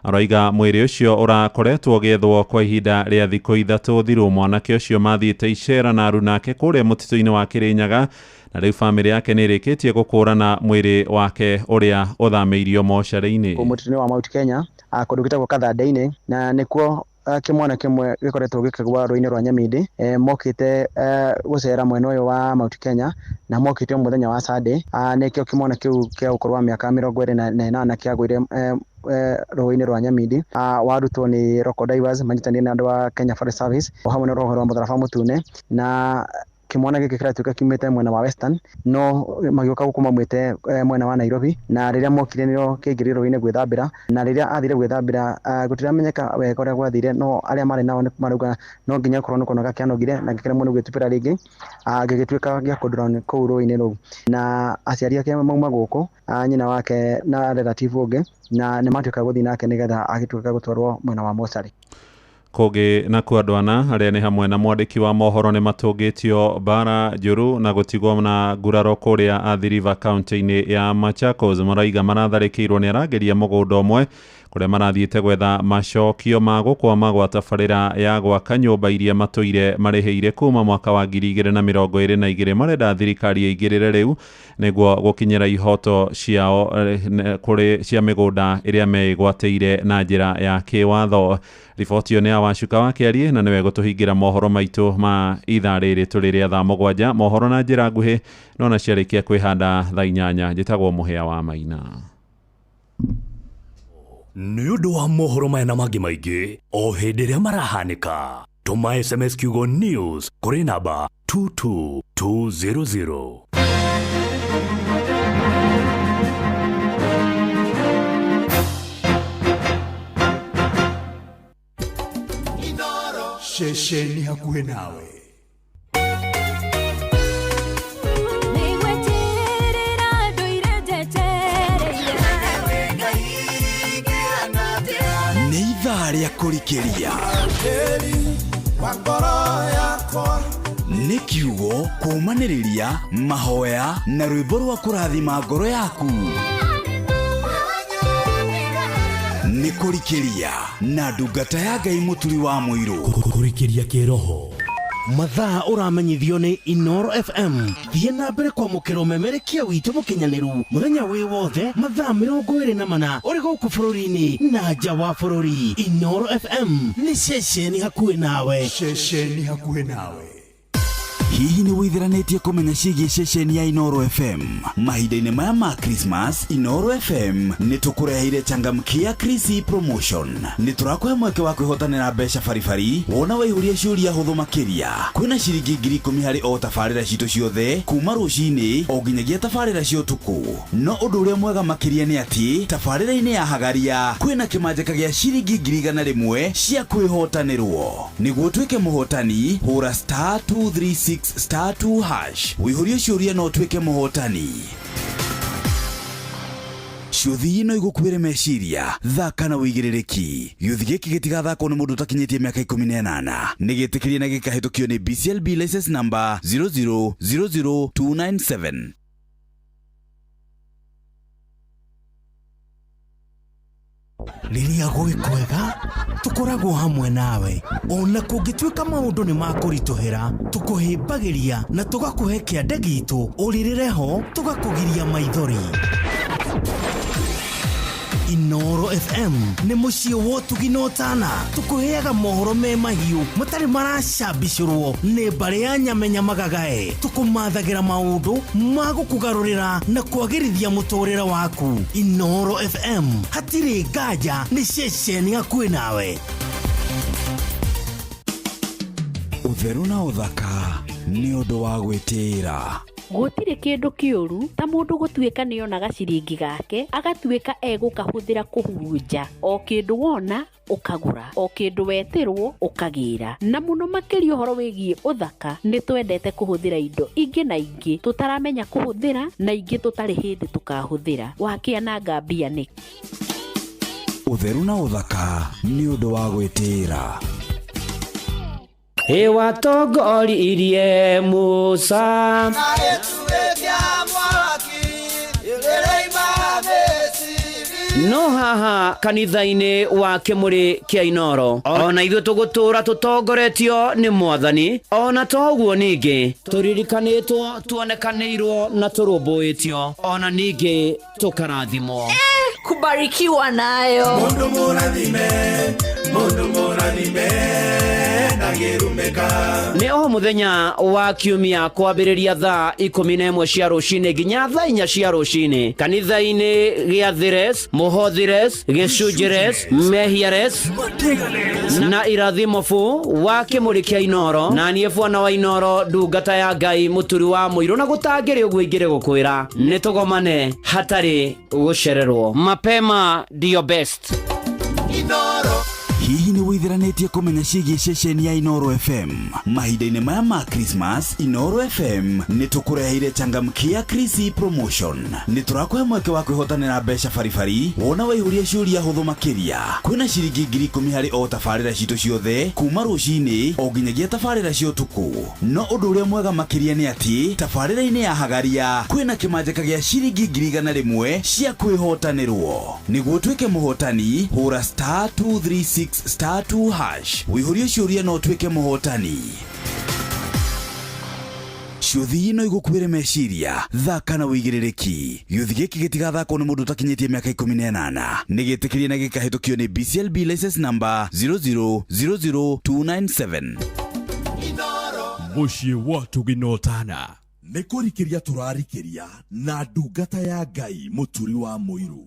aroiga mwĩrĩ ũcio ũrakoretwo ũgĩethwo kwa ihinda rĩa thikũ 3 thiru. Mwanake ũcio mathiĩte icera na arunake kũrĩa mũtitũ-inĩ wa Kĩrĩnyaga na rĩu bamĩrĩ yake nĩ ĩrĩkĩtie gũkũrana mwĩrĩ wake ũrĩa ũthamĩirio mocarĩ-inĩ. Mũtitũ-inĩ wa Mount Kenya kũndũ gĩtagwo Kathande-inĩ, na nĩkuo kĩmwana kĩmwe gĩkoretwo gĩkĩgwa rũĩ-inĩ rwa Nyamindi. Mokĩte gũcera mwena ũyũ wa Mount Kenya na mokĩte mũthenya wa Sunday. Nĩkĩo kĩmwana kĩu kĩa ũkũrũ wa mĩaka 28 kĩagũire rũĩ-inĩ rwa Nyamindi. Warutwo nĩ Local Divers manyitanĩire na andũ a Kenya Forest Service o hamwe na rũhonge rwa Mũtharaba Mũtune, na kĩmwana gĩkĩ kĩratuĩka kiumĩte mwena wa Western no magĩũka gũkũ maumĩte mwena wa Nairobi, na rĩrĩa mokire nĩo kĩaingĩrire rũĩ-inĩ gwĩthambĩra, na rĩrĩa athire gwĩthambĩra gũtiramenyeka wega ũrĩa gwathire, no arĩa marĩ nao marauga no nginya korwo nĩ kũnoga kĩanogire na gĩkĩremwo nĩ gwĩtubĩra rĩngĩ, gĩgĩtuĩka gĩa kũ-drown kũu rũĩ-inĩ rũu. Na aciari ake mauma gũkũ, nyina wake na relative ũngĩ, na nĩ matuĩka gũthiĩ nake nĩgetha agĩtuĩka gũtwarwo mwena wa mocarĩ. Kũngĩ nakuo andũ ana arĩa nĩ hamwe na mwandĩki wa mohoro nĩ matũngĩtio mbara njũru na gũtigwo na nguraro kũrĩa Athi River kaunti-inĩ ya Machakos. Maraiga maratharĩkĩirwo nĩ arangĩri a mũgũnda ũmwe kũrĩa marathiĩte gwetha macokio ma gũkwama gwa tabarĩra ya gwaka nyũmba iria matũire marĩhĩire kuma mwaka wa 2022. Marenda thirikari ĩingĩrĩre rĩu nĩguo gũkinyĩra ihoto ciao kũrĩ cia mĩgũnda ĩrĩa meĩgwatĩire na njĩra ya kĩwatho. Riboti ĩyo nĩ ya Wacuka wa Kĩarie na nĩwe gũtũhingĩra mohoro maitũ ma ithaa rĩrĩ tũrĩ rĩa thaa 7. Mohoro na njĩra nguhĩ nona ciarĩkia kwĩhanda thaa 8. Njĩtagwo Mũhĩa wa Maina. Nĩ ũndũ wa mohoro maya na mangĩ maingĩ o hĩndĩ ĩrĩa marahanĩka, tũma SMS kiugo news kũrĩ namba 22200. Ceceni hakuhĩ nawe. Nĩ ithaa rĩa kũrikĩria, nĩ kiugo kũũmanĩrĩria, mahoya na rwĩmbo rwa kũrathima ngoro yaku. Nĩ kũrikĩria na ndungata ya Ngai Mũturi wa Mũirũ. Kũrikĩria kĩroho. Mathaa ũramenyithio nĩ Inoro FM. Thiĩ na mbere kwamũkĩra ũmemerekia witũ mũkinyanĩru mũthenya wĩ wothe mathaa 24 ũrĩ gũkũ bũrũri-inĩ na nja wa bũrũri. Inoro FM nĩ ceceni hakuhĩ nawe. Ceceni hakuhĩ nawe. Hihi nĩ wĩtheranĩtie kũmenya ciĩgiĩ ceceni ya Inoro FM? Mahinda-inĩ maya ma Christmas, Inoro FM nĩ tũkũreheire changamkia Chrissy promotion. Nĩ tũrakũhe mweke wa kwĩhotanĩra mbeca baribari wona waihũria ciũria hũthũ makĩria. Kwĩna ciringi 10,000 harĩ o tabarĩra citũ ciothe kuma rũcinĩ o nginyagia tabarĩra cia ũtukũ. No ũndũ ũrĩa mwega makĩria nĩ atĩ tabarĩra-inĩ ya Hagaria kwĩna kĩmanjĩka gĩa ciringi 100,000 cia kwĩhotanĩrwo. Nĩguo ũtuĩke mũhotani, hũra *236 *2# wĩihũrie ciũria na ũtuĩke mũhotani. Ciũthi no igũkuĩre meciria, thaka na wĩigĩrĩrĩki. Gĩũthi gĩkĩ gĩtigathakwo nĩ mũndũ ũtakinyĩtie mĩaka 18. Nĩ gĩtĩkĩrie na gĩkahĩtũkio nĩ BCLB license number 0000297. Rĩrĩa gwĩ kwega tũkoragwo hamwe nawe, ona kũngĩtuĩka maũndũ nĩ makũritũhĩra, tũkũhĩmbagĩria na tũgakũhe kĩande gitũ, ũrĩrĩre ho tũgakũgiria maithori. Inoro FM nĩ mũciĩ wa ũtugi na ũtana, tũkũheaga mohoro me mahiũ matarĩ maracambicũrwo nĩ mbarĩ ya nyamenya magagae, tũkũmathagĩra maũndũ ma gũkũgarũrĩra na kwagĩrithia mũtũrĩre waku. Inoro FM hatirĩ nganja, nĩ ceceni hakuhĩ nawe. Ũtheru na ũthaka nĩ ũndũ wa gwĩtĩĩra. Gũtirĩ kĩndũ kĩũru ta mũndũ gũtuĩka nĩonaga ciringi gake agatuĩka egũkahũthĩra kũhurunja. O kĩndũ wona ũkagũra, o kĩndũ wetĩrwo ũkagĩra. Na mũno makĩria ũhoro wĩgiĩ ũthaka, nĩ twendete kũhũthĩra indo ingĩ na ingĩ tũtaramenya kũhũthĩra na ingĩ tũtarĩ hĩndĩ tũkahũthĩra. Wakĩananga mbia nĩkĩ? Ũtheru na ũthaka nĩ ũndũ wa gwĩtĩĩra. Ĩwatongoririe Musa no haha kanitha-inĩ wa Kĩmũrĩ kĩa Inoro ona ithuĩ tũgũtũra tũtongoretio nĩ Mwathani, ona toguo ningĩ tũririkanĩtwo, tuonekanĩirwo na tũrũmbũĩtio, ona ningĩ tũkarathimwo. Kubarikiwa nayo. Mundu mũrathime, mundu mũrathime ndangĩrumĩka. Nĩ o mũthenya wa kiumia kwambĩrĩria thaa 11 cia rũcinĩ nginya thaa 4 cia rũcinĩ kanitha-inĩ gĩa Thires, Mũhothires, Gĩcunjĩres, Mehiares na Irathimo fu wa Kĩmũrĩ kĩa Inoro, na niĩ bwana wa Inoro, ndungata ya Ngai, mũturi wa mũirũ, na gũtangĩrĩ ũguo ingĩrĩ gũkwĩra nĩ tũgomane hatarĩ gũcererwo. Mapema ndio best. Hihi nĩ wĩithiranĩtie kũmenya ciĩgiĩ ceceni ya Inoro FM? Mahinda-inĩ maya ma Christmas, Inoro FM nĩ tũkũreheire changamkia Krisi promotion. Nĩ tũrakũhe mweke wa kwĩhotanĩra mbeca baribari wona waihũria ciũria hũthũ makĩria. Kwĩna ciringi 10,000 harĩ o tabarĩra citũ ciothe kuma rũcinĩ o nginyagia tabarĩra cia ũtukũ. No ũndũ ũrĩa mwega makĩria nĩ atĩ tabarĩra-inĩ ya Hagaria kwĩna kĩmanjĩka gĩa ciringi 100,000 cia kwĩhotanĩrwo. Nĩguo ũtuĩke mũhotani, hũra star 236 star 2 hash wĩihũrie ciũria no ũtuĩke mũhotani. Ciũthi no igũkuĩre meciria, thaka na wĩigĩrĩrĩki. Gĩũthi gĩkĩ gĩtigathakwo nĩ mũndũ ũtakinyĩtie mĩaka 18. Nĩ gĩtĩkĩrie na gĩkahĩtũkio nĩ BCLB license number 0000297. Mũciĩ wa Tũginotana nĩ kũrikĩria tũrarikĩria na ndungata ya Ngai mũturi wa mũirũ.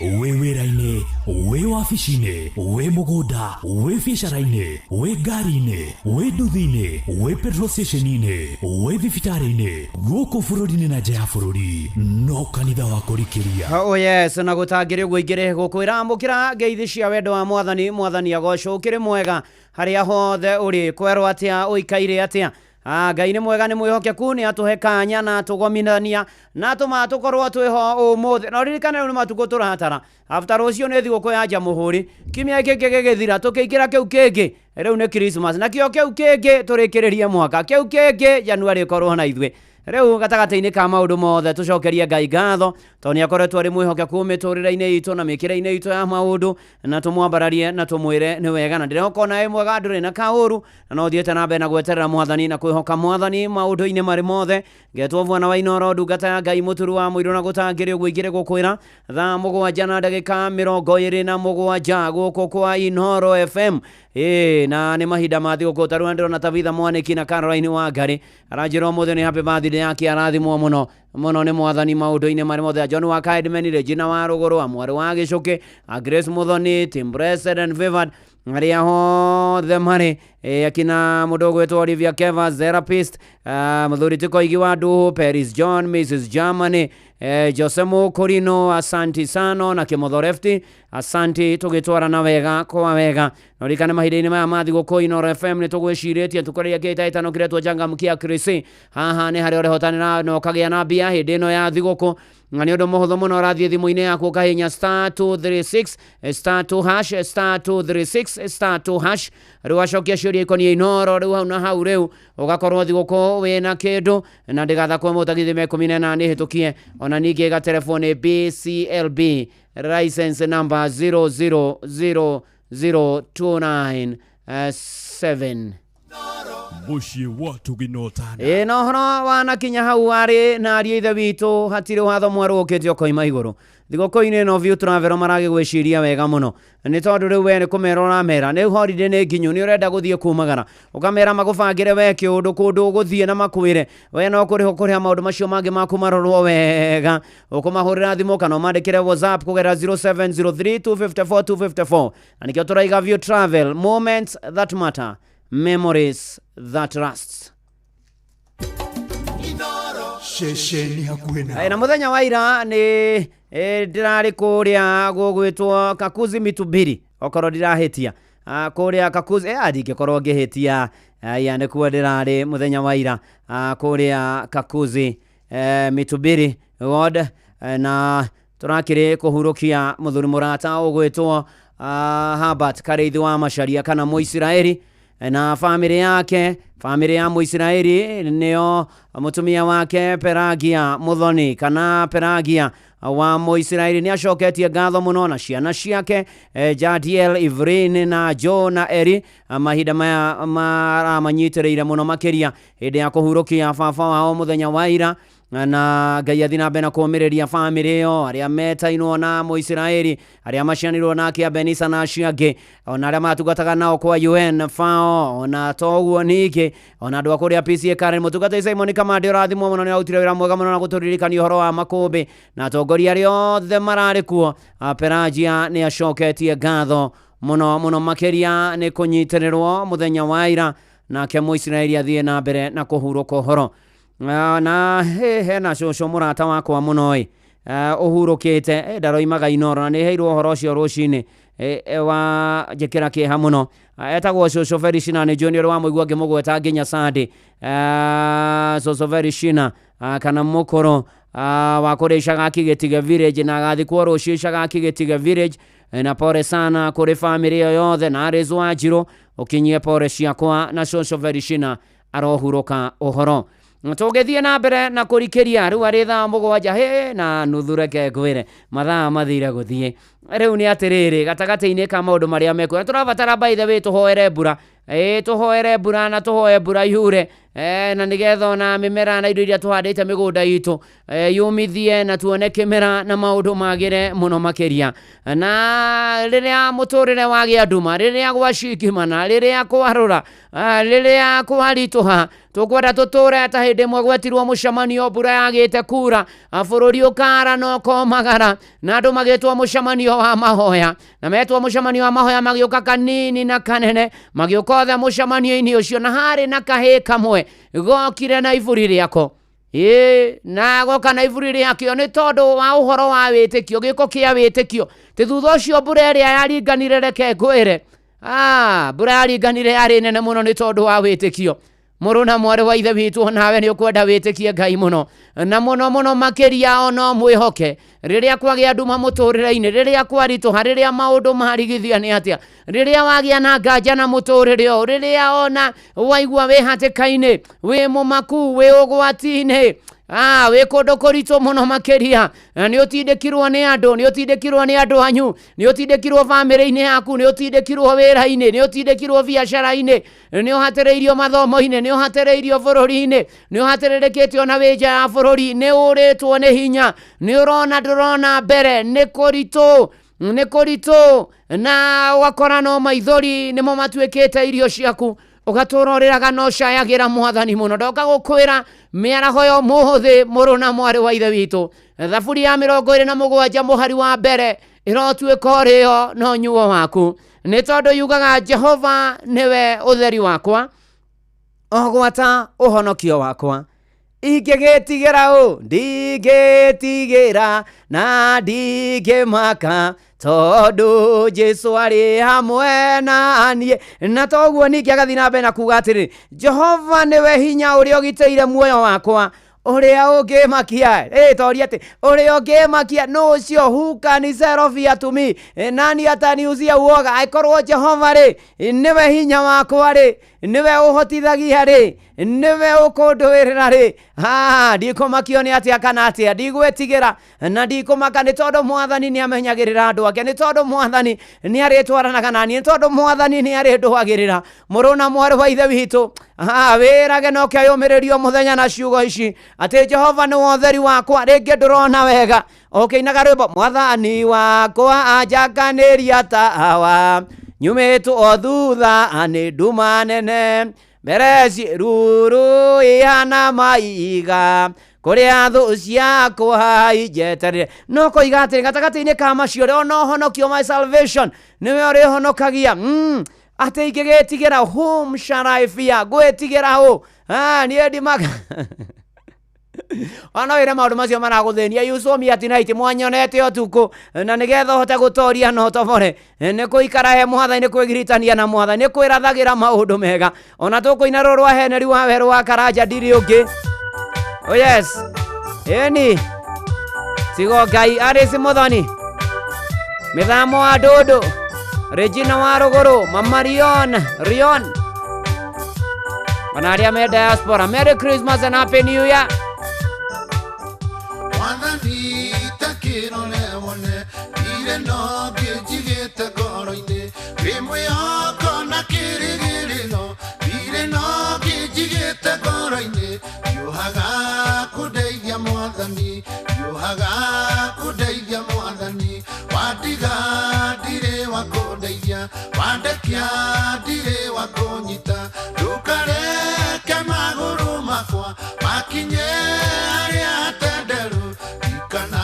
Wĩ wĩra-inĩ, wĩ wabici-inĩ, wĩ mũgũnda, wĩ biacara-inĩ, wĩ ngari-inĩ, wĩ nduthi-inĩ, wĩ petrol station-inĩ, wĩ thibitarĩ-inĩ, gũkũ bũrũri-inĩ na nja ya bũrũri, no kanitha wa kũrikĩria. Oh yes, na gũtangĩrĩ ũguo ingĩrĩ gũkwĩra amũkĩra ngeithi cia wendo wa Mwathani. Mwathani agocwo, ũkĩrĩ mwega harĩa hothe ũrĩ, kwerwo atĩa, ũikaire atĩa. Ngai nĩ mwega, nĩ mwĩhokeku, nĩ atũhe kanya na atũgomithania na atũma tũkorwo twĩho ũmũthĩ. Na ũririkane rĩu nĩ matukũ tũratara, after rũciũ nĩ thigũkũ ya Jamũhũri, kiumia gĩkĩ gĩgĩthira tũkĩingĩra kĩu kĩngĩ, rĩu nĩ Christmas, na kĩo kĩu kĩngĩ tũrĩkĩrĩrie mwaka, kĩu kĩngĩ January ĩkorwo na ithuĩ. Rĩu gatagatĩ-inĩ ka maũndũ mothe tũcokerie Ngai ngatho tondũ nĩ akoretwo arĩ mwĩhokeku mĩtũrĩre-inĩ itũ na mĩkĩre-inĩ itũ ya maũndũ, na tũmwambararie na tũmwĩre nĩ wega, na ndĩrehoka ona wĩ mwega, ndũrĩ na kaũru, na no ũthiĩte na mbere na gweterera Mwathani na kwĩhoka Mwathani maũndũ-inĩ marĩ mothe. Ngetwo bwana wa Inoro, ndungata ya Ngai, mũturi wa mũirũ, na gũtangĩrĩ ũguo ingĩrĩ gũkwĩra thaa 7:27 gũkũ kwa Inoro FM. Na nĩ mahinda ma thigũkũ, ta rĩu ndĩrona Tabitha Mwanĩki na Caroline Wangari aranjĩra ũmũthĩ nĩ happy birthday yake, arathimwo mũno mũno nĩ Mwathani maũndũ-inĩ marĩ mothe. John wa Kaedmeni, Regina wa Rũgũrũ, mwarĩ wa Gĩcũkĩ, Grace Muthoni, Tim Blessed and Favored, arĩa hothe marĩ, akina mũndũ ũgwĩtwo Olivia Keva, therapist, mũthuri ti Koigi wa Nduhu, Paris John, Mrs Germany, Jose Mũkũrino, asanti sano na Kĩmotho Lefty, asanti, tũgĩtwarana wega kwa wega. Na ũririkane mahinda-inĩ maya ma thigũkũ Inoro FM nĩ tũgwĩcirĩtie tũkoreria kĩhĩtahĩtano kĩretwo Changamkia Krisi. Haha nĩ harĩa ũrehotanĩra na ũkagĩa na mbia hĩndĩ ĩno ya thigũkũ, na nĩ ũndũ mũhũthũ mũno, ũrathiĩ thimũ-inĩ yaku ũkahihinya star 236 star 2 hash star 236 star 2 hash, rĩu wacokia ciũria ikoniĩ Inoro, rĩu hau na hau rĩu ũgakorwo thigũkũ wĩna kĩndũ, na ndĩgathakwo mũtagithime 18 hĩtũkie. Ona ningĩ gatelefoni BCLB license number 0000297. Mũciĩ wa Tũginotana. Na ũhoro wanakinya hau arĩ na ariũ ithe witũ, hatirĩ watho mwerũ ũkĩte ũkoima igũrũ. Thigũkũ-inĩ ĩno View Travel maragĩgwĩciria wega mũno, nĩ tondũ rĩu we nĩ kũmera ũramera, nĩ holiday nĩ nginyu, nĩ ũrenda gũthiĩ kumagara, ũkamera magũbangĩre we kĩũndũ kũndũ ũgũthiĩ na makwĩre we no kũrĩha kũrĩha maũndũ macio mangĩ maku marorwo wega. Ũkũmahũrĩra thimũ kana ũmandĩkĩre WhatsApp kũgerera 0703 254 254, na nĩkĩo tũraiga View Travel, moments that matter, memories that last. Ceceni hakuhĩ nawe. Na mũthenya wa ira nĩ ndĩrarĩ kũrĩa gũgwĩtwo Kakuzi Mitubiri, okorwo ndirahĩtia kũrĩa Kakuzi, ndingĩkorwo ngĩhĩtia, ya nĩkuo ndĩrarĩ mũthenya wa ira kũrĩa Kakuzi Mitubiri ward, na Tũrakĩrĩ kũhurũkia mũthuri mũrata ũgwĩtwo Herbert Karĩithi wa Macharia kana Mũisiraeli na famĩlĩ yake. Famĩlĩ ya Mũisiraeli nĩo mũtumia wake Pelagia Muthoni kana Pelagia wa Mũisiraeli nĩ acoketie ngatho mũno, na ciana ciake Jadiel, Evelyn na Joe na Eri, mahinda maya maramanyitĩrĩire mũno makĩria hĩndĩ ya kũhurũkia baba wao mũthenya wa ira. Na Ngai athi na mbere na kũũmĩrĩria famĩlĩ ĩyo, arĩa metainwo na Mũisiraeli, arĩa macianirwo nake Abenisa na acio angĩ, ona arĩa matungataga nao kwa UN FAO, ona toguo ningĩ ona andũ a kũrĩa PCA Karen. Mũtungatĩri Simon Kamande, ũrathimwo mũno, nĩ arutire wĩra mwega mũno na gũtũririkania ũhoro wa makũmbĩ na atongoria arĩa othe mararĩ kuo. Pelagia nĩ acoketie ngatho mũno mũno makĩria nĩ kũnyitĩrĩrwo mũthenya wa ira, nake Mũisiraeli athiĩ na mbere na kũhurũka ũhoro. Na hena cũcũ mũrata wakwa mũno ĩ, ũhurũkĩte, ndaroimaga Inoro, na nĩ heirwo ũhoro ũcio rũcinĩ, wa njĩkĩra kĩeha mũno. Etagwo cũcũ Verishina, nĩ njũĩ nĩ ũrĩ wa mũigua ngĩmũgweta nginya Sunday. Cũcũ Verishina, kana mũkũrũ, wa kũrĩa Icagaki Gĩtige Village, na agathikwo rũciũ Icagaki Gĩtige Village. Na pole sana kũrĩ famĩlĩ ĩyo yothe, na Arĩz Wanjirũ ũkinyie pole ciakwa, na cũcũ Verishina arohurũka ũhoro. Tũgĩthiĩ na mbere na kũrikĩria rĩu arĩ thaa 7 hĩ na nuthu, reke ngwĩre mathaa mathire gũthiĩ. Rĩu nĩ atĩrĩrĩ, gatagatĩ-inĩ ka maũndũ marĩa mekuo na tũrabatara, by the way, tũhoere mbura, ĩĩ, tũhoere mbura na tũhoe mbura yure, na nĩgetha ona mĩmera na indo iria tũhandĩte mĩgũnda itũ yũmithie na tuone kĩmera na maũndũ magĩre mũno makĩria. Na rĩrĩa mũtũrĩre wagĩa nduma, rĩrĩa gwacikimana, rĩrĩa kwarũra, rĩrĩa kwaritũha, tũkwenda tũtũre ta hĩndĩ ĩmwe gwetirwo mũcemanio, mbura yagĩte kura, bũrũri ũkara na ũkomagara, na andũ magĩtwo mũcemanio wa mahoya, na metwo mũcemanio wa mahoya magĩũka kanini na kanene, magĩũka othe mũcemanio-inĩ ũcio, na harĩ na kahĩĩ kamwe gokire na iburi rĩako. Ĩĩ, na goka na iburi rĩakĩo nĩ tondũ wa ũhoro wa wĩtĩkio, gĩko kĩa wĩtĩkio. Ti thutha ũcio mbura ĩrĩa yaringanire, reke ngwĩre, mbura yaringanire yarĩ nene mũno nĩ tondũ wa wĩtĩkio. Mũrũ na mwarĩ wa ithe witũ, nawe nĩ ũkwenda wĩtĩkie Ngai mũno na mũno mũno makĩria, ona mwĩhoke rĩrĩa kwagĩa nduma mũtũrĩre-inĩ, rĩrĩa kwaritũha, rĩrĩa maũndũ marigithia nĩ atĩa, rĩrĩa wagĩa na nganja na mũtũrĩre ũyũ, rĩrĩa ona waigua wĩ hatĩka-inĩ, wĩ mũmaku, wĩ ũgwati-inĩ, wĩ kũndũ kũritũ mũno makĩria, nĩ ũtindĩkirwo nĩ andũ, nĩ ũtindĩkirwo nĩ andũ anyu, nĩ ũtindĩkirwo bamĩrĩ-inĩ yaku, nĩ ũtindĩkirwo wĩra-inĩ, nĩ ũtindĩkirwo biacara-inĩ, nĩ ũhatĩrĩirio mathomo-inĩ, nĩ ũhatĩrĩirio bũrũri-inĩ, nĩ ũhatĩrĩrĩkĩte ona wĩ nja ya bũrũri, nĩ ũrĩtwo nĩ hinya, nĩ ũrona ndũrona mbere, nĩ kũritũ, nĩ kũritũ, na ũgakora no maithori nĩmo matuĩkĩte irio ciaku, ũgatũra ũrĩraga na ũcayagĩra Mwathani mũno. Ndoka gũkwĩra mĩaraho ya ũmũthĩ, mũrũ na mwarĩ wa ithe witũ, Thaburi ya 27 mũhari wa 1 ĩrotuĩka ũrĩo na ũnyuo waku, nĩ tondũ yugaga Jehova nĩwe ũtheri wakwa ogwata ũhonokio wakwa, ingĩgĩtigĩra ũ? Ndingĩtigĩra na ndingĩmaka, tondũ Jesu arĩ hamwe na niĩ. Na toguo ningĩ agathiĩ na mbere na kuga atĩrĩ, Jehova nĩwe hinya ũrĩa ũgitĩire muoyo wakwa, ũrĩa ũngĩmakia, toria atĩ ũrĩa ũngĩmakia nũ ũcio? Who can sell fear to me? Nani ataniuzia uoga? Angĩkorwo Jehova rĩ nĩwe hinya wakwa rĩ, nĩwe ũhotithagia rĩ, nĩwe ũkũndũĩrĩra rĩ, ndikũmakio nĩ atĩa kana atĩa, ndigwĩtigĩra na ndikũmaka, nĩ tondũ Mwathani nĩ amenyagĩrĩra andũ ake, nĩ tondũ Mwathani nĩ arĩtwaranaga na niĩ, nĩ tondũ Mwathani nĩ arĩndũagĩrĩra. Mũrũ na mwarĩ wa ithe witũ, wĩrage na ũkeyũmĩrĩrio mũthenya na ciugo ici atĩ Jehova nĩwe ũtheri wakwa. Rĩngĩ ndũrona wega, ũkĩinaga rwĩmbo, Mwathani wakwa anjakanĩria tawa, nyumĩtwo thutha nĩ nduma nene, mbere ciĩruru ihana maiga, kũrĩa thũ ciakwa injeterire. No koiga atĩrĩ, gatagatĩ-inĩ ka macio rĩ, ona ũhonokio, my salvation, nĩwe ũrĩhonokagia. Atĩ ingĩgĩtigĩra, whom shall I fear? Ngwĩtigĩra ũ? Niĩ ndimaka ona wĩre maũndũ macio maragũthĩnia. You saw me at night, mwanyonete ũtukũ, na nĩgetha ũhote gũtoria na ũtobore nĩ kũikara he Mwathani, nĩ kwĩgiritania na Mwathani, nĩ kwĩrathagĩra maũndũ mega. Ona tũkũina rũrũ rwa Henry wa werũ wa Karanja, ndirĩ ũngĩ. Oh yes, ĩni. Sigo Ngai Alice Muthoni Mithamo wa Ndundu Regina wa Ruguru Mama Rion Rion ona arĩa me diaspora, Merry Christmas and Happy New Year. Mwathani ta kĩrore wone ndirĩ no ngĩnjigĩte ngoro-inĩ wĩ mwĩhoko na kĩrĩgĩrĩro ndirĩ no ngĩnjigĩte ngoro-inĩ hiũhaga kũndeithia Mwathani hiũhaga kũndeithia Mwathani wandiga ndirĩ wa kũndeithia wandekia ndirĩ wa kũnyita ndũkareke magũrũ makwa makinye harĩa hatenderu ndikana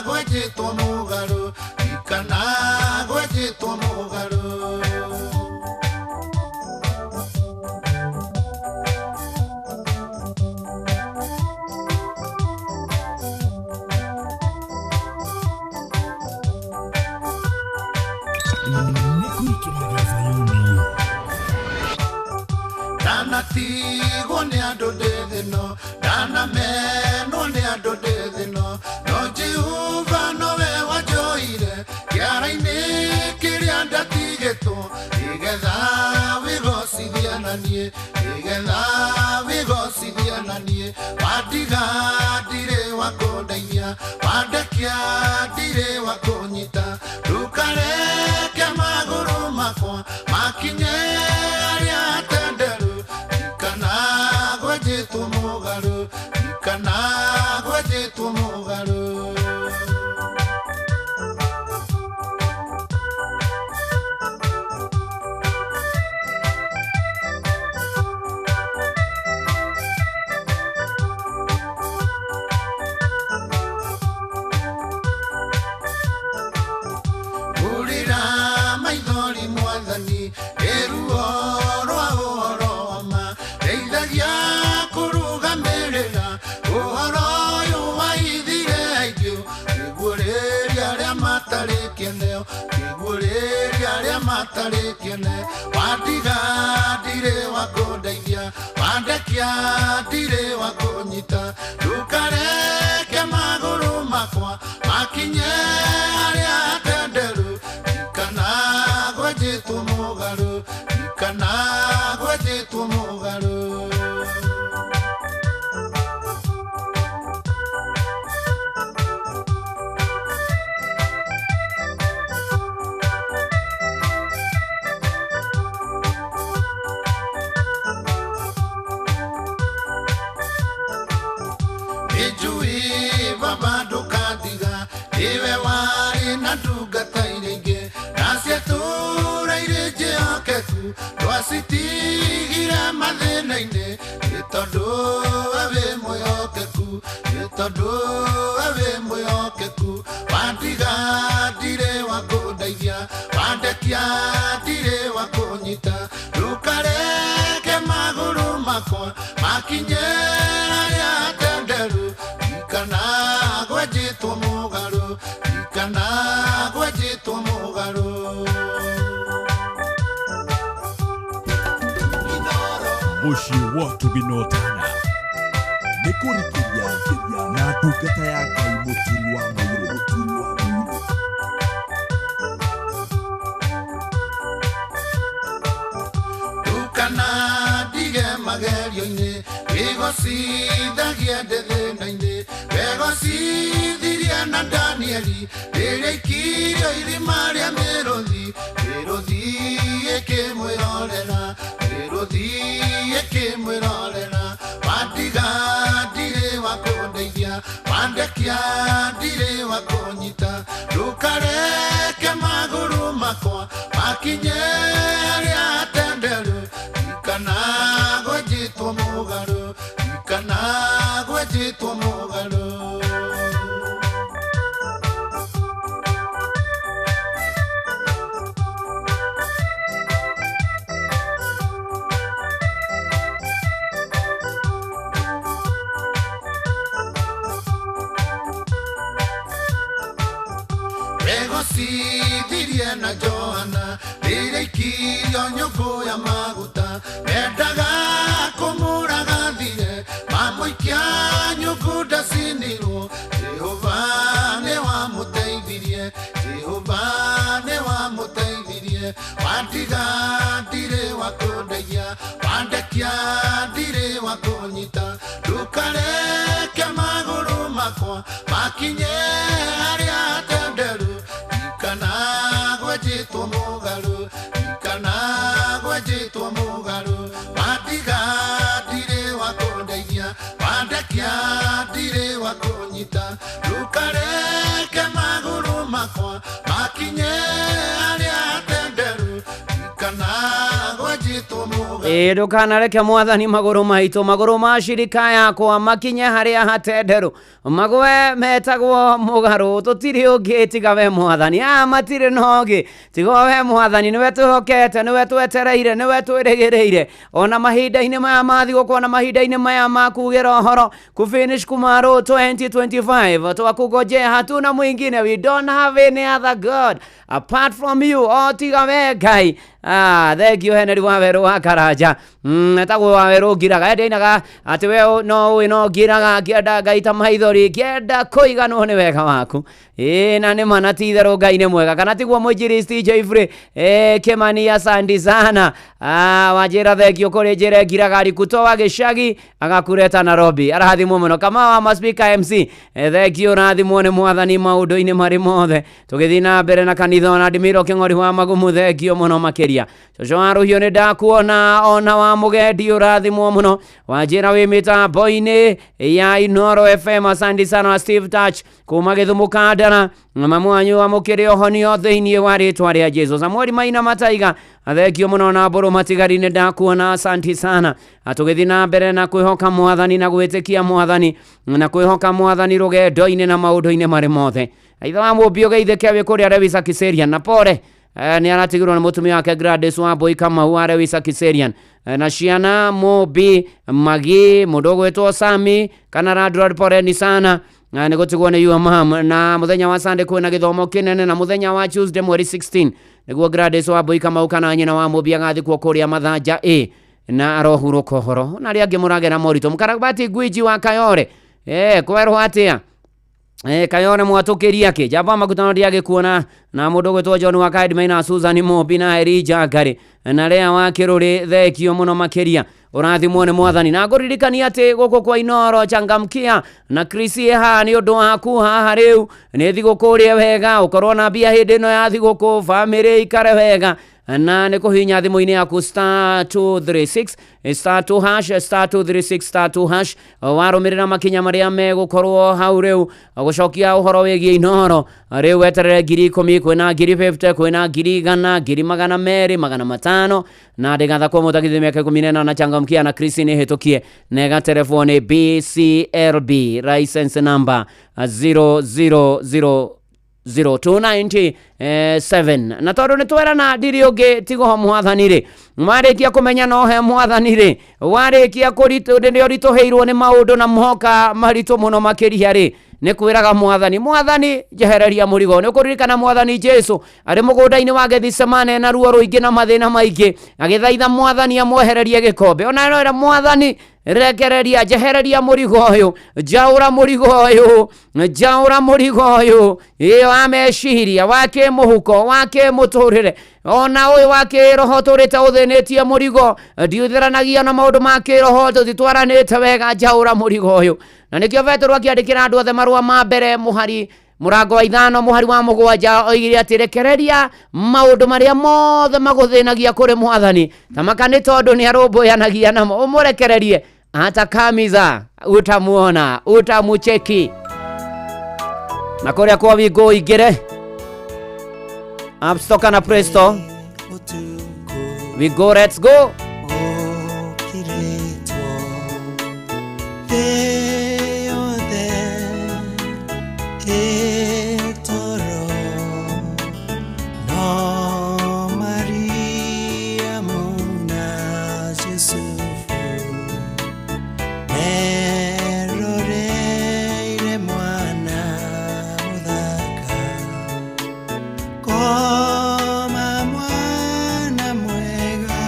gwenjĩtwo mũgarũ ndikana gwenjĩtwo mũgarũ. Ndanatigwo nĩ andũ ndĩ thĩ-ĩno ndanamenwo nĩ andũ ndĩ thĩ-ĩno no Jehova nowe wanjoire kĩara-inĩ kĩrĩa ndatigĩtwo nĩgetha wĩgocithia na niĩ nĩgetha wĩgocithia na niĩ wandiga ndirĩ wa kũndeithia wandekia ndirĩ wa kũnyita ndũkareke magũrũ makwa makinye harĩa hatenderu ndikana gwenjĩtwo mũgarũ ndikana gwenjĩtwo mũgarũ. Ngũrĩra maithori Mwathani nĩ ruo rwa ũhoro wa ma ndeithagia kũrũgamĩrĩra ũhoro ũyũ wahithire aingĩ nĩguũrĩria arĩa matarĩ kĩene nĩguũrĩria arĩa matarĩ kĩene wandiga ndirĩ wa kũndeithia wandekia ndirĩ wa kũnyita ndũkareke magũrũ makwa makinye harĩa hatenderu ndikana gwenjĩtwo mũgarũ ndikana gwenjĩtwo mũgarũ. Nĩnjũĩ baba ndũkandiga nĩwe warĩ na ndungata iria ingĩ na ciatũũra irĩ njĩhokeku ndwacitigire mathĩna-inĩ nĩ tondũ we wĩ mwĩhokeku nĩ tondũ we wĩ mwĩhokeku wandiga ndirĩ wa kũndeithia wandekia ndirĩ wa kũnyita ndũkareke magũrũ makwa makinye harĩa hatenderu ndikana gwenjĩtwo mũgarũ ndikana gwenjĩtwo mũgarũ. Mũciĩ wa ũtugi na ũtana nĩ kũrikĩria na ndungata ya Ngai Mũturi wa Mũirũ Mũturi wa Mũirũ. Ndũkana ndige magerio-inĩ wĩgocithagie ndĩ thĩna-inĩ wegocithirie na Danieli rĩrĩa aikirio irima rĩa mĩrũthi mĩrũthi ĩkĩmwĩrorera mĩrũthi ĩkĩmwĩrorera wandiga ndirĩ wa kũndeithia wandekia ndirĩ wa kũnyita ndũkareke magũrũ makwa makinye harĩa hatenderu ndikana gwenjĩtwo mũgarũ ndikana gwenjĩtwo mũgarũ. Wegocithirie na Johana rĩrĩa aikirio nyũngũ ya maguta mendaga kũmũraga thire mamũikia nyũngũ ndacinirwo Jehova Wandekia ndirĩ wa kũnyita ndũkareke magũrũ makwa makinye harĩa hatenderu ndikanagwenjĩtwo mũgarũ ndikanagwenjĩtwo mũgarũ wandiga ndirĩ wa kũndeithia wandekia ndirĩ wa kũnyita ndũkareke magũrũ makwa makinye harĩa hatenderu ndikanagwenjĩtwo mũgarũ. Ĩ ndũkanareke mwathani magũrũ maitũ magũrũ ma cirika yakwa makinye harĩa hatenderu magwe metagwo mũgarũ tũtirĩ ũngĩ tiga we mwathani. A matirĩ na ũngĩ tiga we mwathani, nĩwe twĩhokete, nĩwe twetereire, nĩwe twĩrĩgĩrĩire ona mahinda-inĩ maya ma thigũkũ, ona mahinda-inĩ maya ma kugĩra ũhoro kufinish kumaro 2025 twakungojea, hatuna mwingine, we don't have any other god apart from you, o tiga we Ngai. Ah, thank you Henry Waweru wa Karanja. Etagwo Waweru ngiraga endeinaga atĩ we no ũĩ no ngiraga ngĩenda Ngai ta maithori ngĩenda kũiganwo nĩ wega waku. Ĩ na nĩ ma na ti itherũ Ngai nĩ mwega, kana tiguo mũinjilisti Jeffrey Kimani, asante sana. Wanjĩra thengio kũrĩ njĩra ngiraga alikutoa gĩcagi agakureta Nairobi, arathimwo mũno. Kamau wa Maspika MC, thengio, rathimwo nĩ mwathani maũndũ-inĩ marĩ mothe. Tũgĩthiĩ na mbere na kanitha ona Ndimiro Kĩng'ori wa Magumu, thengio mũno makĩria. Cũcũ wa Rũhiũ nĩ ndakuona, ona wa Mũgendi ũrathimwo mũno. Wanjĩra wĩ mĩtambo-inĩ ya Inoro FM, asante sana Steve Touch kuma Gĩthumo Kandara, mamu wanyu amũkĩre ũhonio thĩinĩ wa rĩtwa rĩa Jesu. Samueli Maina Mataiga, thengio mũno na mbũrũ matigari nĩ ndakuona, asante sana. Tũgĩthiĩ na mbere na kwĩhoka mwathani na gwĩtĩkia mwathani na kwĩhoka mwathani rũgendo-inĩ na maũndũ-inĩ marĩ mothe. Aitha wa Mũmbi ũgeithĩke wĩ kũrĩa Lewis Kiserian na pore nĩ aratigirwo nĩ mũtumia wake Gladys Wambui Kamau wa Lewis Kiserian na ciana Mũmbi Magi mũndũ ũgwĩtwo Sami kana Radrod, poreni sana nĩ gũtigwo nĩ your mom. Na mũthenya wa Sunday kwĩna gĩthomo kĩnene, na mũthenya wa Tuesday mweri 16 nĩguo Gladys Wambui Kamau kana nyina wa Mũmbi agathikwo kũrĩa Mathanja A na arohurũka ũhoro. Na arĩa angĩ mũragera moritũ, mũkarabati Gwiji wa Kayore kwerwo atĩa Kayore mwatũkĩria kĩ jamba makutano ndiagĩkuona na mũndũ ũgwĩtwo John wa Kaidi Maina, Susan Mũmbi na Elijah Ngari na Lea wa Kĩrũrĩ, thengio mũno makĩria, ũrathimwo nĩ mwathani. Na ngũririkania atĩ gũkũ kwa Inoro changamkia na Chris haha nĩ ũndũ waku haha rĩu nĩ thigũkũ ũrĩe wega, ũkorwo na mbia hĩndĩ ĩno ya thigũkũ, bamĩrĩ ikare wega, na nĩ kũhihinya thimũ-inĩ yaku star 236 star 2 hash star 236 star 2 hash, warũmĩrĩra makinya marĩa megũkorwo hau rĩu gũcokia ũhoro wĩgiĩ Inoro. Rĩu weterere 10,000, kwĩna 50,000, kwĩna 100,000, 200,000, 500, na ndĩgathakwo mũtagithi mĩaka 18 na changamkia na Chris nĩ hĩtũkie na ĩgaterefwo nĩ BCLB license number 0000 0297. Na tondũ nĩ twerana ndiri ũngĩ tiga mwathani rĩ, warĩkia kũmenya no he mwathani rĩ, warĩkia nĩ ũritũhĩirwo nĩ maũndũ na moka maritũ mũno makĩria rĩ, nĩ kwĩraga mwathani, mwathani njehereria mũrigo. Nĩ ũkũririkana mwathani Jesu arĩ mũgũnda-inĩ wa Gethsemane na ruo rũingĩ na mathĩna maingĩ, agĩthaitha mwathani amwehererie gĩkombe. Ona no ĩra mwathani rekereria, njehereria mũrigo ũyũ, njaũra mũrigo ũyũ, njaũra mũrigo ũyũ, ĩ wa meciria, wa kĩmũhuko, wa kĩmũtũrĩre, ona ũyũ wa kĩroho tũrĩte ũthĩnĩtie mũrigo, ndiũthĩranagia na maũndũ ma kĩroho, tũtitwaranĩte wega, njaũra mũrigo ũyũ. Na nĩkĩo Petero akĩandĩkĩra andũ othe marũa ma mbere mũhari mũrango wa 5 mũhari wa 7 oigire atĩ rekereria maũndũ marĩa mothe magũthĩnagia kũrĩ mwathani, tamaka nĩ tondũ nĩ arũmbũyanagia namo, ũmũrekererie atakamiza, utamuona, utamucheki. Na kũrĩa kwa Wingo ingĩre App Store kana Play Store, we go, let's go. Koma mwana mwega.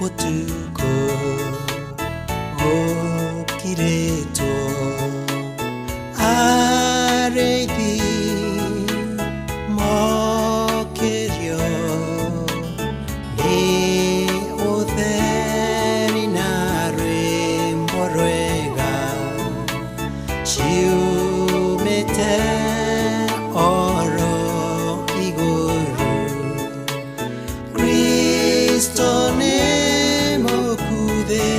ũtukũ ũkirĩtwo arĩithi mokĩrio nĩ ũtheri na rwĩmbo rwega ciumĩte oro igũrũ. Kristo nĩ mũkuthĩ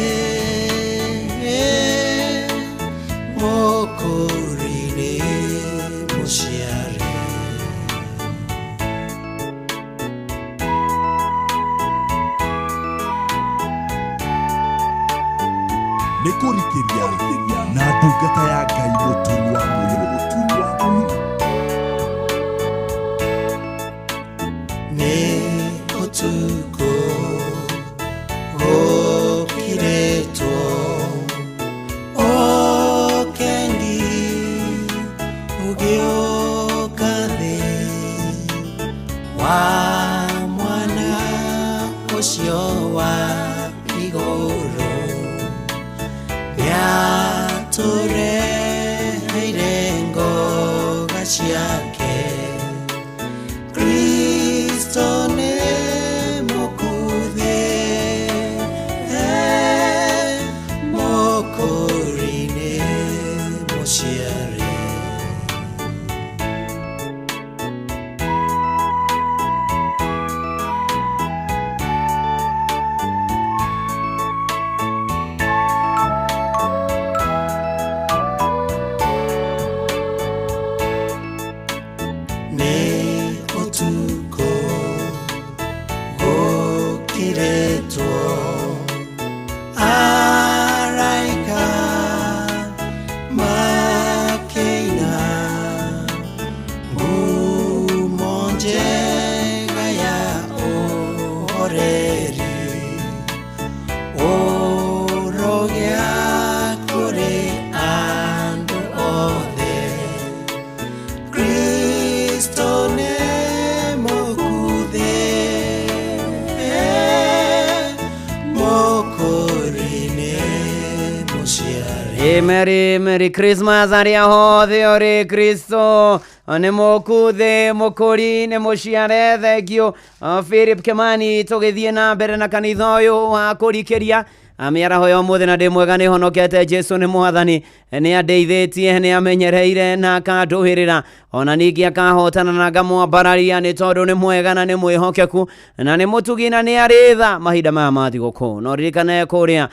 mũkũri nĩ mũciare. Nĩ kũrikĩria na ndungata ya Ngai Mũturi wa Mũirũ. Nĩ ũtukũ ũkirĩtwo ũkengi ũgĩũka thĩ wa mwana ũcio wa igũrũ nĩatũreheire ngoga ciake. Kristo nĩ mũkuthĩ mũkũri nĩ mũciare. Nĩ ũtukũ gũkirĩtwo araika makĩina ngumo njega ya ũhoreri ũrogĩa kũrĩ andũ othe. Kristo nĩ mũkuthĩ mũkũri nĩ mũciare. Ĩ Merry Merry Christmas arĩa hothe ũrĩ Kristo nĩ mũkuthĩ mũkũri nĩ mũciare. Thengio Philip Kimani. Tũgĩthiĩ na mbere na kanitha ũyũ wa kũrikĩria mĩaraho ya ũmũthĩ na ndĩ mwega nĩ honokete. Jesu nĩ mwathani, nĩ andeithĩtie, nĩ amenyereire na akandũhĩrĩra, ona ningĩ akahotana na ngamwambararia nĩ tondũ nĩ mwega na nĩ mwĩhokeku na nĩ mũtugi na nĩ arĩ tha mahinda maya ma thigũkũ. No ririkane kũrĩa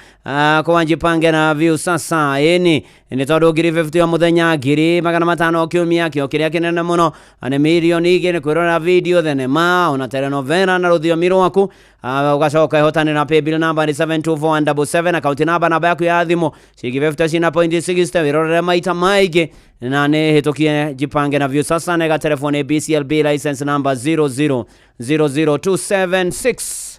kwa Jipange na View sasa ĩni nĩ tondũ 50,000 o mũthenya, 500,000 kiumia, kĩo kĩrĩa kĩnene mũno nĩ 2 million nĩ kwĩrorera video, thenema ona telenovela na rũthiomi rwaku. Ũgacoka ĩhotanĩra paybill number nĩ 72477, account number namba yaku ya thimũ ciringi 50 cina point 60, wĩrorere maita maingĩ na nĩ hĩtũkie Jipange na View sasa nega telefone BCLB license number 0000276.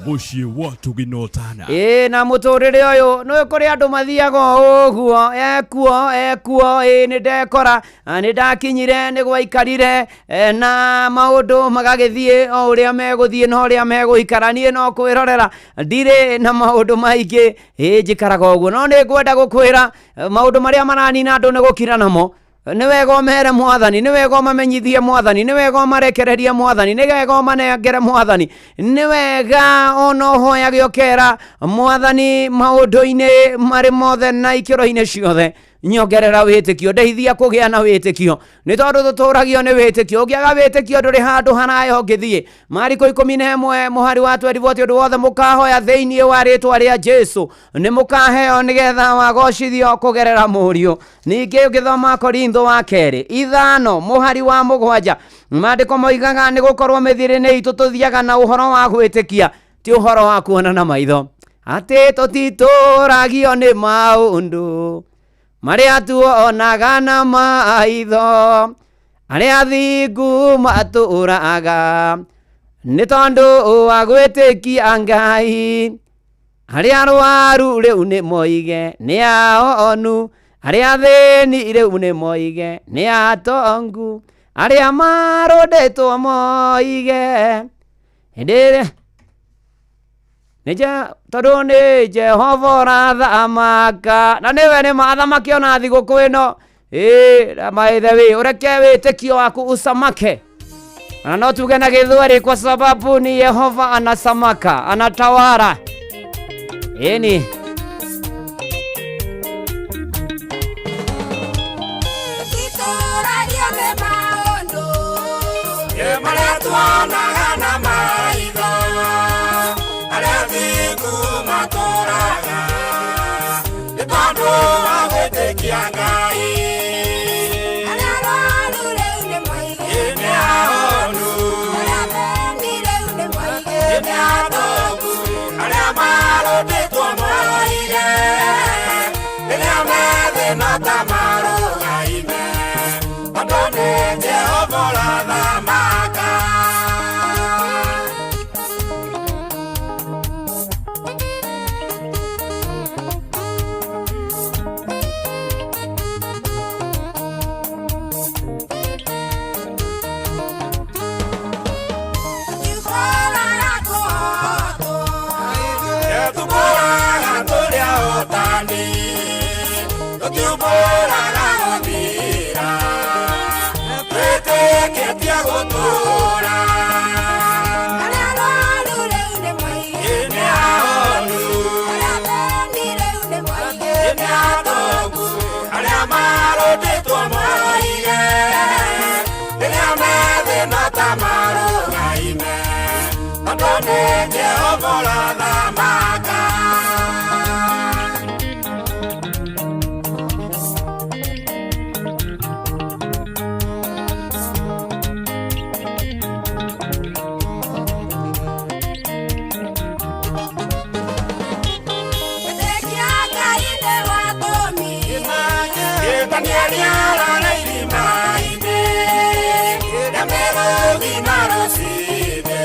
Mũciĩ wa ũtugi na ũtana. Ĩ na mũtũrĩre ũyũ nĩ kũrĩ andũ mathiaga o ũguo ekuo ekuo, ĩ nĩ ndekora nĩ ndakinyire nĩ gwaikarire na maũndũ magagĩthiĩ o ũrĩa megũthiĩ na ũrĩa megũikara, niĩ no kwĩrorera ndirĩ na maũndũ maingĩ, ĩ njikaraga ũguo. No nĩ ngwenda gũkwĩra maũndũ marĩa maranina andũ nĩ gũkira namo. Nĩ wega ũmere mwathani, nĩ wega ũmamenyithie mwathani, nĩ wega ũmarekererie mwathani, nĩ wega ũmanengere mwathani, nĩ wega ona ũhoyage ũkera mwathani maũndũ-inĩ marĩ mothe na ikĩro-inĩ ciothe, nyongerera wĩtĩkio, ndeithia kũgĩa na wĩtĩkio, nĩ tondũ tũtũragio nĩ wĩtĩkio. Ũngĩaga wĩtĩkio ndũrĩ handũ haraya ũngĩthiĩ. Mariko 11 mũhari wa 24, ũndũ wothe mũkahoya thĩinĩ wa rĩtwa rĩa Jesu nĩ mũkaheo nĩgetha wagocithio kũgerera mũriũ. Ningĩ ũngĩthoma Korintho wa kerĩ 5 mũhari wa 7, maandĩko moigaga nĩ gũkorwo mĩthiĩre-inĩ itũ tũthiaga na ũhoro wa gwĩtĩkia, ti ũhoro wa kuona na maitho, atĩ tũtitũragio nĩ maũndũ marĩa tuonaga na maitho, arĩa athingu matũraga nĩ tondũ wa gwĩtĩkia Ngai, arĩa arwaru rĩu nĩ moige nĩ aonu, arĩa athĩni rĩu nĩ moige nĩ atongu, arĩa marũndĩtwo moige hĩndĩ ĩrĩa Nĩ tondũ nĩ Jehova ũrathamaka na nĩwe nĩ mathamaki ona thigũkũ ĩno. Ĩĩ by the way, ũreke wĩtĩkio waku usamake. Na no tuge na Gĩthweri kwa sababu ni Yehova anasamaka, anatawala. Ĩni. Tũtũragia nĩ maũndũ marĩa tuonaga na maitho, arĩa thingu matũraga nĩ tondũ wa gwĩtĩkia Ngai. Arĩa arwaru rĩu nĩ moige nĩ ahonu, arĩa athĩni rĩu nĩ moige nĩ atongu, arĩa marũndĩtwo moige rĩrĩa me thĩna ta marũgaime, tondũ nĩ Jehova ũrathamaka. Tũtũraga kũhotwo, tũtũraga tũrĩ ahotani, tũtiumbũraga gũthira, twĩtĩkĩtie gũtũũra. Arĩa arwaru rĩu nĩ moige nĩ ahonu, arĩa athĩni rĩu nĩ moige nĩ atongu, arĩa marũndĩtwo moige rĩrĩa me thĩna ta marũgaime, tondũ nĩ Jehova ũrathamaka. Gwĩtĩkia Ngai nĩ watũmire Danieli arara irima-inĩ rĩa mĩrũthi na rũcinĩ,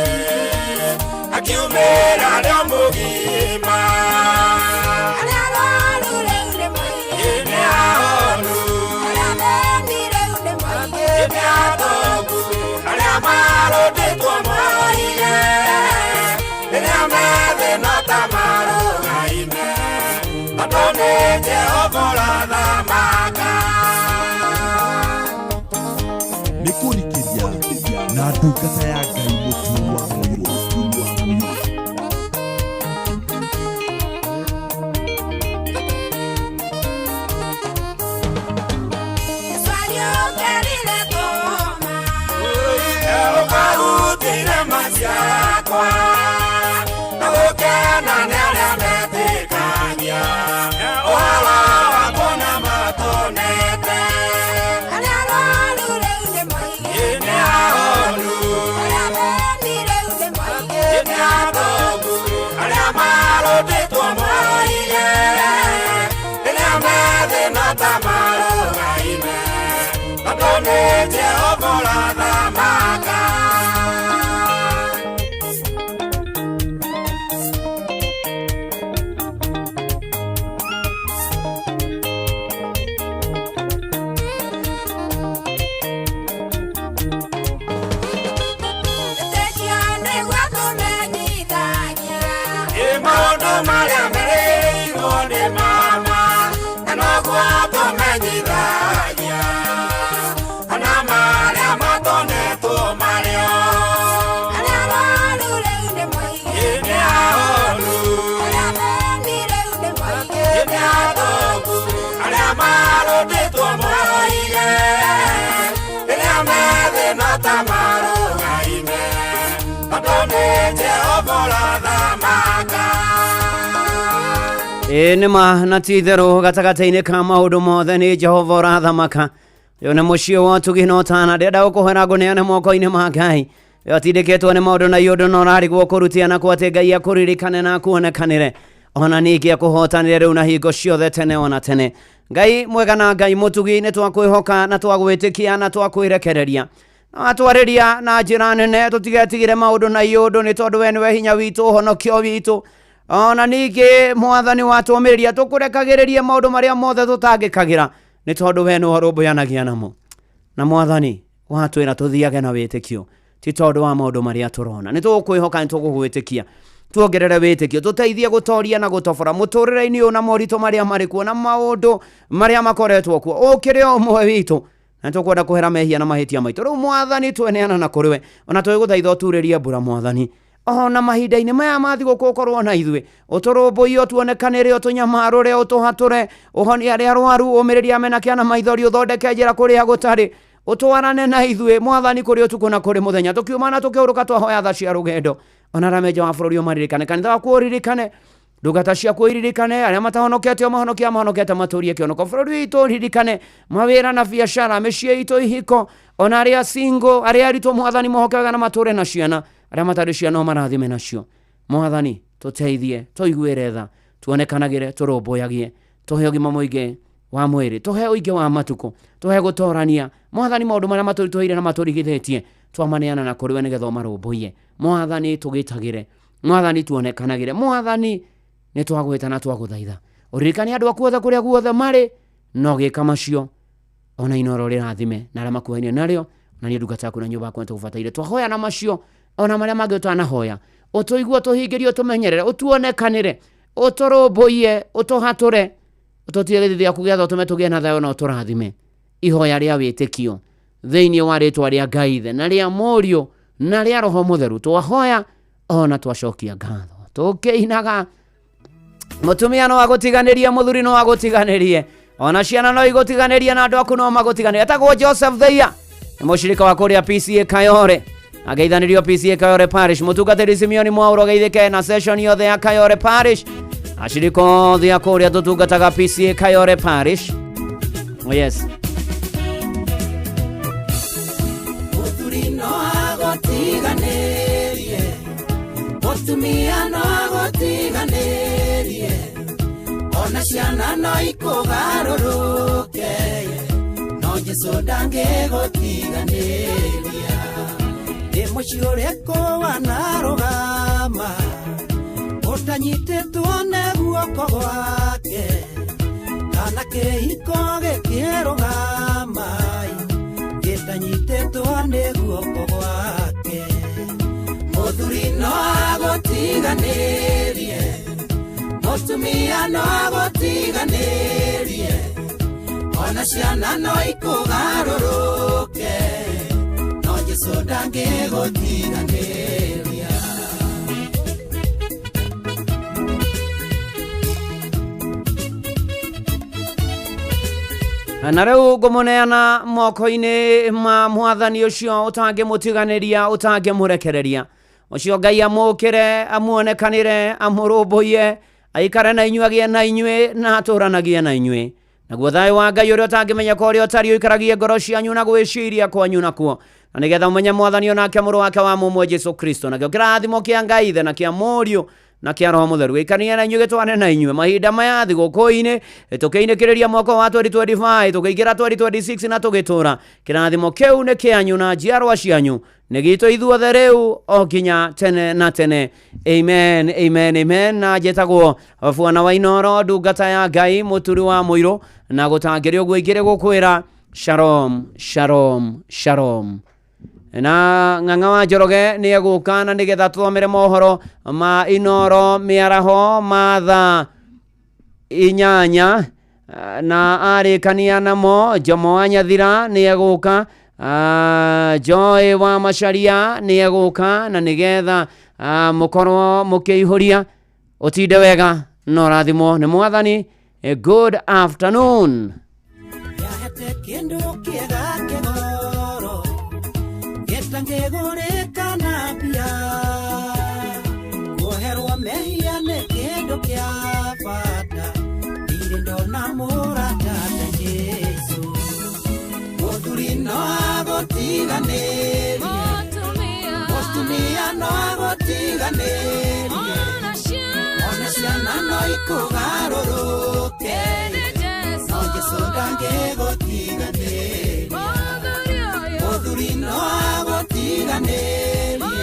akiumĩra rĩo mũgima. Arĩa arwaru rĩu nĩ moige nĩ ahonu, arĩa athĩni rĩu nĩ moige nĩ atongu, arĩa marũndĩtwo moige rĩrĩa me thĩna ta marũgaime, tondũ nĩ Jehova ũrathamaka. Nĩ kũrikĩria na ndungata ya Ngai mũturi wa mũirũ. Yesu ariũkĩrire Toma, ũkarutire maciakwa, na gũkena nĩ arĩa metĩkagia ũhoro wakwa na matonete. Arĩa arwaru rĩu nĩ moige nĩ ahonu, arĩa athĩni rĩu nĩ moige nĩ atongu, arĩa marũndĩtwo moige rĩrĩa me thĩna ta marũgaime, tondũ nĩ Jehova ũrathamaka. Gwĩtĩkia nĩguo tũmenyithagia ĩ maũndũ marĩa merĩirwo nĩ mama, na noguo tũmenyithagia ona marĩa matonetwo marĩo. Arĩa arwaru rĩu nĩ moige nĩ ahonu, arĩa athĩni rĩu nĩ moige nĩ atongu, arĩa marũndĩtwo moige rĩrĩa me thĩna ta marũgaime, tondũ nĩ Jehova ũrathamaka. Ĩĩ nĩ ma na ti itherũ gatagatĩ-inĩ ka maũndũ mothe nĩ Jehova ũrathamaka. Ũyũ nĩ mũciĩ wa ũtugi na ũtana, ndĩrenda gũkũhera ngũneane moko-inĩ ma Ngai. Ũyũ atindĩkĩtwo nĩ maũndũ na iũndũ na ũrarigwo kũrutia na kwa atĩ Ngai akũririkane na akuonekanĩre, ona ningĩ akũhotanĩre rĩu na hingo ciothe tene ona tene. Ngai mwega na Ngai mũtugi, nĩ twakwĩhoka na twagwĩtĩkia na twakwĩrekereria na watwarĩria na njĩra nene, tũtigetigĩre maũndũ na iũndũ, nĩ tondũ we nĩwe hinya witũ, ũhonokio witũ. Ona ningĩ mwathani watũmĩrĩria tũkũrekagĩrĩrie maũndũ marĩa mothe tũtangĩkagĩra, nĩ tondũ we nĩwe ũrũmbũyanagia namo. Na mwathani watwĩra tũthiage na wĩtĩkio, ti tondũ wa maũndũ marĩa tũrona. Nĩ tũgũkwĩhoka, nĩ tũgũgwĩtĩkia. Tuongerere wĩtĩkio, tũteithie gũtoria na gũtobora mũtũrĩre-inĩ ũyũ na moritũ marĩa marĩ kuo na maũndũ marĩa makoretwo kuo. Ũkĩrĩ o ũmwe witũ na tũkwenda kũhera mehia na mahĩtia maitũ. Rĩu Mwathani tweneana na kũrĩ we, ona twĩgũthaitha ũturĩrie mbura Mwathani, ona mahinda-inĩ maya ma thigũkũ ũkorwo na ithuĩ, ũtũrũmbũiye, ũtuonekanĩre, ũtũnyamarũre, ũtũhatũre, ũhonie arĩa arwaru, ũmĩrĩrie amena kĩa na maithori, ũthondeke njĩra kũrĩa gũtarĩ, ũtwarane na ithuĩ Mwathani kũrĩ ũtukũ na kũrĩ mũthenya, tũkiuma na tũkĩũrũka twahoya tha cia rũgendo. Ona arĩa menja wa bũrũri ũmaririkane, kanitha waku ũririkane, ndungata ciaku iririkane, arĩa matahonokete ũmahonokie, amahonokete matũrie kĩonoko, bũrũri witũ ũririkane, mawĩra na biacara, mĩciĩ itũ, ihiko, ona arĩa single, arĩa aritũ Mwathani mohoke wega na matũre na ciana, arĩa matarĩ ciana ũmarathime nacio. Mwathani tũteithie, tũiguĩre tha, tuonekanagĩre, tũrũmbũyagie, tũhe ũgima mũingĩ wa mwĩrĩ, tũhe ũingĩ wa matukũ, tũhe gũtorania Mwathani maũndũ marĩa matũritũhĩire na matũrigithĩtie twamaneana na kũrĩ we nĩgetha ũmarũmbũiye. Mwathani tũgitagĩre, Mwathani tuonekanagĩre, Mwathani nĩ twagwĩta na twagũthaitha, ũririkane andũ aku othe kũrĩa guothe marĩ, no gĩka macio ona Inooro rĩrathime na arĩa makuhainie narĩo, na niĩ ndungata yaku na nyũmba yakwa nĩtũgũbataire. Twahoya na macio ona marĩa mangĩ ũtanahoya, ũtũigue, ũtũhingĩrie, ũtũmenyerere, ũtuonekanĩre, ũtũrũmbũiye, ũtũhatũre, ũtũtige gĩthithi gĩaku gĩa tha, ũtũme tũgĩe na thayũ na ũtũrathime. Ihoya rĩa wĩtĩkio thĩinĩ wa rĩtwa rĩa Ngai Ithe na rĩa Mũriũ na rĩa Roho Mũtheru twahoya ona twacokia ngatho tũkĩinaga. Mũtumia no agũtiganĩrie, mũthuri no agũtiganĩrie, ona ciana no igũtiganĩrie, na andũ aku no magũtiganĩrie. Etagwo Joseph Theia, nĩ mũcirika wa kũrĩa PCA Kayore, ageithanĩrio PCA Kayore Parish. Mũtungatĩri Simeoni Mwaũro geithĩke na session yothe ya Kayore Parish, acirika othe a kũrĩa tũtungataga PCA Kayore Parish. Oh yes. Mũthuri no agũtiganĩrie, mũtumia no agũtiganĩrie, ona ciana no ikũgarũrũke, no Jesũ ndangĩgũtiganĩria. Nĩ mũciĩ ũrĩkũ wanarũgama ũtanyitĩtwo nĩ guoko gwake, kana kĩhiko gĩkĩrũgama gĩtanyitĩtwo nĩ guoko gwake. Mũthuri no agũtiganĩrie, mũtumia no agũtiganĩrie, ona ciana no ikũgarũrũke, no Jesũ ndangĩgũtiganĩria. Na rĩu ngũmũneana moko-inĩ ma Mwathani ũcio ũtangĩmũtiganĩria, ũtangĩmũrekereria, ũcio Ngai amũkĩre, amuonekanĩre, amũrũmbũiye, aikare na inyuĩ, agĩe na inyuĩ na atũranagie na inyuĩ. Naguo thayũ wa Ngai ũrĩa ũtangĩmenyeka ũrĩa ũtariĩ ũikaragie ngoro cianyu na gwĩciria kwanyu nakuo, na nĩgetha ũmenye Mwathani onake mũrũ wake wa mũmwe Jesũ Kristo. Nakĩo kĩrathimo kĩa Ngai Ithe na kĩa Mũriũ na kĩa Roho Mũtheru gĩikaranie na inyuĩ, gĩtwane na inyuĩ mahinda maya thigũkũ-inĩ, tũkĩinĩkĩrĩria mwaka wa 2025, tũkĩingĩra 2026 na tũgĩtũra. Kĩrathimo kĩu nĩ kĩanyu na njiarwa cianyu, nĩ gitũ ithuothe rĩu o nginya tene na tene. Amen, amen, amen. Na njĩtagwo Bwana wa Inooro, ndungata ya Ngai, mũturi wa mũirũ, na gũtangĩrĩ ũguo ingĩrĩ gũkwĩra shalom, shalom, shalom. Na Ng'ang'a wa Njoroge nĩ egũka na nĩgetha tũthomere mohoro ma Inooro mĩaraho ma thaa 8, na arĩkania namo Jomo wa Nyathira nĩ egũka, Joy wa Macharia nĩ egũka, na nĩgetha mũkorwo mũkĩihũria. Ũtinde wega na ũrathimwo nĩ Mwathani. A good afternoon. Yahete kĩndũ kĩega kĩgoro gĩtangĩgũrĩka na mbia, kuoherwo mehia nĩ kĩndũ kĩa bata, ndirĩ ndona mũrata ta Jesũ. Mũthuri no agũtiganĩrie, mũtumia no agũtiganĩrie, ona ciana no ikũgarũrũke, no Jesũ ndangĩgũtiganĩria. Mũthuri no agũtiganĩrie,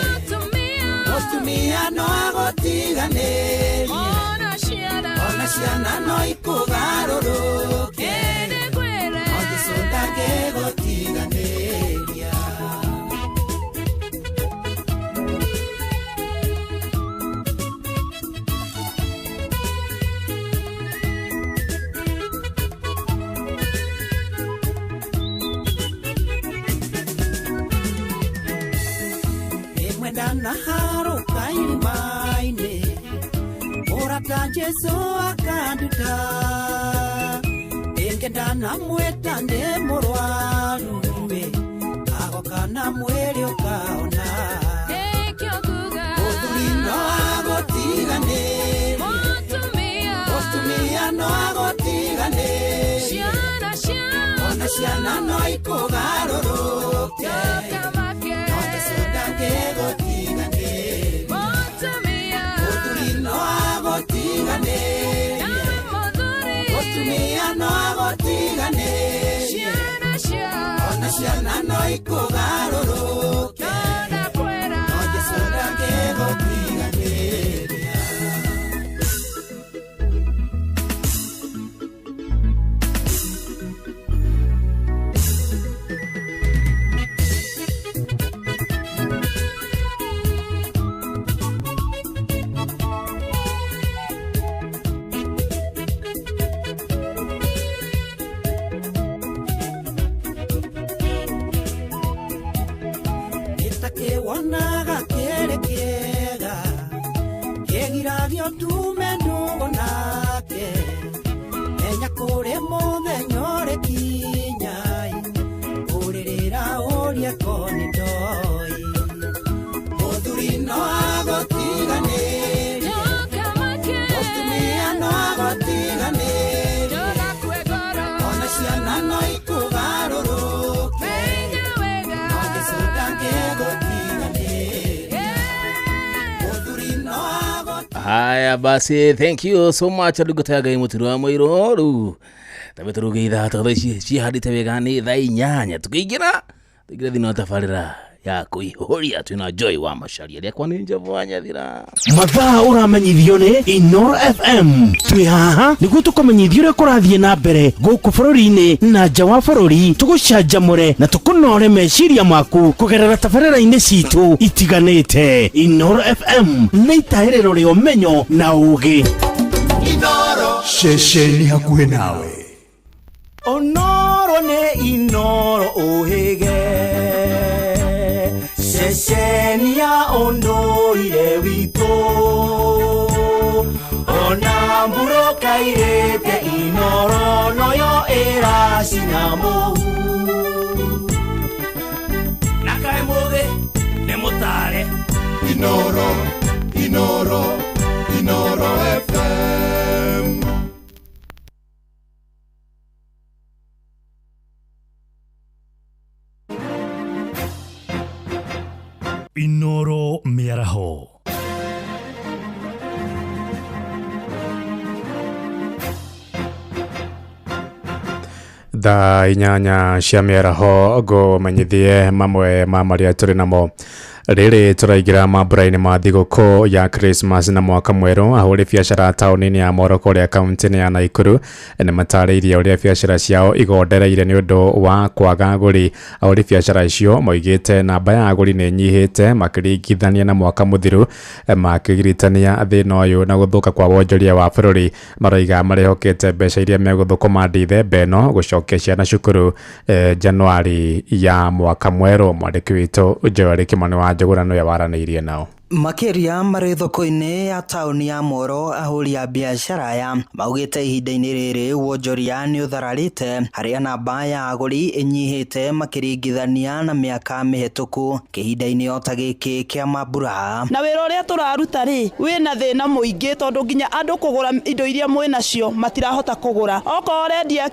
mũtumia no agũtiganĩrie, ona ciana no ikũgarũrũke, no Jesũ ndangĩgũtiganĩria. Ndanaharũka irima-inĩ, mũrata Jesũ akanduta. Ĩngĩ ndanamwĩta ndĩ mũrwaru ĩ, agoka na mwĩrĩ ũkaona. Mũthuri no agũtiganĩrie, mũtumia no agũtiganĩrie, ona ciana no ikũgarũrũke, no Jesũ ndangĩgũtiganĩria. Mũthuri no agũtiganĩrie, mũtumia no agũtiganĩrie, ona ciana no ikũgarũrũke, no Jesũ ndangĩgũtiganĩria. Gĩtakĩwonaga kĩrĩ kĩega, kĩgiragio tume ndũgũ nake, menya kũrĩ mũthenya ũrĩkinyai, ũrĩrĩra ũrie koni ndoi. Mũthuri no agũtiganĩrie, mũtumia no agũtiganĩrie, ona ciana no ikũgarũrũke, no Jesũ ndangĩgũtiganĩria. Mũthuri no Haya basi, thank you so much ndungata ya Ngai mũturi wa mũirũ. Rĩu tabe tũrũge ithatũ thaa ici cihandĩte wega nĩ thaa 8 tũkĩingĩra thĩinĩ wa tabarĩra ya kũihũria twĩna Joy wa Macharia rĩakwa nĩ Njovu wa Nyathira. Mathaa ũramenyithio nĩ Inoro FM. Twĩ haha nĩguo tũkũmenyithie ũrĩa kũrathiĩ na mbere gũkũ bũrũri-inĩ na nja wa bũrũri, tũgũcanjamũre na tũkũnore meciria maku kũgerera tabarĩra-inĩ citũ itiganĩte. Inoro FM nĩ itahĩrĩro rĩa ũmenyo na ũũgĩ. Ceceni hakuhĩ nawe. Onoro nĩ Inoro ũhĩge, ceceni ya ũndũire witũ, ona mburũka irĩte Inoro noyo ĩracina mũhu. Na kaĩ mũthĩ nĩ mũtare. Inoro, Inoro, Inoro FM. Inoro Mĩaraho. Thaa 8 cia mĩaraho ngũmenyithie mamwe ma marĩa tũrĩ namo. Rĩrĩ tũraingĩra mambura-inĩ ma thigũkũ ya Christmas na mwaka mwerũ. Ahũri biacara taũni-inĩ ya Moro kũrĩa kaunti-inĩ ya Nakuru nĩ matarĩirie ũrĩa biacara ciao igondereire nĩ ũndũ wa kwaga agũri. Ahũri biacara icio moigĩte namba ya agũri nĩ ĩnyihĩte makĩringithania na mwaka mũthiru, makĩgiritania thĩna ũyũ na gũthũka kwa wonjoria wa bũrũri. Maroiga marĩhokete mbeca iria megũthũkũma Dithemba ĩno gũcokia ciana cukuru Januari ya mwaka mwerũ. Mwandĩki witũ Joel Kimani wa Njũgũna nĩwe waranĩirie nao. Makĩria marĩ thoko-inĩ ya taũni ya Moro, ahũri a biacara aya maugĩte ihinda-inĩ rĩrĩ wonjoria nĩ ũthararĩte harĩa namba ya agũri ĩnyihĩte makĩringithania na mĩaka mĩhetũku kĩhinda-inĩ o ta gĩkĩ kĩa mambura. Na wĩra ũrĩa tũraruta rĩ wĩna thĩna mũingĩ tondũ nginya andũ kũgũra indo iria mwĩnacio matirahota kũgũra. Okorwo ũrendia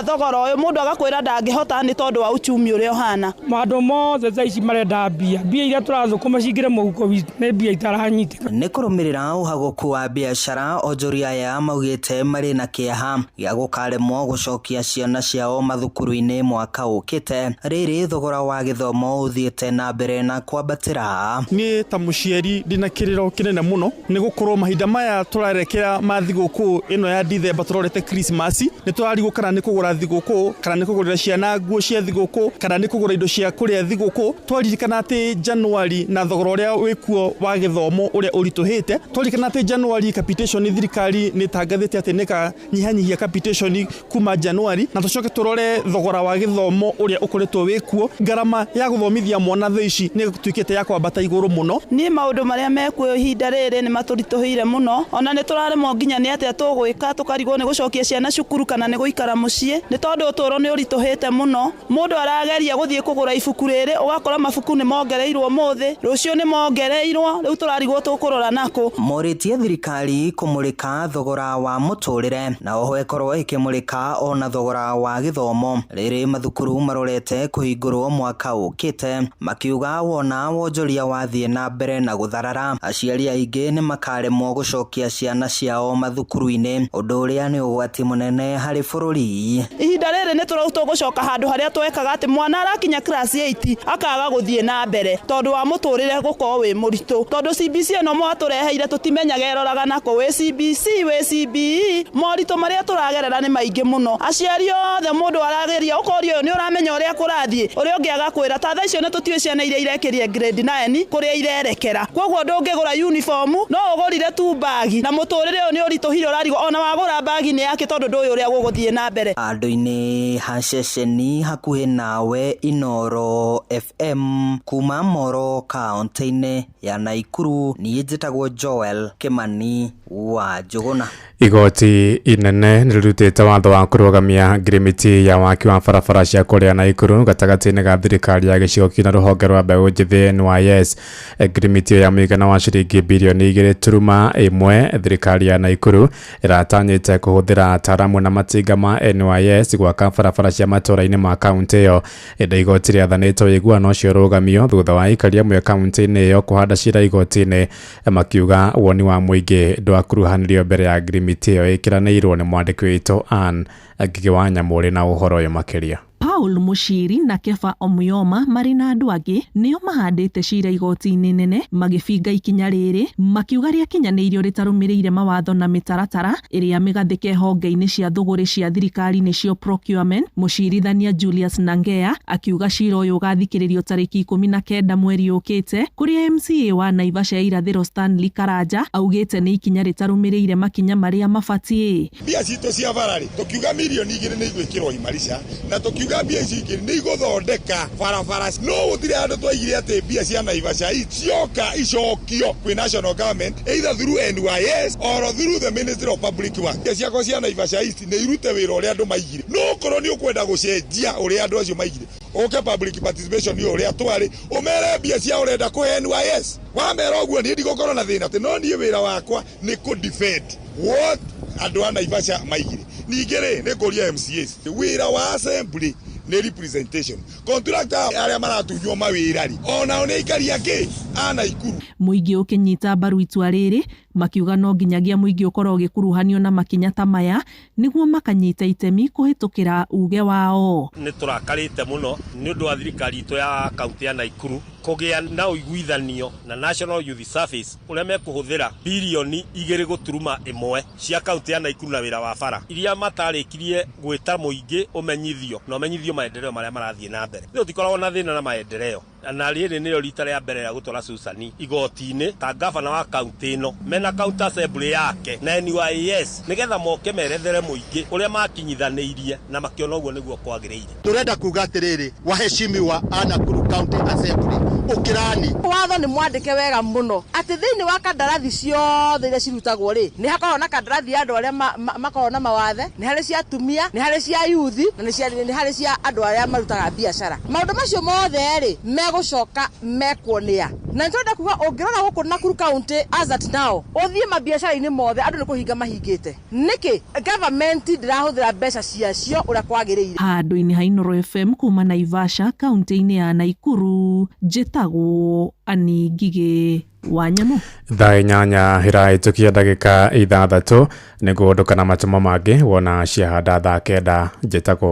thogora ũyũ mũndũ agakwĩra ndangĩhota nĩ tondũ wa uchumi ũrĩa ũhana. Maũndũ mothe thaa ici marenda mbia, mbia iria tũrathũkũma cingĩre mũhuko witũ nĩ mbia itaranyitĩka. Nĩ kũrũmĩrĩra ũhagũku wa biacara, onjoria aya maugĩte marĩ na kĩeha gĩa gũkaremwo gũcokia ciana ciao mathukuru-inĩ mwaka ũkĩte rĩrĩ thogora wa gĩthomo ũthiĩte na mbere na kwambatĩra. Niĩ ta mũciari ndĩna kĩrĩro kĩnene mũno nĩ gũkorwo mahinda maya tũrarekera ma thigũkũ ĩno ya Dithemba tũrorete Christmas, nĩ tũrarigwo kana nĩ kũgũra thigũkũ kana nĩ kũgũrĩra ciana nguo cia thigũkũ kana nĩ kũgũra indo cia kũrĩa thigũkũ. Twaririkana atĩ Januari na thogora ũrĩa wĩkuo mũrigo wa gĩthomo ũrĩa ũritũhĩte. Twaririkana atĩ January capitation thirikari nĩ ĩtangathĩte atĩ nĩ ĩkanyihanyihia capitation kuma January, na tũcoke tũrore thogora wa gĩthomo ũrĩa ũkoretwo wĩkuo. Ngarama ya gũthomithia mwana thaa ici nĩ ĩtuĩkĩte ya kwambata igũrũ mũno. Niĩ maũndũ marĩa mekuo ihinda rĩrĩ nĩ matũritũhĩire mũno, ona nĩ tũraremwo nginya nĩ atĩa tũgwĩka, tũkarigwo nĩ gũcokia ciana cukuru kana nĩ gũikara mũciĩ, nĩ tondũ ũtũũro nĩ ũritũhĩte mũno. Mũndũ arageria gũthiĩ kũgũra ibuku rĩrĩ, ũgakora mabuku nĩ mongereirwo ũmũthĩ, rũciũ nĩ mongereirwo, rĩu tũrarigwo tũkũrora nakũ. Morĩtie thirikari kũmũrĩka thogora wa mũtũrĩre na oho ĩkorwo ĩkĩmũrĩka ona thogora wa gĩthomo rĩrĩ mathukuru marorete kũhingũrwo mwaka ũkĩte, makiuga wona wonjoria wathiĩ na mbere na gũtharara aciari aingĩ nĩ makaremwo gũcokia ciana ciao mathukuru-inĩ, ũndũ ũrĩa nĩ ũgwati mũnene harĩ bũrũri. Ihinda rĩrĩ nĩ tũgũcoka handũ harĩa twekaga atĩ mwana arakinya class 8 akaga gũthiĩ na mbere tondũ wa mũtũrĩre gũkorwo wĩ mũritũ, tondũ CBC ĩno mwatũreheire tũtimenyaga ĩroraga nako, wĩ CBC wĩ CBE, moritũ marĩa tũragerera nĩ maingĩ mũno. Aciari othe mũndũ arageria ũkoria ũyũ nĩ ũramenya ũrĩa kũrathiĩ, ũrĩa ũngĩ agakwĩra ta thaa icio nĩ tũtiũĩ ciana iria irekĩrie grade 9 kũrĩa irerekera, koguo ndũngĩgũra uniform no ũgũrire tu bagi, na mũtũrĩre ũyũ nĩ ũritũhire ũrarigwo ona wagũra bagi nĩ yake tondũ ndũĩ ũrĩa gũgũthiĩ na mbere. Andũ-inĩ ha ceceni hakuhĩ nawe Inooro FM kuma Moro kaunti-inĩ ya Naikuru, niĩ njĩtagwo Joel Kimani wa Njũgũna. Igoti inene nĩrĩrutĩte watho wa kũrũgamia ngirimiti ya waki wa barabara cia kũrĩa Naikuru gatagatĩ-inĩ ga thirikari ya gĩcigo kĩu na rũhonge rwa mbeũ njĩthĩ NYS. Ngirimiti ya mũigana wa ciringi birioni 2.1 thirikari ya Naikuru ĩratanyĩte kũhũthĩra ataaramu na matinga ma NYS gwaka barabara cia matũũra-inĩ ma kaunti ĩyo. Ĩndĩ igoti rĩathanĩte ũiguano ũcio ũrũgamio thutha wa aikari amwe kaunti-inĩ ĩyo kũhanda cira igoti-inĩ makiuga woni wa mũingĩ ndwakuruhanirio mbere ya ngirimiti ĩyo ĩkĩranĩirwo nĩ mwandĩki witũ Ann Ngigĩ wa Nyamũrĩ na ũhoro ũyũ makĩria. Paul Mushiri na Kefa Omuyoma marĩ na andũ angĩ nĩo mahandĩte cira igoti-inĩ nene magĩbinga ikinya rĩrĩ makiuga rĩakinyanĩirio rĩtarũmĩrĩire mawatho na mĩtaratara ĩrĩa mĩgathĩke honge-inĩ cia thũgũrĩ cia thirikari nĩcio procurement. Mũcirithania Julius Nangea akiuga cira ũyũ ũgathikĩrĩrio tarĩki 19 mweri ũkĩte kũrĩa MCA wa Naivasha ya irathĩro Stanley Karanja augĩte nĩ ikinya rĩtarũmĩrĩire makinya marĩa mabatiĩ. Mbia citũ cia bararĩ tũkiuga mirioni 2 nĩ igwĩkĩrwo Imarisha na tũkiuga mbia ici ingĩ nĩ igũthondeka barabara, no gũtirĩ handũ twaigire atĩ mbia cia Naivasha cioka icokio kwĩ national government either through NYS or through the Ministry of Public Works. Mbia ciakwa cia Naivasha East nĩ irute wĩra ũrĩa andũ maigire, no korwo nĩ ũkwenda gũcenjia ũrĩa andũ acio maigire ũke public participation nĩ ũrĩa twarĩ ũmere mbia cia ũrenda kũhe NYS, wamera ũguo niĩ ndigũkorwo na thĩna atĩ no niĩ wĩra wakwa nĩ kũ defend what andũ a Naivasha maigire. Ningĩ rĩ nĩ kũria MCAs wĩra wa assembly nĩ representation, contractor arĩa maratunywo mawĩra rĩ onao nĩ aikari angĩ a Naikuru. Mũingĩ ũkĩnyita mbaru itua rĩrĩ makiuga no nginyagia mũingĩ ũkorwo ũgĩkuruhanio na makinya ta maya nĩguo makanyita itemi kũhĩtũkĩra uge wao. Nĩ tũrakarĩte mũno nĩ ũndũ wa thirikari itũ ya kaunti ya Naikuru kũgĩa na ũiguithanio na National Youth Service ũrĩa mekũhũthĩra birioni 2.1 cia kaunti ya Naikuru na wĩra wa bara iria matarĩkirie gwĩta mũingĩ ũmenyithio na ũmenyithio maendeleo marĩa marathiĩ na mbere. Rĩu tũtikoragwo na thĩna na maendeleo, na rĩrĩ nĩrĩo rita rĩa mbere rĩa gũtwara Susan igoti-inĩ ta gavana wa kaunti ĩno mena county assembly yake na NYS nĩgetha moke merethere mũingĩ ũrĩa makinyithanĩirie na makĩona ũguo nĩguo kwagĩrĩire. Tũrenda kuga atĩrĩrĩ, waheshimiwa a Nakuru County Assembly ũkĩrani watho nĩ mwandĩke wega mũno atĩ thĩinĩ wa kandarathi ciothe iria cirutagwo rĩ nĩ hakoragwo na kandarathi ya andũ arĩa makoragwo na mawathe, nĩ harĩ cia atumia, nĩ harĩ cia yuthi na nĩ harĩ cia andũ arĩa marutaga biacara. Maũndũ macio mothe rĩ megũcoka mekuonĩa, na nĩtũrenda kuga ũngĩrora gũkũ Nakuru County as at now ũthiĩ mabiacara-inĩ mothe andũ nĩ kũhinga mahingĩte. Nĩkĩ government ndĩrahũthĩra mbeca ciacio ũrĩa kwagĩrĩire? Handũ-inĩ ha Inooro FM kuma Naivasha kaunti-inĩ ya Naikuru, njĩtagwo Annie Ngigĩ wa Nyamũ. Thaa 8 ĩrahĩtũkia ndagĩka 6 nĩguo ndũkana matũma mangĩ wona ciahanda thaa 9. Njĩtagwo